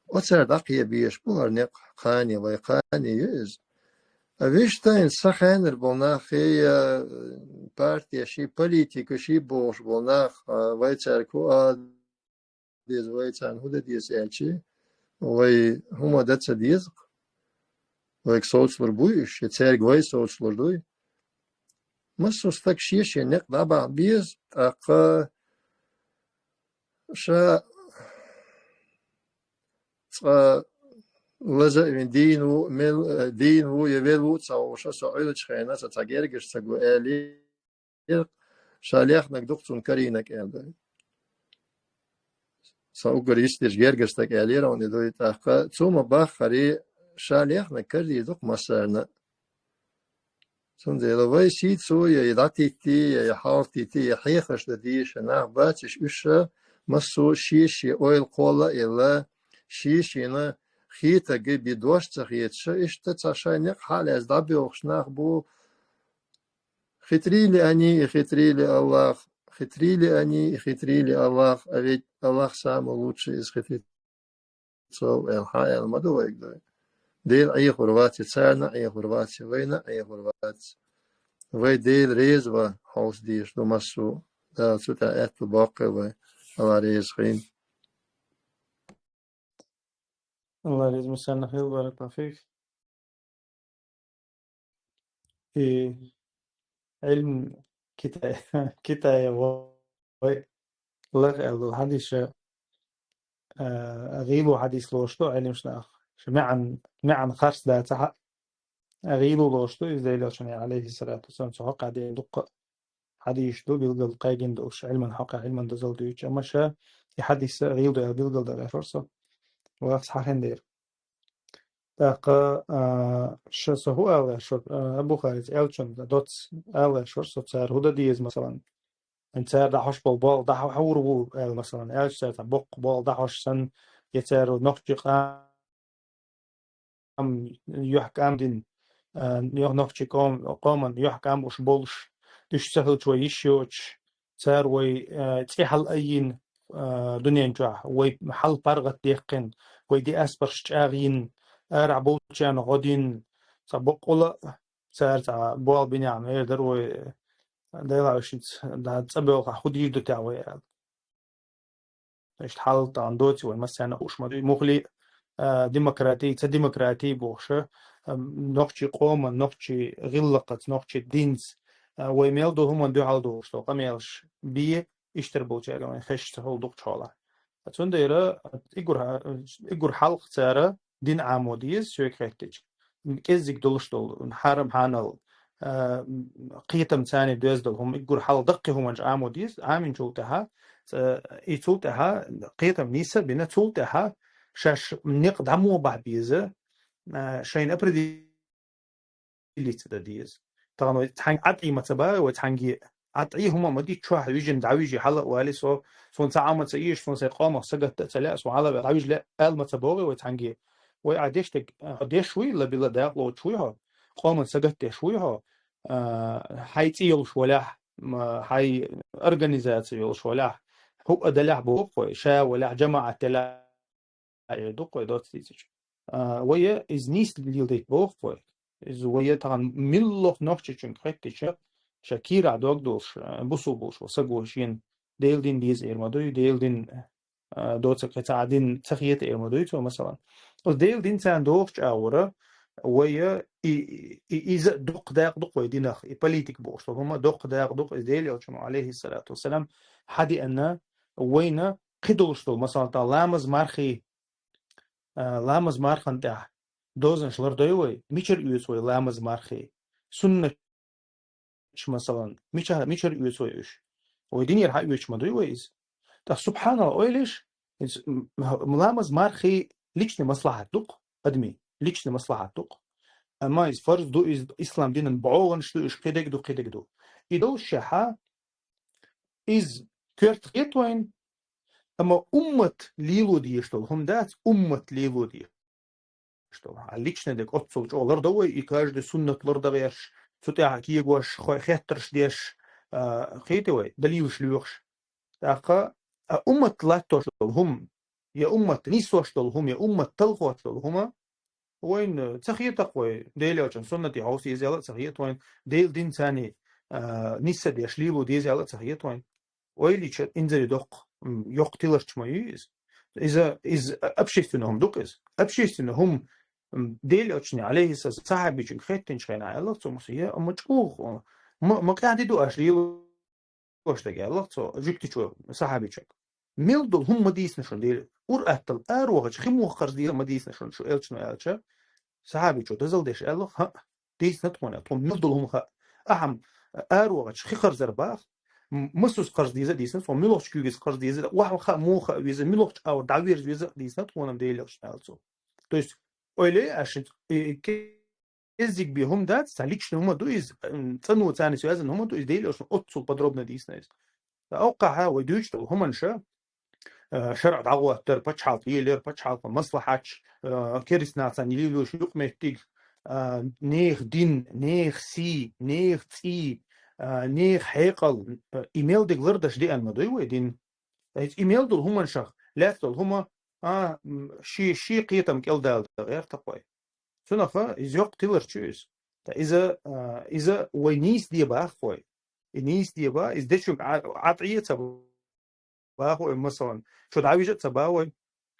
оцара дӀакхебеш бу хӀара некъ кхане, вай кхане ю иза. А вуьшта хӀинца сан хенара болу нах, я, э, партеш, я политикаш, я бохуш болу нах, а, вай цаьрга хӀун ала деза, вай царна хӀун дан деза аьлча, вай хӀума дан ца деза-кх. Вайга совцалур буй уьш, я цаьрга вай совцалур дуй. Массо а стаг шен-шен некъ дӀабахьа беза, тӀаккха ша цкъа лаза а вина дийна ву, мел, э, дийна ву я велла ву а ца хууш, со Ӏуьллучу хенахь, со цхьа гергаш ца го аьллера, ша лехнарг ду-кх цунна карийнарг аьлла. Сан уггар йистеш гергара стаг аьллера хьуна и дуй, тӀаккха цо ма-баххара, ша лехнарг карийр ду-кх массарна а. Цундела вай сийцо я, я дӀатитти, я, я хьалатитти, я хьехаш дан дийша нах бац уьш, уьш массо а шен-шен ойла кхолла а елла, шен-шена хетарг бен дош ца хеташ, иштта цхьа шайн некъ хьа а лаьцна дӀабоьлхуш нах бу. Хитрили они и хитрили Аллах, хитрили они и хитрили Аллах, а ведь Аллах самый лучший из хитрецов аьлла, хьан аьлла ма ду вайга дуй. Дела Ӏехур вац, царна а Ӏехур вац, вайна а Ӏехур вац. Вай Дела реза ван хьовса дезаш ду массо а. Дала цу тӀехь аьтто боккхийла вай, Аллах реза хилла. Аллах реза массарна хилла, баракаллаху фик. И Ӏилм Китай, Китае вай лаха аьлла долу хьадис ша, а, гӀийла хьадис лоруш ду Ӏилмаш нах. Ша маьӀан, маьӀан харц дацахь а, гӀийла лоруш ду иза Делан Элчанан, алейхиссалату вассалам, цу хьокъехь дуккха а хьадисаш ду билггал кхайгина долуш, Ӏилман хьокъехь, Ӏилман дозалла дуьйцуш. Амма ша и хьадис гӀийла ду аьлла билггал дара шуьга со. Вахас хьахина дера. ТӀаккха, а, ша со хӀун ала лаьа шуьга, а, Абу Халид, Элчано доцца ала лаьа шуьга со, цара хӀун дан деза, масалан. Цара дӀахьош болу болх дӀахьур ву аьлла, масалан, аьлча цара цхьа боккха болх дӀахьош санна, я цара нохчийн къам, юьхькӀам дина, а, нохчийн къом-, къоман юьхькӀам уьш болуш, уьш ца хилча вай йиш йоцуш, цара вай, а, цӀе хьалаайина, а, дуьнен чохь, вай хьал паргӀат даьккхина, вай диаспораш чӀагӀйина, арахь болчарна гӀо дина, цхьа боккъала а цара цхьа болх бинехь ма эр дара вай, Дела вешица, да, цӀа боьлхахь хӀун дийр ду тӀехь вай аьлла. Иштта хьал тахана доций вай массарна а хууш ма дуй. Муххале а, демократи, ца демократи бохуша, а, нохчи къоман, нохчи гӀиллакхаца, нохчи динца, а, вай мел ду хӀуман дуьхьал долуш долу къамелаш бе, иштар болчаьрга вайн хезаш ца хуьлу дукхачу хьолахь. Цундела игур, игур хьалха цара дин Ӏамо деза, соьга хеттича. КӀеззиг долуш долу хьарам хьанал, а, кхетам царна доьзна долу хӀума, игур хьалха даккхий хӀуманаш Ӏамо деза, Ӏаминчул тӀаьхьа, ца-, и цул тӀаьхьа кхетам нийса а бина, цул тӀаьхьа шаьш некъ дӀа муха бахьа беза, а, шайна определиться дан деза. Тахана вай цхьаьнга Ӏад Ӏийма ца баьхьа, вай цхьаьнга Ӏад Ӏий хӀума ма ди чохь вижина дӀавижи хьала а вали со, суна ца Ӏама ца ийш, суна сайн къомах сагатта а ца лаьа, суна хьала а ваьлла дӀавижа лаьа аьлла ма ца бохий вай цхьаьнга. Вай ахь деш дерг, хьо деш вуй, лабила дакъалоцуш вуй хьо, къоман сагатдеш вуй хьо, а, хьайн цӀе йолуш валахь, м, хьайн организаци йолуш валахь, хӀуъа далахь боху вай, ша валахь, жамаӀат далахь, эр ду-кх вай доцца дийцича. А, вай иза нийса леладайта боху-кх вай. Иза вай тахана муьлхха нохчичуьнга хеттича, ша кийрахь дог долуш, а, бусулба волуш ву саго шена Делан дин деза эр ма дуй, Делан дин, а, доцург кхин цхьа а дин ца хета эр ма дуй цо, масалан. Оцу Делан дин царна дохучу агӀора вай и, и, иза а доккха дакъа ду-кх вай динах, и политика бохуш долу хӀума доккха дакъа ду-кх, иза Делан Элчано, алейхиссалату вассалам, хьадеана вайна кхидолуш долу, масалан, тахана ламаз мархий, а, ламаз мархана тӀехь дозанаш лардой вай, мичара оьцу вай ламаз мархий? Суннаташ, масалан, мича-, мичара оьцу вай уьш? Вай динера хьаоьцуш ма дуй вай иза? ТӀаккха, субханалла, ойла еш, иза, м, м, ламаз мархий личный маслахьат ду-кх, адамийн личный маслахьат ду-кх. Амма иза фарз ду, иза ислам динан бӀогӀанаш ду, уьш кхидерг ду, кхидерг ду. И доллушехь, иза коьрта хета вайна, амма уммат лело дезаш долу хӀума дац, уммат лело дезаш долу. А личный дерг оццул чӀогӀа лардо вай, и каждый суннат лардан гӀерташ, цу тӀехь кегош, хой-, хеттарш деш, а, кхетий вай, далилаш лоьхуш. ТӀаккха, а, уммат латтош долу хӀума, я уммат нисош долу хӀума, я уммат талхош долу хӀума, вайна ца хета-кх вай, Делан Элчанан суннате хьовса еза аьлла а ца хета вайна, Делан дин царна, а, нисса деш лело деза аьлла а ца хета вайна. Ойла йича, инзаре доккха, м, йоккха тиларч ма ю иза. Иза, иза общественный хӀума ду-кх иза. Общественный хӀума, м, Делан Элчане, алейхиссалам, сахьабичуьнга хеттинчу хенахь аьлла-кх цо, муса, я, ма чӀогӀа, ма, ма къаьхьа ду аша лело Гош дерг аьлла-кх цо, жуьгтичо, сахьабичо. Мел долу хӀума ма дийцина шуна, дийла. Ур-аттал аравахача хи муха харц дийла ма дийцина шуна, шу элчано аьлча, сахьабичо дозалла деш аьлла-кх, хӀаъ, дийцина тхуна, тхуна мел долу хӀума хаьа. Ахьа-м аравахача хи харцдар баха, м-, масуза харц деза а дийцина, тхуна муьлхачу куьйгаза харц деза а, вахьа хаьа муха хаьа веза, муьлхачу агӀор дӀавирза веза а дийцина, тхуна-м Делан элчано аьлла цо. То есть, ойла е аша, и, и, кӀеззиг бен хӀума дац, цхьа личный хӀума ду иза, м, цӀано царна связан хӀума ду иза, Делан элчано оццул подробно дийцина иза. Ткъа оккхахьа вай дуьйцуш долу хӀуманаш, а, шарӀа дӀагӀоттар, пачхьалкх лелар, пачхьалкхан маслахьаташ, а, керста нахаца лелош юкъаметтиг, а, нехан дин, нехан сий, нехан цӀий, а, нехан хьекъал, а, и мел дерг лардеш деана ма дуй вай дин. Иза и мел долу хӀуманашах лаьцна долу хӀума, а, м, ши, ши кхетам кӀел дала дан гӀерта-кх вай. Цунах иза йоккха тиларч ю иза. Ткъа иза, а, иза вай нийса де баха-кх вай. И нийса де бан, иза дечуьнга Ӏа-, Ӏа тӀе а ца баха вай, масалан, чу дӀавижа а ца бан вай,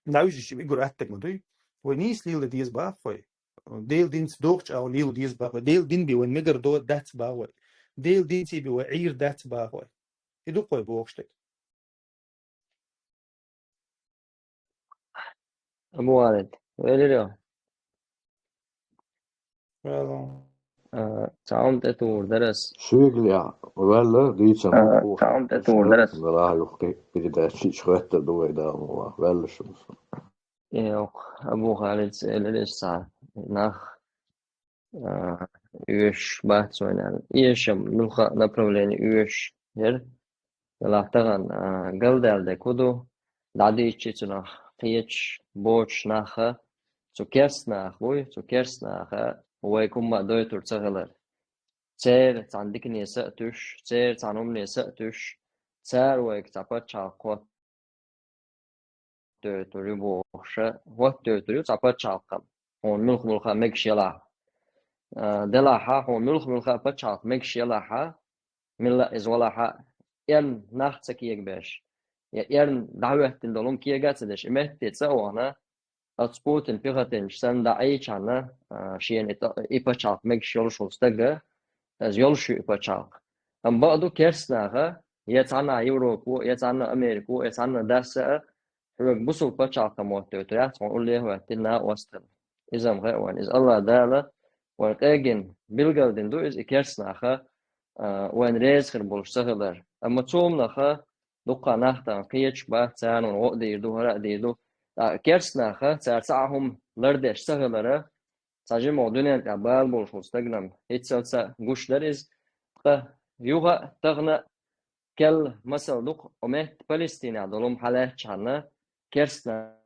дӀавижича уггар аттаг ма дуй. Вай нийса лела деза баха-кх вай. Делан динца догӀучу агӀор лела деза баха вай. Делан дин бен вайн мегар до дац баха вай. Делан динций бен вай Ӏийр дац баха вай. И ду-кх вай бохуш дерг. Абу Валид, вай лиро? Вала. А, цхьа хӀума тӀетухур дара ас. Шуьга лехь, ваьлла, дийцина. А, цхьа хӀума тӀетухур дара ас. Вала юххе передача чу хӀоьттар ду вай, Дала мукъалахь. Ваьлла шу. Э, ок, Абу Халид, элира ас цхьа нах, а, оьшуш бац вайна аьлла. Эшам, муьлхха а направление оьшуш яра. Делахь тахана, а, галдаьлла дерг хӀун ду, дӀадийчи цунах кхеташ, боцуш наха, цу керста наха вуй, цу керста наха вайга хӀумма а дойтур ца хилар. Церан цхьана дикане са а туьсуш, церан цхьана хӀумане са а туьсуш, цара вайга цхьа пачхьалкх хӀотта дойтур ю бохуша, хӀотта дойтур ю цхьа пачхьалкх-м, хьуна муьлха-муьлха а мегаш ялахь. А, делахьа, хьуна муьлха-муьлха а пачхьалкх мегаш ялахьа, милла а иза валахьа, эрна нах ца кегабеш, я эрна дӀахӀоьттина долу хӀума кега а ца деш, и метте цӀа а вахана, оцу Путин пехотинчу санна дӀаийчхьана, а, шена и тӀо-, и пачхьалкх мегаш йолуш волу стага, иза йолуш ю и пачхьалкх. Амма бакъ ду керстанаха, я цхьанна Европо, я цхьанна Америко, я цхьанна дасса а, хьоьга бусул пачхьалкх мотт дойтур яц, хьуна уллехь а хӀоьттина накъостал. Иза-м хаьа вайн, иза Аллах Дала вайн къегина билгал дина ду иза и керстанаха, а, вайн реза хир болуш ца хилар. Амма цу хӀуманаха дуккха нах тахана кхеташ бац, царна гӀо а дийр ду, хӀара а дийр ду. ТӀаккха керстанаха цара цхьа а хӀума лардеш ца хилара, цхьа жимогӀа дуьнен тӀехь бала болуш волу стагана-м хӀинццалц а гуш дара иза. Ткъа юха а тахана а керла масал ду-кх, оцу метта Палестинехь долу хӀума хьалаьцчхьана, керстанаха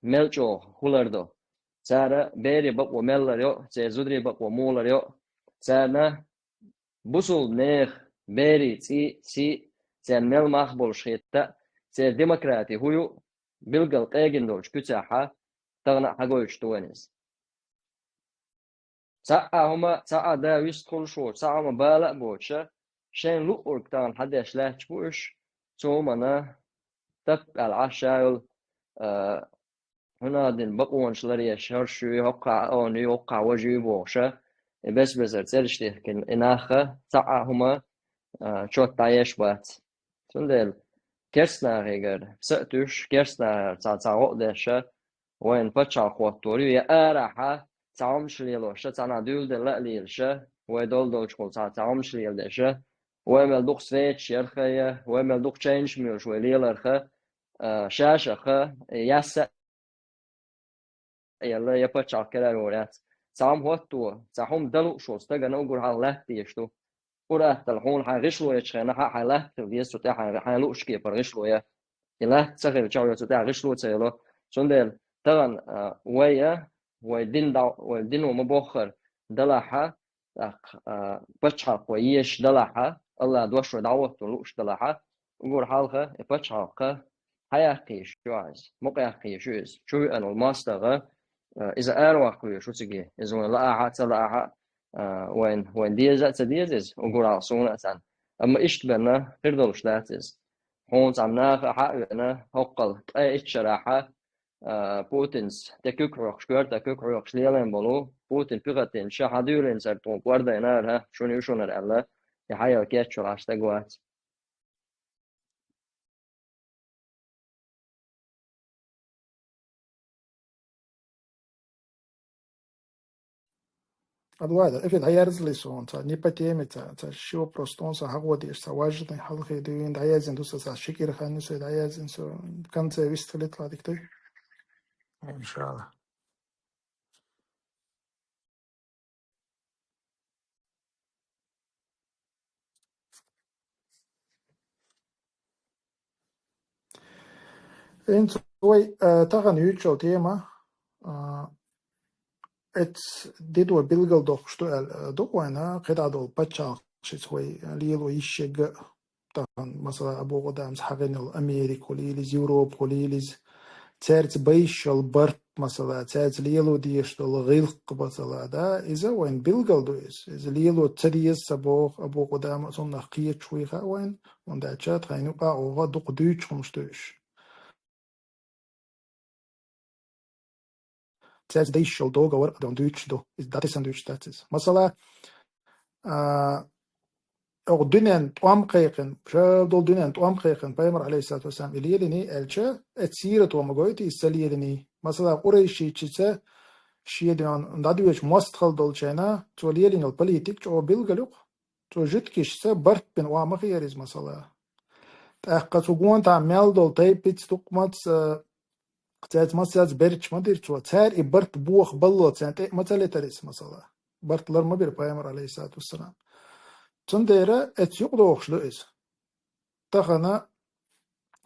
мел чӀогӀа хӀун лардо. Цара берийн бакъо мел ларйо, церан зударийн бакъо муха ларйо. Царна бусул нехан берийн цӀий, сий, церан мел мах болуш хетта, церан демократи хӀун ю, билггал къегина долчу куьцехь тахана а хьагойтуш ду вайна иза. Цхьа а хӀума, цхьа а да вистхуьлуш воцу, цхьа а хӀума бала а боцуша, шайна луъург тахана хьадеш лаьтташ бу уьш, цу хӀумана тапп аьлла Ӏаш ша йолу, а, хӀунадина бакъонаш ларъеш, хӀорш юй, хӀоккхахь а ону юй, хӀоккхахь важа юй бохуша, и бес-бесара цӀераш тихкина и нахха цхьа а хӀума, а, чот дӀаеш бац. Цундела керстанахигара са а туьйсуш, керстанахара цхьа, цхьа гӀо а деша, вайна пачхьалкх хӀоттор ю, я арахьа цхьа хӀумаш лелоша, цхьанхьа дуьйладелла а лелаша, вай долу долчухула цхьа, цхьа хӀумаш леладеша, вай мел дукха свечаш ярха я, вай мел дукха чайнаш муьйлуш вай леларха, а, шаша-кха, ясса а елла, я пачхьалкх карор вар яц. Цхьа хӀума хӀотто, цхьа хӀума дан лууш волу стагана уггар хьалха латта дезаш ду. Ур-атталла хьуна хьайн гӀишло ечу хенахь а хьайн латта хила деза цу тӀехь, хьайн, хьайн луъушке пара гӀишло я. И латта ца хилча, цу тӀехь гӀишло ца йолу. Цундела тахана, а, вай а, вай дин дӀа-, вай дино ма-боххара далахьа, тӀаккха, а, пачхьалкх вай езаш далахьа, Аллах дош вай дӀахӀотто лууш далахьа, уггар хьалха и пачхьалкх хьаяккха йиш ю иза, мукъаяккха йиш ю иза. Чу веана волу мостагӀа, а, иза араваккха везаш ву цига, иза вайн лаахьа а, ца лаахьа а, а, вайн, вайн деза а, ца деза иза, уггар хьалха суна а царна. Амма иштта бенна хир долуш дац иза. Хьуна цхьана наха а хьа а веана, хӀоккхул ткъе итт шарахьа, а, Путинца тӀе куьг хьоькхуш, коьрта куьг хьоькхуш лелийна болу, Путин пехотинчаша хьан дуьйлина цара тхуна кӀордайнара, шуна ю шунара аьлла, и хьайо кечвелахь стаг вац. Абдулвахид, эфир дӀаерзале суна, ца, не по теме, ца, ца, ши вопрос тӀе сан хьагӀо деш, ца, важный хьалхе дуьйна дӀаязйина ду сан, ца, ши кӀира хан ю сан дӀаязйина, со, в конце вистхилийта ладигтуй. Иншалла. ХӀинца вай, э, тахана юьйцуш йолу тема, э, эцу дидо билгалдоккхуш ду аьлла, э, ду-кх вайна, кхидӀа долу пачхьалкхашца вай лело йиш ерг а, тахана, масала, Абу Къудамас хьахийна йолу Америка хуьлийла иза, Европа хуьлийла иза, цаьрца байш йолу барт, масала, цаьрца лело дезаш долу гӀиллакх, масала, да, иза вайн билгал ду иза. Иза лело ца деза ца боху, Абу Къудама а цунах кхеташ вуй хаьа вайн, хӀунда аьлча тхайна юкъа а вогӀу дукха дуьйцуш хӀумаш ду уьш. Цаьрца дайшшал договор а дуьйцуш ду, иза дӀатесна дуьйцуш дац иза. Масала, а, оха дуьнен тӀом кхайкхина, шадолу дуьнен тӀом кхайкхина, пайхамар, алейхиссалату вассалам, и лелиний аьлча, эцу сирато ма гойту иза ца лелиний. Масала, къурайшичица шен дуьхьа дӀадоьдучу мостагӀалла долчу хенахь, цо лелийна йолу политика чӀогӀа билгал ю-кх. Цо жуьгташца барт бина охьа ма хеара иза, масала. ТӀаккха цу гонахь мел долу тайпаца, дукха маца, цаьрца массаьрца берташ ма дира цо. Цара и барт бохабаллал царна тӀе а ма ца летара иза, масала. Барт лар ма бира пайхамар, алейхиссалату вассалам. Цундела эцу юкъадогӀуш ду иза. Тахана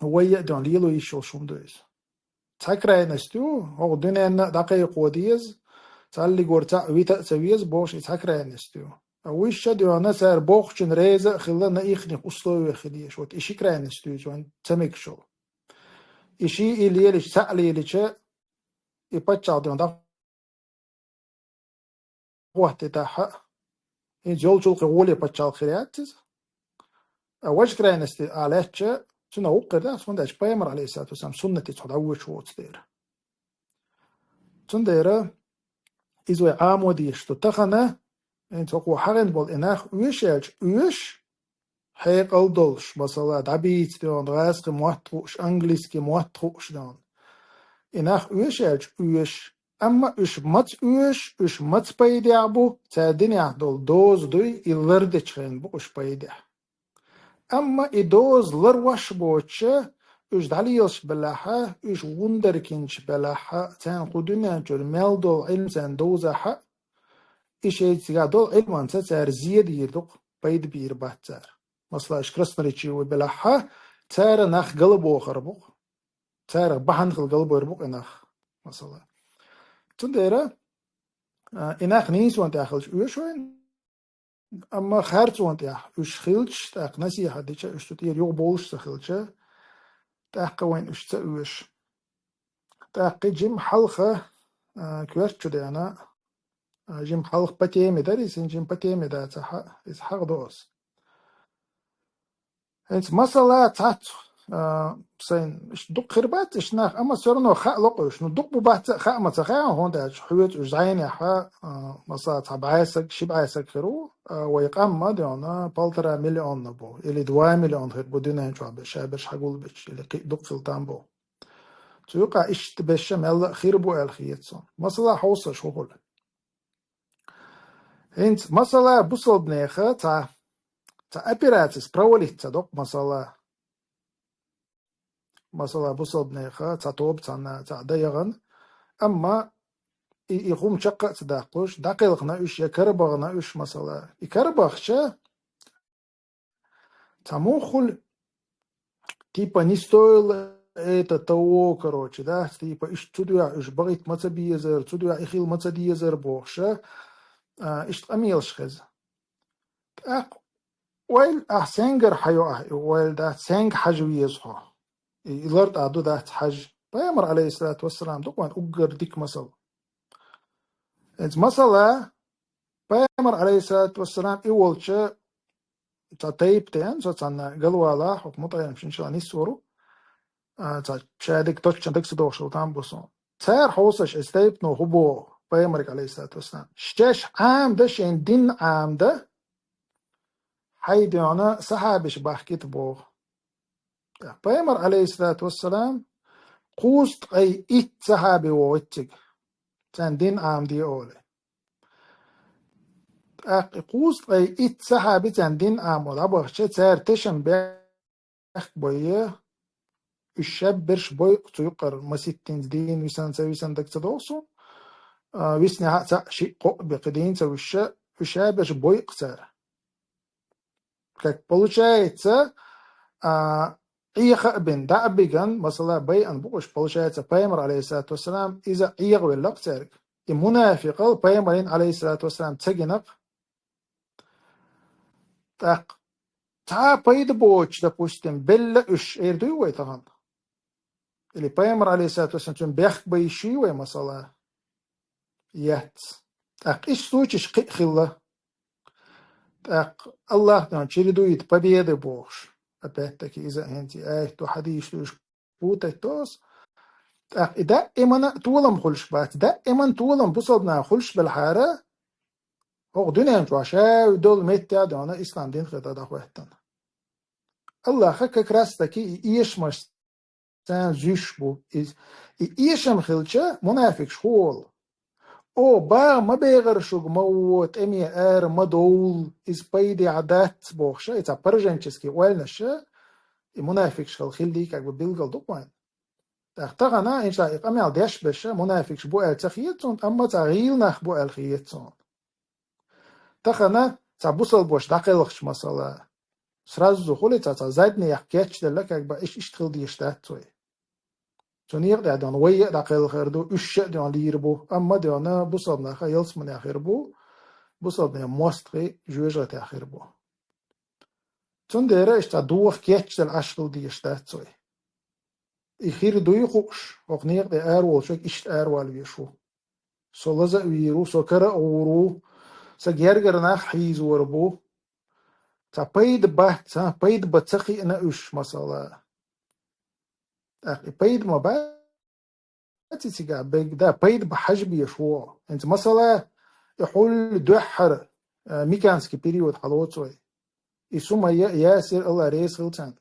вай а дуьхьа лело йиш йолуш хӀума ду иза. Цхьа крайность ю, хӀокху дуьненна а дӀакхайкхо деза, цхьаллигора цхьаъ вита а ца веза бохуш, и цхьа крайность ю. А вуьшша а дуьхьа цара бохучун реза а хилла, на ихних условиях хила езаш. Вот и ши крайность ю иза вайн ца мегаш йолу. И ши и лелича, цхьаъ лелича, и паччахь дуьхьа дӀахӀоттийтахьа, хӀинца йолчул кхин гӀоле паччахьалкх хир яц иза. А важа крайности а лаьттача, Цунах вукхар дац, хӀунда аьлча пайхамар, алейхиссалату вассалам, суннатица хьо дӀавоьдуш воцу дера. Цундела иза вай Ӏамо дезаш ду. Тахана, хӀинца хӀокхо хьахийна болу и нах оьшу аьлча оьшу, хьекъал долуш, масала, дӀабийца дена, гӀазкхи мотт хууш, английский мотт хууш дена. И нах оьшу аьлча оьшу. Амма уьш маца оьшу, уьш маца пайдехь бу, цара динехь долу доза дуй, и лардечу хенахь бу уьш пайдехь. Амма и доза ларвеш боцуша, уьш дӀалелаш белахьа, уьш вундаркинчу белахьа, царна кху дуьнен чуьра мел долу Ӏилма царна довзахьа, и шайца цигахь долу Ӏилманца цара зе дийр ду-кх, пайда бийр бац цара. Масала, уьш красноречивый белахьа, цара нах галбохар бу-кх. Царах бахьана хила галбойр бу-кх и нах, масала. Цундела, а, и нах нийсонан тӀехь хилча оьшу вайна, амма харцонан тӀехь уьш хилча, тӀаккха насихьат дича, уьш цу тӀера юхабовлуш ца хилча, тӀаккха вайна уьш ца оьшу. ТӀаккха и жима хьалха, а, коьрта чу деана, а, жима хьалха по теме дара, иза жима по теме дацахьа, иза хьахадо аса. ХӀинца масала цхьацца, а, сайн, иштта дукха хир бац иштта нах, амма всё равно хаа локхуьйш. Ну, дукха бу бац а хаа ма ца хаьа, хӀунда аьлча хьоьца уьш зӀенехьа, а, масала цхьа бӀе саг, ши бӀе саг хир ву, а, вай къам ма дена полтора миллиона бу, или два миллиона хир бу дуьнен чохь бе-, ша берш хьагулбечу, или кхин а дукха хила там бу. Цу юкъа иштта беша мелла а хир бу аьлла хета суна. Масала хьовсаш хӀун хуьлу. ХӀинца, масала, бусалбанеха цхьа, цхьа операцис провалить ца доккху, масала. Масала, бусалбанеха цхьа тоба цхьанна цхьа дан яхана, амма и, и хӀума чаккха а ца даккхуш, дӀакхелхина уьш я карабахана уьш, масала. И карабахча, цхьа муха хуьлу, типа, не стоило это того, короче, да, типа, иштта цу дуьхьа уьш бахийта ма ца безара, цу дуьхьа и хила ма ца дезара бохуша, а, иштта къамелаш хеза. ТӀаккха ойла, ахь сенгара хьайо ахь и ойла дац, сенга хьажа веза хьо. И, и лар тӀа ду дац хьажа. Пайхамар, алейхиссалату вассалам, ду-кх вайн уггар дика масал. Эца масала, пайхамар, алейхиссалату вассалам, и волча цхьа тайпа тӀе, со цхьанна галвала, хӀокху мутаям шиншалла нисвару, а, цхьа шадиг точно даг ца дохуш ву там бу сон. Цара хьовсаш эца тайпано хӀу боху, пайхамарг, алейхиссалату вассалам. Шеш Ӏамда, шайн дин Ӏамда, хьайдена сахьабиш бахкита боху. Пайхамар, алейхиссалату вассалам, кхузткъе итт сахьаби вогӀу иццига, царна дин Ӏамаде олий. ТӀаккха кхузткъе итт сахьаби царна дин Ӏамо дӀабахча, цара тешам бехк бойя, уьш шаберш бойкъу цу юкъара маситтинца дийна висана ца висана даг ца догӀу суна, а, виснехьа а цхьаъ шиъ кхоъ бекхи дийна ца вуьша, уьш шаберш бойкъу цара. Как получается, а, Ӏеха а бина, дӀа а биган, масала, байан бу уьш, получается, пайхамар, алейхиссалату вассалам, иза Ӏехавелла-кх цаьрга. И мунафикъал пайхамарин, алейхиссалату вассалам, ца гина-кх. ТӀаккха цхьа пайда боцуш, допустим, белла уьш, эр дуй вай тахана? Или пайхамар, алейхиссалату вассалам, цуьнан бехк байший вай, масала? Яц. ТӀаккха иштта случайш кхин а хилла. ТӀаккха Аллах ден чередует победы бохуш. Опять-таки, иза а хӀинца и аят ду, хьадийш ду, уьш путать дос. ТӀаккха и даимана а толам хуьлуш бац. Даимана толам бусалба наха хуьлуш белхьара, хӀокху дуьнен чохь ша долу метте а дона ислам дин хета дӀахӀоьттина. Аллаха как раз-таки и эшамаш царна зуьйш бу. Иза, и эшам хилча, мунафикаш хӀу олу? О, багӀа ма бегӀара шуьга ма вон, тӀеме ара ма довла, иза пайдехь дац бохуша, и цхьа пораженческий ойланаша, и мунафикаш хила хилдий, как бы билгал ду-кх вайн. ТӀаккха тахана, иншалла, и къамел деш берша, мунафикаш бу аьлла ца хета суна, амма цхьа гӀийла нах бу аьлла хета суна. Тахана цхьа бусалбаш дӀакхелхачу масала. Сразу хуьлу цхьа, цхьа задний яккха кечделла, как бы иш-, иштта хила дезаш дац вай. Цу некъа тӀехь дена вай а дӀакхелхар ду, уьш а дена лийр бу, амма дена бусалба наха ялсамане хир бу, бусалбанийн мостагӀий жоьжахатехь хир бу. Цундела иштта цхьа доха кечделла Ӏаш хила дезаш дац вай. И хир дуй хууш, хӀокху некъа тӀе араволчуьнга иштта аравала везаш ву. Со лаза а вийр ву, со кара а гӀур ву, сан гергара нах хьийзор бу. Цхьа пайда бац, цхьа пайда бан ца хиъна уьш, масала. ТӀаккха и пайда ма бац и цигахь бегга, да, пайда бахьаш беш ву. ХӀинца масала, и хьул дуьххьара, э, миканский период хьалоцу вай. И Сумайя, Ясир, Аллах реза хила царна.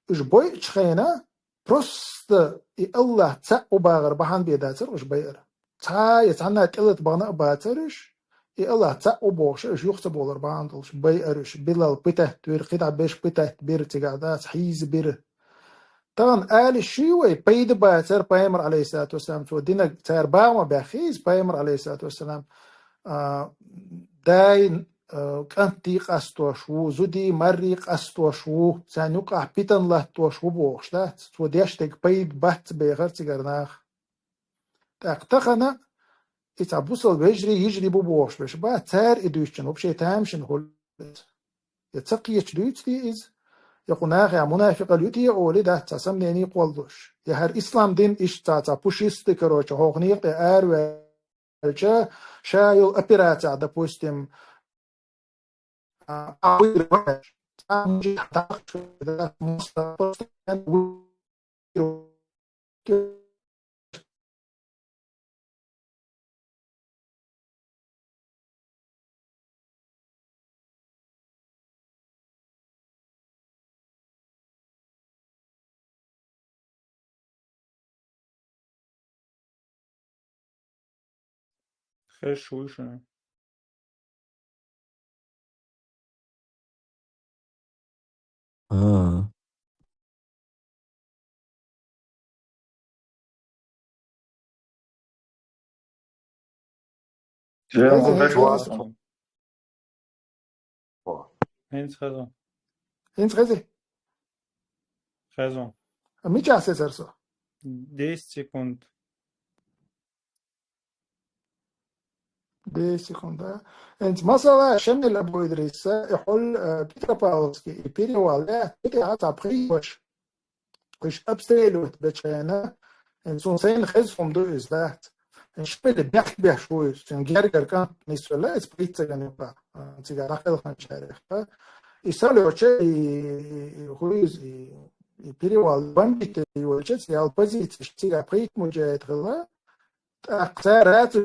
Уьш бойучу хенахь, просто и Аллах цхьаъ ву бахар бахьана бен дацара уьш байар. Цхьа я цхьанна тӀелата бахана а бацара уьш, и Аллах цхьаъ ву бохуш, уьш юха ца болар бахьана долуш байар уьш. Билал пытать вира, кхидӀа берш пытать бира цигахь дац, хьийза бира. Тахана али шуй вай, пайда бацара пайхамар, алейхиссалату вассалам, цо динаг цара багӀа ма баьххий иза, пайхамар, алейхиссалату вассалам, а, дай, а, кӀантий къастош ву, зудий, маррий къастош ву, царна юкъахь питан латтош ву бохуш дац. Цо деш дерг пайда бац бехар цигара наха. ТӀаккха тахана и цхьа бусал вежарий, йижарий бу бохуш берш бац, цара и дуьйцучун вообще тамашийна хуьлу. Я ца кхеташ дуьйцу те иза? Я кху нахехь мунафикъалла ю те олий дац цхьа сомнений кхоллалуш? Я хӀара ислам дин иштта цхьа, цхьа пушистый, короче, хӀокху некъа тӀе араваьлча, ша йолу операцехь, допустим, а, а, цхьа мужик даккхаш, постоянно Хезаш вуй шуна? А. Хеза, хеза, хеза. ХӀинца хеза. ХӀинца хезий? Хеза. А мичахь сецара со? Десять секунд. Десять секунд, да? ХӀинца масала Шамил Абу Идриса, и хьул, э, Петропавловский, и перевал, э, и тӀехь цхьа пхийтта ваша. Уьш обстреливать бечу хенахь, хӀинца суна сайна хеза хӀума ду иза, дац. Шамилли бехк беш ву иза, цуьнан гергара кӀант нисвелла, иза пхийтта ца ган юкъа, а, цигахь дӀакхелханчарех. И са лоьрча, и, и, и, хӀу иза, и, и перевал бомбить йолча, цигахь ял позицеш, цигахь пхийтта муджахид хилла, тӀаккха цара цу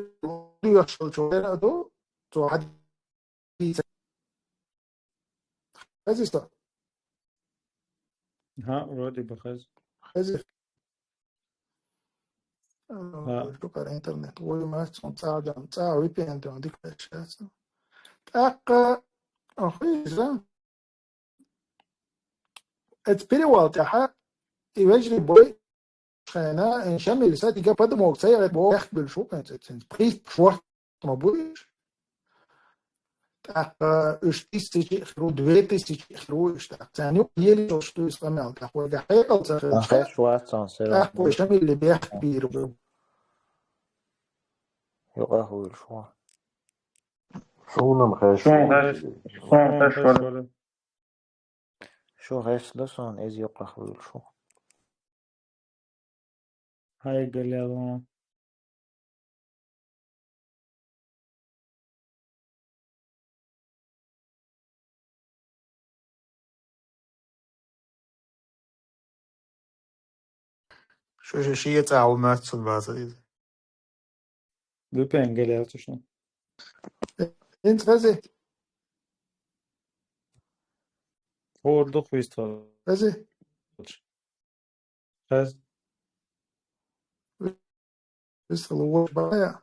доьхуш йолчу вайра а ду, цо хьан Хезий со? ХӀаъ, вроде бы хеза. Хезий? ХӀаъ. Э, шу кара интернет. Вуй мац, он цӀа дан, цӀа V P N дан дика веш яц. ТӀаккха, а, хӀу иза? Эцу перевал тӀехьа и вежарий бой, хенахь, э, Шамилли са дика подмога ца яхьа боху, бехк буьллуш ву, кхин цӀе цуьнца. Пхийтта шорта ма бу уьш. ТӀаккха уьш тысяча хир ву, две тысячи хир ву уьш. ТӀаккха царна юкъа ели йолуш ду иза къамел. ТӀаккха вайга хьекъал ца хилча, хезаш вац сан сера. ТӀаккха вай Шамилли бехк бийр бу. Юкъахвуьйлуш ву. Суна-м хезаш ву. Суна хезаш, суна хезаш вара. Шу хезаш ду суна, иза юкъахвуьйлуш ву. Хьайга лело. Шу ша шен цӀа ву моьтту суна бацара иза. Дупен гелелча шуна. ХӀинца хезий? ХӀора дукха вистхуьлу. Хезий? Хез. Вистхуьлу вочу бая.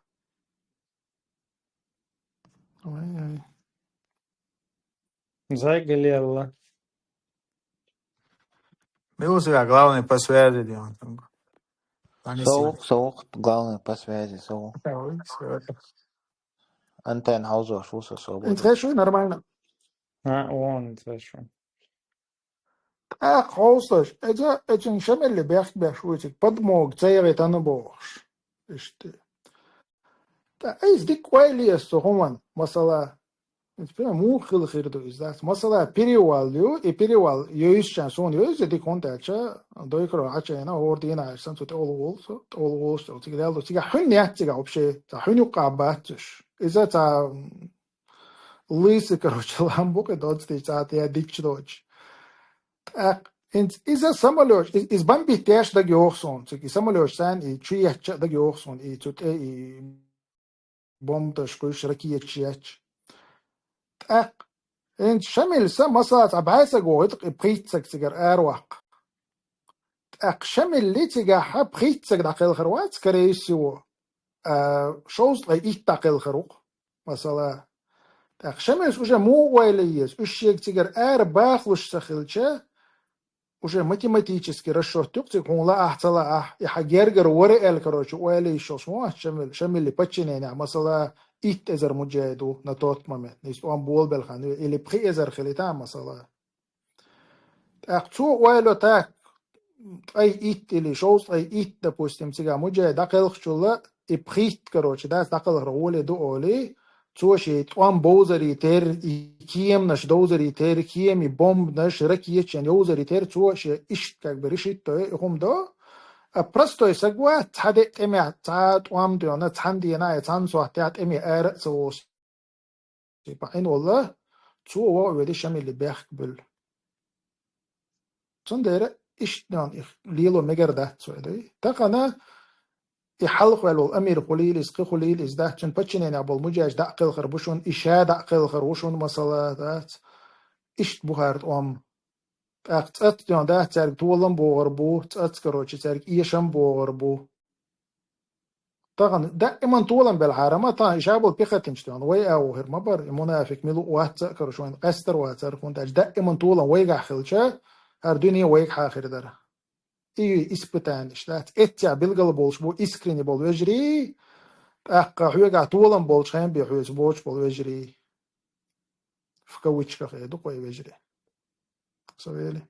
Ой, ой. Зайга лелла. Мила сан главный по связи де он там? Со ву, со ву, главный по связи, со ву. Да, ой, всё. Антенна хьовзош ву со, со ву. ХӀинца хезаш вуй нормально? А, вон, хезаш ву. ТӀаккха хьовсалаш, иза, иза цуьнан Шамилли бехк беш ву, цига подмога ца яхьийтина бохуш. Иштта. ТӀаккха иза дика ойла еза цу хӀуманна, масала. Иза прям муха хила хир ду иза, дац? Масала, перевал ю, и перевал йовзучарна, суна йовза дика, хӀунда аьлча, дойкаро Ӏачийна, хӀора дийнахь аьлча сан цу тӀе олу волу со, тӀе олу волуш со, цига даьлла ду. Цигахь хӀун яц цигахь вообще? Цхьа хӀун юкъа бац уьш? Иза цхьа лысый, короче, лам бу кхин доцу тӀе цӀа тӀе дикачу доцуш. ТӀаккха ХӀинца иза самолёташ, из, из бомбить деш дага йоах суна, цига и самолёташ царна, и чу етташ а дага йоах суна, и цу тӀе, и бомбаш кхуьйсуш, ракеташ етташ. ТӀаккха хӀинца Шамиль са, масала, цхьа бӀе саг вохуьйту, и пхийтта саг цигара араваккха. ТӀаккха Шамилли цигахь пхийтта саг дӀакхелхар вац, скорее всего, а, шовзткъе итт дӀакхелхар ву-кх, масала. ТӀаккха Шамилс уже муха ойла е еза? Уьш шега цигара ара бахалуш ца хилча, уже математически расчёт ю-кх цига, хьуна лаахь, ца лаахь, и хьан гергара вара аьлла, короче, ойла йиш йолуш ма вац Шамил, Шамилли подчиненехь, масала, итт эзар муджахид ву на тот момент, иза тӀом болабелла хан ю, или пхи эзар хилийта, масала. ТӀаккха цо ойла йо так, ткъе итт или шовзткъе итт, допустим, цигахь муджахид дӀакхелхачул а, и пхийтта, короче, дац дӀакхелхар гӀоле ду олий, цо шен тӀом бовзаре терра, и кеманаш довзаре терра, кемий бомбанаш, ракеташ йовзаре терра, цо шен иштта как бы решить йой и хӀума до. А простой саг вац, цхьа де тӀемехь, цхьа тӀом доьгӀна, цхьана дийнахь я цхьана сохьтехь тӀеме ара а ца воссий. Типа, Ӏин волла, цо вогӀу веди Шамилли бехк буьллу. Цундела иштта нан их лело мегар дац цо и дуй. Тахана и хьалхаваьлла волу амир хуьлийла иза, кхин хуьлийла иза дац, цуьнан подчиненехь болу муджахидаш дӀа а кхелхар бу шуна, и ша дӀа а кхелхар ву шуна, масала, дац. Иштта бу хӀара тӀом. ТӀаккха цӀац тӀехь дац, цаьрга толам богӀур бу, цӀац, короче, цаьрга эшам богӀур бу. Тахана даиман толам белахьара ма, тахана и ша болу пехотинчаш тӀехь, вай а вохуьр ма бара, и мунафик мила ву вац а, короче, вайна къаьстар вацара, хӀунда аьлча даиман толам вайгахь хилча, хӀара дуьне вайгахьа хир дара. И испытанеш дац. Эццехь билгал болуш бу, искренне болу вежарий, тӀаккха хьоьгахь толам болчу хен бен хьоьца боцуш болу вежарий. В кавычках э ду кхой вежарий. Со вели.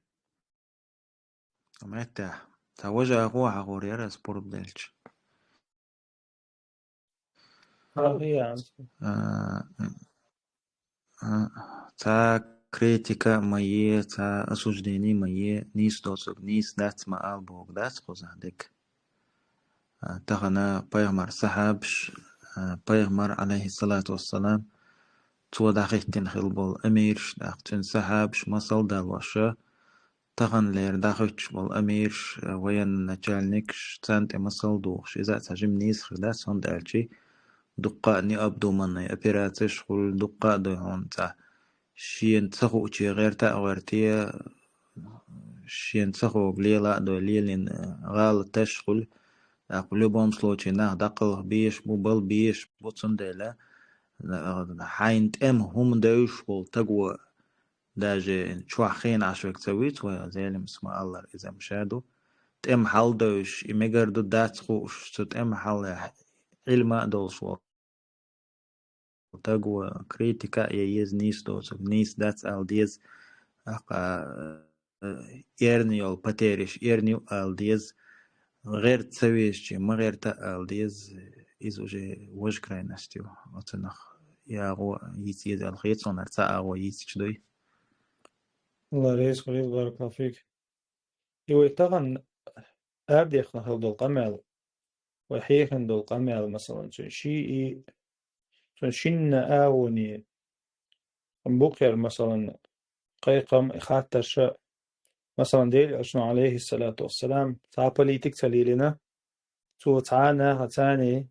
Меттехь. Цхьа важа агӀо хьахор яра аса пурба делча. Ха, я. А, а, цхьа критика ма е, цхьа осуждение ма е, нийса доцург нийса дац ма ала бохург дац кхузахь дерг. А, тахана пайхамар сахьабаш, а, пайхамар, алейхиссалату вассалам, цо дӀахӀиттина хилла болу амираш, тӀаккха цуьнан сахьабаш масал далоша, таханлера дӀахӀуьттуш болу амираш, а, военноначальникаш, царна тӀе масал дохуш, иза а цхьа жима нийса хир дац, хӀунда аьлча дуккха а необдуманный операцеш хуьлу, дуккха а ду хьуна цхьа шена ца хууче гӀерта а гӀерте, шена ца хууг лела а дой, лелийна гӀалаташ хуьлу. ТӀаккха в любом случае нах дӀакхалха безаш бу, бала безаш бу, цундела, а, хьайна тӀема хӀума девзаш волу таго даже чохь хенахь шуьга ца вуьйцу вай, Зелимс ма-аллара, иза-м ша ду. ТӀема хьал девзаш, и мегар ду дац хууш, цу тӀема хьалехь Ӏилма а долуш волу таго критика а ян еза, нийса доцург нийса дац ала деза, тӀаккха, э, эрна йолу потеряш эрна ю ала деза, гӀерта ца везачийн ма гӀерта ала деза, иза уже важа крайность ю. Оцунах агӀо йийца еза аьлла хета суна, хӀара цхьа агӀо йийцича дуй. Алла реза хуьлийла, баракаллаху фик. И вай тахана арадехна хила долу къамел, вай хьехина долу къамел, масалан, цуьнан ши и, цуьнан шинна агӀоне бу кхера, масалан, кхайкхам а, хаттарш а, масалан, Делан Элчано, алейхиссалату вассалам, цхьа политик ца лелийна, цо цхьа а наха царний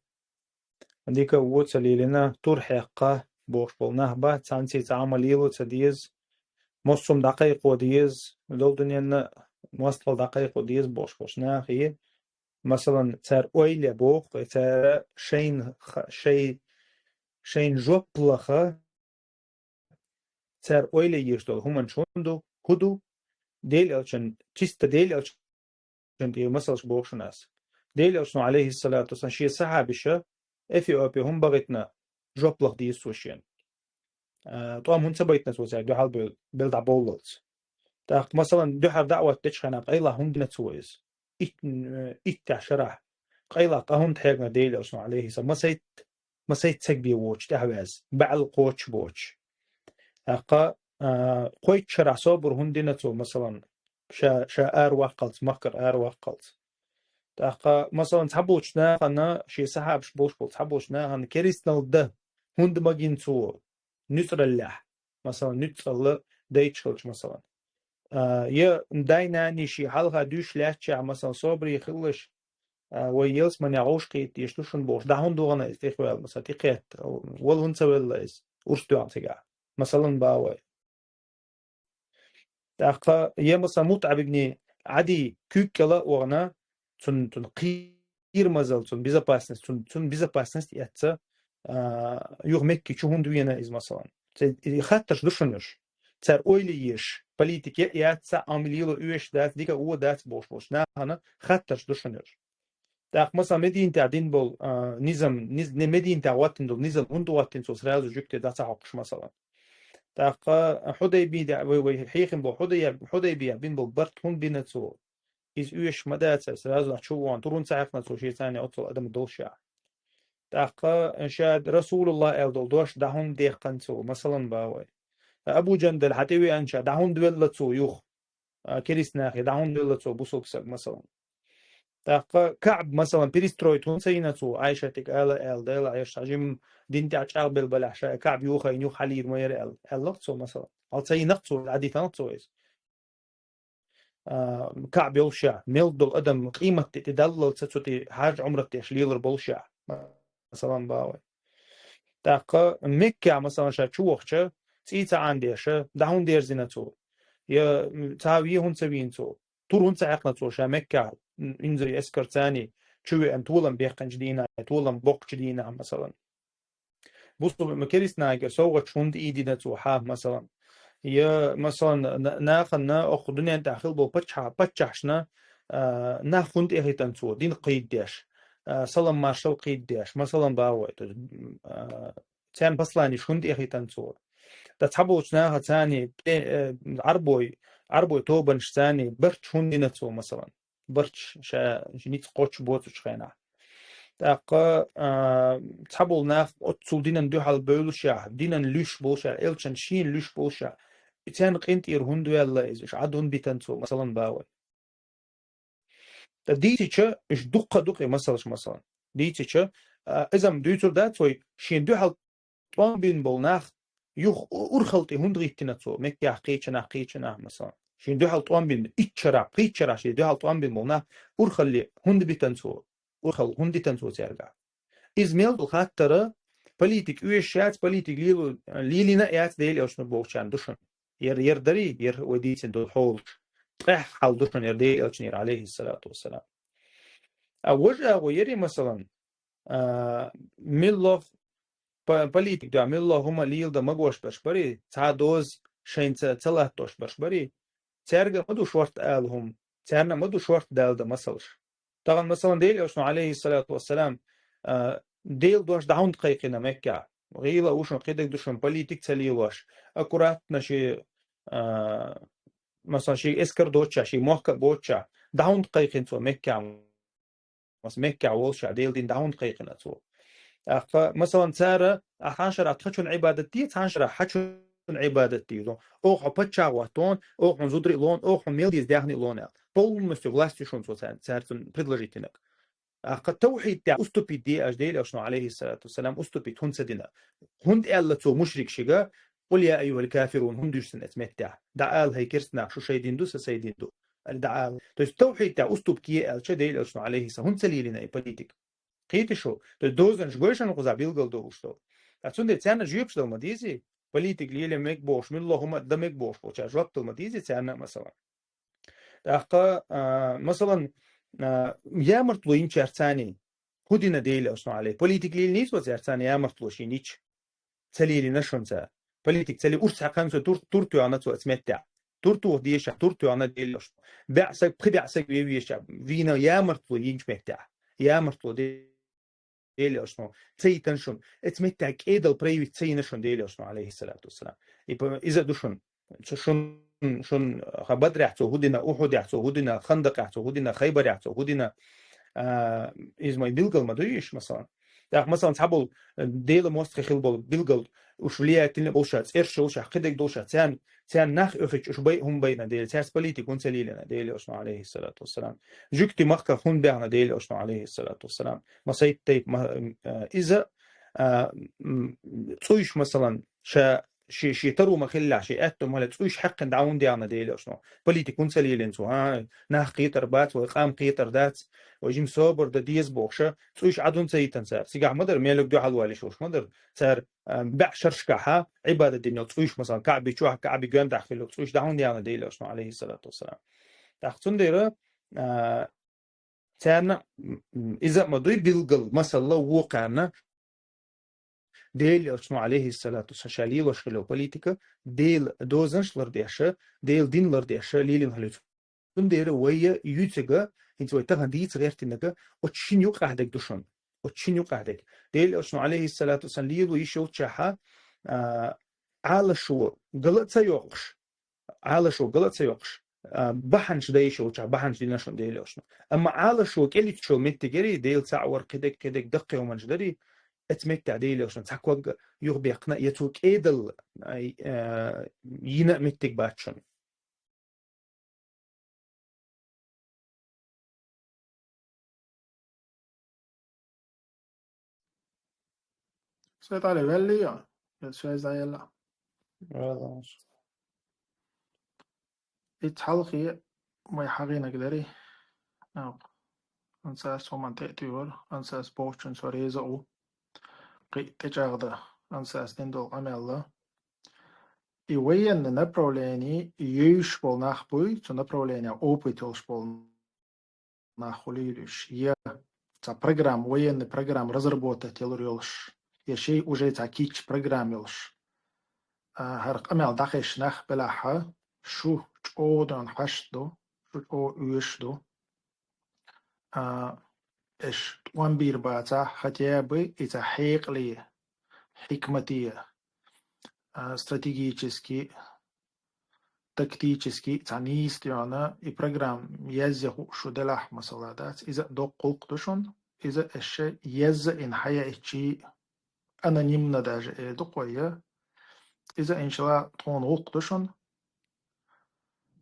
дика а вон ца лелийна, тур хьекха бохуш болу нах бац, цхьаьнций цхьа а ма лело ца деза, массо а дӀакхайкхо деза, долу дуьненна мостагӀалла дӀакхайкхо деза бохуш болчу нахе, масалан, цара ойла е боху, и цара шайна ха-, шай-, шайна жоп лаха, цара ойла еш долу хӀуманаш хӀун ду, хӀун ду? Делан Элчан, чисто Делан Элчан тӀера масалш боху шуна аса. Делан Элчано, алейхиссалату вассалам, шен сахьабаша Эфиопе хӀума бахийтина, жоп лаха деза цо шена. А, тӀом хӀунда ца байтина цо цаьрга дуьхьал бел-, бел дӀабовллалц. ТӀаккха, масалан, дуьхьара даӀват дечу хенахь къайлах хӀунда дина цо иза? Итт-, э, иттех шарахь къайлах къа хӀунда хьегна Делан Элчано, алейхиссалам, масайт масайт цаг бен воцуш тӀаьхьаваьзза, баьӀал кхочуш боцуш. ТӀаккха, а, кхойтта шарахь собар хӀунда дина цо, масалан, ша, ша араваккхалц, махкара араваккхалц. ТӀаккха, масалан, цхьаболчу нахана, шен сахьабаш болуш болу цхьаболчу нахана керстанал дан хӀунда магийна цо нуьцкъаллехь, масалан, нуьцкъалла дайча хилча, масалан. А, я дай-нанний ший хьалха дуьйш лаьттачахь, масала, собаре хилалаш, а, вай ялсманехь гӀовш кхеташ ду шуна бохуш, дӀа хӀунда вахана иза тӀехваьлла, масала, тӀекхетта, вала хӀунда ца велла иза, урс доьгӀна цигахь, масалан, бах вай. ТӀаккха я, масала, МутӀаб ибн Ӏадий куьйга кӀела а вахана, цунна, цунна кхийра мазал, цунна безопасность, цунна, цунна безопасность эцна, а, юха Мекки чу хӀунда вена иза, масалан. Ца-, и хаттарш ду шуна уьш. Цара ойла еш, политика яц, цхьа Ӏамал лело оьшуш дац, дика а вон дац бохуш болчу нахана хаттарш ду шуна уьш. ТӀаккха, масала, Мединатехь дина болу, а, низам, низ-, не Мединатехь хӀоттийна долу низам хӀунда хӀоттийна цо сразу жуьгти дӀа ца хьокхуш, масалан. ТӀаккха Хьудайбия, вай, вай хьехам бо Хьудайя-, Хьудайбия бина болу барт хӀунда бина цо? Иза оьшуш ма дац, сразу ахь чу вон, тур хӀунда ца хьаькхна цо шен царна оццул адам доллушехь? ТӀаккха ша Расулуллах аьлла долу дош дӀа хӀунда дехкина цо, масалан, бах вай. Абу Жандал хьан тӀе веанча дӀа хӀунда велла цо юха? А, керист нахе дӀа хӀунда велла цо бусулба саг, масалан. ТӀаккха КаӀб, масалан, перестроить хӀунда ца йина цо, Ӏайшатига ала аьлла, Дела, Ӏайша, хьажим дин тӀехь чӀагӀбелла балахь ша, КаӀб юха йина юха хьалийр ма яра аьлла, аьлла-кх цо, масалан. Хьал ца йина-кх цо, дӀадитина-кх цо иза. А, КаӀб йолушехь, мел долу адам къематде тӀе даллалца цу тӀе хьаж-Ӏумрат деш лелар болушехь, масалан, бах вай. ТӀаккха Меккехь, масалан, ша чу вахча, цӀий ца Ӏандеша, дӀа хӀунда дерзина цо? Я, м, цхьа вен хӀунда ца вийна цо? Тур хӀунда ца хьаькхна цо ша Меккехь, м, инзаре эскар царний чу веана толам бехканчу дийнахь, толам боккхучу дийнахь, масалан? Бусулба керист нахе совгӀаташ хӀунда ийдина цо хьа, масалан? Я, масалан, на-, нахана, окху дуьнен тӀехь хилла болу паччахь-, паччахьашна, а, нах хӀунда тӀехийтина цо, дин кхийдадеш, а, салам-маршалла кхийдадеш, масалан, бах вай, то есть, м, а, царна посланеш хӀунда тӀехийтина цо? Ткъа цхьаболчу наха царний пе-, э, Ӏарбой, Ӏарбой тобанаш царний барт хӀунда дина цо, масалан? Барт ша, ша ницкъ кхоччуш боцучу хенахь. ТӀаккха, а, цхьаболу нах оццул динан дуьхьал бевллушехь, динан луьйш болушехь, элчан шена луьйш болушехь, и царна къинтӀера хӀунда ваьлла иза, уьш Ӏад хӀунда битина цо, масалан, бах вай. Ткъа дийцича, уьш дуккха а ду-кх и масалаш, масалан. Дийцича, а, иза-м дуьйцур дац вай, шена дуьхьал тӀом бина болу нах юха у-, урхалла тӀе хӀунда гӀиттина цо, Меккехь кхечанахь, кхечанахь, масалан. Шена дуьхьал тӀом бина, итт шарахь, кхечанахь шена дуьхьал тӀом бина болу нах урхалле хӀунда битина цо, урхалла хӀунда дитина цо цаьргахь? Иза мел долу хаттара политик оьшуш яц, политик лело-, лелийна а яц Делан элчано бохучарна ду шуна. Яра, яра дарий, яра вай дийцина долу хьолаш. Ткъаьхьа хьал ду шуна яра Делан элчанера, алейхиссалату вассалам. А важа агӀо яра, масалан, а, милла по-, политик дуьхьа милла хӀума леладан магош берш барий, цхьа доза шайна ца, ца латтош берш барий, цаьрга ма ду шорта ала хӀума, царна ма ду шорта далда масалш. Тахана, масалан, Делан элчано, алейхиссалату вассалам, а, Делан дош дӀа хӀунда кхайкхина Меккехь? ГӀийла а ву шуна, кхидерг ду шуна, политик ца лелош, аккуратно ши, а, масалан, ши эскар доцучохь, ши мохк а боцучохь, дӀа хӀунда кхайкхина цо Меккехь? Мас-, Меккехь волуш а Делан дин дӀа хӀунда кхайкхина цо? ТӀаккха, масалан, цара, а, хьан шарахь тхачун Ӏибадат де, цхьан шарахь хьачун Ӏибадат де. Оха хьо паччахь ваттон, оха хьун зударий лон, оха хьун мел деза даьхни лон аьлла. Полностью власть ю шуна цо цаьр-, цаьрца предложить динарг. ТӀаккха тавхьид тӀехь уступить де аьлча Делан элчано, алейхиссалату вассалам, уступить хӀунда ца дина? ХӀунда аьлла цо мушрикашка, «Къул я айюхал кафирун», хӀунда дуьйцу цо оцу меттехь? ДӀаала, хӀай керстанаш, шу шайн дин ду, сан сайн дин ду. Али дӀаала. То есть тавхьид тӀехь уступки е аьлча Делан элчано, алейхи салам, хӀунда ца лелийна и политик? Кхетий шу? То есть дозанаш гой шуна кхузахь билгал долуш долу. Ткъа цундела царна жоьпаш дала ма дезий, политик лело мега бохуш, милла хӀума а дан мега бохуш болчара жоп дала ма дезий царна, масалан. ТӀаккха, а, масалан, а, ямартло йинчаьрца царний хӀун дина Делан элчано, алейхи? Политик лелийна йиций цаьрца царний ямартло шена йича? Ца лелийна шуна цара. Политик ца ле-, урс хьаькхна цо, тур, тур тоьхна цо оцу меттехь. Тур тоха дезачохь, тур тоьхна Делан элчано. БӀе саг, пхи бӀе саг вен везачохь, вийна ямартло йинчу меттехь. Ямартло Делан элчано ца йитина шуна. Оцу меттехь кӀедал проявить ца йина шуна Делан элчано, алейхиссалату вассалам. И п-, иза ду шуна. Цу шун, шун, ха, Бадрехь цо хӀун дина, Ухьудехь цо хӀун дина, Хандакъехь цо хӀун дина, Хайбарехь цо хӀун дина, а, иза ма билгал ма дуй уьш, масалан. ТӀаккха, масалан, цхьаболу, э, Делан мостагӀий хилла болу билгал, уьш влиятельный болуш а, цӀераш йолуш а, кхидерг долуш а, царна, царна нах оьхуьйтуш, уьш бай-, хӀума байна Делан, цаьрца политик хӀунда ца лелийна Делан элчано, алейхиссалату вассалам. Жуьгти махках хӀунда баьхна Делан элчано, алейхиссалату вассалам. Масайт тайп, ма-, э, иза, а, м, цӀуйш, масалан, ша ши, ши таро ма хиллехь, ши аьтту ма хиллехь, цӀуйш хьаькхна дӀа хӀунда яхна Делан Элчано? Политика хӀунда ца лелийна цо, а? Нах кхетар бац, вай къам кхетар дац, вай жима собар дан деза бохуш, цӀуйш Ӏад хӀунда ца йитина цара? Цигахь ма дара, меллиг дуьхьал валийш волуш ма дара. Цара, а, баьӀ шерашкахьа Ӏибадат дина йолу цӀуйш, масалан, КаӀби чохь, КаӀби гоьнтахь хилла йолу цӀуйш дӀа хӀунда яхна Делан Элчано, алейхиссалату вассалам? ТӀаккха цундела, а, царна, м, м, иза а ма дуй билггал, масала, вукхарна Делан Элчано, алейхиссалату вассалам, ша лелош хилла политика, Делан дозанаш лардеш, Делан дин лардеш лелийна хилла ю. Цундела вай юьйцург, хӀинца вай тахана дийца гӀертинарг, оцу шина юкъахь дерг ду шуна. Оцу шина юкъахь дерг. Делан Элчано, алейхиссалату вассалам, лело йиш йолчохь, а, Ӏалашо гала а ца йоккхуш, Ӏалашо гала а ца йоккхуш, а, бахьанаш дан йиш йолчохь бахьанаш дина шуна Делан Элчано. Амма Ӏалашо кӀелуьйтуш йолу меттиг ярий, Дела цхьаъ вара, кхидерг, кхидерг даккхий хӀуманаш дарий, оцу меттехь Делан Элчано цхьа ког юхабаьккхина, я цо кӀедалла, а, а, йина а меттиг бац шуна. Сайт Ӏали, ваьллий хьо? Я связь дӀаелла? Ваьлла. Итт хьалхе вай хьахийнарг дарий. Ансас хӀуманна тӀе а туьйхира, Ансас бохучунна со реза а ву. Кхин а тӀечӀагӀдан Ансас дина долу къамел. И военный направление евзаш болу нах буй, цу направленехь опыт йолуш болу нах хуьлийла уьш. Я цхьа программа, военный программа разработать ялур йолуш, я шайн уже цхьа кийча программа йолуш. А, хӀара къамел дӀакхаьчча нах белахь, шу чӀогӀа дона хьашт ду, шу чӀогӀа оьшуш ду. А, аш тӀом бийр бацахь, хотя бы и цхьа хьекъале, хьикмате, а, стратегически, тактически цхьа нийса йона и программа язъян хууш шу делахь, масала дац, иза а доккха гӀуллакх ду шуна, иза аш язъян хьаяьлча, анонимно даже эр ду кхо я, иза, иншалла, тхуна гӀуллакх ду шуна.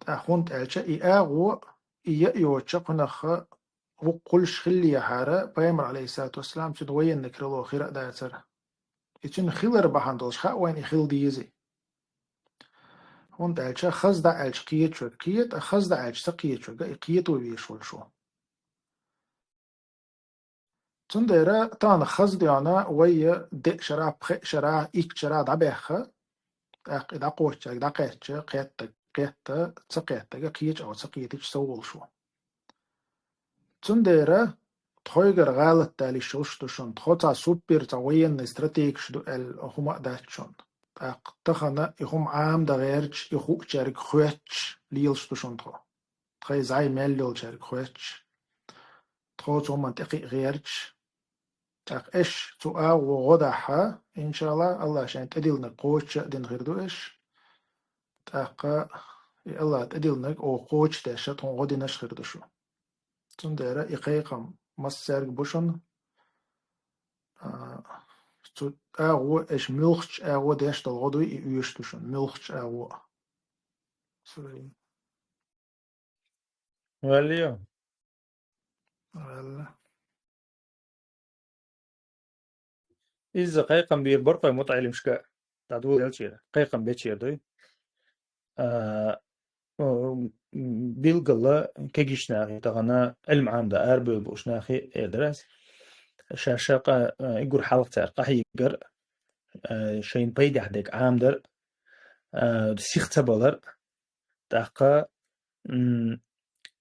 ТӀаккха хӀунда аьлча и агӀо, и яа йоцча кхунах гӀуллакх хуьлуш хиллехьара, пайхамар, алейхиссалату вассалам, цуьнан военный крыло хир а дацара. И цуьнан хилар бахьана долуш хаьа вайна и хила дезий. ХӀунда аьлча хаза дӀа аьлча кхеташ верг кхета, хаза дӀа аьлча ца кхеташ верг и кхето везаш волуш ву. Цундела тахана хаза дена вай деа шарахь, пхеа шарахь, итт шарахь дӀабаьхна, тӀаккха и дӀакхоччарг дӀакхаьчча, кхеттарг кхетта, ца кхеттарг кхечу агӀор ца кхетича сов волуш ву. Цундела тхойгара гӀалат далийш йолуш ду шуна, тхо цхьа супер, цхьа военный стратегаш ду аьлла хӀума а дац шуна. ТӀаккха тахана и хӀума Ӏамадан гӀерташ, и хуучаьрга хоьттуш лелаш ду шуна тхо. Тхайн зӀе мел йолчаьрга хоьттуш, тхо цу хӀуманна тӀекхиа гӀерташ. ТӀаккха аш цу агӀо гӀо дахь, иншалла, Алла шайн тӀедиллинарг кхочуш а дина хир ду аш. ТӀаккха и Алла тӀедиллинарг оха кхочушдеш а тхуна гӀо динарш хир ду шу. Цундела и кхайкхам массаьрга бу шуна. А, цу агӀо, аш муьлххачу агӀо деш долу гӀо дуй, и оьшуш ду шуна, муьлххачу агӀо. Валлахьи. Валла. Иза кхайкхам бийр бара кхой мутаӀелимашка, дӀадоладелчера, кхайкхам бечера дуй. А, м, билггала кегийчу нахе, тахана Ӏилма Ӏамадан арабевлла болчу нахе эр дара ас. Ша-ша къа-, а, и гур хьалха цара къахьийгар, а, шайна пайдехь дерг Ӏамадар, а, сиха ца балар, тӀаккха, м,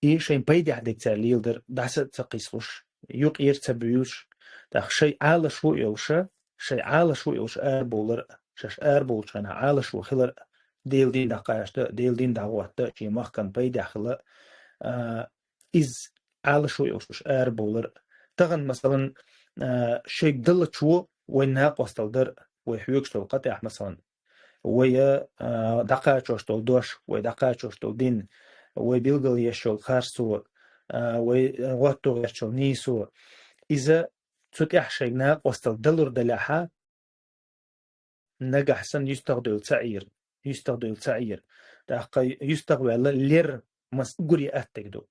и шайн пайдехь дерг цара леладар, дӀаса а ца кхийсалуш, юкъера ца буьйлуш, тӀаккха шайн Ӏалашо а йолуша, шайн Ӏалашо а йолуш арабовлар а, шаьш арабовлучу хенахь Ӏалашо хилар а, Делан дин дӀакхача а, Делан дин дӀахӀотта а, шен махкан пайдехь хила а, а, иза Ӏалашо а йолуш арабовлар а. Тахана, масалан, а, шайга даллачо вайн накъосталла дар а, вай хьоьгуш долу къа тӀехь, масалан, вай, а, дӀакхачош долу дош, вай дӀакхачош долу дин, вай билгал еш йолу харцо, а, вай гӀотто гӀерташ йолу нийсо. Иза цу тӀехь шайга накъосталла далур далехьа, нагахь санна юьстагӀдевлла ца Ӏийр, юьстагӀдевлла ца Ӏийр. ТӀаккха юьстагӀваьлла лер мас гуре аттаг ду.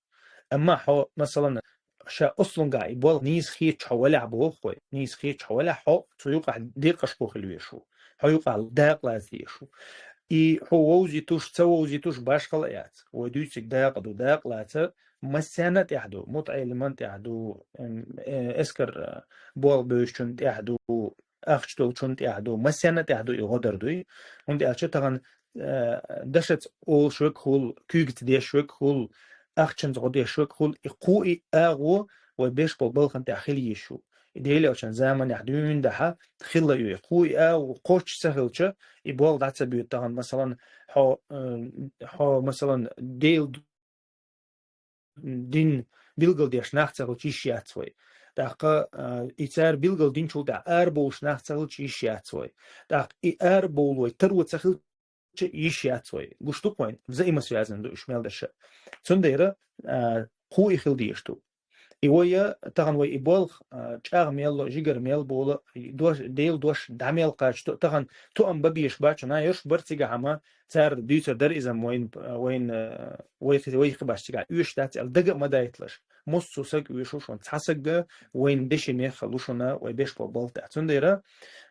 Амма хьо, масалан, ша ослунгахь и болх нийса хеташ хьо валехь боху хой, нийса хеташ хьо валехь, хьо цу юкъахь декъашхо хила веш ву. Хьо юкъахь дакъа лаца дезаш ву. И хьо вовзийтуш, ца вовзийтуш башхала а яц. Вай дуьйцург дакъа ду, дакъа лаца массарна а тӀехь ду, мутаӀеллиман а тӀехь ду, эм, э, эскар, э, болх бевзачун тӀехь ду, ахча долчун тӀехь ду, массарна а тӀехь ду и гӀо дар дуй. ХӀунда аьлча тахана, э, дашаца олуш верг хуьлу, куьйгаца деш верг хуьлу, ахчанца гӀо деш верг хуьлу, и кхо и агӀо вай беш болу балхана тӀехь хила йиш ю. И Делан Элчанан заманахь дуьйна дахьа хилла ю и кхо и агӀо, кхоччуш ца хилча, и болх дӀа ца боьду тахана, масалан, хьо, э, хьо, масалан, Делан дин билгал деш нах ца хилча йиш яц вай. ТӀаккха, а, и цара билгал динчул тӀаьхьа арабовлуш нах ца хилча йиш яц вай. ТӀаккха и арабовлой таро ца хилча йиш яц вай. Гуш ду-кх вайн, взаимосвязан ду уьш мел дерш. Цундела, а, кхо и хила дезаш ду. И вай, тахана вай и болх, а, чӀагӀ мел ло, жигара мел болу, и дош, Делан дош дӀа мел кхачо, тахана тоам бан безаш бац, чу на йош бар цигахь хьама, цара дуьйцур дара иза вайн, вайн, э, вай хи-, вай хи баш цигахь оьшуш дац аьлла, дага а ма дайталаш. Массо а саг оьшу шуна, цхьа саг вайн деши мехха лу шуна, вай беш болу балха тӀехь. Цундела,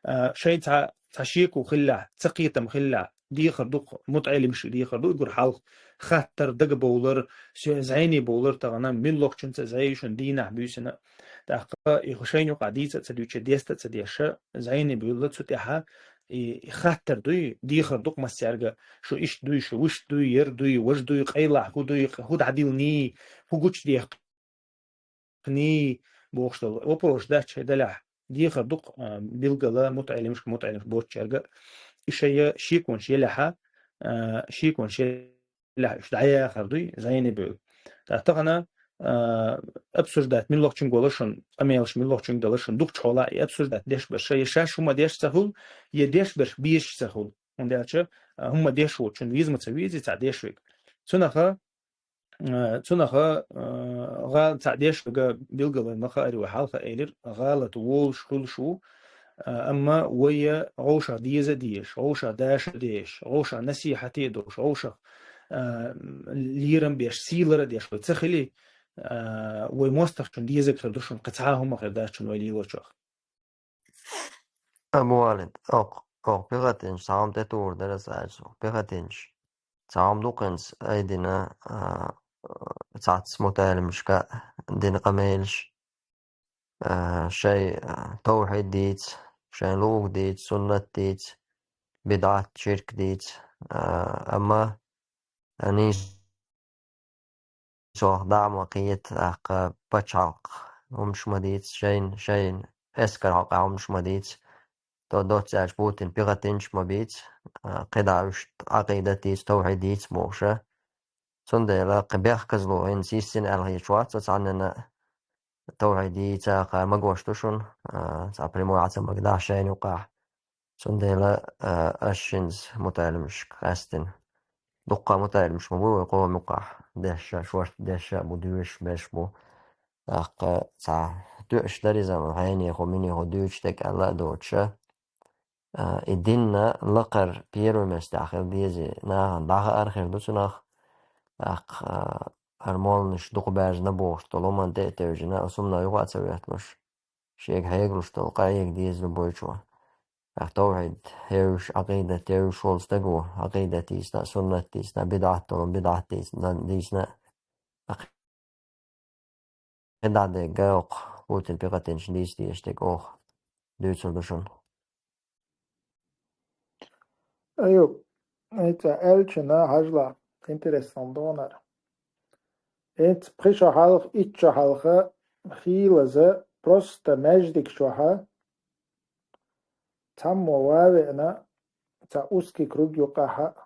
э, шайн цхьа, цхьа шеко хилла, цхьа кхетам хилла, дехар ду-кх, мутаӀеллимашка дехар ду, уггар хьалха хаттар, дага бовлар, се-, зӀене бовлар тахана, муьлххачунца зӀе ю шуна дийнахь буьйсина. ТӀаккха и шайна юкъахь дийца а ца дуьйцуш, деста а ца деш, зӀене буьйлла цу тӀехь, и, и хаттар дуй, дехар ду-кх массаьрга, шу иштта дуй, шу вуьшта дуй, яра дуй, важа дуй, къайлахь хӀун дуй, хӀун дӀадилний, хӀун гучудехкий, кхний бохуш долу вопросаш дац шайн делахь, дехар ду-кх, а, билгала мутаӀеллимашка, мутаӀеллимаш боцучаьрга. И шайн шеконаш елахь, а, шеконаш елахь, уьш дӀаяхар дуй, зӀене буьйлла. ТӀаккха тахана, а, обсуждать муьлххачуьнга вала шуна, къамелаш муьлххачуьнга дала шуна, дукхачу хьолахь и обсуждать деш берш, я шаьш хӀума деш ца хуьлу, я деш берш безаш ца хуьлу. ХӀунда аьлча, а, хӀума деш волчун виза ма ца вези цхьа деш верг. Цунаха, э, цунаха, э, гӀала цхьа деш верг билгала ма хаара, вай хьалха элира, гӀалат волуш хуьлуш ву, э, амма вай вовшах деза а дезаш, вовшах даш а дезаш, вовшах насихьате а долуш, вовшах, э, лерам беш, сийлара а деш вай ца хили, э, вай мостагӀчун дезарг хир ду шуна, кхин цхьа а хӀума хир дац шуна вай лелочух. Абу Валид, окх-, окх пехотинчу цхьа хӀума тӀетухур дара аса аьлча, окх пехотинчу цхьа хӀума дукха хӀинца айдина, а, цхьацца мутаӀеллимашка дина къамелаш, а, шайн, а, тавхьид дийца, шайн луъург дийца, суннат дийца, бидӀат, ширк дийца, а, амма, а, нийсо Цох дӀа а ма кхета, тӀаккха пачхьалкх хӀумаш ма дийца, шайна, шайна эскар хьокъехь хӀумаш ма дийца. То доцца аьлча Путин пехотинчу ма бийца, а, кхидӀа уьш Ӏакъидат дийца, тавхьид дийца бохуша. Цундела кхин бехказло хӀинца йиссина аьлла хеташ вац со цхьаннена а, тавхьид дийца, кхара магош ду шуна, а, цхьа прямой Ӏа ца магадахь шайна юкъахь. Цундела, а, аш шинца мутаӀеллимашка къаьстина. Дуккха мутаӀеллимаш ма бу вай къоман юкъахь, дешша, шорта дешша а бу, доьшуш берш бу. ТӀаккха цхьа тоьаш дара иза, хьенехо, минехо дуьйцуш дерг аьлла а доцуша. А, и динна лакхара первый местехь хила дезий, нахана дӀахаар хир ду цунах. ТӀаккха, а, хӀара молланаш дукха баьржина бохуш долу хӀуманна тӀе а тевжина, оцу хӀуманах юкъа а ца хӀоьтталуш. Шега хьегалуш долу къа эга деза любойчо. Ах, тавхьид евзаш, Ӏакъидат евзаш волу стага, Ӏакъидат дийцина, суннат дийцина, бидӀат долу, бидӀат дийцина, дийцина. Ах, кхидӀа дерг оха, Путин пехотинчу дийца дезаш дерг оха дуьйцур ду шуна. Аюб, хӀинца аьллачунна хьажал, интересно догӀу хӀара. ХӀинца пхи шо хьалха, итт шо хьалха хийлаза просто маьждиг чохь цхьаммо ван а веана, цхьа узкий круг юкъахь,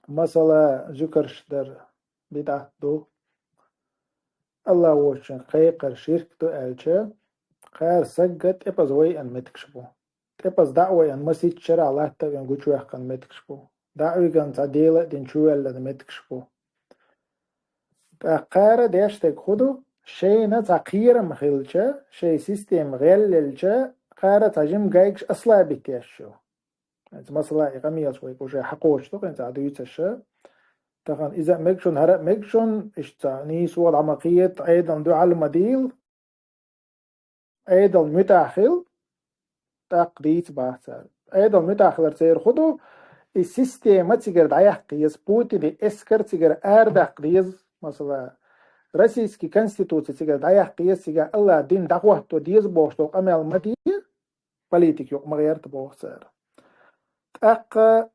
масала, зуькарш дар бидӀат ду, АллахӀ воцчун кхайкхар ширк ду аьлча, кхара сагга тӀепаза вайъан меттигаш бу. ТӀепаза дӀа а вайъан, маситта шарахь латта а вен гучуваьккхина меттигаш бу. ДӀа а виган цхьа Дела а дина чувоьллина меттигаш бу. ТӀаккха кхара деш дерг хӀун ду? Шайна цхьа кхерам хилча, шайн система гӀеллелча, кхара цхьа жима гайгаш ослабить еш ю. ХӀинца масала и къамелаш вайга уже хьакхочуш ду, хӀинца а дуьйцуша. Тахана иза а мега шуна, хӀара а мега шуна, иштта нийсо дӀа ма кхета, Ӏедална дуьхьал ма дийла. Ӏедална муьтӀахь хила, тӀаккха дийца бац цара. Ӏедал муьтӀахь хилар церан хӀун ду, и система цигара дӀаяккха еза, Путинан эскар цигара арадаккха деза, масала, российский конституция цигара дӀаяккха еза, цигара АллахӀ дин дӀахӀотто деза бохуш долу къамел ма де, политика юкъа ма гӀерта боху цара. ТӀаккха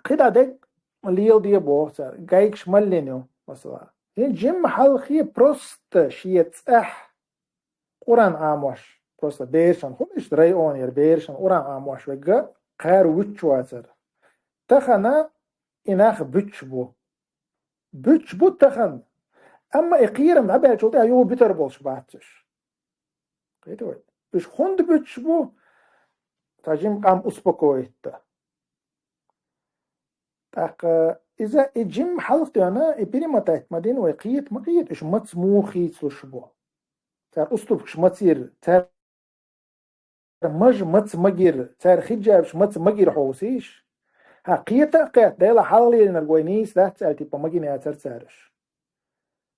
кхидӀа дерг леладе боху цара, гайгаш маллина ю, масала. ХӀинца жимма хьалхе просто шен цӀахь Къуръан Ӏамош, просто берашна, хӀун иштта районера берашна Къуръан Ӏамош верг кхара вуьтуш вацара. Тахана и нах буьтуш бу. Буьтуш бу тахана. Амма и кхерам дӀабаьллачул тӀаьхьа юха буьтур болуш бац уьш. Кхетий вай? Уьш хӀунда буьтуш бу? Цхьа жима къам успокоить дан. ТӀаккха иза и жимма хьалха тоьхна, и перемотать ма дина вай, кхета ма кхета, уьш маца муха хийцалуш бу. Цара уступкаш маца йира, цара маж маца ма гира, цара хиджабаш маца ма гира хьовсийша. ХӀан, кхета а кхетта, Дела хьалха лелийнарг вай нийса дац аьлла, типа, ма гина яцара цара уьш.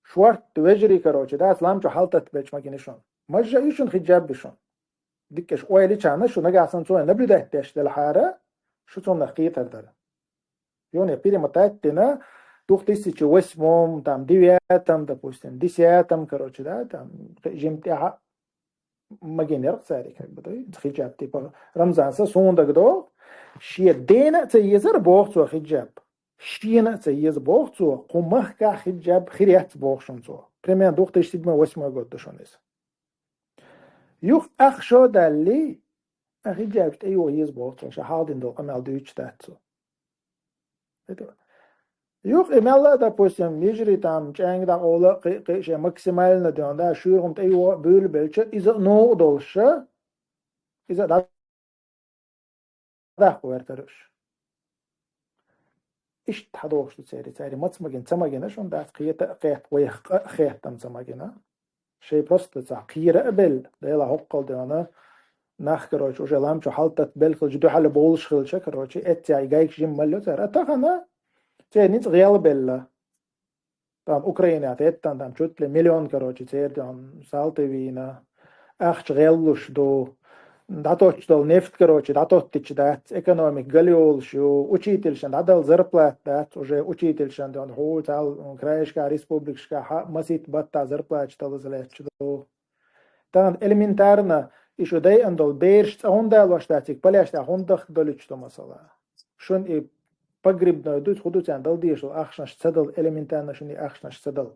Шортта вежарий, короче, дац, лам чу хьалтатта белча ма гина шуна. Мажжа а ю шуна, хиджаб а ю шуна. Дикка аш ойла йича, шу нагахь санна цо наблюдать деш делахьара, шу цунах кхетар дара. Юхане перемотать дина, двух тысячи восьмом, там, девятом, допустим, десятом, короче, да, там, кхин жимма тӀаьхьа ма гинера цаьрга, как бы, да, хиджаб, типа, Рамзан, са суна дагадогӀу, шен дена а ца езара боху цо хиджаб. Шена а ца еза боху цо, кху махкахь хиджаб хир яц боху шуна цо. Примерно двух тысячи седьмой-восьмой год ду шуна иза. Юха ах шо далли, а хиджаб тӀейогӀу еза боху цо, ша хьалдина долу къамел дуьйцуш дац цо. Юха и мелла а, допустим, йижарий там чӀенга дӀакъовла а, кхин а, кхин а шен максимально доьхна, да, шуьйра хӀума тӀейогӀу а буьйлабелча, иза а новкъа долуша, иза а дӀа даккха вертара уьш. Иштта хьадохуш ду церан, церан маца магина, ца магина шуна дац, кхета а кхетта, вайх къа а хеттам ца магина. Шайн просто цхьа кхера а белла, Дела хӀоккхал доьхна, нах, короче, уже лам чу хьалтатта белла хилча, дуьхьал бовлуш хилча, короче, эццехь и гайгаш жимма малло цара. А тахана церан ницкъ гӀелбелла. Там Украинехь теттан, там чуть ли миллион, короче, церан дуьхьал салти вийна, ахча гӀеллуш ду, дӀатоттуш долу нефть, короче, дӀатоттуьйтуш дац, экономика галйолуш ю, учительшна дӀадала зарплата дац, уже учительшна дуьхьал хӀу цхьал краешкахь, республикашкахь маситта баттахь зарплаташ далаза лаьтташ ду. Тахана элементарно, и шу дайъана долу бераш цӀа хӀунда далош дац, цига полеш тӀехь хӀунда дахка долуьйтуш ду, масала? Шуна и погребной ду, хӀун ду царна дала дезаш долу ахчанаш ца дала, элементарно шуна и ахчанаш ца дала.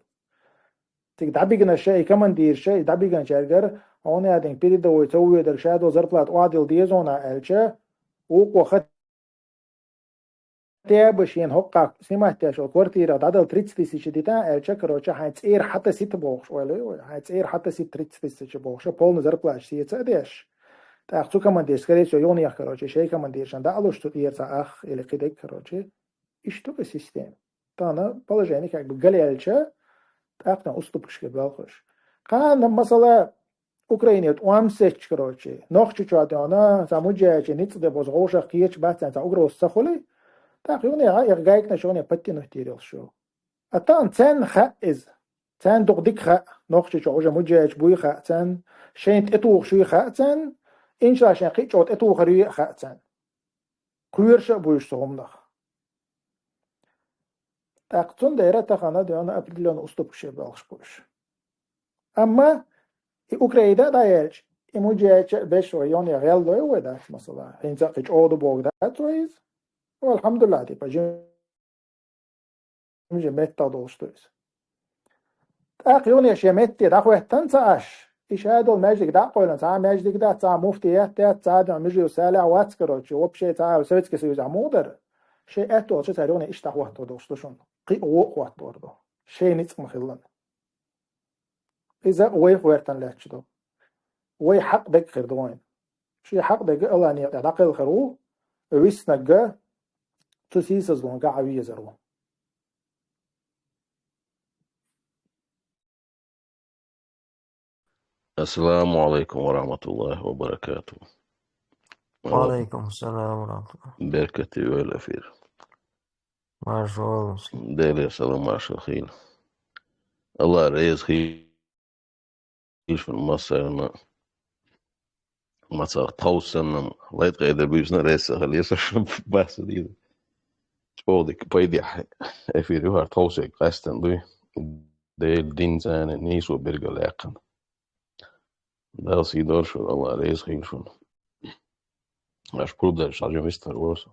Цига дӀабигнарш а, и командирш а, и дӀабигначаьргара, хьуна яа динга передовой ца воьдург ша долу зарплата охьадилла деза хьуна аьлча, вукхо ха Хотя бы шена хӀокху снимать деш йолу квартирах дӀадала тридцать тысяч дитан аьлча, короче, хьайн цӀера хьатасита бохуш ойла ю вай. Хьайн цӀера хьатасита тридцать тысяч бохуш, полный зарплата сеца а деш. ТӀаккха цу командир, скорее всего, юханех, короче, шайн командиршна дӀа а луш цу тӀера цхьа ах или кхидерг, короче. Иштта ду система. Тахана положение как бы галъяьлча, тӀаккха уступкашка балхуш. Кхана, масала, Украине тӀом сецча, короче, Нохчийчохь дуьхьал, цхьа муджаьчийн ницкъ де бозу гӀовшах кхеташ бац цхьа угроза ца хуьлий, тӀаккха юханехьа, а, их гайканаш юхане подтянуть йийр йолуш ю. А тахана царна хаьа иза. Царна дукха дика хаьа, Нохчийчохь уже муджаьча буй хаьа царна, шайна тӀетухуш юй хаьа царна, иншалла шайн кхин а чӀогӀа тӀетухур юй а хаьа царна. Кхоьруш а буй уьш цу хӀуманах. ТӀаккха цундела тахана дуьхьал определённо уступкаш балхаш бу уьш. Амма и Украина а дӀаяьлча, и муджаьча а беш вай, йоне гӀелдой вай дац, масала. ХӀинца а кхин чӀогӀа ду боху дац вай иза. Ну, алхьамдулиллахӀ, типа, жим-, жим меттах долуш ду иза. ТӀаккха юхане шен метте дӀахӀоьттан ца Ӏаш. И ша долу маьждиг дӀа а къойлан, цхьа а маьждиг дац, цхьа а муфтият дац, цхьа а дуьхьал Муьжил Салихь вац, короче, вообще цхьа а Советский Союзехь муха дара. Шайн аьтту волчу цара юхане иштта дӀахӀотто долуш ду шуна. Кхин а вон а хӀоттор ду. Шайн ницкъ ма-хиллан. Иза вайх гӀоьртина лаьтташ ду. Вай хьакъ дерг хир ду вайна. Шен хьакъ дерг АллахӀан некъа тӀехь дӀакхелхар ву, виснарг цу сийсазлонга Ӏан везар ву. Ассаламу алайкум ва рахматуллахи ва баракату. Ва алайкум салам ва рахматуллах. Беркате йойла эфир. Марша валалаш. Деле салам маршал хийла. АллахӀ реза хийла шуна массарна. Мацах тховсанна лайт къайда буьйсна ресса хиле, со шун баса дийна. ЧӀогӀа дика пайдехь эфир ю хӀара тховсег къаьстина дуй. Дела дин цӀена нийсо бергал яьккхина. Дала сий дойла шуна, Алла реза хила шуна. Аш пурба дерш хьажа вистхар ву со.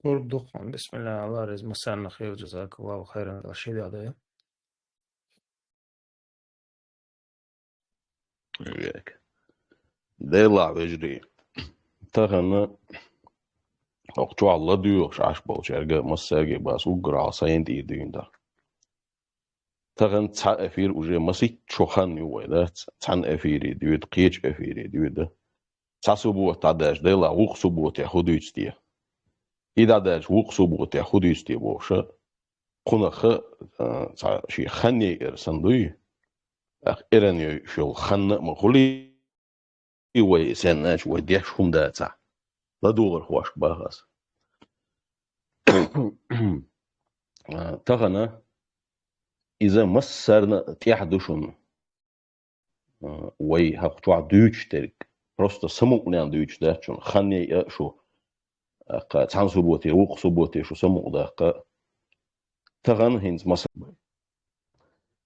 Пурба ду хьуна, бисмилла, Алла реза массарна хила, жазакаллаху хайран, Дала шеда дойла. Век. Делахь, вежарий. Тахана хӀокху чохь ладоьгӀуш Ӏаш болчаьрга массаьрга бац уггар Ӏа сайна тӀера дуьйна дан. Тахана цхьа эфир уже масийтта шо хан ю вай, да? Цхьана эфире доьду, кхечу эфире доьду. Цхьа суббота дӀадаьлча, делахь, вукху субботе хӀун дуьйцу те? И дӀадаьлча, вукху субботе хӀун дуьйцу те бохуша? Кхунах, а, цхьа шен хан яйар санна дуй? ТӀаккха эрна йойуш йолу хан а ма хуьлий, вай сенначу вай деш хӀума дацахь. ЛадогӀархошка баха аса. А, тахана иза массарна а тӀехь ду шуна. А, вай хӀокху чохь дуьйцуш дерг. Просто самукъаненна дуьйцуш дац шуна. Хан яйа а шу. ТӀаккха цхьана субботера вукху субботе шу самукъадаккха. Тахана хӀинца маса.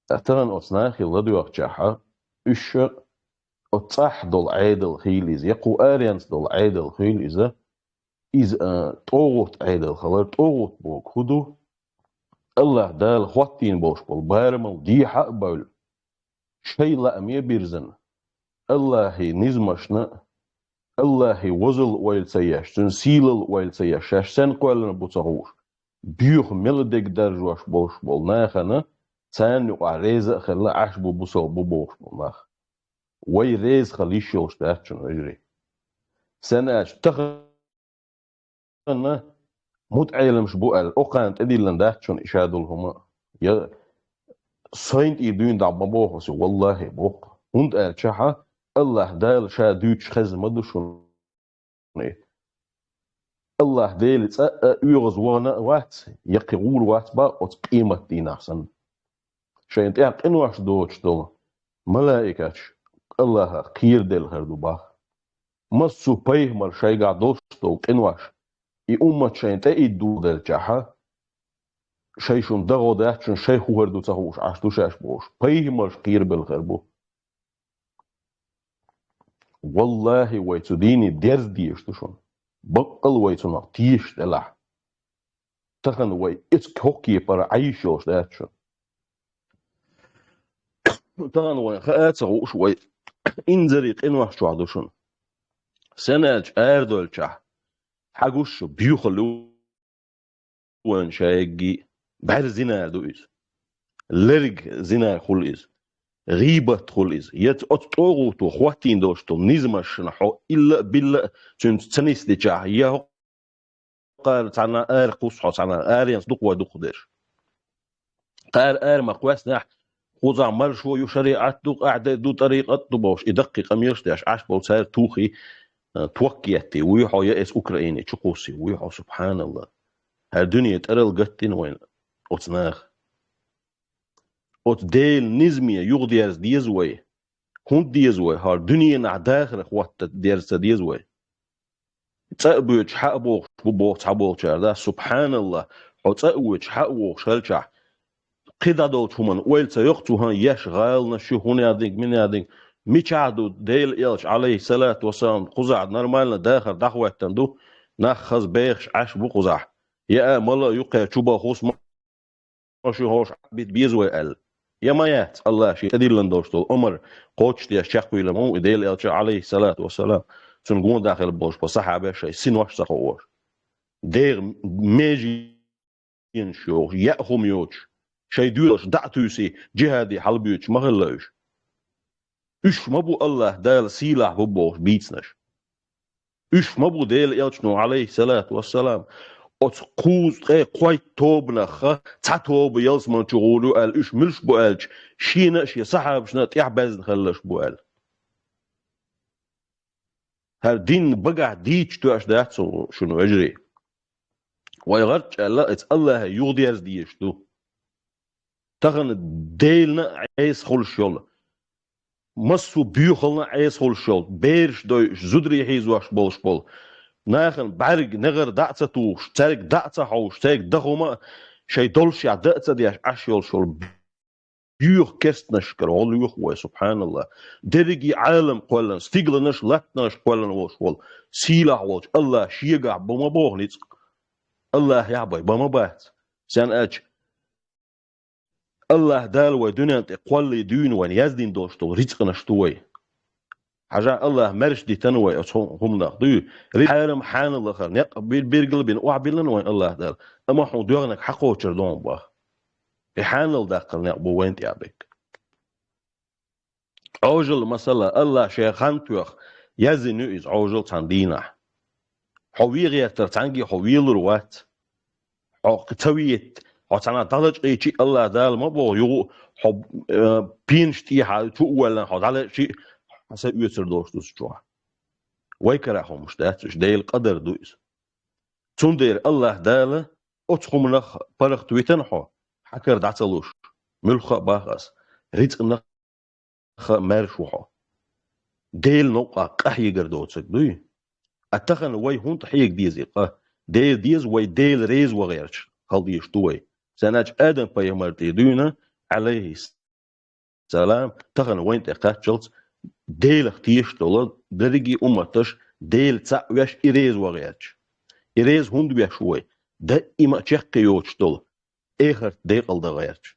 Ткъа тахана оцу нахе ладоьгӀучохь, уьш оцу цӀахь долу Ӏедал хуьлу иза, я кху аренца долу Ӏедал хуьлу иза, иза, а, тӀогӀут Ӏедал хилар, тӀогӀут боху хӀун ду? Аллах Дала хӀоттийна болуш болу барамал дехьа а бевлла, шайн лааме а бирзина, Аллахьий низамашна а, Аллахьий возалла ойла ца еш, цуьнан сийлалла ойла ца еш, шаьш сенна кхоьллина бу ца хууш, боьха мел дерг даржош болуш болу нахана, царна юкъахь реза а хилла Ӏаш бу, бусалба бу бохуш болу нах. Вай реза хила йиш йолуш дац шуна, вежарий. Сенна аьлча, тахана мутаӀеламаш бу аьлла, окхана тӀедиллина дац шуна и ша долу хӀума. Я сайна тӀера дуьйна дӀа ма боху аса, валлахӀи, боху. ХӀунда аьлча, Аллах Дала ша дуьйцуш хезна ма ду шуна. Аллах Делан цӀа а оьгӀаз вахана а вац, я кхин гӀур вац бах оцу къематдийнахь санна. Шайна тӀехь къинош доцуш долу малаикаташ Аллахах кхераделла хир ду бах. Массо а пайхамар шайгахь долуш долу къинош, и уммат шайна тӀе иддо делчахьа, шай шуна дагӀо дац, шуна шай хӀун хир ду ца хууш Ӏаш ду шаьш бохуш, пайхамарш кхерабелла хир бу. Валлахи, вай цу дийне дерза дезаш ду шуна. Баккъал вай цунах тешаш делахь. Тахана вай эцу хӀокху кепара Ӏайша йолуш дац шуна. Тахана вайн хаа а ца хууш, вай инзаре къинош чохь ду шуна. Сенна аьлча арадолчахь, хьан гуш шу, боьхалла ю вайн шайгги, бӀаьрзина зина ду иза. Лерг зина хуьлу иза. ГӀийбат хуьлу иза. Я оцу тӀогӀуто хӀоттийна долуш долу низамашна хьо илла а, билла а цуьнца ца нисдичахь, я хӀокхара цхьанна ара кхуссу хьо, цхьанна аренца дукха вай дукха дерш. Кхара ара ма кхоьссинехь, кхузахь маршо ю, шариӀат ду, къаӀда ду, тӀарикъат ду бохуш, и даккхий къамелаш деш Ӏаш болу цара тухий, а, ток еттий, вуй хьо я эс Украине чу кхуссий, вуй хьо, субханаллах. ХӀара дуьне тӀарал гаттина вайна оцу наха. Оцу Делан низаме юхадерза деза вай. ХӀунда деза вай? ХӀара дуьненахь дахарх хӀотта дерза ца деза вай. ЦӀа а боьдуш, хьа а бохуш бу боху цхьаболчара, да, субханаллах, хьо цӀа а воьдуш, хьа а вохуш хилчахь, кхидӀа долчу хӀуманна ойла ца йоккху цу хӀан еш гӀаланаш ю, хӀун ядинг, мин ядинг, мичахь ду Делан элча, алейхиссалату вассалам, кхузахь нормально дахар дӀахӀоьттина ду, нах хаза бехаш Ӏаш бу кхузахь. Я а мала а юккъе чу бан хӀусма шу хӀош Ӏаббит беза вай аьлла. Я ма яц, Аллах шен тӀедиллина долуш долу омар кхочушдеш чекхвийла ма ву и Делан элча, алейхиссалату вассалам, цунна гонда хила болуш бо сахьабеш шайн синош ца хоош. ДегӀ меженаш йохуш, яа хӀума йоцуш, шайн доьлалш дӀа а туьйсий, джихаде хьалабоьдуш ма хилла уьш. Уьш ма бу Аллах Дала сийлахь бу бохуш бийцинарш. Уьш ма бу Делан элчано, алейхиссалату вассалам, оцу кхузткъе кхойтта тобанах цхьа тоба ялсамани чу гӀур ю аьлла, уьш муьлш бу аьлча, шена а, шен сахьабашна а тӀаьхьабаьзна хилларш бу аьлла. ХӀара дин багахь дийцча тоьаш дац шуна, вежарий. Вай гӀарч аьлла, эца Аллахье юхадерза дезаш ду. Тахана Делана а Ӏеса хуьлуш йолу, массо а боьхална Ӏеса хуьлуш йолу, бераш дойуш, зударий хьийзош болуш болу, нахана бӀаьрг, негӀар дӀа а ца тухуш, цаьрга дӀа а ца хьовш, цаьрга даха хӀума а, шайн доллушехь дан а ца деш Ӏаш йолуш йолу боьха керстанашкара гӀо лоьху вай, субхьаналлахӀ. Дерриге Ӏалам кхоьллина, стигланаш, латтанаш кхоьллина волуш волу, сийлахь волчу АллахӀа шегахь бан ма боху ницкъ. АллахӀехь бай бан ма бац. Сен аьлча, АллахӀ Дала вай дуьнен тӀе кхоллий дуьйна вайна яздина долуш долу рицкъанаш ду вай. Хьажа, АллахӀа маьрша дитина вай оцу хӀу-, хӀуманах дуй. Ри-, хьарам, хьанал лахара некъ бир-, биргал бина охьабиллина вайн АллахӀ Дала. Амма хьуна доьгӀнарг хьакхочур ду хьуна боху. И хьанал даккхар некъ бу вайна тӀехь берг. Ӏожалла, масала, АллахӀа шен хан тоьхна, яздина ю иза Ӏожалла цхьана дийнахь. Хьо вен гӀертара цхьаьнгге хьо велур вац. Хьо ца вийта, хьо цхьанхьа дӀалачкъийчи, АллахӀ Дала ма боху, юха хьо, э, пенаш тӀехьа чу а воьллина, хьо дӀалачкъийчи, хьан са оьцур долуш ду цу чохь. Вай карахь хӀумаш дац уьш, Делан къадар ду иза. Цундела АллахӀ Дала оцу хӀуманах паргӀат витина хьо, хьан кара дӀа ца луш, муьлхха а боху ас, рицкъанах а маьрша ву хьо. Делан новкъахь къахьегар доцург дуй? А тахана вай хӀунда хьега деза и къа? Дера деза вай Дела реза ван гӀерташ хила дезаш ду вай. Сен аьлча Адам-пайхамар тӀе дуьйна, Ӏалайхиссалам, тахана вайна тӀе кхаччалц Делах тешаш долу дерриге а умматаш Дела цхьаъ веш и реза ван гӀерташ. И реза хӀунда веш ву вай? Даима а чекх йоцуш долу эхарт декъал дан гӀерташ.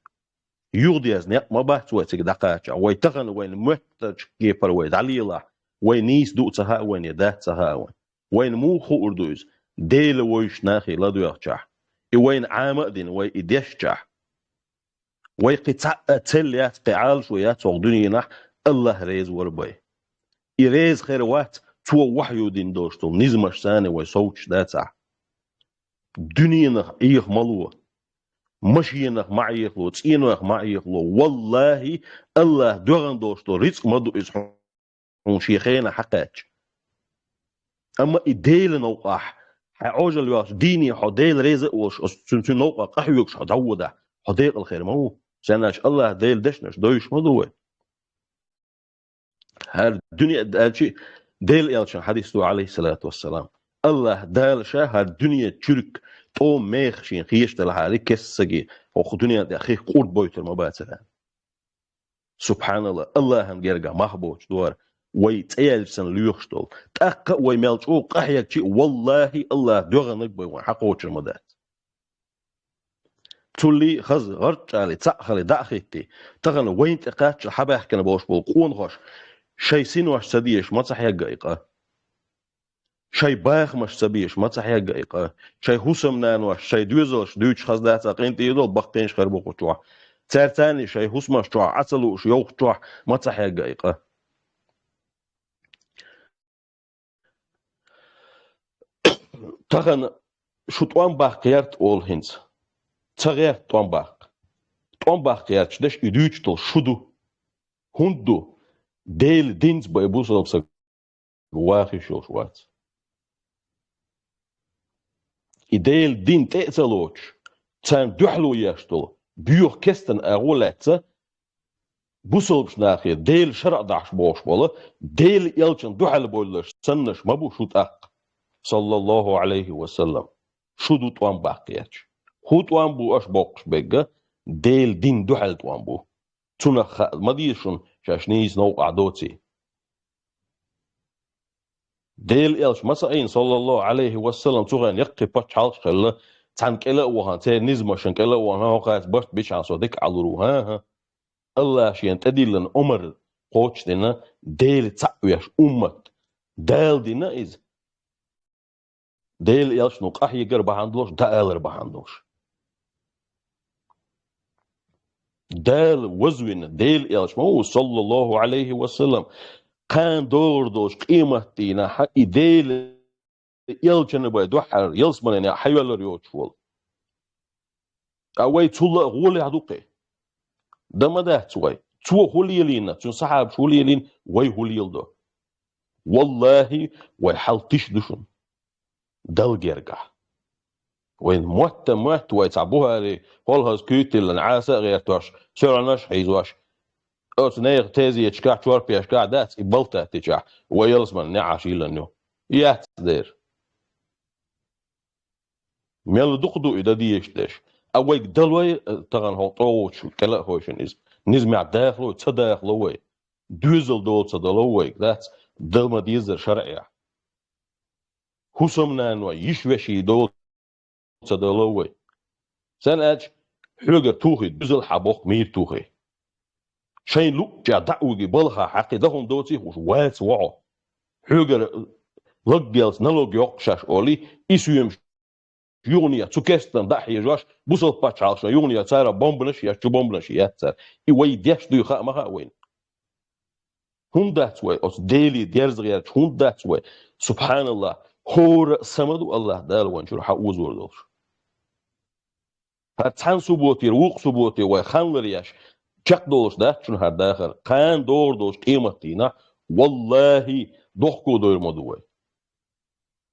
Юхадеза некъ ма бац вай цига дӀакхаччахь. Вай тахана вайна моьттачу кепара вай дӀалелахь, вай нийса ду а ца хаьа вайна, я дац ца хаьа вайна. Вайна муха хуур ду иза, Дела вевзачу нахе ладоьгӀчахь? И вайна Ӏама а дина, вай и дешчахь. Вай кхин цхьаъ а цел яц, кхин Ӏалашо яц хӀокху дуьненахь АллахӀ реза вар бен. И реза хир вац, Цо вахьйу дина долуш долу низамаш санна вай совцуш дацахь. Дуьненах Ӏеха ма ло. Машенах ма Ӏехало, цӀенойх ма Ӏехало. ВаллахӀи, АллахӀа доьгӀна долуш долу рицкъ ма ду иза хьуна шен хенахь хьакхаьчча. Амма и Делан новкъахь, хьайн Ӏожалла йоцчу дийне хьо Дела реза а волуш, оцу цуьнан, цуьнан новкъахь къахьоьгуш хьо дӀавоьдахь, хьо декъал хир ма ву. Сен аьлча АллахӀа Делан дешнаш девзаш ма ду вай. ХӀара дуьне а даьлчи, Делан элчан хьадис ду, Ӏалайхиссалату вассалам: АллахӀ Дала Ша хӀара дуьне чуьрк тӀом меха Шена хеташ делахьара, кессаге хӀокху дуьнен тӀехь хих къурд бойтур ма бацара. СубхьаналлахӀ, АллахӀан гергахь мах боцуш ду хӀара, вай цӀе яьлча санна лоьхуш долу. ТӀаккха а вай мел чӀогӀа къахьегчи, валлахӀи, АллахӀа доьгӀаниг бен вайн хьакхочур ма дац. Цуллий хаза, гӀарчӀалий, цхьаъ хилий, дӀа а хӀиттий, тахана вайна тӀе кхаччалц хьабаьхкина болуш болу къонахоша шайн синош ца дезаш ма ца хьегна и къа. Шайн бахамаш ца безаш ма ца хьегна и къа. Шайн хӀусамнанош, шайн доьзалш дуьйцуш хаза дац а, къинтӀера долу баккхийнаш хир бу кху чохь. Цаьрца царний шайн хӀусамаш чохь Ӏа ца лууш йовхачохь ма ца хьегна и къа. Тахана шу тӀом баккха гӀерта олу хӀинца. Ца гӀерта тӀом баккха. ТӀом баккха гӀерташ дерш и дуьйцуш долу шу ду. ХӀунда ду? Делан динца бен бусалба стаг ваха йиш йолуш вац. И Делан дин тӀе а ца лоцуш, царна дуьхьало еш долу боьха кестан агӀо лаьцна, бусалбачу нахе Делан шарӀ дахьаш бохуш болу, Делан элчанна дуьхьал бовлуш саннаш ма бу шу тӀаккха, саллаллахӀу Ӏалайхи ва саллам. Шу ду тӀом баккха гӀерташ. ХӀун тӀом бу аша боккхуш берг? Делан дин дуьхьал тӀом бу. Цунах хаа ма деза шуна шаьш нийса новкъахь доций. Делан элча ма ца Ӏийна, саллаллахӀу Ӏалайхи ва саллам, цу хенахь яккхий пачхьалкхаш хилла, цхьаьна кӀела а вахана, церан низамашна кӀела а вахана, хӀокхаца барт бичхьана со дика Ӏалур ву, хӀан-хӀа. АллахӀа Шена тӀедиллина омар кхочушдина, Дела цхьаъ веш уммат. Дала дина иза. Делан элчано къахьегар бахьана долуш, дӀаалар бахьана долуш. Дала вазвина, Делан элча ма ву, саллаллахӀу Ӏалайхи ва саллам, кхана догӀур долчу къематдийнахь и Делан элчанна бен дуьхьал ялсаманин некъ хьайоьллур йоцуш волу. Ткъа вай цул а гӀолехь ду кхин? Дан ма дац вай. Цо хӀун лелийна, цуьнан сахьабаша хӀун лелийна, вай хӀун леладо? ВаллахӀи, вай хьал тиша ду шуна. Далла гергахь. Вайн мотта-мотт вай цхьа бухари, холхаз куьйттиллан Ӏаса а гӀертош, соьланаш а хьийзош, Оцу нехан тезеташкахь, чорпешкахь дац и балтаттичахь, вай ялсаманин неӀаш йиллина ю. Яц дера. Мел дукха ду и дан дезаш дерш. А вайга далой, э, тахана хӀокху тӀовгӀучу кӀела а хойшина иза. Низамехь дахало, ца дахало вай. Доьзал дола ца дало вайга, дац, дан ма дезара шарӀехь. ХӀусамнаной, йиша-веший дола ца дало вай. Сан аьлча, хьоьгара тухий, доьзал хьан боккха мийра тухий. Шайн луъучохь дӀа а вуьгий, балха хьаькхий, дан хӀума доций хууш, вац вохьо. Хьоьгара лаг елча налог йоккху шаьш олий, и соьмаш юханехьа цу кестан дӀа а хьежош, бусалба пачхьалкхашна юханехьа цара бомбанаш а еш, чу бомбанаш а еш цара. И вай деш дуй хаа ма хаьа вайна. ХӀунда дац вай оцу Деле дерза гӀерташ, хӀунда дац вай? СубхьаналлахӀ, хӀора а са ма ду АллахӀ Дала вайн чуьра хьаозор долуш. ХӀара цхьана субботера вукху субботе вай хан ларъеш, чекхдолуш дац шуна хӀара дахар. Кхана догӀур долчу къематдийнахь, валлахӀи, дохко дойр ма ду вай.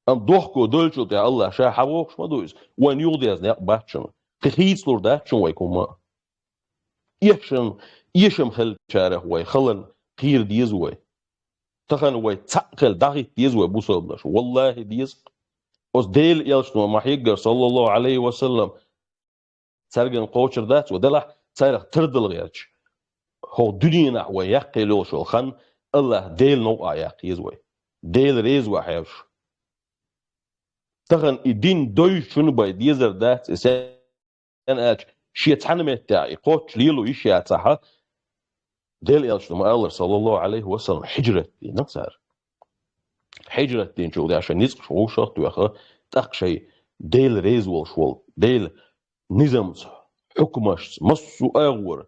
Амма дохко дойлучул тӀаьхьа АллахӀ Ша хьавогӀуш ма ду иза, вайна юхадерза некъ бац шуна. Кхин хийцалур дац шуна вай хӀумма а. Эшам, эшам хиллачарах вай халарна кхера деза вай. Тахана вай цхьаъ хила дӀахӀитта деза вай бусалбанаш. ВаллахӀи, деза. Оцу Делан элчано ма-хьеггара, саллаллахӀу Ӏалайхи ва саллам, цаьргара кхочур дац вай, делахь царах тардала гӀерташ. ХӀокху дуьненахь вай яккхийла йолуш йолу хан АллахӀ Делан новкъахь яккха еза вай. Дела реза ван хьевсаш. Тахана и дин дойзучунна бен дезар дац, и сен аьлча, шен цхьана меттехь и кхоччуш лело йиш яцахь, Делан элчано ма-аллара, саллаллахӀу Ӏалайхи ва саллам, хьижрат дина цара. Хьижрат динчул тӀаьхьа шайн ницкъаш вовшах а тоьхна, тӀаккха шайн Дела реза волуш волу, Делан низамца, хьукмашца, массо а агӀора,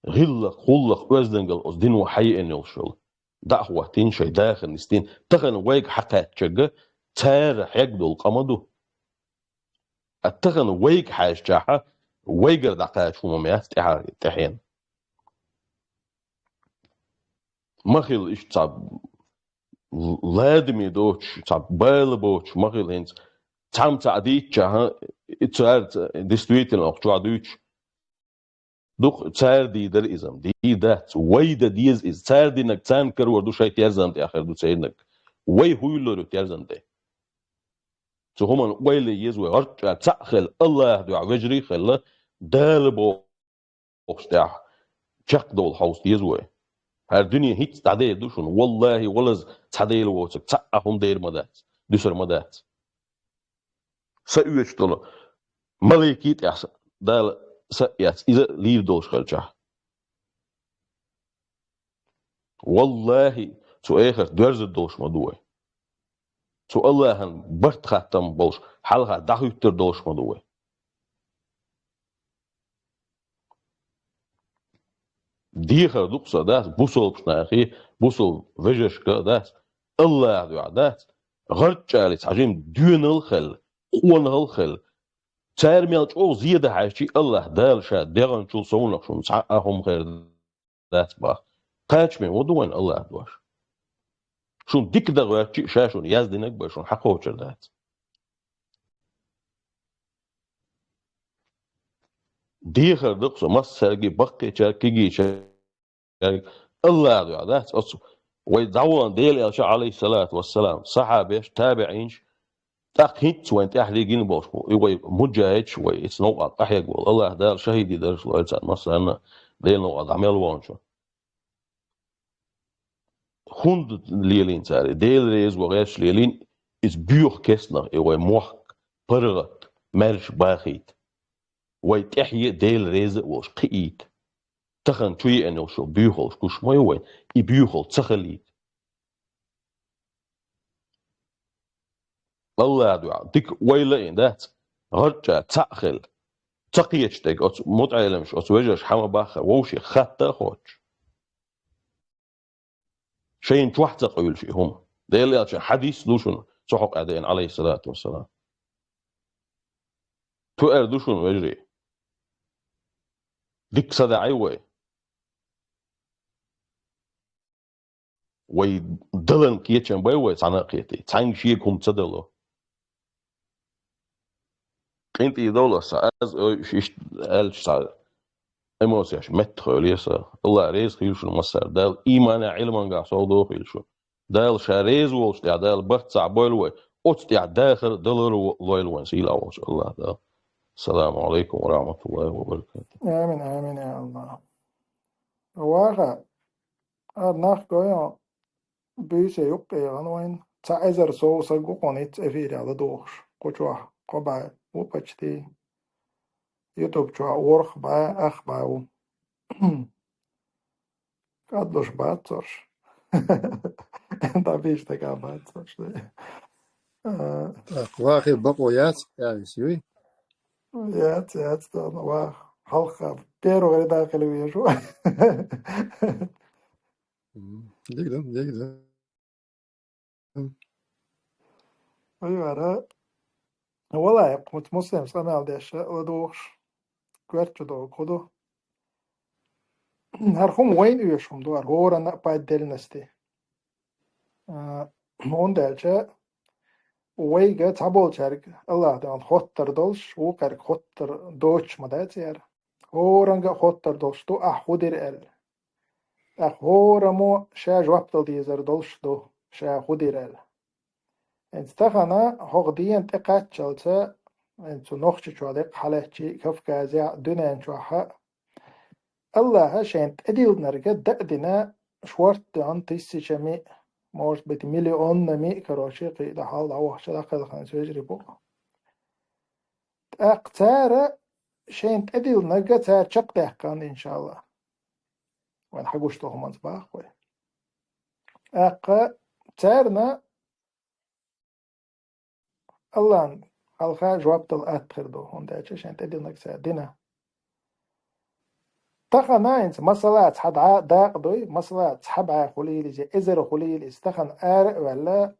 гӀиллакх, гӀуллакх, оьздангалла оцу дино хьаеана йолуш йолу, дӀа а хӀоттийна, шайн дахар нисдина, тахана вайга хьакхаьччарг цара хьегна долу къа ма ду. А тахана вайга хьаьжчахьа, вайгара дӀакхача хӀума ма яц тӀаьхьа-, тӀаьхьена. Ма хила иштта цхьа ладаме доцуш, цхьа бала боцуш ма хила хӀинца. Цхьамма цхьаъ дийцчахьа, и цара ца-, действительно, оха чохь дуьйцуш, дукха цара дийр дара иза-м, дийр дац, вай дан деза иза. Цара динарг царна карор ду, шайн терзан тӀехь хир ду церниг. Вай хӀун лур ю терзан тӀе? Цу хӀуманна ойла е еза вай, гӀорчча цхьаъ хила, АллахӀ дуьхьа вежарий а хила, Дала бохуш тӀехь чекхдовла хьовса деза вай. ХӀара дуьне хӀинцца дӀадер ду шуна, валлахӀи, валаза цхьа Дела воцург цхьа а хӀума дер ма дац, дуьсур ма дац. Са оьцуш долу маликий тӀехь са-, Дала са а эцна, иза лийр долуш хилчахь. ВаллахӀи, цу эхарта доьрзур долуш ма ду вай. Цу АллахӀан барт хаттам болуш, хьалха дӀахӀуьттур долуш ма ду вай. Дехар ду-кх сан, дац, бусалбачу нахе, бусалба вежаршка, дац, АллахӀан дуьхьа, дац, гӀарчӀалица хьажийна доьналла хила, къонахалла хила. Цара мел чӀогӀа зе дан хьаьжча, АллахӀ Дала Ша дегӀанчул совнах шуна цхьа а хӀума хир дац боху. Кхачаме ма ду вайн АллахӀ дош. Шуна дика дан гӀоьртча а, Ша шуна яздинарг бен шуна хьакхочур дац. Дехар ду-кх со массаьрга, баккхийчаьрга, кегийчаьрга, АллахӀан дуьхьа, дац, оцу вай дӀавахана Делан элча, Ӏалайхиссалату вассалам, сахьабеш, табиӀинаш, тӀаккха хӀинцца вайн тӀаьхьа гина болуш бу, и вай муджахӀидаш, вай ица новкъа къахьегна волу, АллахӀ Дала шахӀидийн даржаш лойла царна массарна, Делан новкъа дӀа мел ваханчун. ХӀунда лелийна цара? Дела реза ван гӀерташ лелийна, иза боьха кестнах и вай мохк, паргӀат, маьрша бахийта. Вай тӀаьхье Дела реза а волуш кхиийта. Тахана чу еана йолуш йолу боьхалш гуш ма ю вайн, и боьхалла ца хилийта. АллахӀан дуьхьа дика ойла а йина, дац, гӀарчӀа цхьаъ хила. Ца кхеташ дерг оцу мутаӀеламаш, оцу вежарша хьан ма баххара, вовшех хатта а хоттуш. Шайна чохь ца къуьйлуш и хӀума. Делан элчан хьадис ду шуна, цу хьокъехь деана, Ӏалайхиссалату вассалам. Туьар ду шуна, вежарий. Дика са даӀий вай. Вай далан кечам бай вай цхьаьна а кхетий, цхьаьнга шега хӀума ца дало. КъинтӀий довла аса, аз ой, уьш иштта аьлча цхьа эмоцеш меттахойла еза. Аллах реза хийла шуна массара. Дала иманехь, Ӏилманехь совдохийла шу. Дала ша реза волчу тӀехь Дала баццахь бойла вай. Оцу тӀехь дахар далар лойла вайн сийлахь волчу Аллах Дала. Ассаламу алейкум ва рахматуллахи ва баракатух. Амин, амин, я Аллах. Ваха, а нах гойо, буьйса юккъе гӀан вайн. Цхьа эзар сов саг ву кхунна итт эфирехь ладугӀуш. Кху чохь кхо бӀе ву почти. Ютуб чохь ворхӀ бӀе, ах бӀе ву. КӀадлуш бац царш. ДӀабийш дагахь бац царш. А, Так, вахе бакъо яц, я вис юй? Яц, яц, тахана ваха. Хьалха первый ряда хила везаш ву. М, дика ду, дика ду. Вай вара. Валлахьи, кху муслим къамел деш ладугӀуш, коьрта чу догӀу хӀу ду. ХӀара хӀума вайна оьшу хӀума ду, хӀара хӀоранна а по отдельности. А, хӀунда аьлча вайга цхьаболчаьрга Аллах Дала хоттар долуш, вукхаьрга хоттар доцуш ма дац яра. ХӀоранга а хоттар долуш ду, ахь хӀун дира аьлла. ТӀаккха хӀораммо ша жоп дала дезар долуш ду, ша хӀун дира аьлла. ХӀинца тахана хӀокху дена тӀекхаччалца, хӀинца цу Нохчийчохь деккъа хьалаьцчий, Кавказехь а, дуьнен чохь а, Аллаха шайна тӀедиллинарг а дина, шортта доьхна тысячами, может быть, миллионами, короче, кхин а хьал дӀавахча дӀакхелхина вежарий бу. ТӀаккха цара шайна тӀедиллинарг а цара чекхдаьккхина, иншалла. Вайн хьагуш долу хӀуманца бахахой. ТӀаккха царна Аллахьан хьалха жоп дала атта хир ду, хӀунда аьлча шайн тӀедиллинарг цара дина. Тахана хӀинца масала цхьа дӀа дакъа дуй, масала цхьа бӀе хуьлийла иза, эзар хуьлийла иза, тахана ара а ваьлла,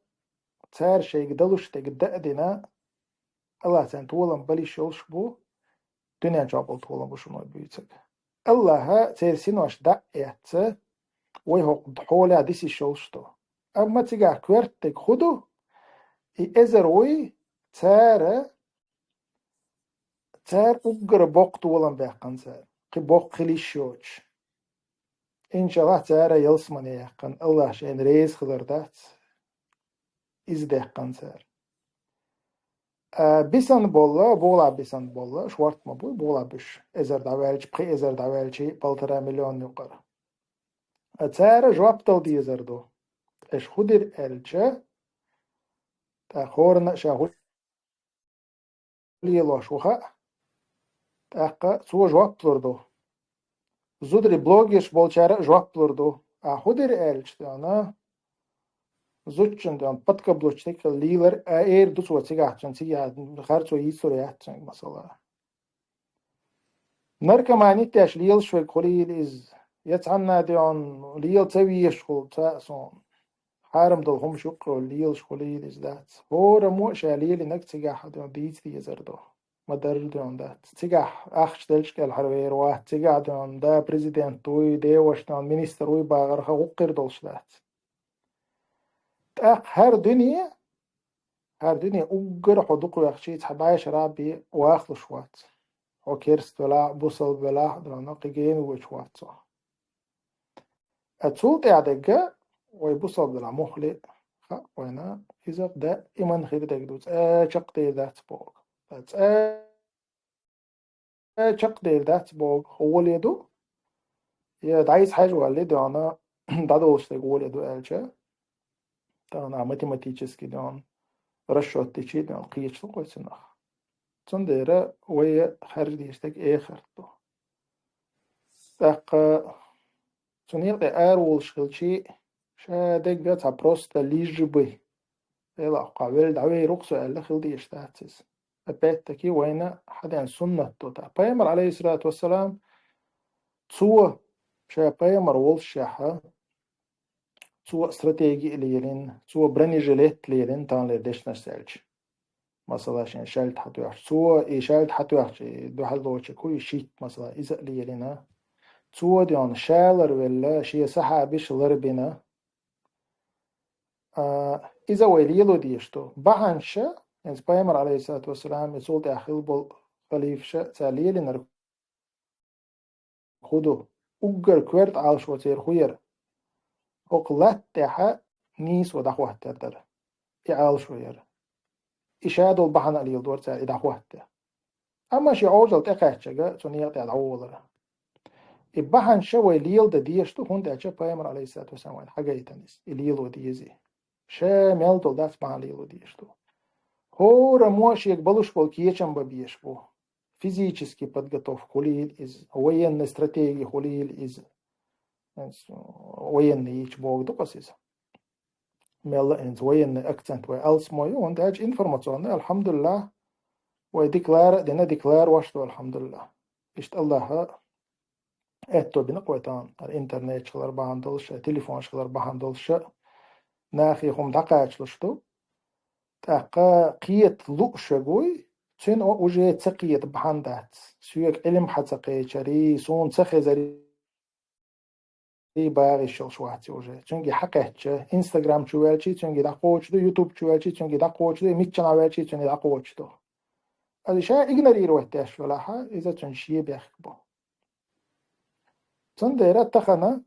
цара шайга далуш дерг а дина, Аллах царна толам бала йиш йолуш бу, дуьнен чохь болу толам бу шуна вай буьйцург. Аллаха церан синош дӀа а эцна, вай хӀокху хьолехь диса йиш йолуш ду. Амма цигахь коьртаниг хӀун ду? И эзар вуй, цара, цара уггар боккха толам баьккхина цара, кхин боккха хила йиш йоцуш. Иншаллах, цара ялсамане яьккхина, Аллах шайна реза хилар дац, иза даьккхина цара. А, бисана болла, болх бисана болла, шортта ма буй, болх буьш, эзар дӀаваьлча, пхи эзар дӀаваьлча, полтора миллион юкъара. А цара жоп дала дезар ду. Аша хӀун дира аьлча, тӀаккха хӀоранна а ша хӀун лелош ву хаьа, тӀаккха цо жоп лур ду. Зударий блогерш болчара а жоп лур ду. А хӀун дира аьлча, тӀаккха зудчун, тӀаккха подкаблучник лелар а эр ду цо цигахь, цунна цигахь харцо йийцур яц цуьнга, масала. Наркомани теш лелаш верг хуьлийла иза, я цхьанна а, тӀаккха, лела ца везаш хуьлу цхьа а суна. Хьарам долу хӀумаш юккъе лелаш хуьлийла иза дац. ХӀораммо а ша лелийнарг цигахь, тӀаккха, дийца дезар ду. Ма-дарра, тӀаккха, дац. Цигахь ахча делча кӀелхьарвер вац, цигахь, тӀаккха, да президент вуй, деваш, тӀаккха, министр вуй бахарх гӀуллакх хир долуш дац. ТӀаккха хӀара дуьне, хӀара дуьне уггар хьо дукхавехчий цхьа бӀешарахь бен вахлуш вац. Хьо керста велахь а, бусалба велахь а, тӀаккха, кхин гена воьдуш вац хьо. Ткъа цул тӀаьхьа дерг а, вай бусалба велахь муххале а хаьа вайна, иза даиман хир дерг ду, цкъа чекхдер дац бохург. Ткъа цкъа чекхдер дац бохург гӀоле ду, я дӀасахьажа валале, тӀаккха, дӀадолуш дерг гӀоле ду аьлча, тӀаккха, математически, тӀаккха, расчёт дичи, тӀаккха, кхеташ ду-кх вай цунах. Цундела вай харжа дезаш дерг эхарт ду. ТӀаккха цу некъа тӀе араволуш хилчий, ша дерг а цхьа просто лижи бай. Делахь кхо велла дӀавер ву-кх со аьлла хила дезаш дац иза. Опять-таки вайна хьадеана суннат ду тӀаккха. Пайхамар, алейхиссалату вассалам, цо, ша пайхамар воллушехь, цо стратеги а лелийна, цо бронежилет а лелийна, таханлера дешнашца аьлча. Масала, шен шаьлта хьатоьхча, цо и шаьлта хьатоьхча, и дуьхьал доцург хӀу, и щит, масала, иза а лелийна. Цо, тӀаккха, ша ларвелла, шен сахьабаш ларбина. А, иза вай лело дезаш ду. Бахьанаш, хӀинца пайхамар, алейхиссалату вассалам, и цул тӀаьхьа хилла болу халифаша цара лелийнарг хӀу ду. Уггар коьрта Ӏалашо церан хӀу яра? ХӀокху латта тӀехьа нийсо дӀахӀоттар дара. И Ӏалашо яра. И ша долу бахьана а леладора цара и дӀахӀотта. Амма шен Ӏожалла тӀекхаьчча, цу некъа тӀехь дӀаволара. И бахьана ша вай леладан дезаш ду, хӀунда аьлча Пайхамар, алейхиссалату вассалам, вайна хьагайтина иза, и лело дезий. Ша мел долу дац бахьана лело дезаш ду. ХӀораммо шега балуш болу кечам бан безаш бу. Физически подготовка хуьлийла иза, военный стратеги хуьлийла иза. Военный йича богу ду-кх аса иза. Мелла а хӀинца военный акцент вай алсамо ю, хӀунда аьлча информационный, алхьамдулиллахӀ, вай дика лара а дина, дика ларош ду, алхьамдулиллахӀ. Иштта Аллаха аьтто бина-кх вай тахана, хӀара интернеташ хилар бахьана долуш а, телефонаш хилар бахьана долуш а, нахе хӀума дӀакхачалуш ду. ТӀаккха кхета лууш верг вуй, цуьнан уже ца кхета бахьана дац. Соьга Ӏилма хьа ца кхечарий, суна ца хезарий, и багӀаш йолуш вац и уже. Цуьнга хьакхаьчча, Instagram чу ваьлчий, цуьнга дӀакхочуш ду, YouTube чу ваьлчий, цуьнга дӀакхочуш ду, и миччанхьа ваьлчий, цуьнга дӀакхочуш ду. Аса ша игнорировать деш велахьа, иза цуьнан шен бехк бу. Цундела тахана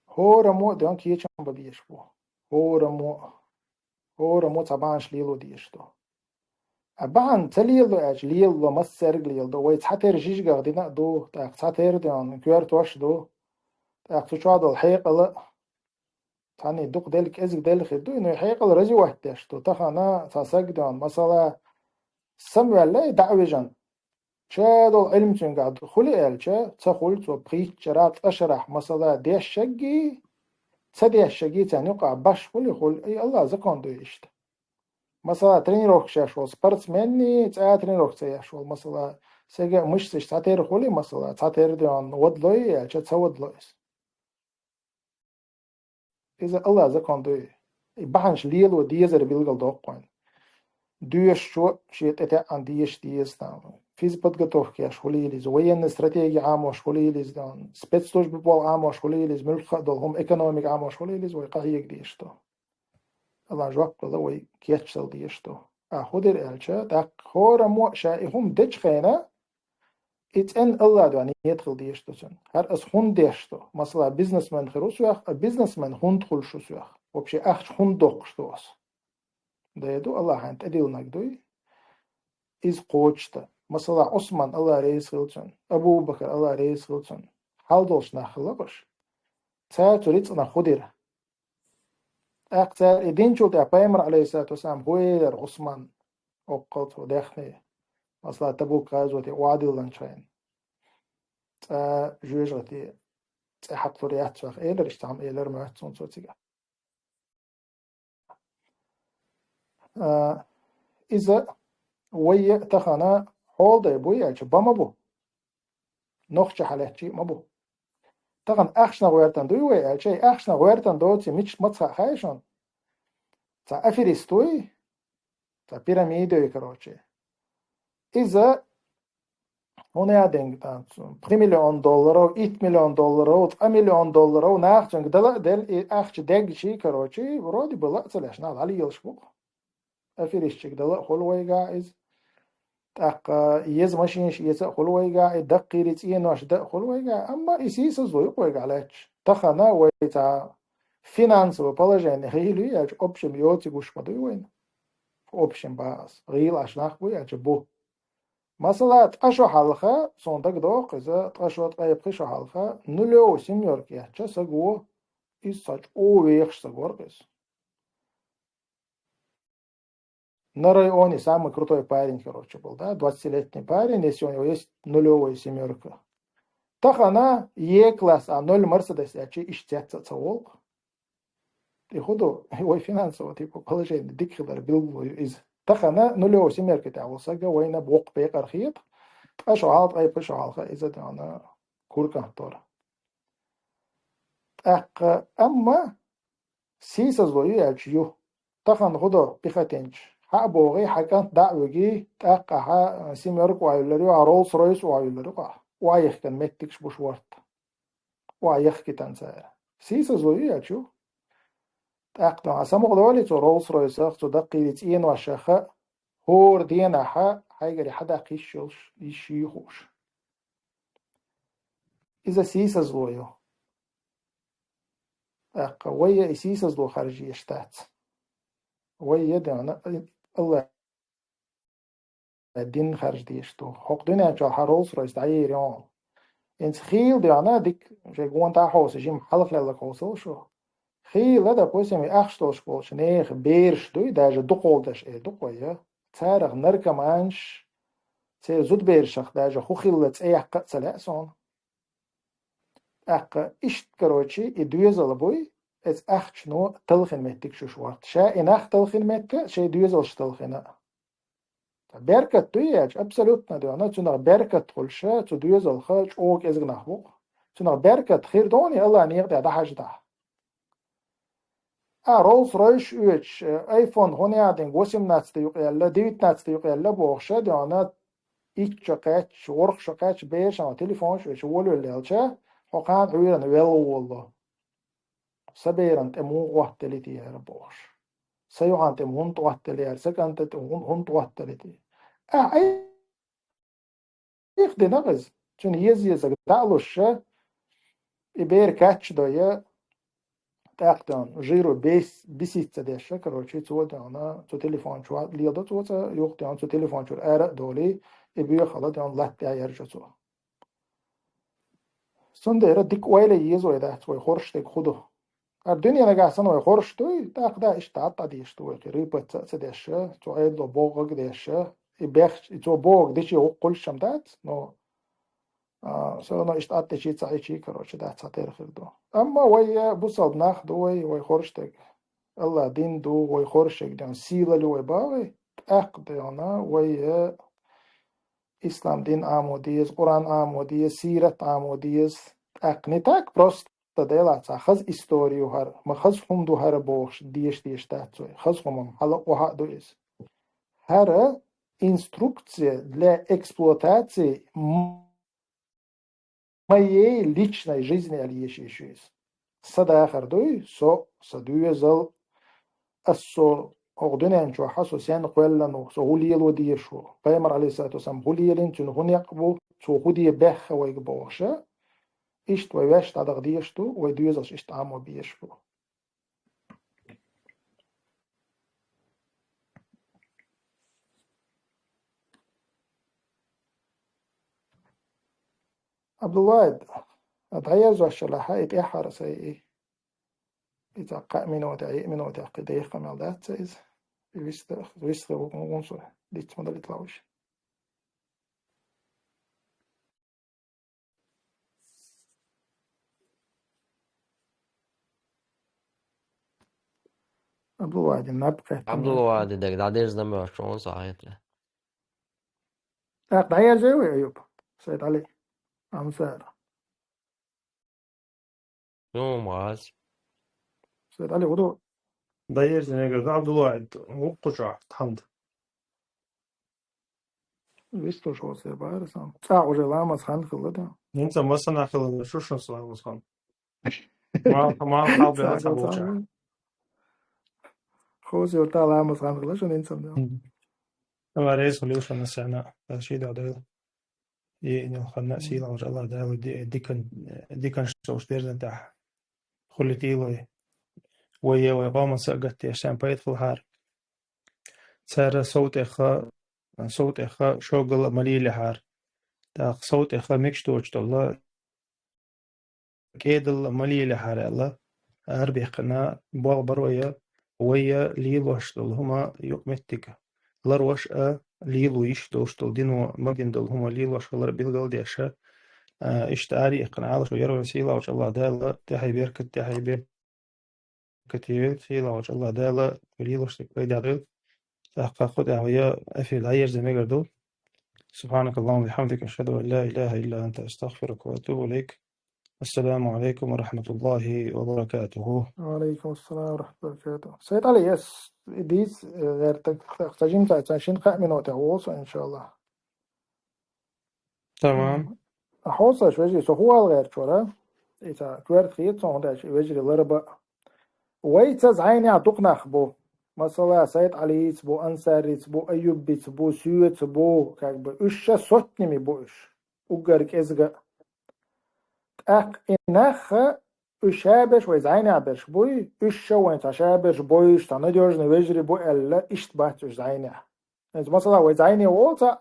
хӀораммо а ден кечам бан безаш бу. ХӀораммо а, хӀораммо а цхьа бахьанаш лело дезаш ду. А бахьана ца лелало аьлча, лелало, массаьрга леладо. Вай цхьатерра жижигах дина а ду, тӀаккха цхьатерра ден коьртош а ду, тӀаккха цу чохь долу хьекъал а цхьанний дукха делла, кӀезиг делла хир ду, и хьекъал развивать деш ду. Тахана цхьа саг ден, масала, самаваьлла и дӀа а вижина, ша долу Ӏилма цуьнгахь хуьлу аьлча, ца хуьлу цо пхийтта шарахь, ткъа шарахь, масала, дешшаггий, ца дешшаггий царна юкъахь баш хуьлу, хуьлу. И Аллах закон ду иштта. Масала, тренировка еш волу спортсменний, цкъа а тренировка ца еш волу, масала, сага мышцаш цхьатерра хуьлу, масала, цхьатерра ден вадлой аьлча, ца вадло иза. Иза Аллах закон ду. И бахьанаш лело дезар билгал доккхойн. Доьшучо шен тӀетеӀан дезаш деза там. Физподготовка еш хуьлийла иза, военный стратеги Ӏамош хуьлийла иза, там, спецслужбы болу Ӏамош хуьлийла иза, муьлхха а долу хӀума, экономика Ӏамош хуьлийла иза, вай къахьега дезаш ду. Аллах жоп дала вай кечдала дезаш ду. А хӀун дира аьлча, тӀаккха хӀораммо а ша и хӀума дечу хенахь, и цӀена Аллах дуьхьа нийят хила дезаш ду цуьнан. ХӀара аса хӀунда деш ду? Масала, бизнесмен хир ву соьх, а бизнесмен хӀунда хуьлуш ву соьх? Вообще ахча хӀунда доккхуш ду аса? Дай ду, Аллах хьайна тӀедиллинарг дуй. Иза кхочушдан. Масала, Ӏусман, Аллах реза хила цунна, Абу-Бакар, Аллах реза хила цунна, хьал долуш нах хилла уьш. Цара цу рицкъанах хӀун дира? ТӀаккха цара и динчул тӀаьхьа Пайхамар, алейхиссалату вассалам, хӀун элира Ӏусман, оккхал цо даьхни, масала, Табук гӀазоте охьадиллинчу хенахь? Цкъа жоьжахати цӀе хьакхалур яц вайх, элира, иштта хӀума элира моьтту суна цо цигахь. А, иза вай тахана хьолдай буй аьлча, бан ма бу. Нохча хьалаьттачий а ма бу. Тахана ахчанах гӀоьртан дуй вай аьлча, и ахчанах гӀоьртан доций мича маца хаьа шуна? Цхьа аферист вуй, цхьа пирамида ю, короче. Иза хӀунда а ден, там, пхи миллион долларов, итт миллион долларов, ткъа миллион долларов нах цуьнга дала а делла, и ахча деггачий, короче, вроде бы ла а ца леш, нах дӀалелаш бу-кх. Аферистчиг дала а хуьлу вайгахь иза. ТӀаккха еза машинаш эца а хуьлу вайгахь, и даккхийри цӀенош дан а хуьлу вайгахь, амма и сийсазло ю-кх вайгахь лаьтташ. Тахана вай цхьа финансовое положение гӀийла ю аьлча, общем, йоций гуш ма дуй вайна. Общем, бан ас. ГӀийла аш нах буй аьлча, бу. Масала, ткъа шо хьалха, суна дагадогӀу иза, ткъа шо, ткъе пхи шо хьалха, нулевый семёрка эцча саго, иза цхьа чӀогӀа вехаш саг вара иза. На районе самый крутой парень, короче, был, да, двадцатилетний парень, если у него есть нулевая семёрка. Тахана Е-класс, а ноль Мерседес эцча, иштта цец а ца волу-кх. И хӀун ду, вай финансово, типа, положение дика хилар билгало ю иза. Тахана нулевый семёрка тӀехь волу саг вайна воккха бекъар хета, ткъа шо хьалха, ткъе пхи шо хьалха иза дана кура кӀант вара. ТӀаккха, амма сийсазло ю аьлча ю. Тахана хӀун до, пехотинцаш? Хьа а богӀий, хьан кӀант дӀа а вуьгий, тӀаккха ахьа семёрка охьайиллар ю, ахьа Роллс-Ройс охьайиллар ю-кх ахьа. Охьаяхкан меттигаш буш ворта. Охьаяхкийтан цара. Сийсазло ю аьлча ю. ТӀаккха ахьа самукъадолий цу Роллс-Ройсах, цу даккхийри цӀеношах а, хӀора денахь а хьайгара хьадаккха йиш йолуш, йиш йий хууш. иза сийсазло ю. ТӀаккха вай а и сийсазло харжа езаш дац. Вай а дена, Аллах дин харжа дезаш ду. ХӀокху дуьнен чохь хьан Роллс-Ройс дӀаерина. ХӀинца хийла дена, дика, шайн гонах хьовса, жима хьалхалелларг хьовсал шу. Хийла, допустим, и ахча долуш болчу нехан бераш дуй, даже дукхалдаш э ду-кх вай, царах наркоманаш, церан зудаберашах даже хӀун хилла цӀе яккха а ца лаьа суна. ТӀаккха иштта, короче, и доьзал буй, эцу ахчано талхина меттиг шуьш варта. Ша и нах талхина метта, шайн доьзалш талхина. Беркат дуй яьлча, абсолютно дуьйна, цунах беркат хуьлуш, цу доьзалха чӀогӀа кӀезиг нах бу-кх. Цунах беркат хир дуй, Аллах некъа тӀе дӀахьажа дахь. А, Роллс-Ройс оьцуш, э, айфон хӀун яхь динга, восемнадцатый юкъаелла, девятнадцатый юкъаелла бохуш, дуьйна, итт шо кхаьчча, ворхӀ шо кхаьчча, берашна телефонаш оьцуш волавелла яьлча, хьо кхана Ӏуьйранна велла волало. Сан берана тӀе муха гӀоттаделла те хӀара бохуш. Сан йоӀана тӀе хӀунда гӀоттаделла яра, сан кӀанта тӀе хӀун-, хӀунда гӀоттаделла те. Ахьа, айхьа дина иза. Цуьнан еза-езарг дӀа а луш, и бер кхаьччадой, тӀаккха тӀе жиро бес-, беситься деш, короче, цо тӀе цу телефон чохь леладо цо цӀа, юха тӀе цу телефон чуьра ара а долий, и боьхалла тӀе латта тӀехь яржо цо. Цундела дика ойла еза вай дац, вай хорша дерг хӀун ду. ХӀара дуьне нагахь санна вай хорша дуй, тӀаккха да иштта дӀа а дӀадеш ду вай, кхин рыпаться а ца деш, цу Ӏедало бохург деш, и бехча, и цо бохург дичи гӀуллакх хуьлуш-м дац, но, а, всё равно иштта дӀа а дечи, ца Ӏечи, короче, дац цхьатерра хир ду. Амма вай, э, бусалба нах ду вай, вай хорша дерг. Аллах дин ду, вай хорша дерг ден сийлалла ю вай бан вай, тӀаккха дена вай, э, ислам дин Ӏамо деза, Къуръан Ӏамо деза, сират Ӏамо деза. ТӀаккха не так просто делаца, хаза история ю хӀара, ма хаза хӀума ду хӀара бохуш, деша дезаш дац вай. Хаза хӀума-м хьала а, охьа а ду иза. ХӀара инструкция для эксплуатации м-, моей личной жизни аьлла еша еза иза. Сан дахар дуй, со, сан доьзал, ас со хӀокху дуьнен чохь со сенна кхоьллина ву, со хӀун лело дезаш ву, Пайхамар, Ӏалайхиссалату вассалам, хӀун лелийна, цуьнан хӀун некъ бу, цо хӀун де баьхна вайга бохуш, иштта вай ваьш дӀадаха дезаш ду, вай доьзалш иштта Ӏамо безаш бу. Абдулла, дӀаерзош лахьа, и тӀаьххьара сай и. И цхьа кхаа минута, йиъ минута кхин дехха мел дац иза. И вист-, вистхи ву-, ву-, ву-, со диц ма далийталахь вуьш. Абдулвахьидин наб кхеттина. Абдулвахьидин дерг дӀадерза ма вац, чӀогӀа сахьийта. ТӀаккха дӀаерзайой, Аюб? Сайд Ӏали. Амсара. Чу ма вац. Сайд Ӏали, хӀун ду? ДӀаерза мегар ду, Абдулла, вукху чохь, тхьамда. Вистуш хӀо се бара сан. ЦӀахь уже ламаз хан хилла дан. ХӀинца масана хилла, шу шун ламаз хан. Мал, мал хал бе аса буча. Хоза юрта ламаз хан хилла шун хӀинца дан. Ама рейс хулил шун сана, ши да дал. Е инал ханна сила уже Аллах Дала ди-, дикан, дикан шош дерзан тахь. Хули тилой. Вай е вай къоман са гатте шан пайд хул хар. Цара сов тӀеха, сов тӀеха шогал ма лийлахьара. ТӀаккха сов тӀеха мегаш доцуш долу кӀедалла ма лийлахьара аьлла, арабехкана болх баро я, вай я лелош долу хӀума юкъаметтиг ларлуш а, лело йиш долуш долу дино ма дина долу хӀума лелош хилар билгал а деш а, иштта арабехкана Ӏалашо яра вай сийлахьчу Аллах Дала тӀаьхье беркат, тӀаьхье бер-, катийвелла, сийлахьчу Аллах Дала лелош дерг пайда дойла. ТӀаккха кху тӀехь вай эфир дӀаерза мегар ду. سبحانك اللهم وبحمدك، أشهد أن لا إله إلا أنت، أستغفرك وأتوب إليك. السلام عليكم ورحمة الله وبركاته. وعليكم السلام ورحمة الله وبركاته. Сайд Ӏали, ас дийца, э, гӀертаг, сан жимца, сан шин кхаа минута волу со, иншаллах. Тамам. Хьо саш вежарий, со хӀун ала гӀерташ вара? Ица коьрта хета сон, хӀунда аьлча вежарий ларба. Вайца зӀайнехь дукха нах бу. Масала, Сайд Ӏалийца бу, Ансарица бу, Аюббица бу, соьца бу, как бы, уьш ша сотнями бу уьш. Уггар кӀезга. ТӀаккха и нах, уьш шаберш вай зӀайнехь берш буй, уьш ша вайн цхьа шаберш бойуш, цхьа надёжный вежарий бу аьлла, иштта бац уьш зӀайнехь. ХӀинца, масала, вай зӀайне волу цхьаъ,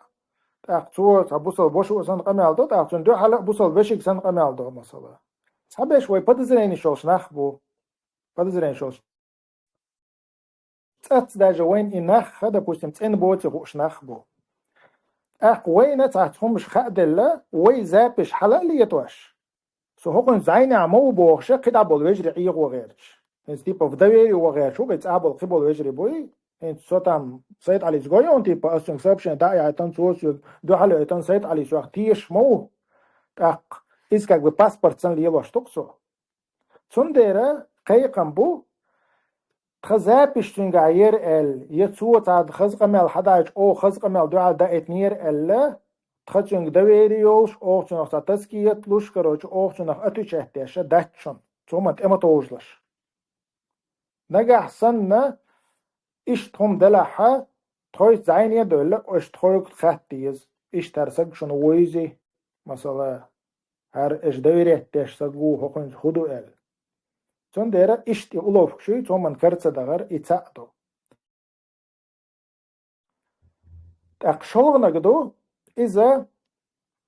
тӀаккха цо цхьа бусалба вашас санна къамел до, тӀаккха цунна дуьхьал а бусалба вешига санна къамел до, масала. Цхьаберш вай подозренеш йолуш нах бу. Подозренеш йолуш. ЦӀацца даже вайна и нах, допустим, цӀена боций хууш нах бу. ТӀаккха вайна цхьацца хӀумаш хааделла, вай запись хьала а летош, со хӀокхуьнца зӀайнехь ма ву бохуш, кхидӀа болу вежарий Ӏехо гӀерташ. ХӀинца, типа, в доверие ван гӀерташ ву, кхин цӀа болу, кхин болу вежарий буй. ХӀинца со там Сайд-Ӏалис гой хьуна, типа, ас цуьнга сообщение дӀа а яйтина, цо соьга дуьхьал а йойтина, Сайд-Ӏалис ваха тешаш ма ву. ТӀаккха иза как бы паспорт санна лелош ду-кх со. Цундела кхайкхам бу, тхан запись цуьнгахь яра аьлла, я цо цхьа хаза къамел хьадайча, оха хаза къамел дуьхьал даийтинера аьлла, тхан цуьнга доверие йолуш, оха цунах цхьа тазкият луш, короче, оха цунах отвечать деш дац шуна, цо ма тӀе ма товжалаш. Нагахь санна, иштта хӀума делахьа, тхоьца зӀайне а девлла, аша тхоьга хатта деза, иштта хӀара саг шуна вуйзи, масала, хӀара аша доверять деш саг ву, хӀокхуьнца хӀун ду аьлла. Цундела иштта и уловкаш юй, цо ма кара ца дахар, и цхьаъ ду. ТӀаккха шолгӀаниг ду, иза,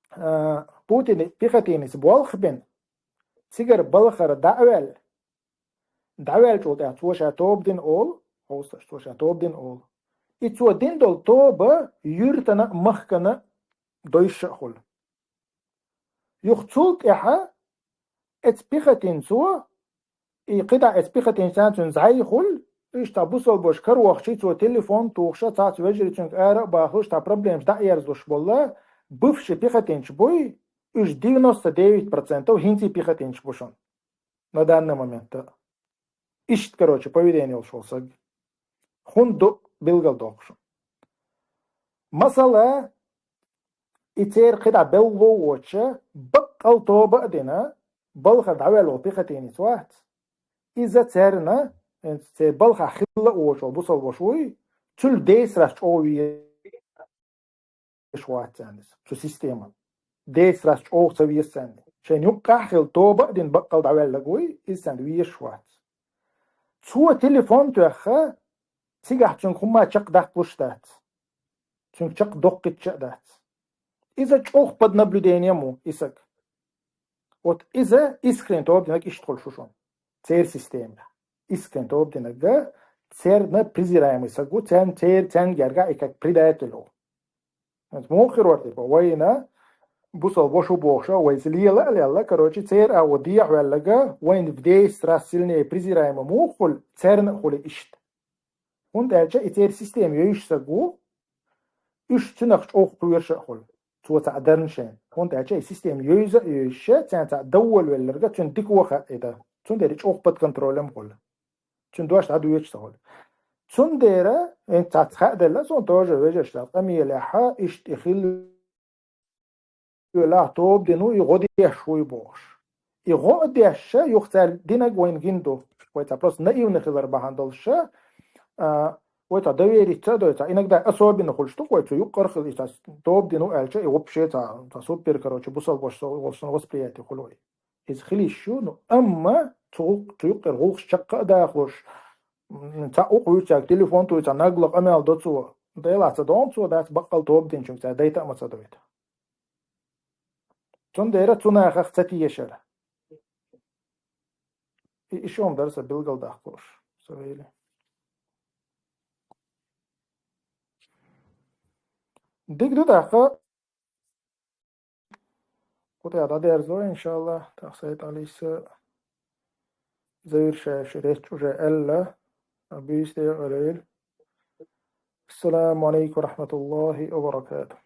а, Путин пехотинец болх бина, цигара балхара дӀа а ваьлла, дӀаваьллачул тӀаьхьа цо ша тоба дина олу, хьовсалаш, цо ша тоба дина олу. И цо дина долу тоба юьртана а, махкана а дойша а хуьлу. Юха цул тӀаьхьа эцу пехотинцо, и кхидӀа эцу пехотинца цуьнан зӀай хуьлу, уьш цхьа бусалбаш каравахчий, цо телефон тухуша, цхьацца вежарий цуьнга ара а бахалуш, цхьа проблемаш дӀа а ерзалуш болла, бывший пехотинцаш буй, уьш девяносто девять процентов хӀинций пехотинцаш бу шуна. На данный момент, да. Иштта, короче, поведение йолуш волу саг. ХӀунда ду билгалдоккхуш. Масала, и церан кхидӀа белхало а воцуша, баккъал тоба а дина, балхара дӀаваьлла волу пехотинец вац. Иза церна, церан балхахь хилла а воцуш волу бусалбаш вуй, цуьлла десарас чӀогӀа ве- везаш вац царна иза, цу системан. Десарас чӀогӀа ца веза царна. Шайна юккъехь а хилла тоба а дина баккъал дӀаваьлларг вуй, иза царна везаш вац. Цо телефон тоьхна, цигахь цуьнга хӀумма чекхдаккхалуш дац. Цуьнга чекхдоккхуьйтуш а дац. Иза чӀогӀа под наблюдением ву, и саг. Вот иза искренне тоба динарг иштта хуьлуш ву шуна. Церан системехь. Искренне тоба динарг, церна презираемый саг ву, церан, цер-, церан гергахь и как предатель ву. Муха хир вара, типа, вайна бусалба ваша ву бохуша, вайца лела а лелла, короче, церан а ву дехьаваьлларг, вайна в десять раз сильнее презираемый муха хуьлу, церна а хуьлу иштта. ХӀунда аьлча и церан система йовзуш саг ву, уьш цуьнах чӀогӀа кхоьруш а хуьлу, цо цхьаъ дарна шайна. ХӀунда аьлча и система йовза а йовзуша, царна цхьаъ доввала велларг, цуьнан дика ваха а и дан. Цундела и чӀогӀа под контролем хуьлу. Цуьнан дош дӀадоьдуш ца хуьлу. Цундела, хӀинца цхьацца хааделла, суна тоже вежаршна къамелехь, иштта и хилла велахь тоба дина ву, и гӀо деш вуй бохуш. И гӀо а дешша, юха цара динарг вайна гина ду. Вай цхьа просто наивный хилар бахьана долуша, а, вай цхьа довериться а дой, цхьа иногда особенно хуьлуш ду-кх вай, цу юккъара хила, и цхьа тоба дина ву аьлча, и вообще цхьа, цхьа супер, короче, бусалба ваша со-, волчун восприятие хуьлу вай. Иза хила йиш ю, ну, амма цу гӀуллакх-, цу юккъера гӀуллакхаш чекх а дахалуш, м, цхьаъ ву-кх вуьйцург, телефон туй, цхьа нагло къамел до цо. Делахь ца догӀу цо дац баккъал тоба динчуьнга, цара дайта а ма ца дойту. Цундела цу нахах ца тешара. И, и шуна дара сан билгалдаккха лууш, сан вели. Дика ду тӀаккха. Кху тӀехь дӀадерзо, иншаллахӀ, тӀаккха Сайд-Ӏалис завершающий речь уже аьлла, буьйса декъала йойла. Ассаламу Ӏалайкум ва рахьматуллахӀи ва баракатухӀ.